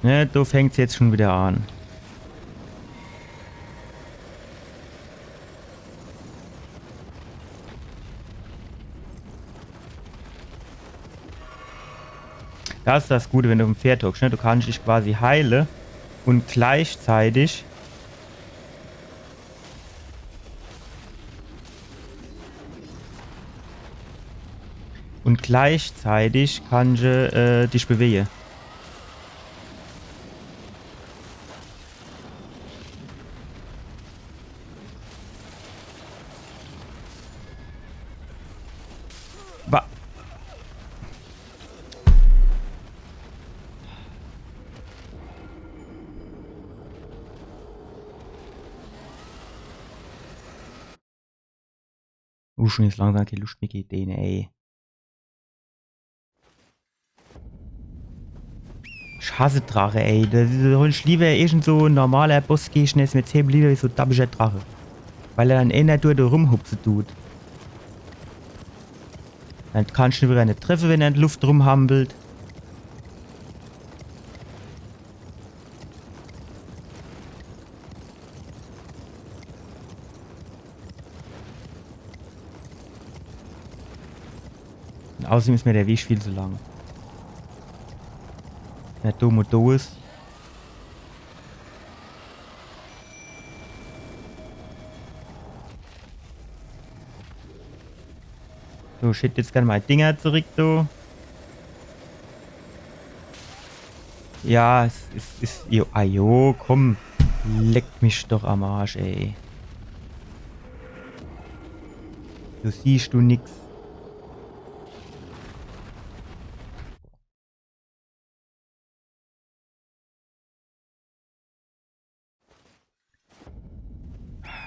Ne, do fängt's jetzt schon wieder an. Das is das Gute, wenn du uffm Pferd hockst, ne? Du kannst dich quasi heile und gleichzeitig Und gleichzeitig kannsch, äh, dich bewege. Wa- Uh, schon jetzt langsam kee Luscht mehr gege den, ey. Ich hasse Drache, ey. Das is doch lieber irgend so en normaler Bossgegner, is mir jetzt lieber so en dappischer Drache. Weil er dann eh net dort rumhupse tut. Dann kannsch du wieder net treffe, wenn er in de Luft rumhampelt. Und außerdem is mir der Weg viel zu lang. Wenn er do mo do is. So, ich hätt jetzt gern mei Dinger zurück, du. Ja, es is, is, jo, ah, jo, komm. Leck mich doch am Arsch, ey. Du siehsch du nix.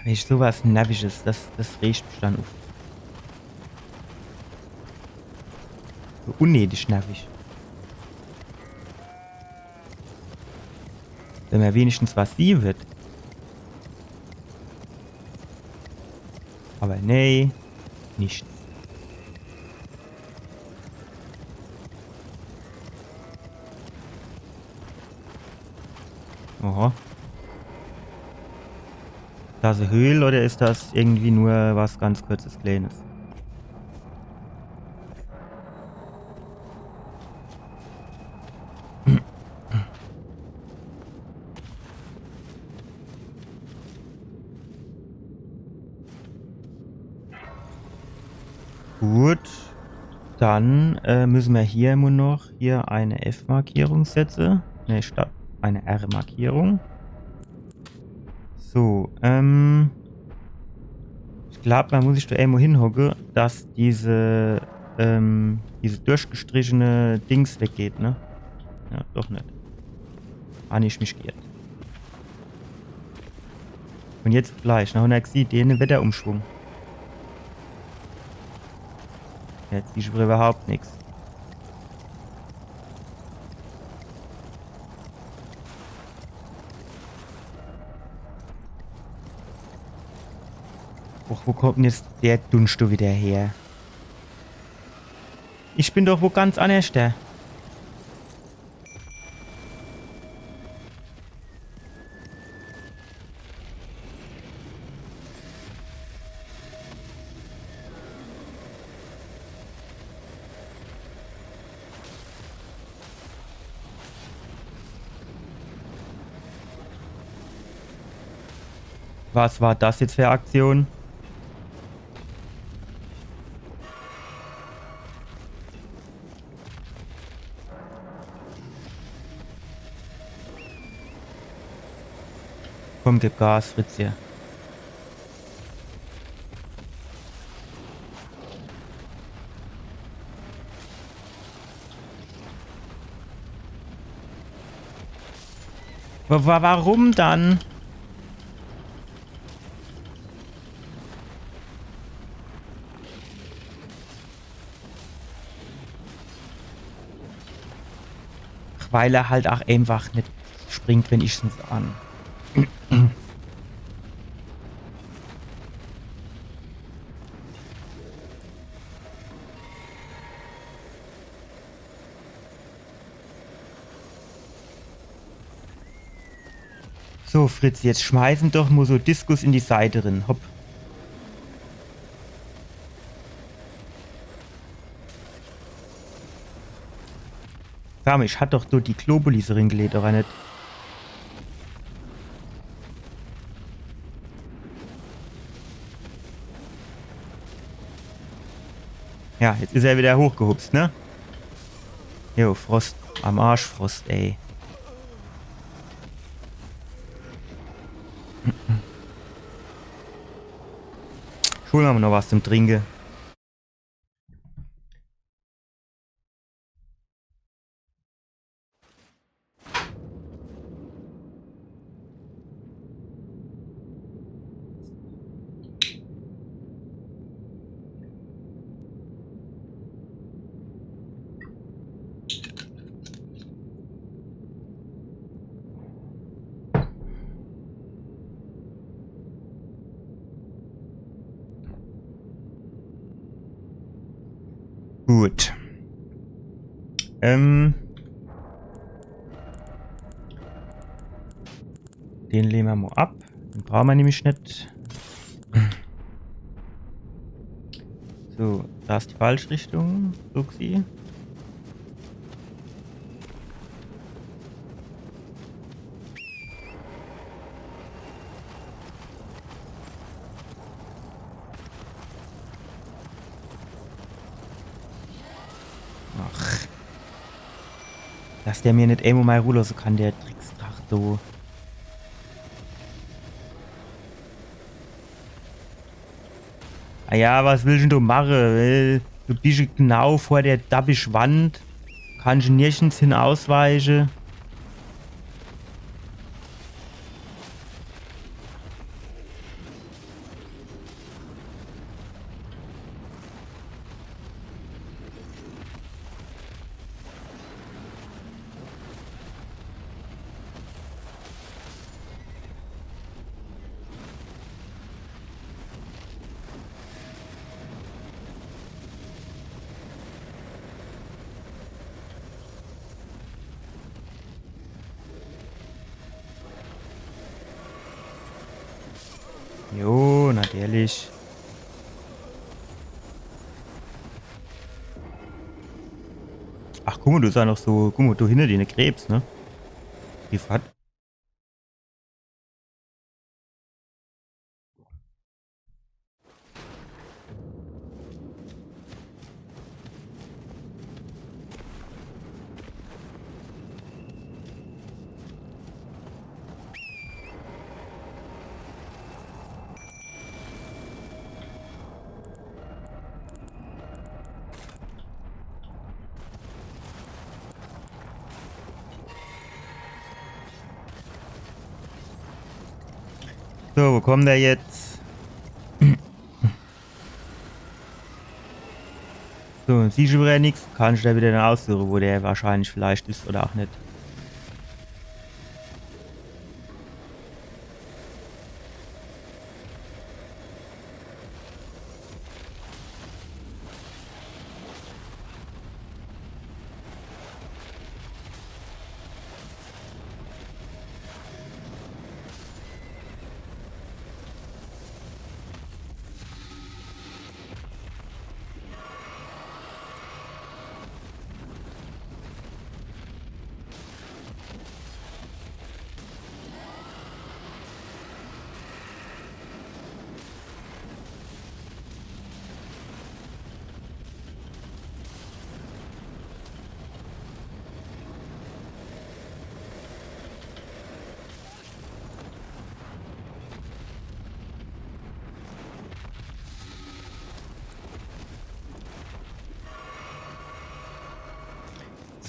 Wenn ich sowas Nervisches, das, das regt mich dann uff. So unnötig nervig. Wenn mer wenigstens was siehn würd. Aber nee, nicht. Oho. Is das e Höhl oder is das irgendwie nur was ganz Kurzes, Kleines? Gut. Dann, äh, müsse mer hier immer noch hier eine F-Markierung setze. Ne, statt eine R-Markierung. So, ähm, ich glaub, mer muss sich do irgendwo hinhocke, dass diese, ähm, diese durchgestrichene Dings weggeht, ne? Ja, doch net. Han ich mich geirrt. Und jetzt gleich, nach hundertsieben, den Wetterumschwung. Jetzt siehsch du überhaupt nix. Och, wo kommt denn jetzt der Dunscht do wieder her? Ich bin doch wo ganz annerschter. Was war das jetzt für e Aktion? Komm, gib Gas, Fritzje. Wa-, wa-, warum dann? Weil er halt auch einfach net springt, wenn ich's net an. So, Fritz, jetzt schmeißen doch mo so Diskus in die Seite rin. Hopp. Sag mo, ich hat doch do die Globuli ringelegt, oder net? Ja, jetzt is er wieder hochgehupst, ne? Jo, Frost. Am Arsch, Frost, ey. Schon hammer noch was zum Trinke. Gut. Ähm. Den lehn mer mo ab. Den brauche mer nämlich net. So, do is die falsch Richtung. Suchsi. Ach. Dass der mir net emol mei Ruh losse kann, der Drecksdrach, du. Ah ja, was willsch dann du mache? Äh, du bisch genau vor der dabbisch Wand. Kannsch nirgends hin ausweiche. Jo, natürlich. Ach, guck mo, do is jo noch so, guck mo, do hinner dir de Krebs, ne? Die Fahrt. So, wo kommt der jetzt? So, siehsch du wieder nix? Kannsch du do wieder aussuche, wo der wahrscheinlich vielleicht is oder ach net.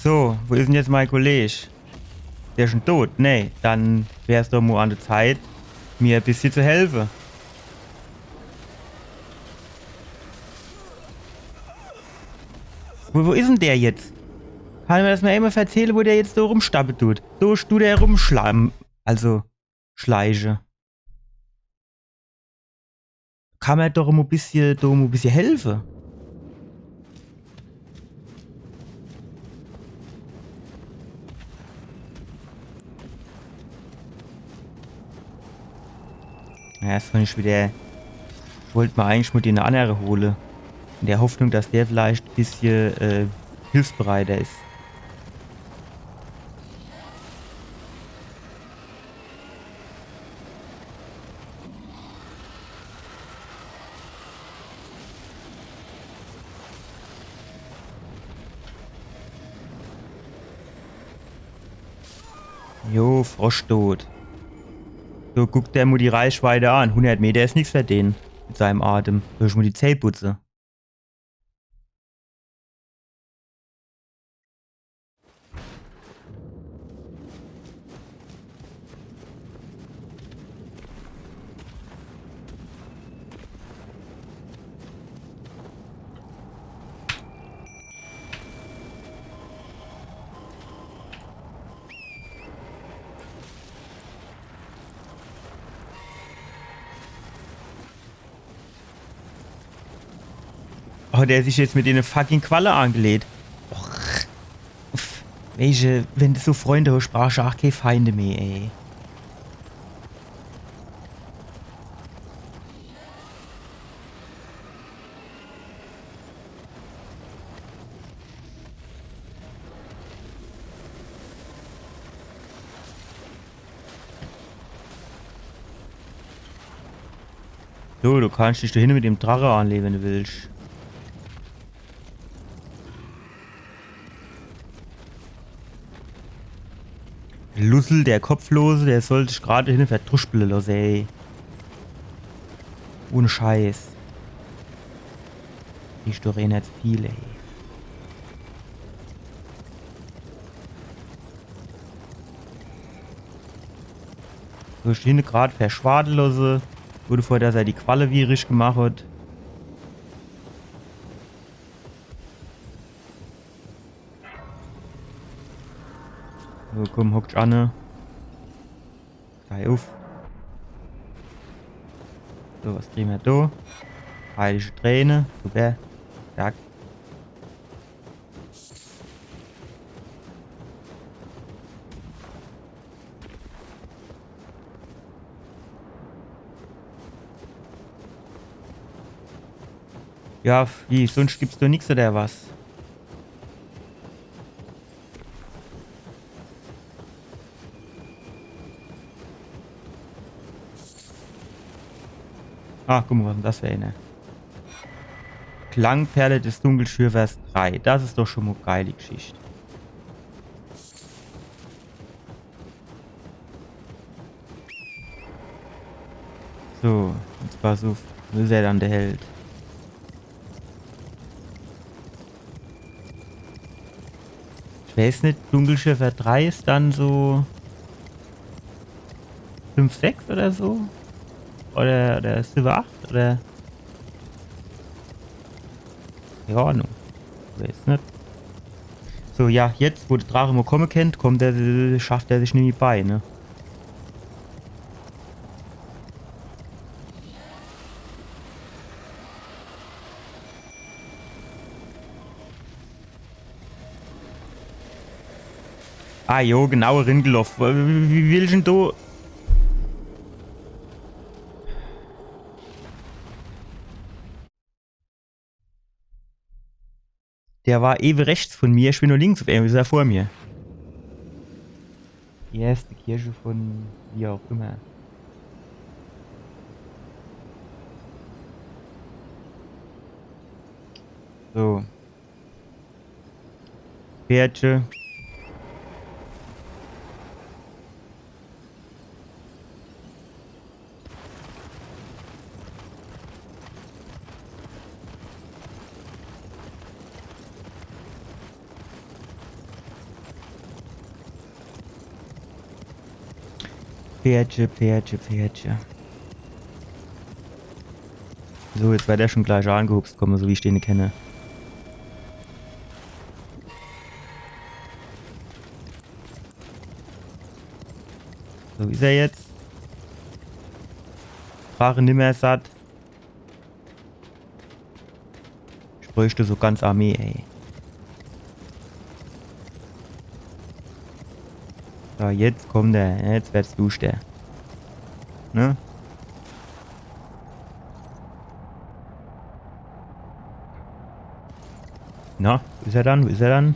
So, wo is 'n jetzt mei Kolleg? Der is schun tot? Nee, dann wär's doch mo an de Zeit, mir e bissje zu helfe. Wo, wo is 'n der jetzt? Kann mer das mo emol verzähle, wo der jetzt so rumstappe tut? So tut der rumschlamme. Also, schleiche. Kann mer doch mo e bissje, doch mo e bissje helfe. Ja, das fand ich wieder. Ich wollt mer eigentlich mo den annere hole. In der Hoffnung, dass der vielleicht e bissje, äh, hilfsbereiter is. Jo, Frosch tot. So, guck der mo die Reichweite an. Hundert Meter is nix für den mit seinem Atem. Soll ich mo die Zäh putze? Oh, der sich jetzt mit ene fucking Qualle angelegt. Och. Uff. Weesche, wenn de so Freunde hosch, brauchsch ach kee Feinde mehr, ey. So, du kannsch dich do hinne mit dem Drache anlehe, wenn du willsch. Lussel, der Kopflose, der soll sich grad hinne verdruschpele losse, ey. Ohne Scheiß. Die Story net viel, ey. So, stehn grad verschwade losse. Gut, bevor dass er die Qualle wierig gemacht hat. So, komm, hock dich anne. Steh uff. So, was kriege mer do? Heilige Träne, super. Zack. Ja, wie, sunscht gibt's do nix, oder was? Ah, guck mo, was 'n das für ene? Klangperle des Dunkelschürfers drei. Das is doch schun mo geil, die Geschicht. So, jetzt pass uff. Wo is er dann, der Held? Ich weeß net, Dunkelschürfer drei is dann so fünf, sechs oder so? Oder, oder siwwe, acht oder? Kee Ahnung. Weeß net. So, ja, jetzt, wo de Drache mo komme kennt, kommt er, schafft er sich nimmi bei, ne? Ah, jo, genau, ringeloff. Wie, wie, wie willsch dann do? Der war ewe rechts vun mir, ich bin nur links uff em, is er vor mir. Die erste Kirche vun wie auch immer. So. Pferdche. Pferdche, Pferdche, Pferdche. So, jetzt werd er schon gleich angehupst komme, so wie ich den kenne. So, is er jetzt? Sprache nimmer satt. Ich bräucht so ganz Armee, ey. So, jetzt kommt er. Jetzt werd's duschter. Ne? Na, is er dann? Is er dann?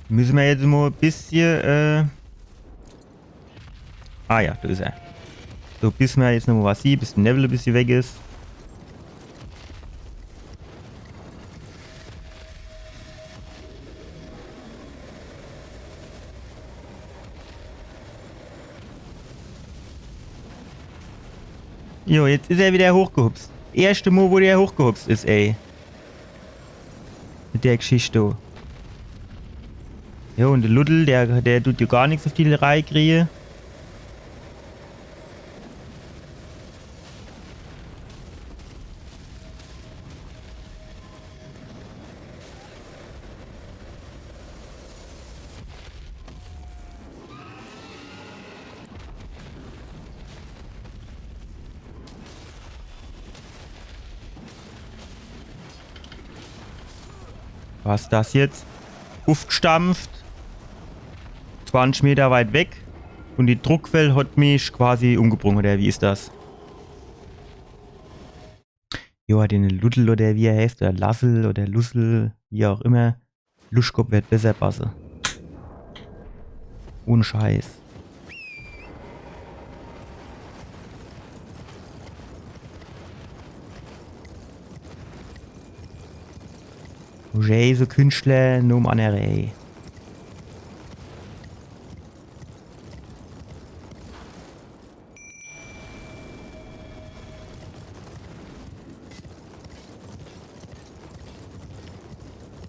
Müsse mer jetzt mo e bissche, äh, ah ja, do is er. So, bis mer jetzt nomo was sieht, bis de Newwel e bissche weg is. Jo, jetzt is er wieder hochgehupst. Erschte Mo, wo der hochgehupst is, ey. Mit der Geschicht do. Jo, un de Luddel, der, der dut jo gar nix uff die Reih krieje. Was das jetzt? Uffgstampft. Zwanzig Meter weit weg. Un die Druckwell hat mich quasi umgebrung, oder wie is das? Jo, den Luddel oder wie er heißt, oder Lassel oder Lussel, wie auch immer. Luschkopp werd besser passe. Ohne Scheiß. Roger, so Künstler, nom annere, ey.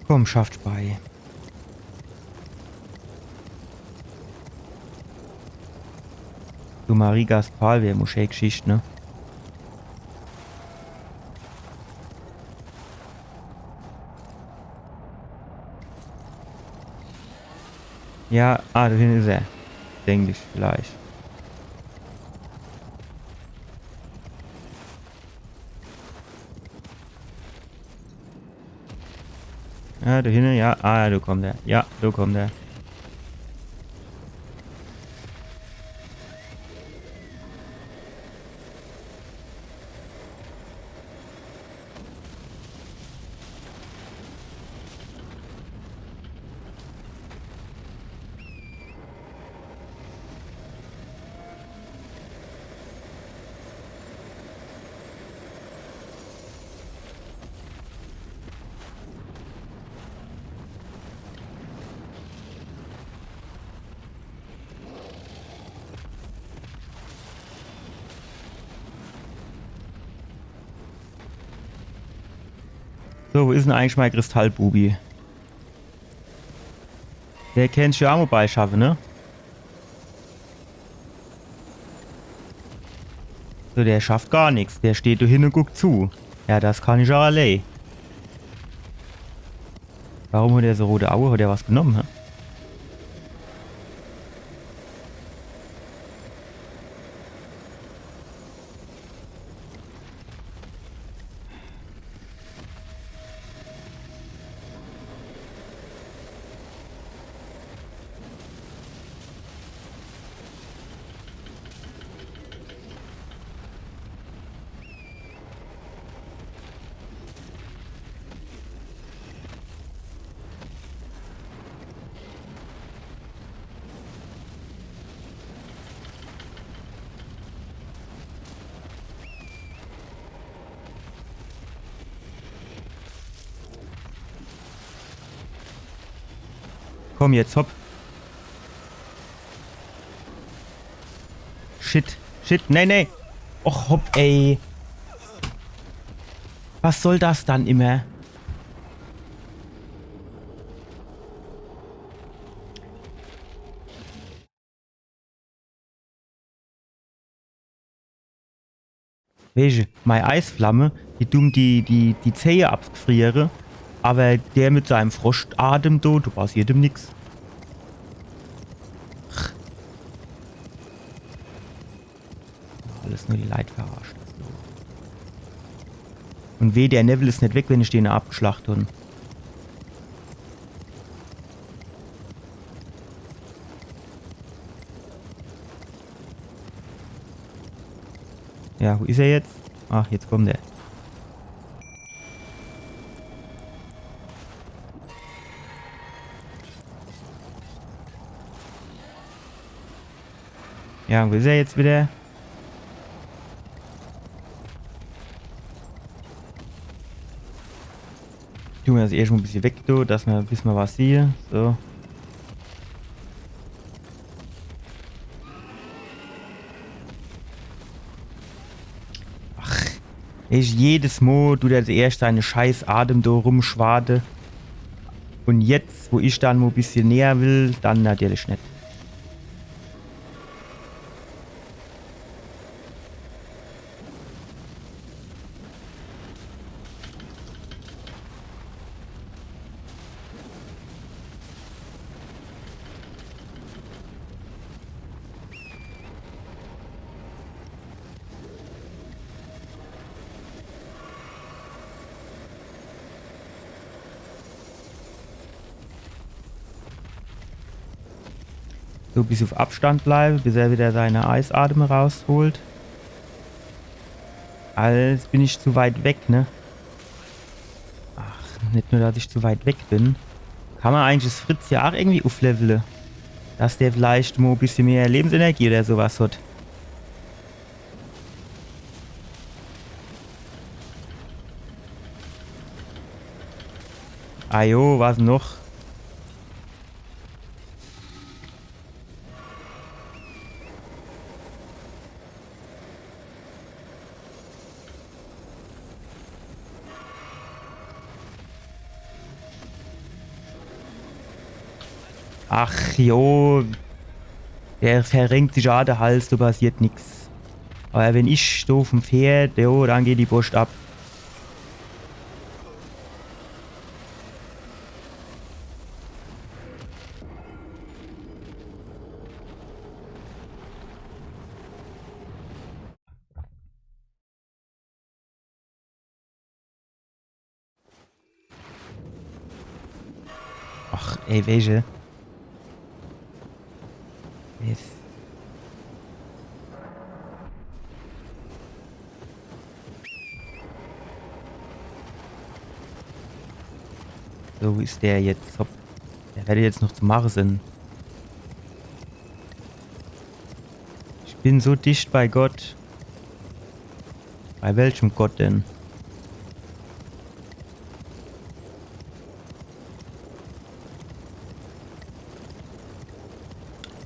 Komm, schafft bei. Du, Marie Gaspar, wär mo schee Geschicht, ne? Ja, ah, do hinne is er. Denk ich vielleicht. Ja, do hinne, ja. Ah, ja, do kommt er. Ja, do kommt er. So, wo is dann eigentlich mei Kristallbubi? Der kennt sich jo aa mo beischaffe, ne? So, der schafft gar nix. Der steht do hinne un guckt zu. Ja, das kann ich aa allee. Warum hat er so rote Auge? Hat er was genumm, hä? Komm jetzt, hopp. Shit, shit, nee, nee. Och, hopp, ey. Was soll das dann immer? Weesche, mei Eisflamme, die dun die, die, die Zehe abfriere, awwer der mit seinem Froschadem do, do passiert em nix. Alles nur die Leit verarscht. Un weh, der Newwel is net weg, wenn ich den abgeschlacht hun. Ja, wo is er jetzt? Ach, jetzt kommt er. Ja, wo is er jetzt wieder? Tun mer das erscht mol e bissje weg, do, dass mer, bis mer was siehe. So. Ach, ich, jedes Mol dut er erscht seine scheiß Adem do rumschwade. Un jetzt, wo ich dann mol e bissje näher will, dann natürlich net. So, e bissje uff Abstand bleibe, bis er wieder seine Eisadem rausholt. Als bin ich zu weit weg, ne? Ach, net nur, dass ich zu weit weg bin. Kann mer eigentlich das Fritz ja ach irgendwie ufflevele? Dass der vielleicht mo e bissje mehr Lebensenergie oder so was hat. Ajo, was noch? Ach jo, der verrenkt sich ach de Hals, do passiert nix. Awwer wenn ich do uffm Pferd, jo, dann geht die Post ab. Ach, ey, welche? Yes. So, wo is der jetzt? Hopp. Der werd jetzt noch zu mache sin. Ich bin so dicht bei Gott. Bei welchem Gott denn?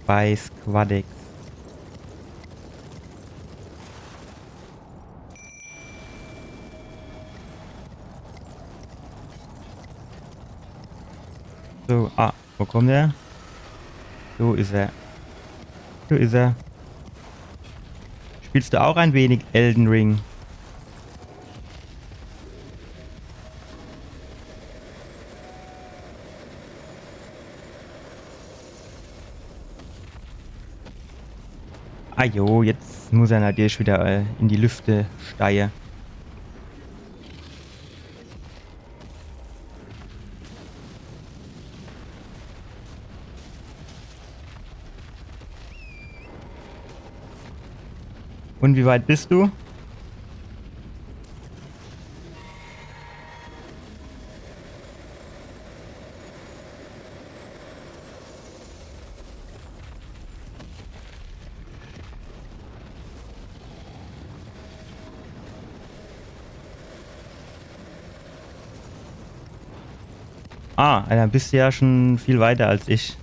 Bei Squadix. So, ah, wo kommt er? Do is er. Do is er. Spielst du auch ein wenig Elden Ring? Ah jo, jetzt muss er natürlich wieder, äh, in die Lüfte steige. Und wie weit bist du? Ah, dann bist du ja schon viel weiter als ich.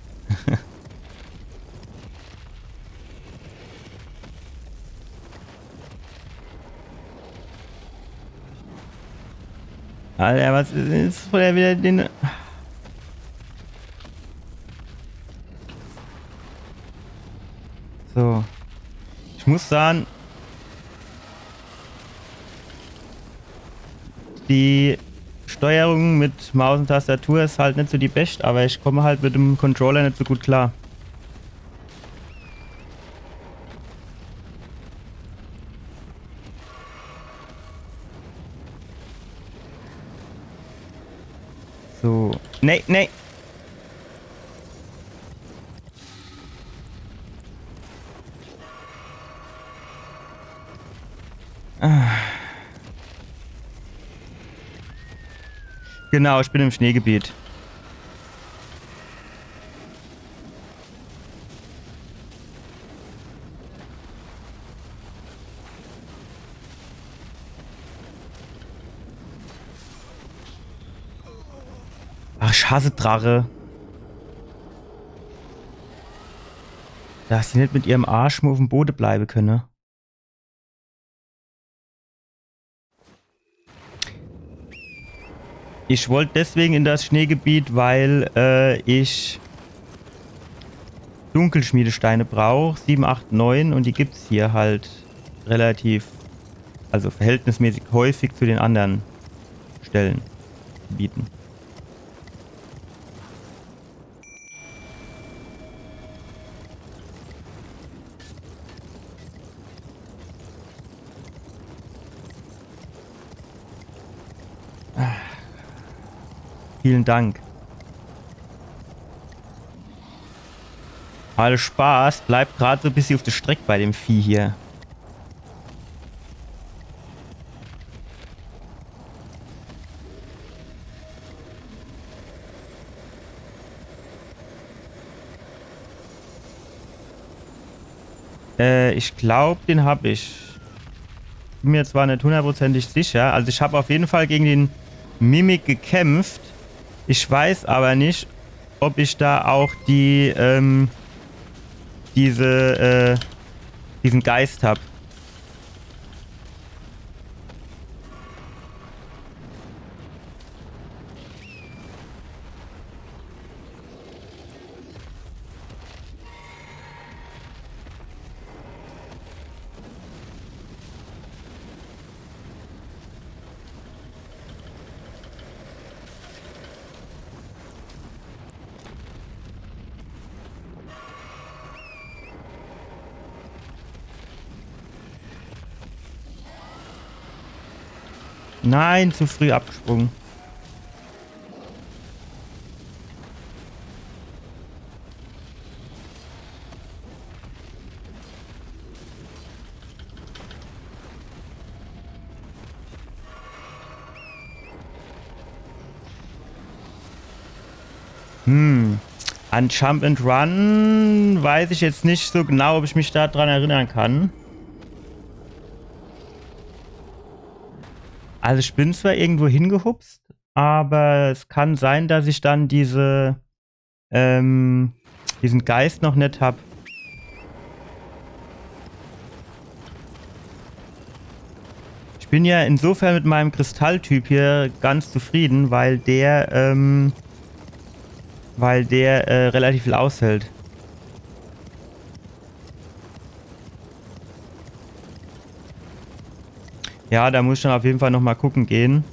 Alter, was is, is vorher wieder den. So. Ich muss sagen, die Steuerung mit Maus und Tastatur is halt net so die best, aber ich komm halt mit dem Controller net so gut klar. So. Nee, nee. Ah. Genau, ich bin im Schneegebiet. Ach, ich hasse Drache. Dass die net mit ihrem Arsch mol uffm Bode bleibe könne. Ich wollt deswegen in das Schneegebiet, weil äh, ich Dunkelschmiedesteine brauch, sieben, acht, neun, und die gibt's hier halt relativ, also verhältnismäßig häufig zu den anderen Stellen, Gebieten. Vielen Dank. Alle Spaß, bleibt grad so e bissje uff de Streck bei dem Vieh hier. Äh, ich glaub, den hab ich. Bin mir zwar net hundertprozentig sicher. Also ich hab auf jeden Fall gegen den Mimic gekämpft. Ich weiß aber nicht, ob ich da auch die, ähm, diese, äh, diesen Geist hab. Nein, zu früh abgesprungen. Hm. An Jump and Run weiß ich jetzt nicht so genau, ob ich mich da dran erinnern kann. Also ich bin zwar irgendwo hingehupst, aber es kann sein, dass ich dann diese, ähm, diesen Geist noch net hab. Ich bin ja insofern mit meinem Kristalltyp hier ganz zufrieden, weil der, ähm, weil der, äh, relativ viel aushält. Ja, da muss ich dann auf jeden Fall noch mal gucken gehen.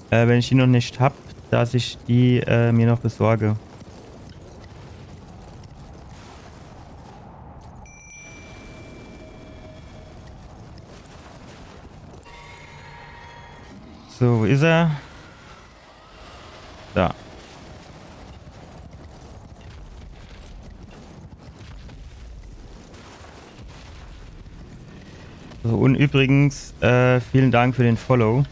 Äh, wenn ich die noch nicht hab, dass ich die, äh, mir noch besorge. So, wo is er? Da. So, und übrigens, äh, vielen Dank für den Follow.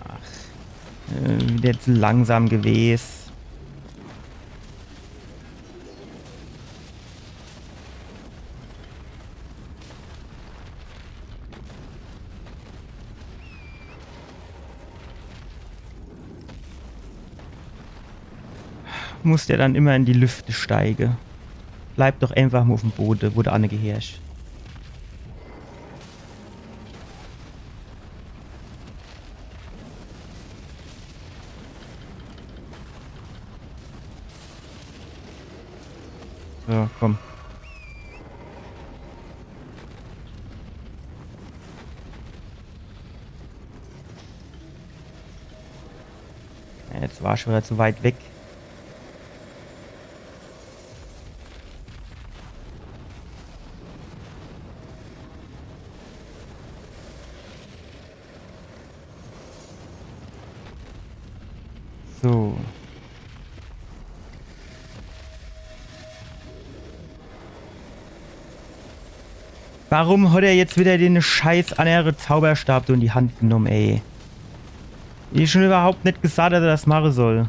Ach, äh, wieder zu langsam gewesen. Muss der dann immer in die Lüfte steige? Bleib doch einfach mo uffm Bode, wo de anne gehörsch. So, komm. Ja, jetzt war ich wieder zu weit weg. So. Warum hat er jetzt wieder den scheiß annere Zauberstab do in die Hand genomm, ey? Ich schon überhaupt net gesagt, dass er das mache soll.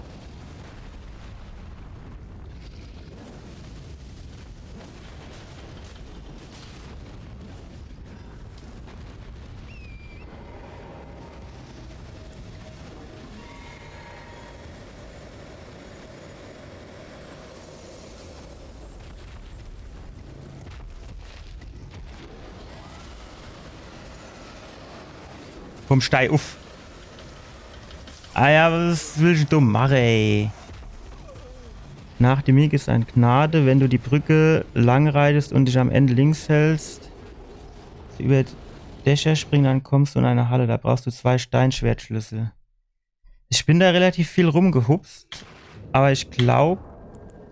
Komm, steig uff. Ah ja, was will ich denn do mache, ey? Nach dem Mimik ist eine Gnade, wenn du die Brücke lang reitest und dich am Ende links hältst, über Dächer springen, dann kommst du in eine Halle. Da brauchst du zwei Steinschwertschlüssel. Ich bin da relativ viel rumgehupst, aber ich glaub,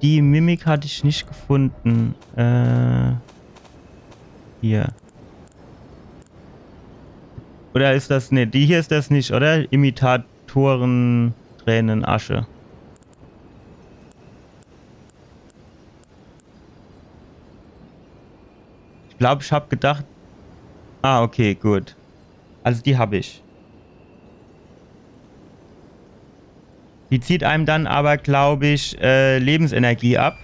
die Mimik hatte ich nicht gefunden. Äh, hier. Oder ist das, ne, die hier ist das nicht, oder? Imitatoren, Tränen, Asche. Ich glaub, ich hab gedacht. Ah, okay, gut. Also die hab ich. Die zieht einem dann aber, glaub ich, äh, Lebensenergie ab.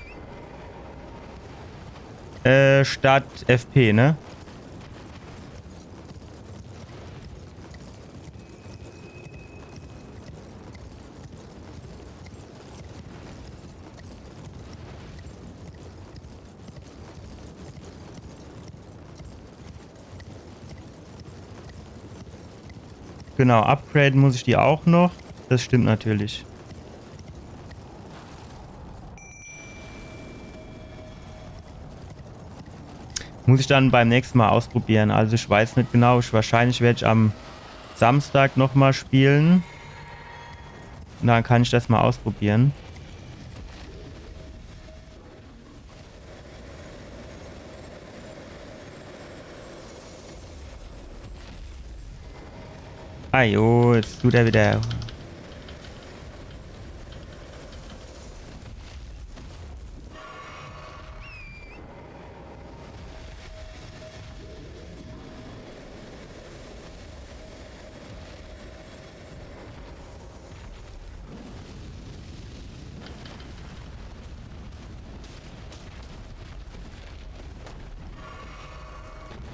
Äh, statt F P, ne? Genau, upgraden muss ich die auch noch. Das stimmt natürlich. Muss ich dann beim nächsten Mal ausprobieren. Also ich weiß nicht genau. Ich, wahrscheinlich werde ich am Samstag noch mal spielen. Und dann kann ich das mal ausprobieren. Ah jo, jetzt tut er wieder.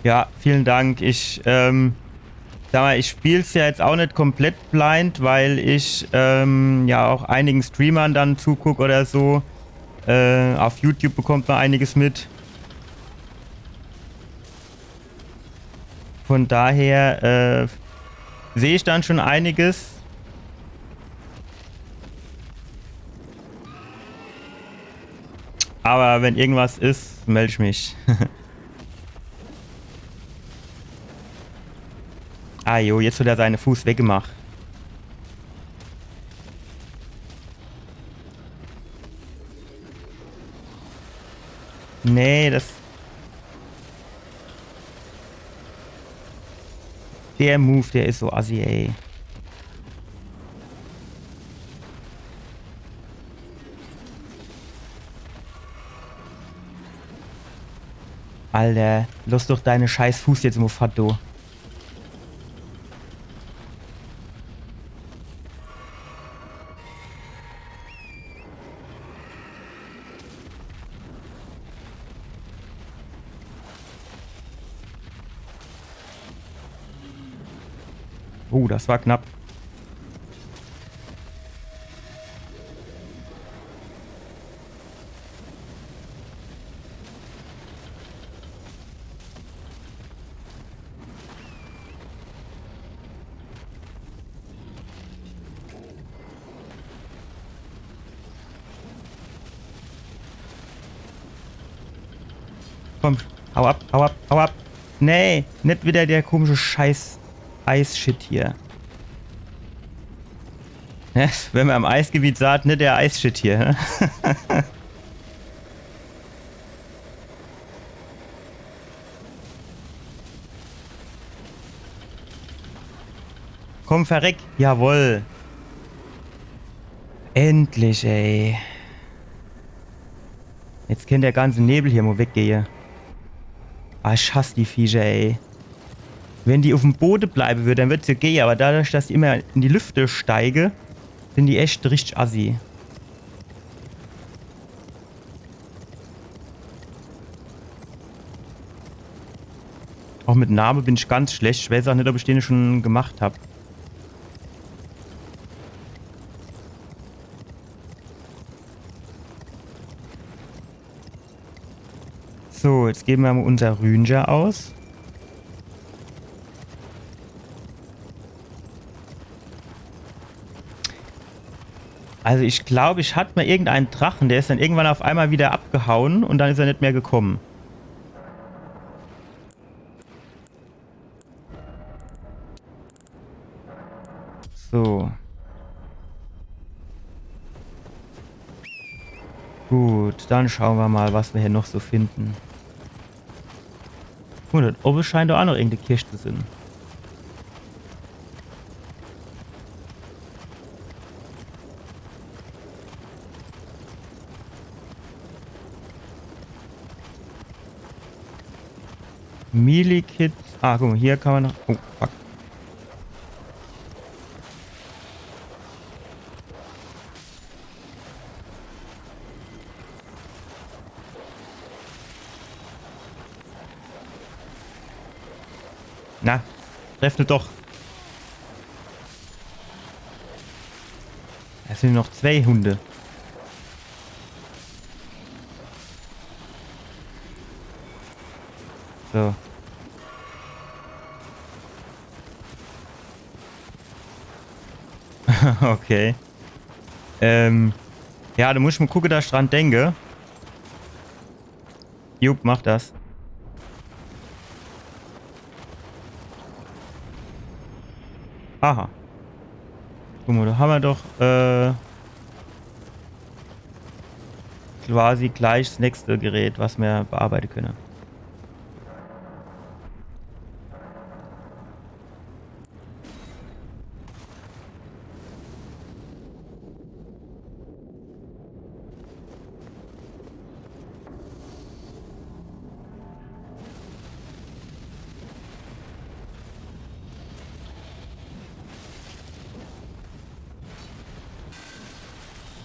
Ja, vielen Dank. Ich, ähm, sag mal, ich spiel's ja jetzt auch nicht komplett blind, weil ich, ähm, ja auch einigen Streamern dann zuguck oder so. Äh, auf YouTube bekommt man einiges mit. Von daher, äh, sehe ich dann schon einiges. Aber wenn irgendwas ist, melde ich mich. Ah jo, jetzt hat er seine Fuß weggemacht. Nee, das. Der Move, der ist so assi, ey. Alter, lass doch deine scheiß Fuß jetzt mo fort, du. Oh, das war knapp. Komm, hau ab, hau ab, hau ab. Nee, net wieder der komische Scheiß Eisshit hier. Ne? Wenn mer im Eisgebiet saht, net der Eisshit hier. Ne? Komm, verreck. Jawoll. Endlich, ey. Jetzt kennt der ganze Nebel hier mo weggehe. Ah, ich hass die Viecher, ey. Wenn die uffm Bode bleibe würd, dann würd's jo gehe, aber dadurch, dass die immer in die Lüfte steige, sin die echt richtig assi. Auch mit Name bin ich ganz schlecht. Ich weiß auch net, ob ich den schon gemacht hab. So, jetzt gebe mer mo unser Rünscher aus. Also ich glaub, ich hatt mo irgendeinen Drachen, der is dann irgendwann auf einmal wieder abgehauen und dann is er net mehr gekommen. So. Gut, dann schaue mer mal, was mer hier noch so finden. Guck mo, do owwe scheint doch auch noch irgendeine Kischt zu sin. Melee-Kit. Ah, guck mo, hier kann mer noch. Oh, fuck. Na, treff ne doch. Es sin noch zwei Hunde. So. Okay. Ähm, ja, do muss ich mo gucke, dass ich dran denke. Jupp, mach das. Aha. Guck mo, do hammer doch, äh, quasi gleich das nächste Gerät, was mer bearbeite könne.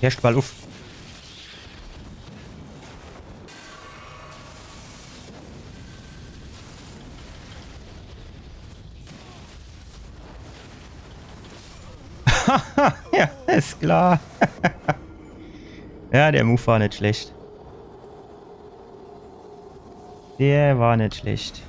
Herrscht mal uff. Ja, is klar. Ja, der Move war net schlecht. Der war net schlecht.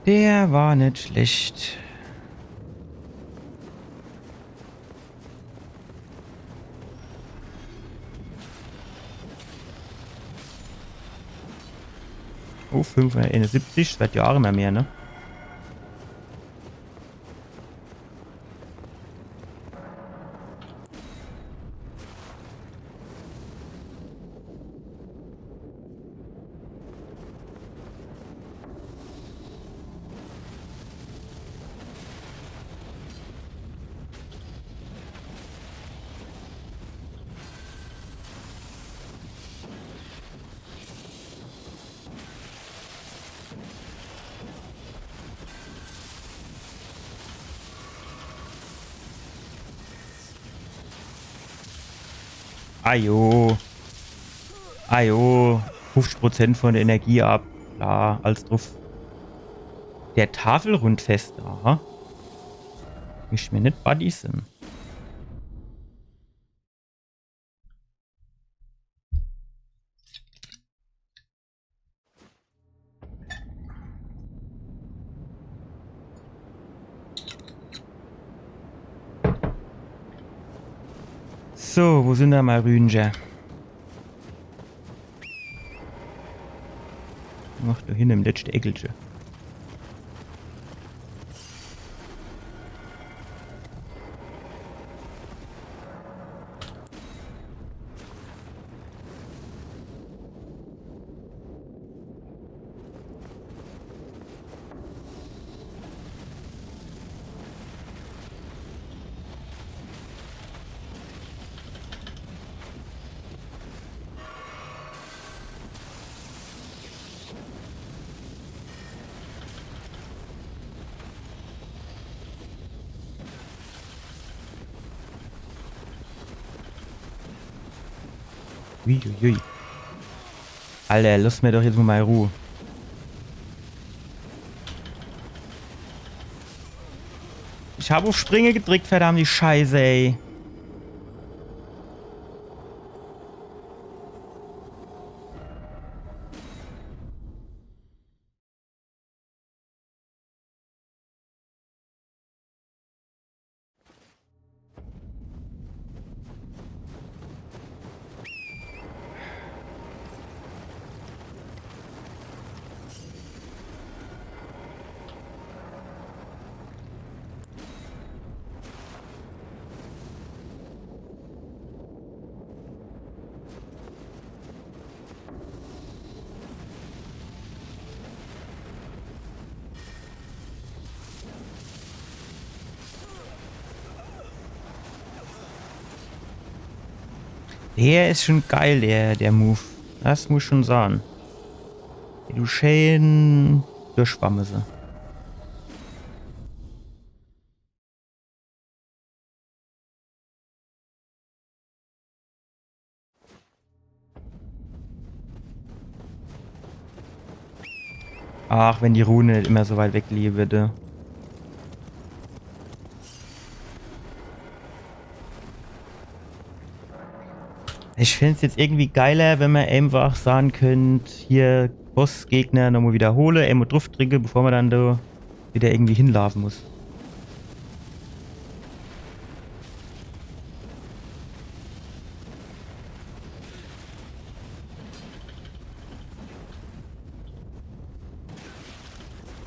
Der war net schlecht. Oh, fünfhunderteinundsiebzig, seit Jahren mehr, mehr, ne? Ajo. Ajo. Fünfzig Prozent von der Energie ab. Klar, alles druff. Der Tafelrundfest, aha. Ich mir net Buddies sin. So, wo sin do mei Rünscher? Ach, do hinne im letschte Eckelche. Uiuiui. Alter, loss mer doch jetzt mol mei Ruh. Ich hab uff Springe gedrickt, verdammt die Scheiße, ey. Der is schon geil, der, der Move. Das muss schon sein. Wie du schön durchschwamme se. Ach, wenn die Rune net immer so weit weg liewe würde. Ich find's jetzt irgendwie geiler, wenn mer einfach sage könnt, hier Bossgegner nochmal wiederhole, emol druffdricke, bevor mer dann do wieder irgendwie hinlaufe muss.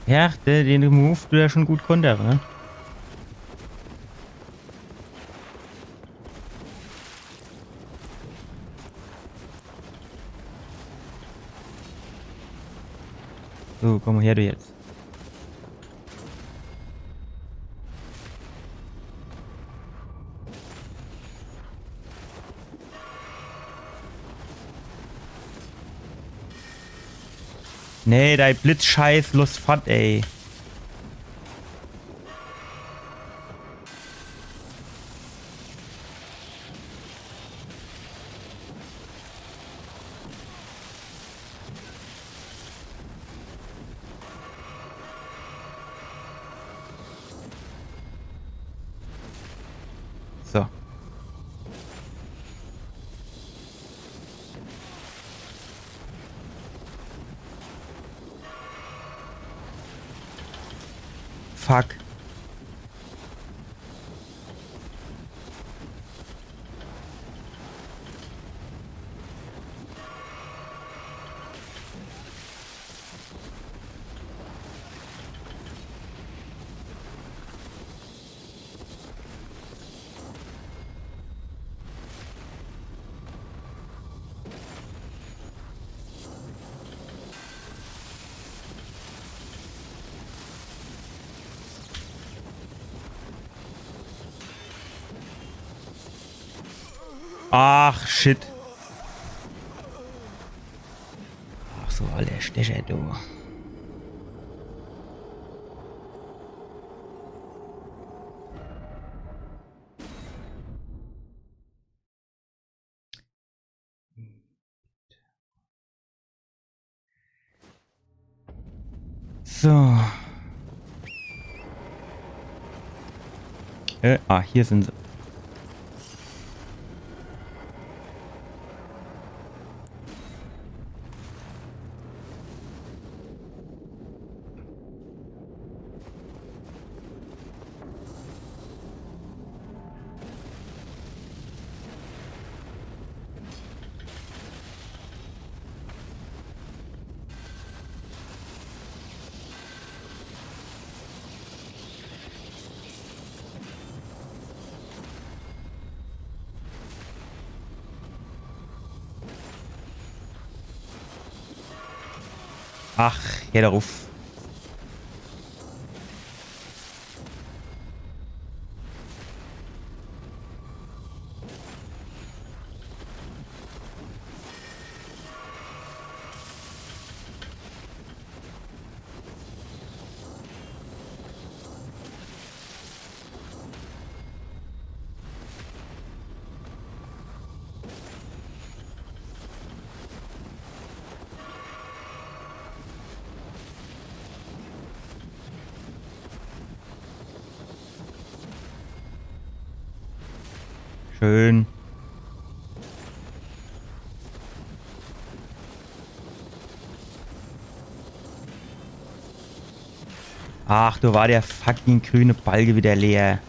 Ja, der, den Move tut er schon gut kontere, ne? So, komm her, du jetzt. Nee, dei Blitzscheiß, los fort, ey. So. Fuck. Ach, shit. Ach so, alle Stecher, du. So. Äh, ah, hier sind sie. Ach, geh doch uff. Schön. Ach, do war der fucking grüne Balke wieder leer.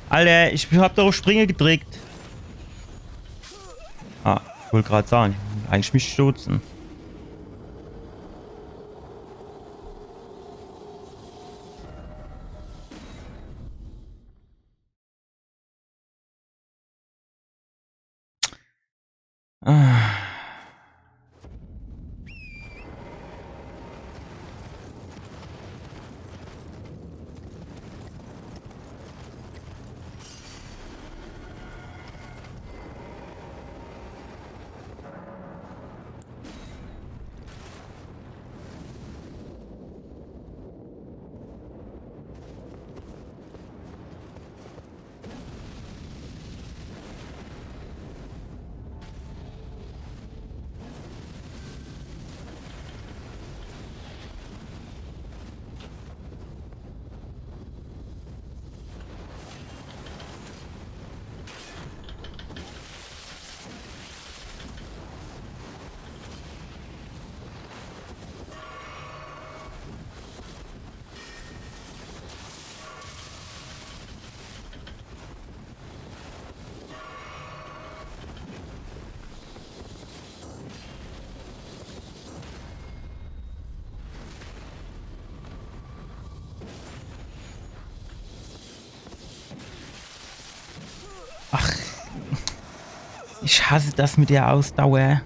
Alter, ich hab doch uff Springe gedrickt. Ah, ich wollt grad sage, eigentlich mich stutzen. Ah. Ach, ich hasse das mit der Ausdauer.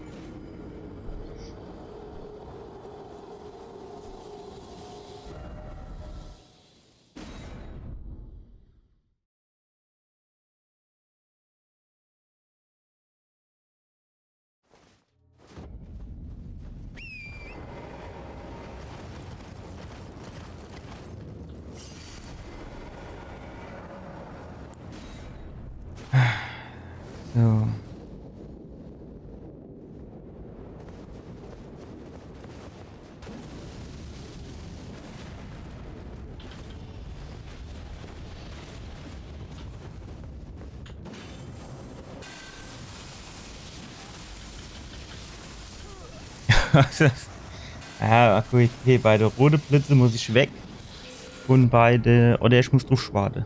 So. Ja, gut, okay, bei de rote Blitze muss ich weg. Und bei de, oder ich muss druff schwade.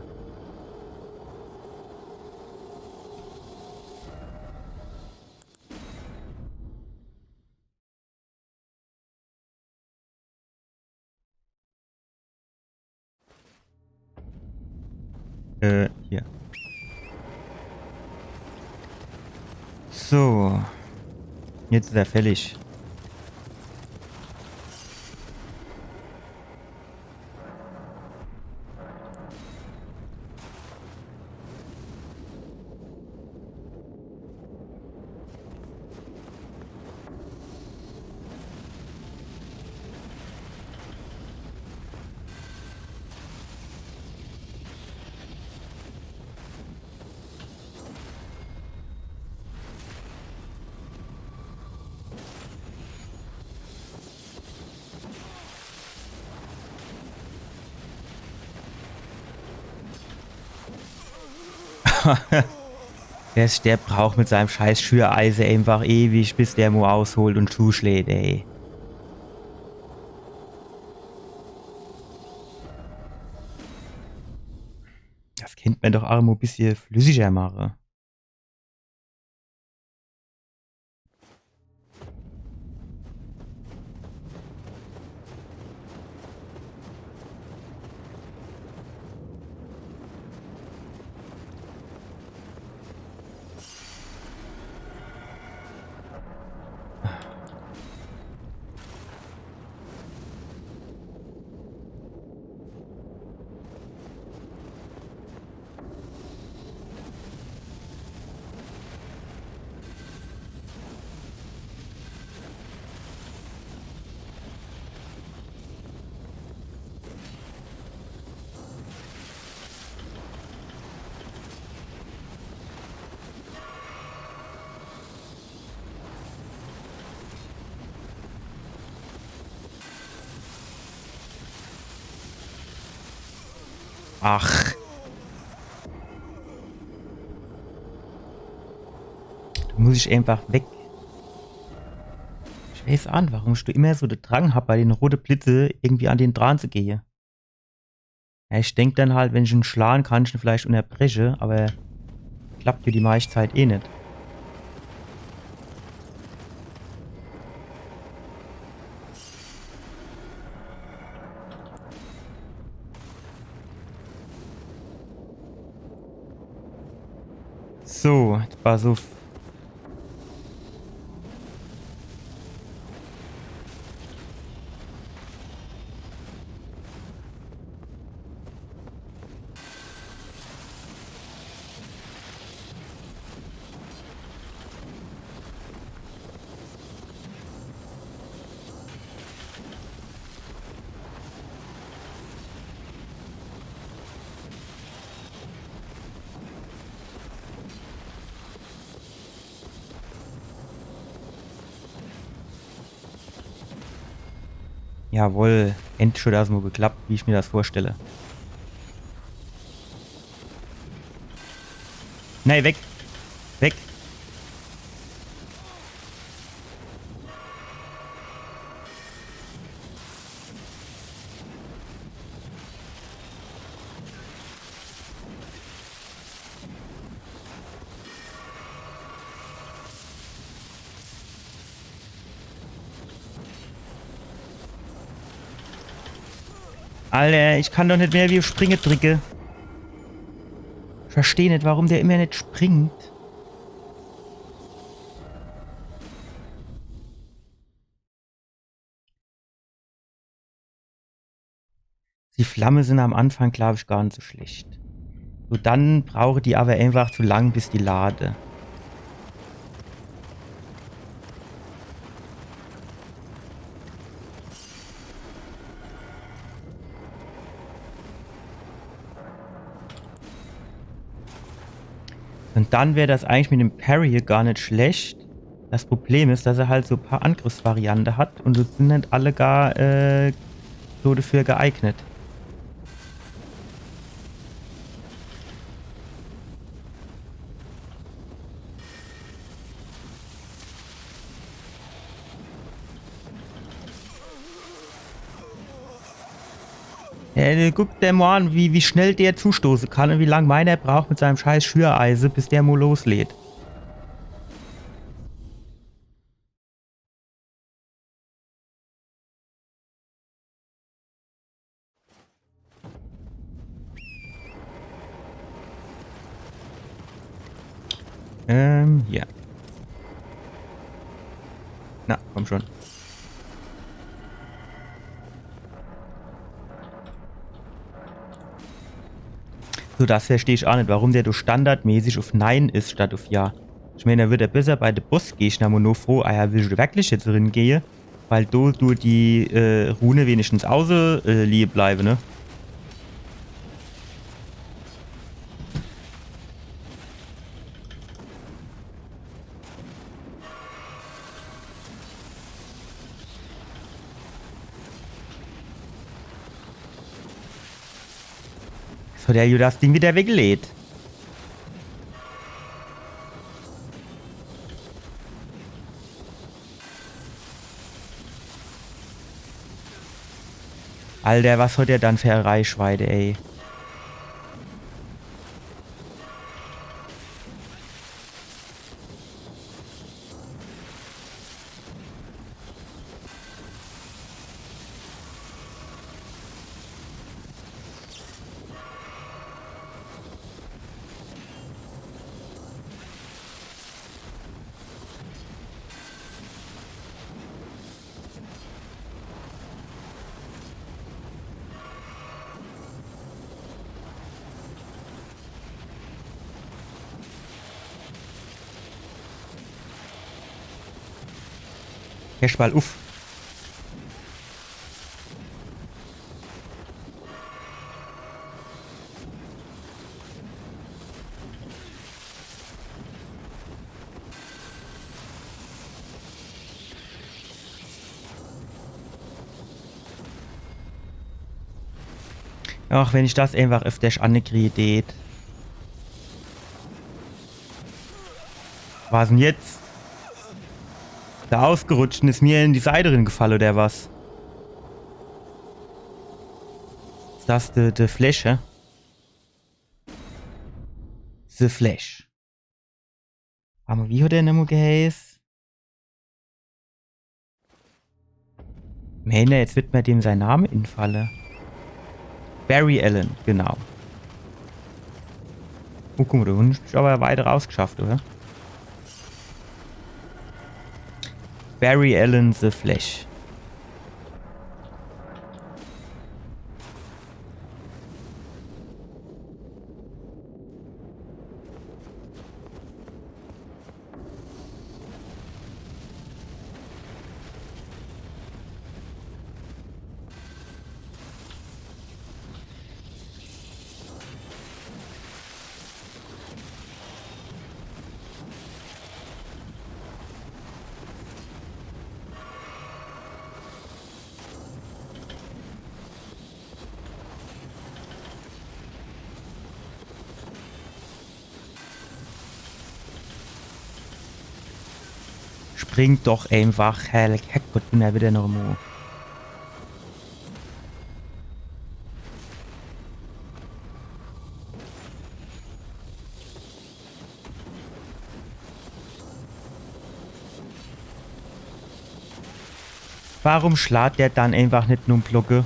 Äh, hier. So. Jetzt is er fällig. Der, der braucht mit seinem scheiß Schüreise einfach ewig, bis der mo ausholt und zuschlägt, ey. Das kennt mer doch ach mo e bissje flüssiger mache. Ach. Do muss ich einfach weg. Ich weiß aa net, warum ich do immer so de Drang hab, bei den rote Blitze irgendwie an den dran zu gehe. Ja, ich denk dann halt, wenn ich en schlage, kann ich en vielleicht unnerbreche, awwer klappt jo die meischt Zeit eh net. So, jetzt pass uff. Jawohl, endlich hat das mo geklappt, wie ich mir das vorstelle. Nee, weg. Weg. Alter, ich kann doch net mehr wie Springe dricke. Ich versteh net, warum der immer net springt. Die Flamme sin am Anfang, glaub ich, gar net so schlecht. So, dann brauche die awwer einfach zu lang, bis die lade. Und dann wär das eigentlich mit dem Parry gar net schlecht. Das Problem is, dass er halt so paar Angriffsvariante hat und es sin net alle gar, äh, so dafür geeignet. Ja, guck der mo an, wie, wie schnell der zustoße kann und wie lang meiner braucht mit seinem scheiß Schüreise, bis der mo loslegt. Ähm, ja. Na, komm schon. So, das versteh ich aa net, warum der do standardmäßig uff Nein is statt uff Ja. Ich mein, do würd er besser bei de Bossgegner mo nofrohe, ah ja, willscht du wirklich jetzt drin gehe? Weil do, do die, äh, Rune wenigstens auße, äh, liehe bleibe, ne? So, der Judas Ding wieder weggelegt. Alter, was hat der dann für e Reichweite, ey? Hersch mal uff. Ach, wenn ich das einfach öftersch anne krie deet. Was 'n jetzt? Da ausgerutscht un is mir in die Seit rin gefall, oder was? Is das de, de Fläsch, hä? The Flash. Wart mol, wie hat der nochmol geheiß? Männer, jetzt wird mir dem sein Name entfalle. Barry Allen, genau. Oh, guck mol, do hab ich mich awwer weit rausgeschafft, oder? Barry Allen The Flash. Spring doch einfach, Herrgott, immer wieder noch mo. Warum schlaat der dann einfach net nur Blöcke?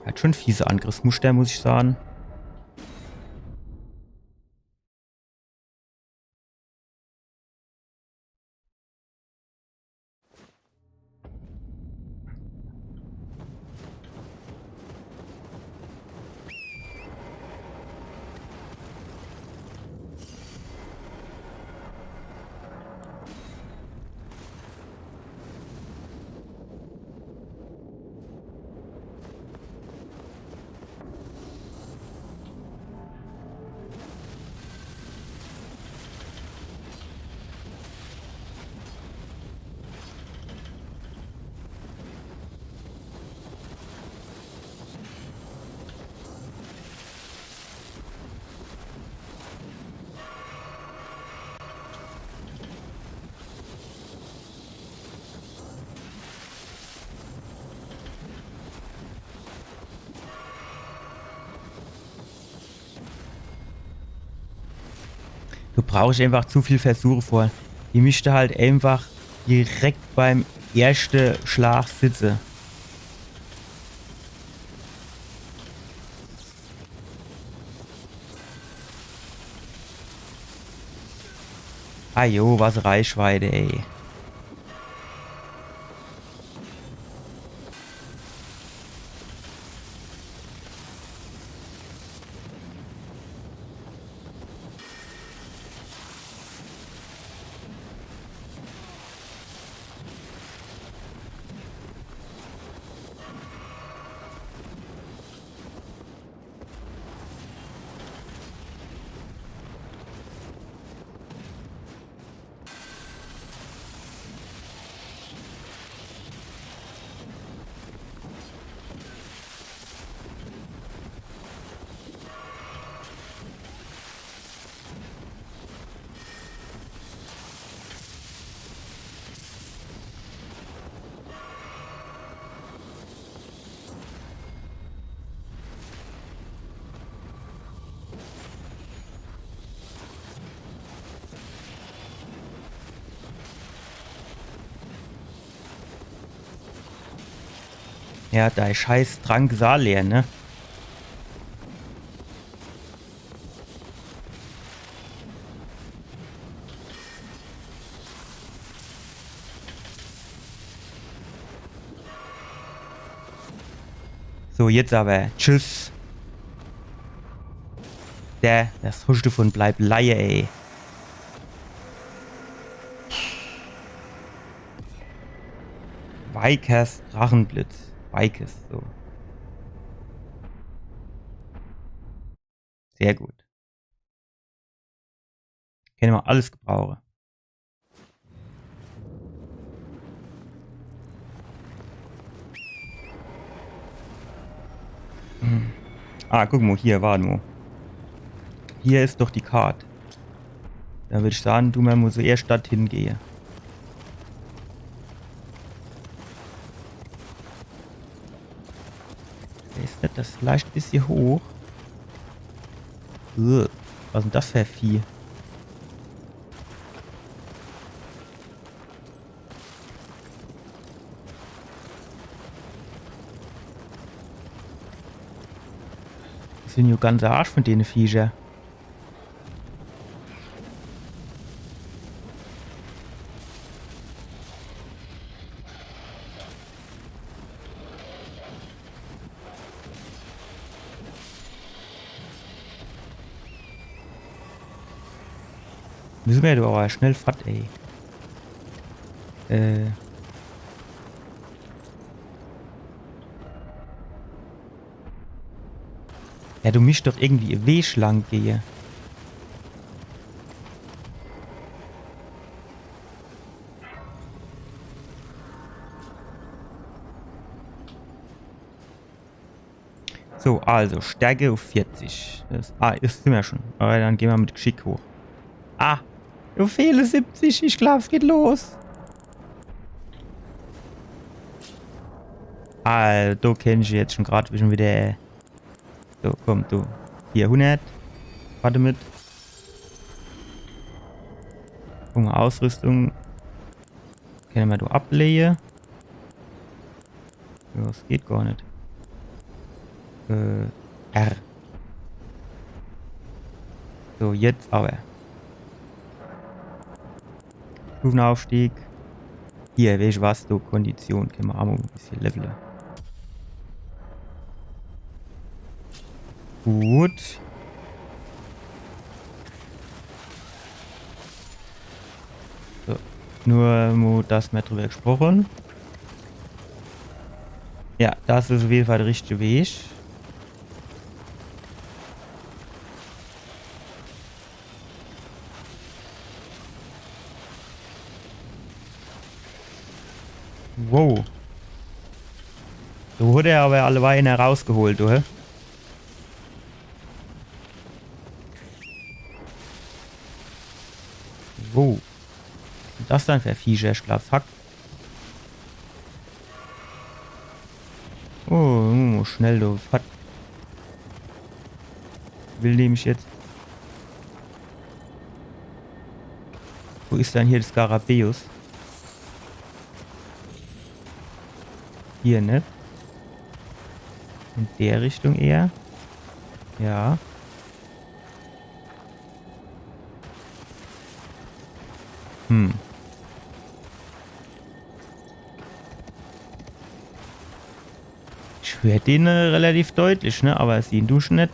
Hat schon fiese Angriffsmuster, muss ich sagen. Du brauchst einfach zu viel Versuche vor. Die misste halt einfach direkt beim erschte Schlag sitze. Ajo, was Reichweite, ey. Ja, dei scheiß Trank is aa leer, ne? So, jetzt awwer. Tschüss. Der, das huscht du von bleib leie, ey. Vikers Drachenblitz. Vikers, so. Sehr gut. Kenne mer alles gebrauche. Hm. Ah, guck mo, hier, wart mo. Hier is doch die Kart. Dann würd ich sage, du mer muss erscht dorthin gehe. Is net das vielleicht e bissje hoch? Ugh, was is denn das für e Vieh? Das sin jo ganze Arsch von dene Viecher. Müsse mer doch awwer schnell fort, ey. Äh. Ja, du misst doch irgendwie e Weg lang gehe. So, also, Stärke uff vierzig. Das, ah, das sin mer schon. Awwer dann geh mer mit Geschick hoch. Ah, do fehle siebzig. Ich glaab, es geht los. Ah, do kenn ich jetzt schon grad schon wieder. So, komm, du. Hier, hunnert. Wart mit. Guck mo, Ausrüstung. Kenne mer do ablehe. Ja, das geht gar net. Äh, R. So, jetzt awwer. Stufenaufstieg. Hier, weescht was, du, Kondition. Kenne mer aa mo e bissje levele. Gut. So. Nur mo, dass mer drüber gesproche. Ja, das is uff jede Fall de richtige Weg. Wow. Do hat er awwer alleweil eener rausgeholt, oder? Wow. Was sin das dann für Viecher? Ich glaab, fuck. Oh, oh, schnell, du. Fuck. Will nämlich jetzt. Wo is dann hier de Skarabäus? Hier, ne? In der Richtung eher. Ja. Hm. Ich hör den, äh, relativ deutlich, ne? Awwer sehn du ich net.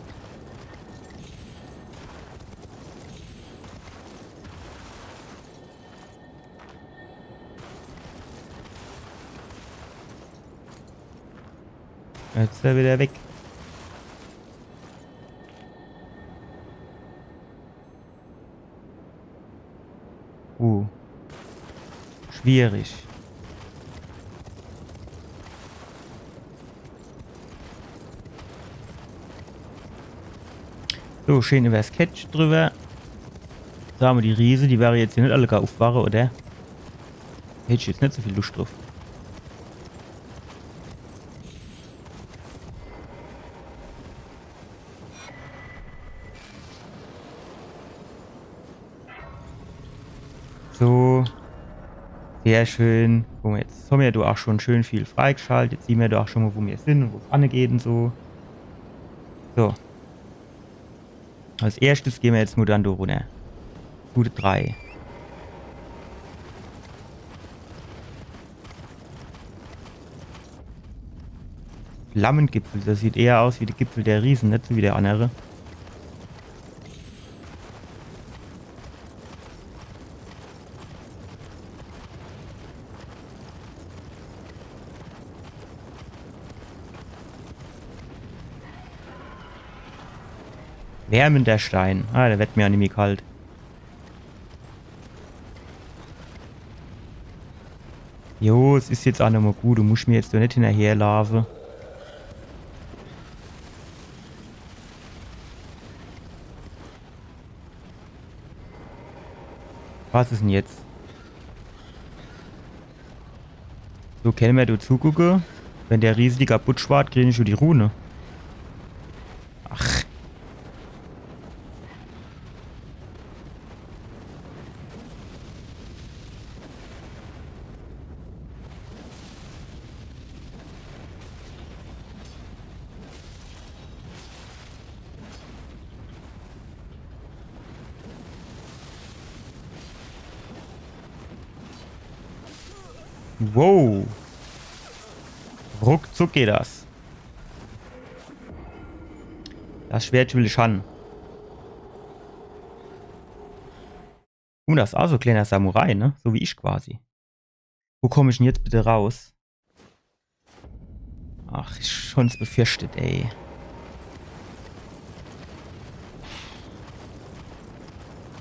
Jetzt is er wieder weg. Uh. Schwierig. So, schön übers Ketch drüber. Sag mo, die Riese, die wäre jetzt hier net alle gar uffwache, oder? Hätt ich jetzt net so viel Luscht druff. So. Sehr schön. Guck mo, jetzt hammer do aa schon schön viel freigeschaltet. Jetzt siehn mer do aa schon mo, wo mer sin un wo's angeht un so. So. Als erschtes gehn mer jetzt mo dann do runner. Route drei. Flammengipfel, das sieht eher aus wie de Gipfel der Riesen, net so wie der annere. Wärmender Stein. Ah, der werd mir aa nimmi kalt. Jo, es is jetzt aa nochmo gut. Du musch mir jetzt doch net hinnerherlaafe. Was is 'n jetzt? So, kenne mer do zugucke? Wenn der Riese die kaputt schwart, krie ich scho die Rune. Ach. Wow. Ruckzuck geht das. Das Schwert will ich han. Uh, das is aa so e kleener Samurai, ne? So wie ich quasi. Wo komm ich 'n jetzt bitte raus? Ach, ich schon's befürchtet, ey.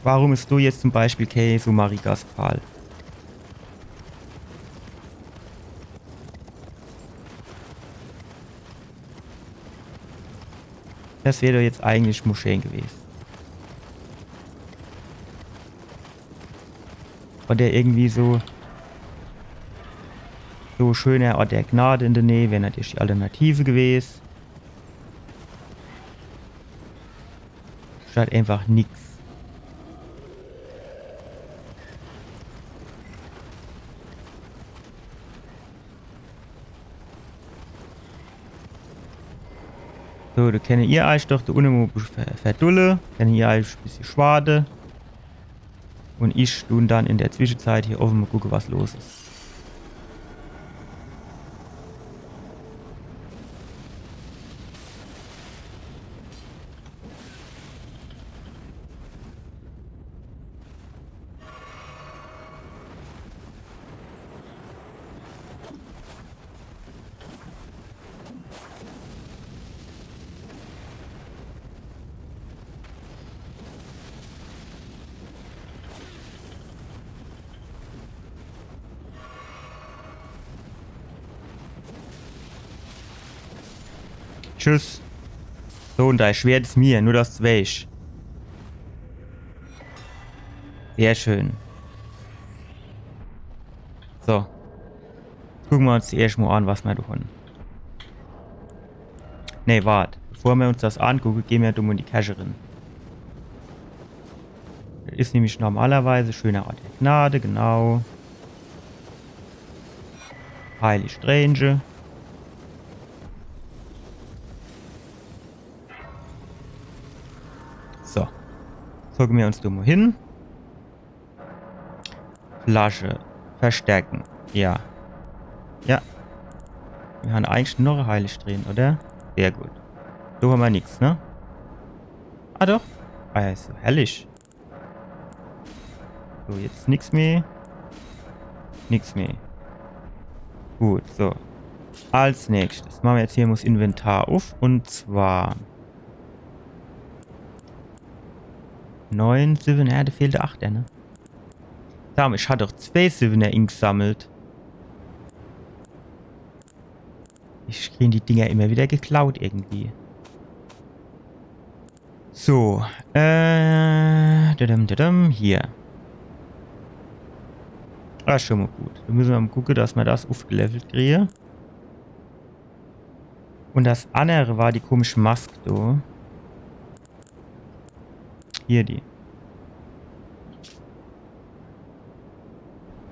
Warum is do jetzt zum Beispiel kee so Marikas-Pfahl? Das wär doch jetzt eigentlich mo schee gewese. Oder irgendwie so, so schöner Ort der Gnade in der Näh wär natürlich die Alternative gewese. Statt einfach nix. So, do kenne ihr eich doch do unne mo ver-, verdulle. Kenne ihr eich e bissje schwade. Un ich dun dann in der Zwischenzeit hier owwe mo gucke, was los is. Tschüss. So, un dei Schwert is mir, nur dass du's weesch. Sehr schön. So. Gucke mer uns erscht mo an, was mer do han. Nee, wart. Bevor mer uns das angucke, gehn mer do mo in die Kerch rin. Das is nämlich normalerweise schöner Ort der Gnade, genau. Heilig Stränge. So. Zocke mer uns do mo hin. Flasche. Verstärken. Ja. Ja. Mir han eigentlich noch e Heiligträne, oder? Sehr gut. Do han mir nix, ne? Ah, doch. Ah, ja, is so herrlich. So, jetzt nix mehr. Nix mehr. Gut, so. Als nächstes mache mir jetzt hier mo 's Inventar uff. Und zwar neun, sieben, ja, do fehlt de Achter, ne? Sag mo, ich hat doch zwee Siebener ingesammelt. Ich krieg die Dinger immer wieder geklaut irgendwie. So, äh, dadam, dadam, hier. Ah, schon mo gut. Do müsse mir mo gucke, dass mir das uffgelevelt kriege. Und das andere war die komische Mask do. Hier die.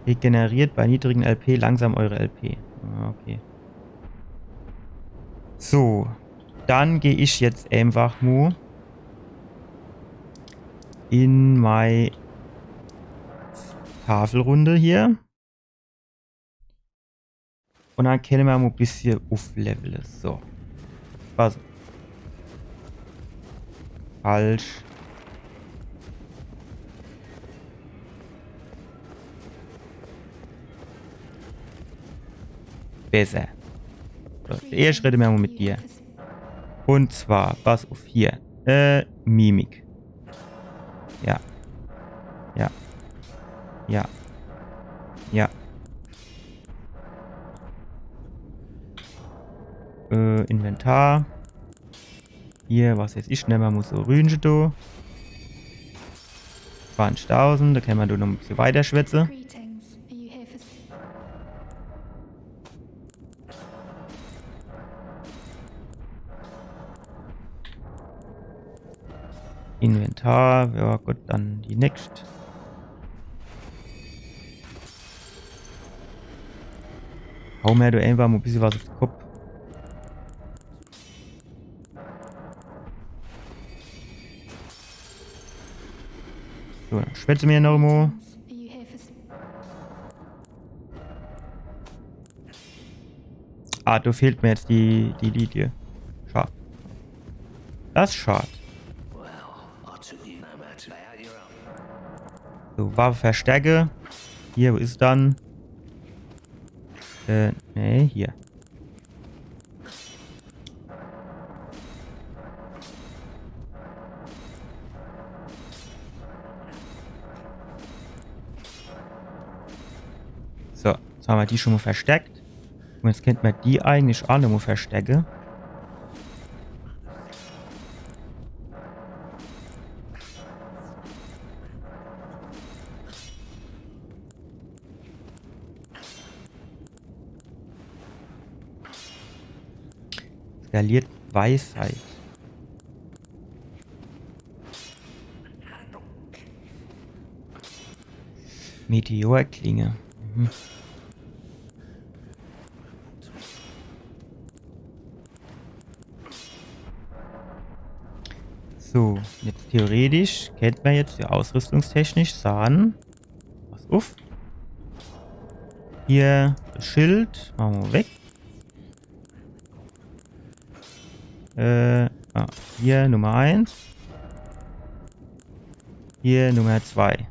Regeneriert bei niedrigen L P langsam eure L P. Ah, okay. So. Dann geh ich jetzt einfach mo in mei Tafelrunde hier. Und dann kenne mir mo bissje ufflevele. So. Pass. Falsch. Besser. So, erscht rede mir mo mit dir. Und zwar, pass uff, hier. Äh, Mimik. Ja. Ja. Ja. Ja. Äh, Inventar. Hier, was weiß ich, nemme mer mol so Rünsche do. Zwanzigtausend, do kenne mer do noch e bissje weiter schwätze. Greetings. Are you here for s- Inventar, ja gut, dann die nächst. Hau mer do einfach mol e bissje was uff de Kopp. So, dann schwätze mer noch mol. Are you here for s- Ah, do fehlt mer jetzt die, die Lilie. Schad. Das is schad. So, Waffe verstärke. Hier, wo is dann? Äh, nee, hier. So, jetzt hän mer die schun mol verstärkt. Un jetzt kennt mer die eigentlich aa nochmol verstärke. Skaliert Weisheit. Meteorklinge. Mhm. So, jetzt theoretisch kennt mer jetzt hier ausrüstungstechnisch sage, pass uff. Hier das Schild, mache mer weg. Äh, ah, hier Nummer eins. Hier Nummer zwei.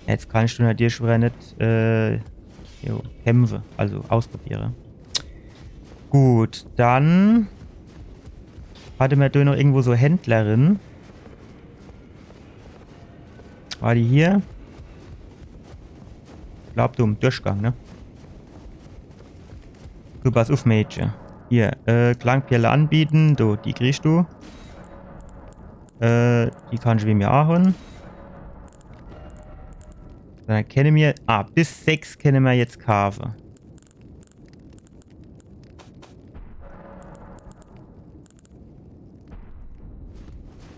Jetzt kannsch du natürlich widder net, äh, jo, kämpfe, also ausprobiere. Gut, dann hatte mer do noch irgendwo so Händlerin. War die hier? Ich glaab, do im Durchgang, ne? Du, pass uff, Mädche. Hier, äh, Klangperle anbiete. Du, die kriegsch du. Äh, die kannsch mer aa hole. Dann kenne mer, ah, bis sechs kenne mer jetzt kaafe.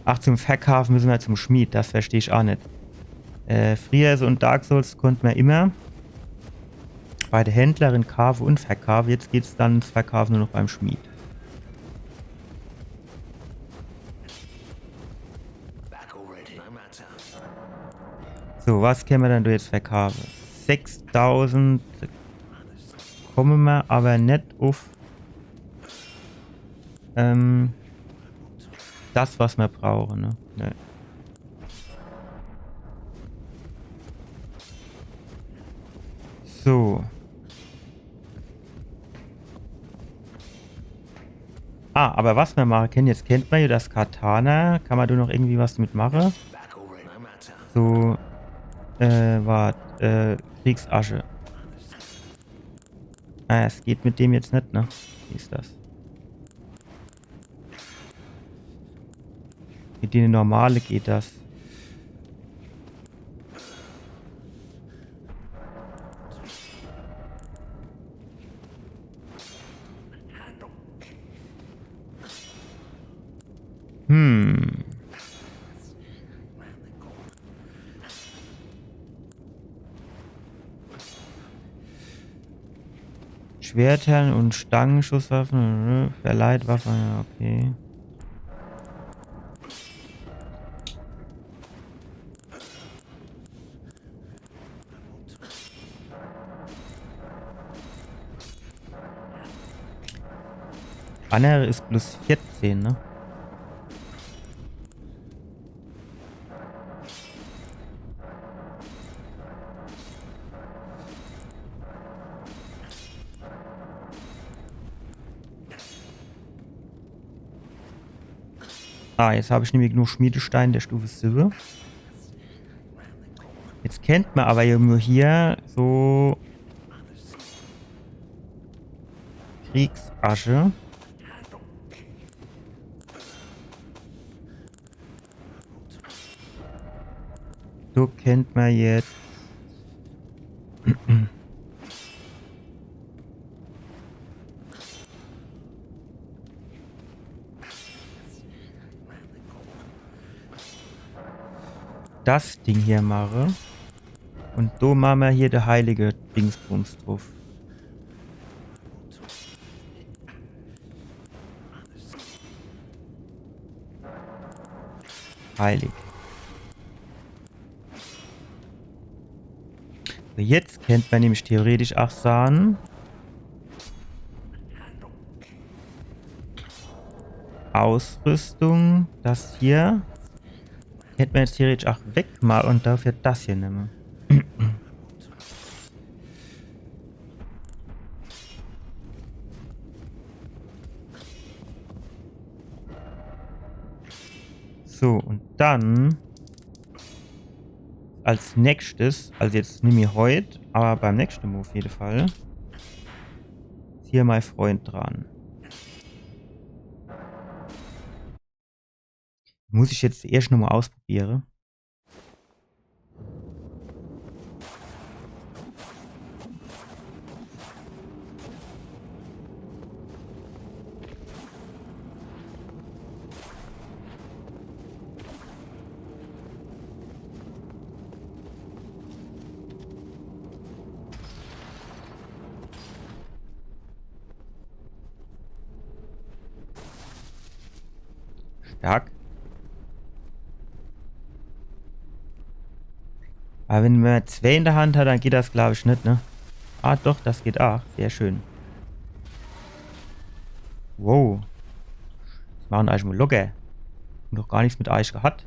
Ach, zum Verkaafe misse mer zum Schmied. Das versteh ich aa net. Äh, frieher so in Dark Souls konnt mer immer bei de Händlerin kaafe un verkaafe. Jetzt geht's dann ins Verkaafe nur noch beim Schmied. So, was kenne mer dann do jetzt verkaafe? Sechstausend. Komme mer awwer net uff, ähm, das, was mer brauche, ne? Ne. So. Ah, awwer was mer mache kenne, jetzt kennt mer jo das Katana. Kann mer do noch irgendwie was mit mache? So, äh, wart, äh, Kriegsasche. Ah, es geht mit dem jetzt net, ne? Wie is das? Mit dene normale geht das. Hm. Schwertern und Stangenschusswaffen, ne? Verleiht Waffen, ja, okay. Annere is plus vierzehn, ne? Ah, jetzt hab ich nämlich nur Schmiedestein der Stufe siwwe. Jetzt kennt mer awwer jo nur hier so Kriegsasche. So kennt mer jetzt das Ding hier mache. Un do mache mer hier de heilige Dingsbums druff. Heilig. So, jetzt kennt mer nämlich theoretisch ach sage, Ausrüstung, das hier. Kennt mer jetzt theoretisch ach wegmache un dafür das hier nemme. So, un dann als nächstes, also jetzt nimmi heut, awwer beim nächschte Mol uff jede Fall, is hier mei Freund dran. Muss ich jetzt erscht nochmol ausprobiere. Stark. Awwer wenn mer zwee in de Hand hat, dann geht das, glaab ich, net, ne? Ah, doch, das geht ach. Sehr schön. Wow. Was mache eich mol locker? Hab doch gar nix mit eich gehat.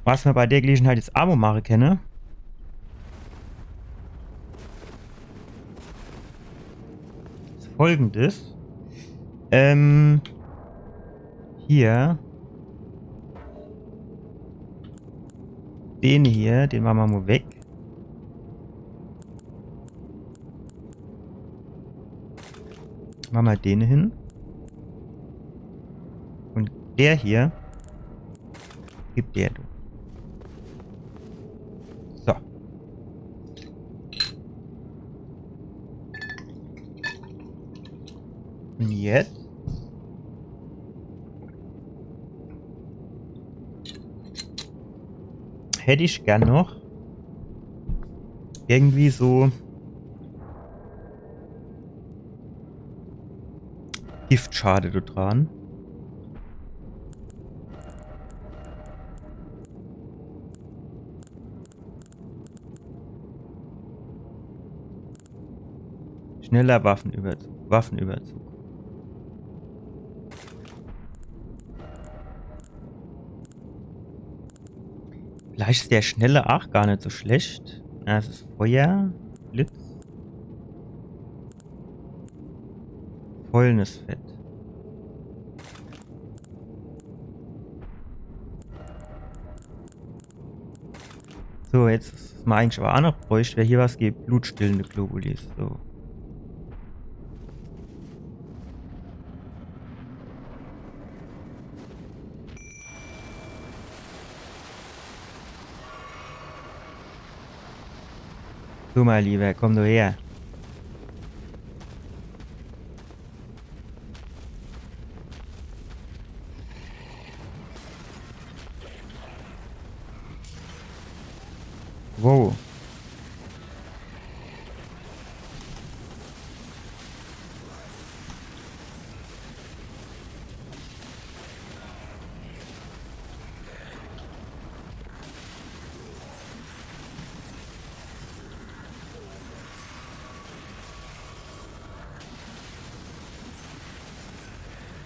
Was mer bei der Gelegenheit jetzt ach mol mache kenne, is Folgendes. Ähm, hier. Den hier, den mache mer mol weg. Mache mer den hin. Un der hier gibt der, du. So. Un jetzt hätt ich gern noch irgendwie so Giftschade do dran. Schneller Waffenüberzug. Waffenüberzug. Vielleicht is der schnelle ach gar net so schlecht. Ja, es is Feuer, Blitz. Fäulnisfett. So, jetzt, was mer eigentlich awwer ach noch bräucht, wär hier was gege blutstillende Globulis. So. Du, mein Lieber, komm du her. Wow.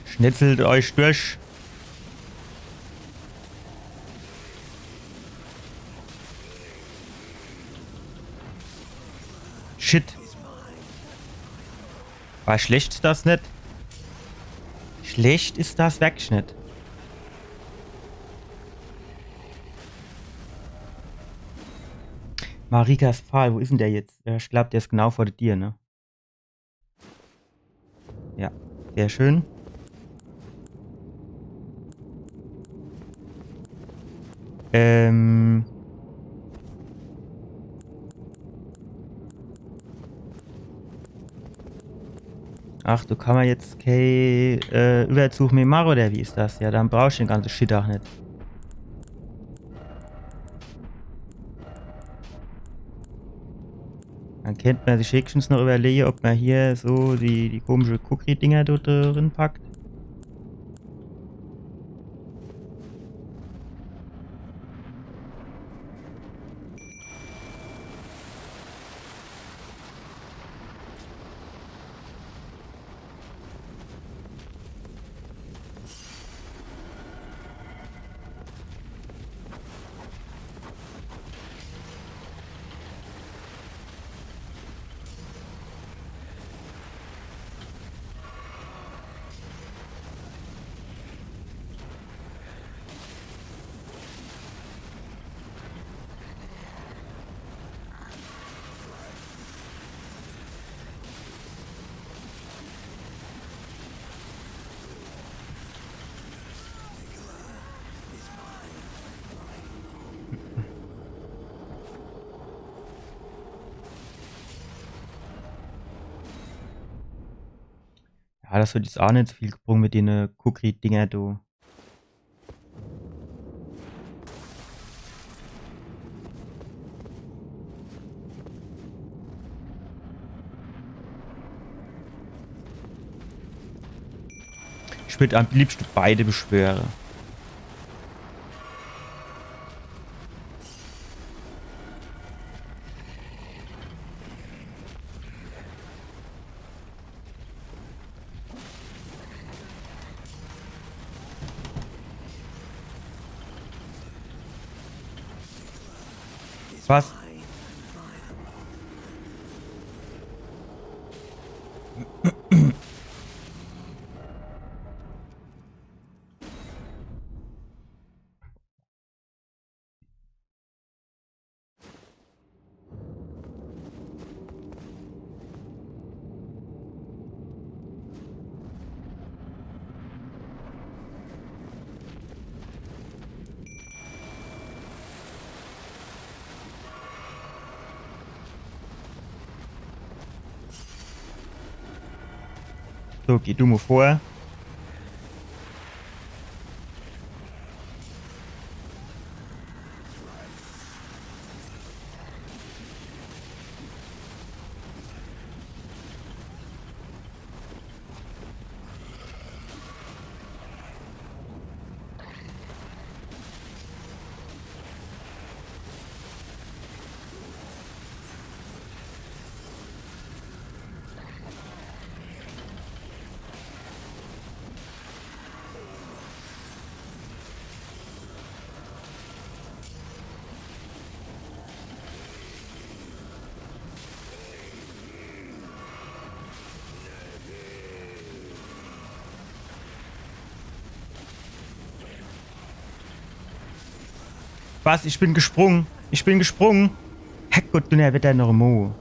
Schnitzelt euch durch. Shit. Awwer schlecht is das net. Schlecht is das werklich net. Marikas Pfahl, wo is denn der jetzt? Äh, ich glaab, der is genau vor de Dier, ne? Ja, sehr schön. Ähm. Ach, do kann mer jetzt kee, äh, Überzug mehr mache, oder wie is das? Ja, dann brauch ich de ganze Shit aach net. Dann kennt mer sich höchstens noch überlege, ob mer hier so die, die komische Kukri-Dinger do drin packt. Ja, das hat jetzt aach net so viel gebrung mit dene Kukri-Dinger, du. Ich würd am liebsten beide beschwöre. Was? So, geh du mo vor. Was? Ich bin gesprungen. Ich bin gesprungen. Herrgott, Dunnerwetter noch mo.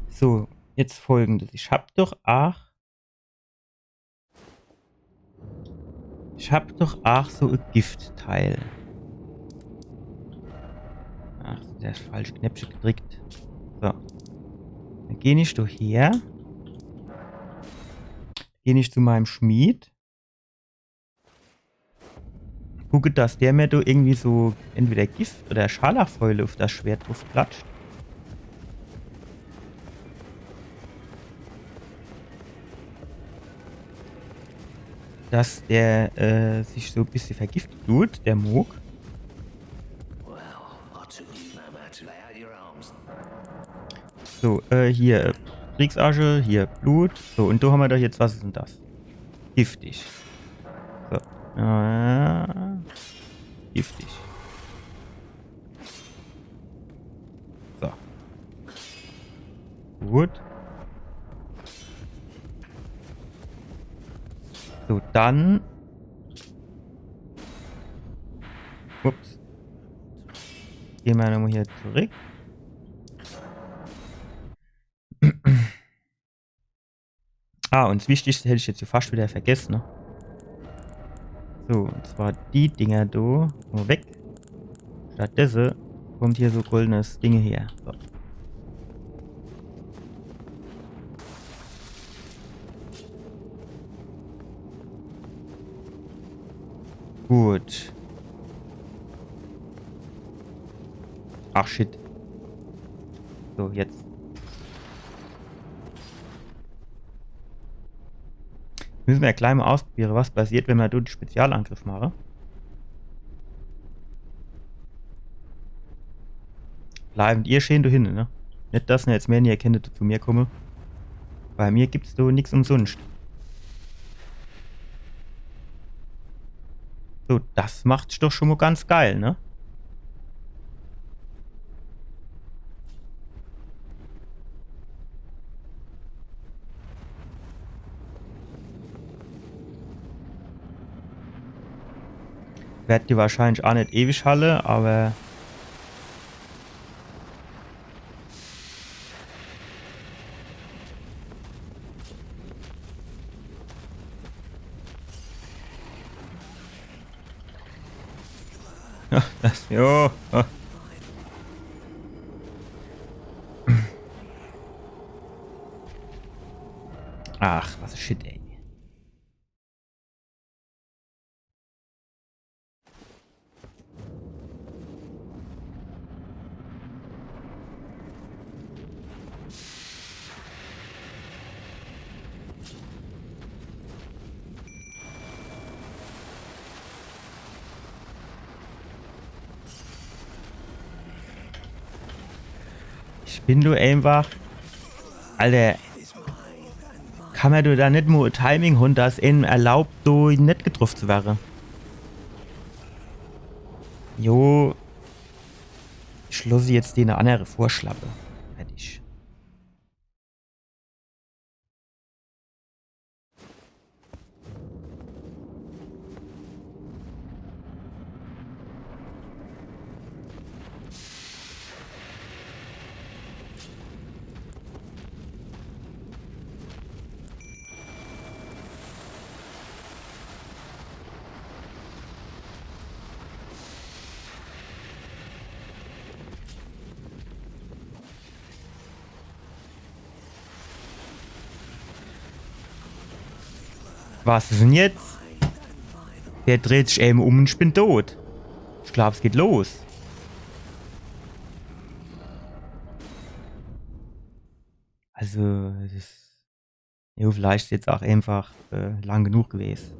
So, jetzt Folgendes. Ich hab doch, ach, ich hab doch, ach, so e Giftteil. Ach, das falsche Knäppche gedrickt. So. Dann geh ich doch her. Geh ich zu meinem Schmied. Gucke, dass der mir do irgendwie so entweder Gift oder Scharlachfäule auf das Schwert drauf klatscht. Dass der, äh, sich so e bissche vergifte dut, der Mohg. So, äh, hier, äh, Kriegsasche, hier, Blut. So, und do hammer doch jetzt, was is denn das? Giftig. So. Äh, giftig. So. Gut. So, dann. Ups. Gehn mer nochmol hier zurück. Ah, un das Wichtigste hätt ich jetzt hier fast wieder vergesse, ne? So, un zwar die Dinger do. Nur weg. Stattdesse kommt hier so goldenes Ding her. So. Gut. Ach, shit. So, jetzt. Müsse mer jo gleich mol ausprobiere, was passiert, wenn mer do de Spezialangriff mache. Bleiwen ihr schön do hinne, ne? Net, dass ihr jetzt meene, ihr kenntet zu mir komme. Bei mir gibt's do nix umsunscht. So, das macht's doch schon mol ganz geil, ne? Werd die wahrscheinlich aa net ewig halle, aber Ja, das, jo. Ach, was e Shit, ey. Ich bin nur einfach. Alter. Kann mer do net mol e Timing hunn, das eem erlaubt, do net getroff zu werre? Jo. Ich loss jetzt dene annere vorschlappe. Fertig. Was is denn jetzt? Der dreht sich eem um un ich bin tot. Ich glaab, es geht los. Also, das, jo, vielleicht is jetzt aa einfach, äh, lang genug gewese.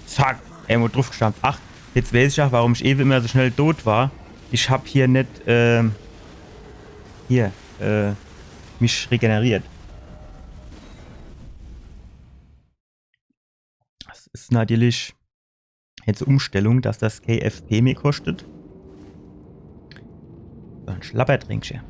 Zack, eemol druffgestampft. Ach, jetzt weeß ich aa, warum ich ewe immer so schnell tot war. Ich hab hier net, ähm, hier, äh, mich regeneriert. Das is natürlich jetzt e Umstellung, dass das kee F P mehr kostet. So e Schlappertrinkche.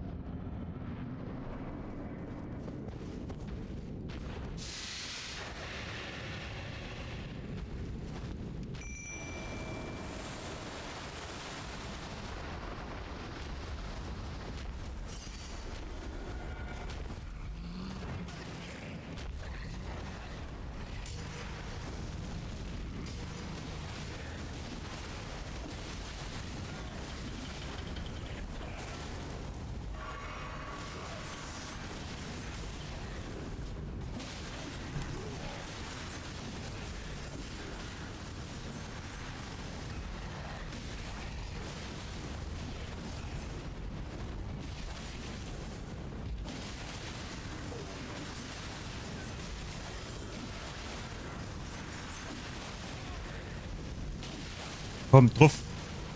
Komm, druff.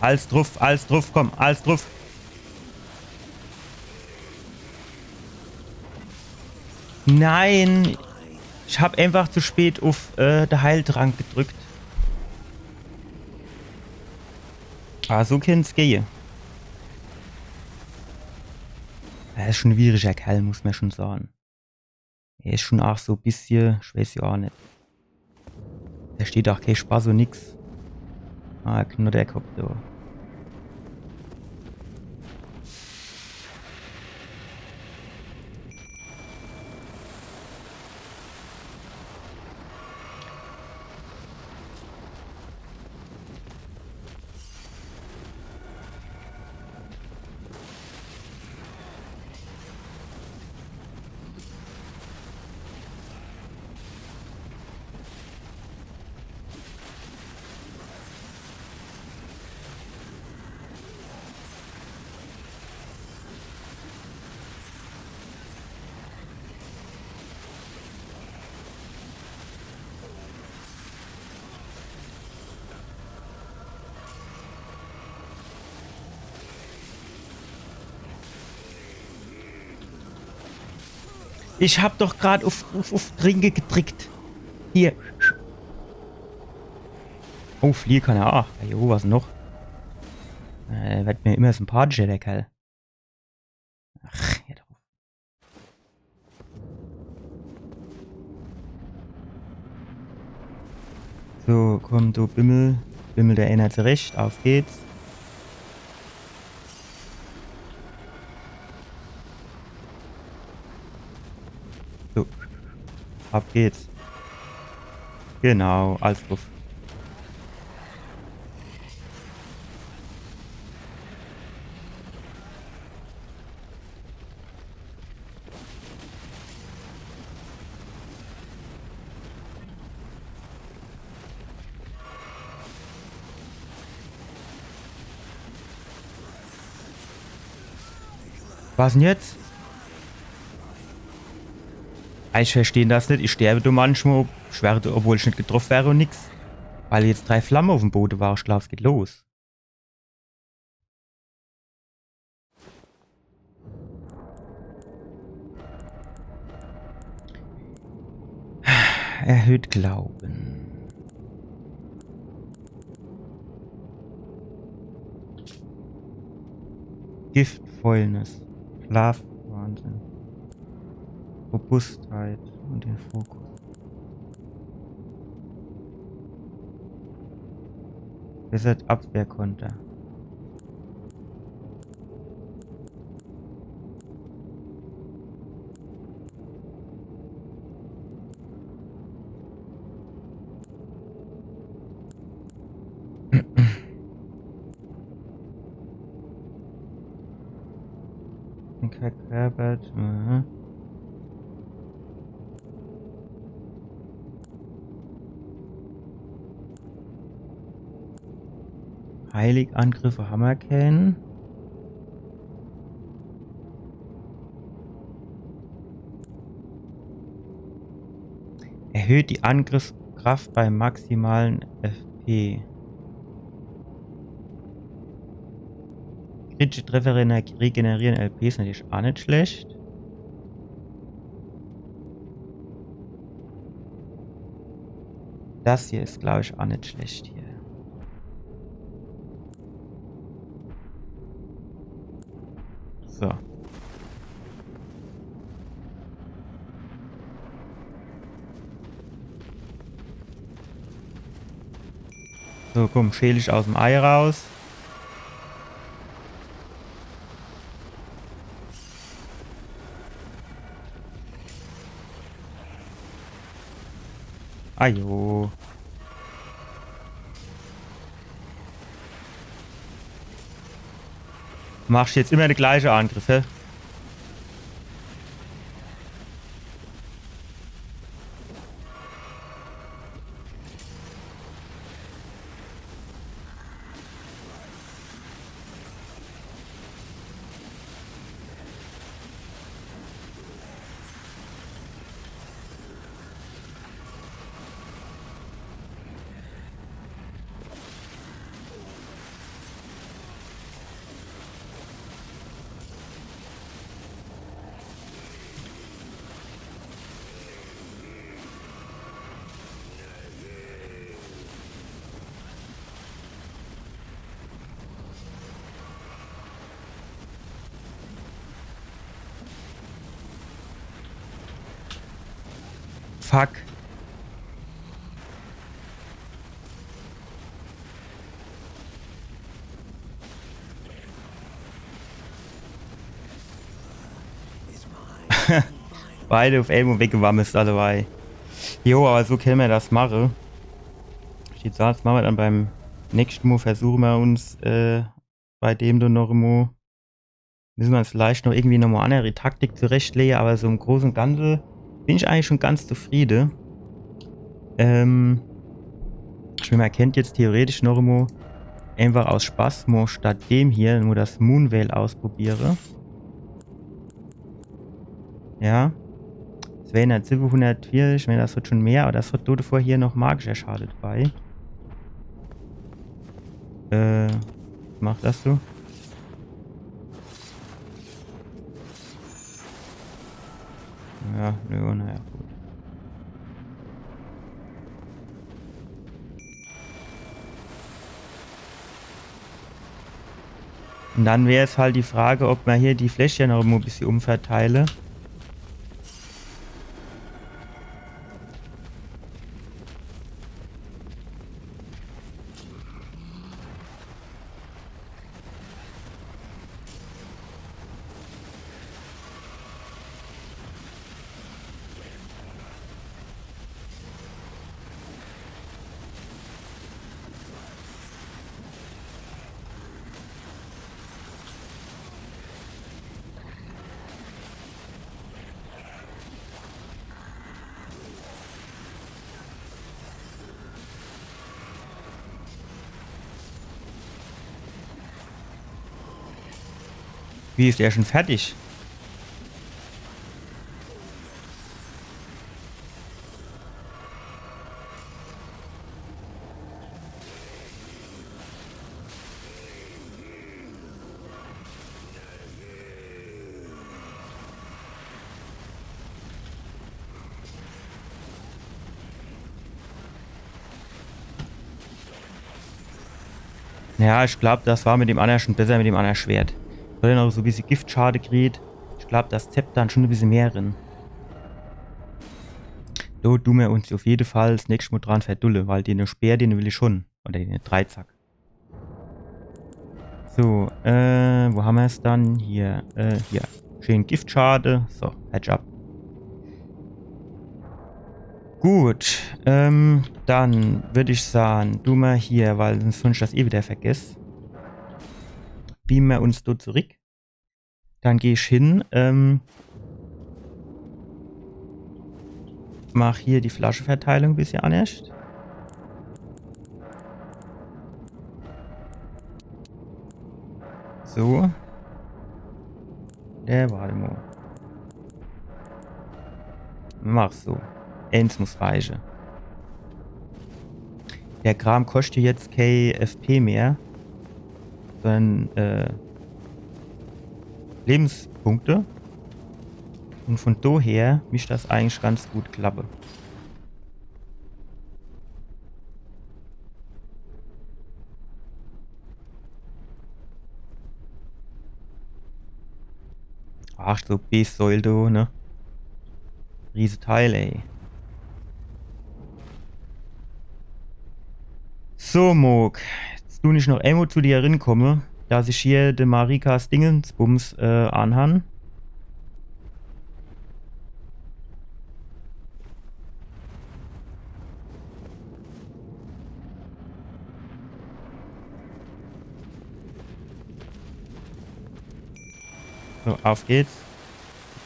Alles druff, alles druff, komm, alles druff. Nein! Ich hab einfach zu spät uff, äh, de Heiltrank gedrückt. Ah, so kann's gehe. Er is schon en schwieriger Kerl, muss mer schon sage. Er is schon aach so e bissje, ich weeß jo aach net. Do steht aach kee Spaß un nix. Ah, nur de Kopf do. Ich hab doch grad uff, uff, uff Trinke gedrickt. Hier. Oh, fliehe kann er aach. Jo, was noch? Äh, werd mer immer sympathischer, de Kerl. Ach, hör doch uff. So, komm, du Bimmel. Bimmel der eener zurecht. Uff geht's. So. Ab geht's. Genau, alles druff. Was denn jetzt? Ah, ich versteh das net. Ich sterbe do manchmal, ich werde, obwohl ich net getroff wär un nix. Weil jetzt drei Flamme uff'm Bode war. Ich glaub, es geht los. Erhöht Glauben. Gift, Fäulnis, Schlaf, Wahnsinn, Robustheit un de Fokus. Verbessert Abwehrkonter. Verkörpert. Mhm. Heiligangriffe hammer keen. Erhöht die Angriffskraft bei maximalen F P. Kritische Treffer regener-, regenerieren L P is natürlich aa net schlecht. Das hier is, glaub ich, aa net schlecht hier. So. So, komm, schäl dich aus'm Ei raus. Ajo. Machst jetzt immer de gleiche Angriff, hä? Fuck. Beide uff emol weggewammelt, alle bei. Jo, awwer so kenne mer das mache. Steht so, das mache mer dann beim nächschte Mol, versuche mer uns, äh, bei dem do noch emol. Misse mer uns vielleicht noch irgendwie noch mol e annere Taktik zurechtlege, awwer so im Große un Ganze bin ich eigentlich schon ganz zufriede. Ähm, ich mään, mer kennt jetzt theoretisch noch emol einfach aus Spaß mol statt dem hier nur das Moonveil ausprobiere. Ja. Zweihundertsieben, hundertvierzig, ich mään, das wird schon mehr, awwer das wird dodevor hier noch magischer Schade dabei. Äh, was macht das so? Ja, nö, naja, gut. Un dann wär's halt die Frage, ob mer hier die Fläschcher noch emol e bissje umverteile. Wie, is der schon fertig? Ja, ich glaab, das war mit dem annere schon besser, mit dem annere Schwert. Weil er noch so e bissje Giftschade kriegt. Ich glaab, das zeppt dann schon e bissje mehr rin. Do du mer uns uff jede Fall 's nächschte Mol dran verdulle, weil den Speer, den will ich schon. Oder den Dreizack. So, äh, wo hammer's dann? Hier, äh, hier. Schön Giftschade. So, Heads up. Gut, ähm, dann würd ich saan, du mer hier, weil sonscht ich das eh wieder vergess. Beame mer uns do zurick. Dann geh ich hin, ähm, mach hier die Flascheverteilung e bissje annerscht. So. Der war immer. Mach so. Eens muss reiche. Der Kram koscht jetzt kee F P mehr, sondern, äh, Lebenspunkte. Un von doher misst das eigentlich ganz gut klappe. Ach, so Beefsäul, du, ne? Rieseteil, ey. So, Mohg. Jetzt du ich noch emol zu dir rinkomme, dass ich hier de Marikas Dingensbums, äh, anhan. So, auf geht's.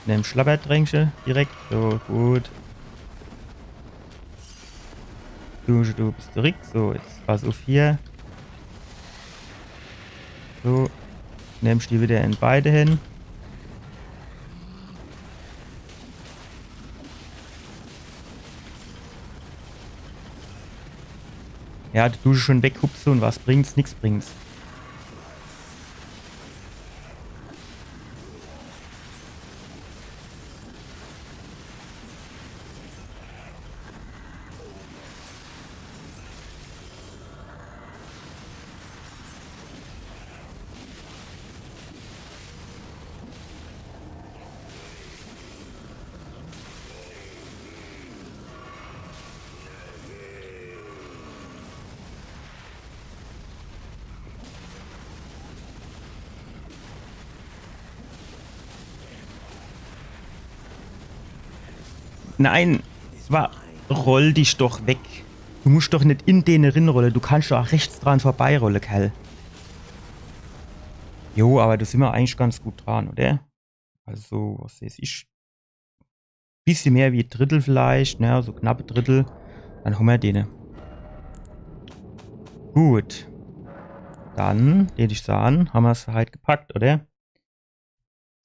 Nemm Schlabbertränkche direkt. So, gut. Du, du bist zurück. So, jetzt pass auf hier. So. Nimmst die wieder in beide Hände. Ja, du schon weghupse und was bringt's? Nix bringt's. Nein, wa-, roll dich doch weg. Du muscht doch net in dene rinrolle, du kannst doch ach rechts dran vorbeirolle, Kerl. Jo, awwer do simmer eigentlich ganz gut dran, oder? Also, was weeß ich? Bissje mehr wie Drittel vielleicht, ne, so knappe Drittel. Dann hommer dene. Gut. Dann, deet ich saan, hammer's für heit gepackt, oder?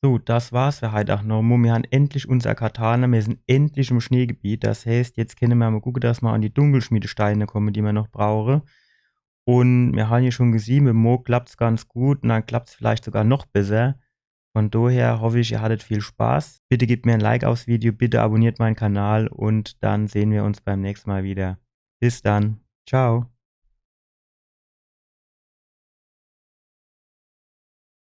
So, das war's für heit ach nochmo. Mir han endlich unser Katana, mir sin endlich im Schneegebiet. Das heeßt, jetzt kenne mer mo gucke, dass mer an die Dunkelschmiedesteine komme, die mer noch brauche. Un mir han jo schon gesieh, mit Mohg klappt's ganz gut un dann klappt's vielleicht sogar noch besser. Von doher hoff ich, ihr hattet viel Spaß. Bitte gebt mir ein Like aufs Video, bitte abonniert meinen Kanal und dann sehen wir uns beim nächsten Mal wieder. Bis dann. Ciao.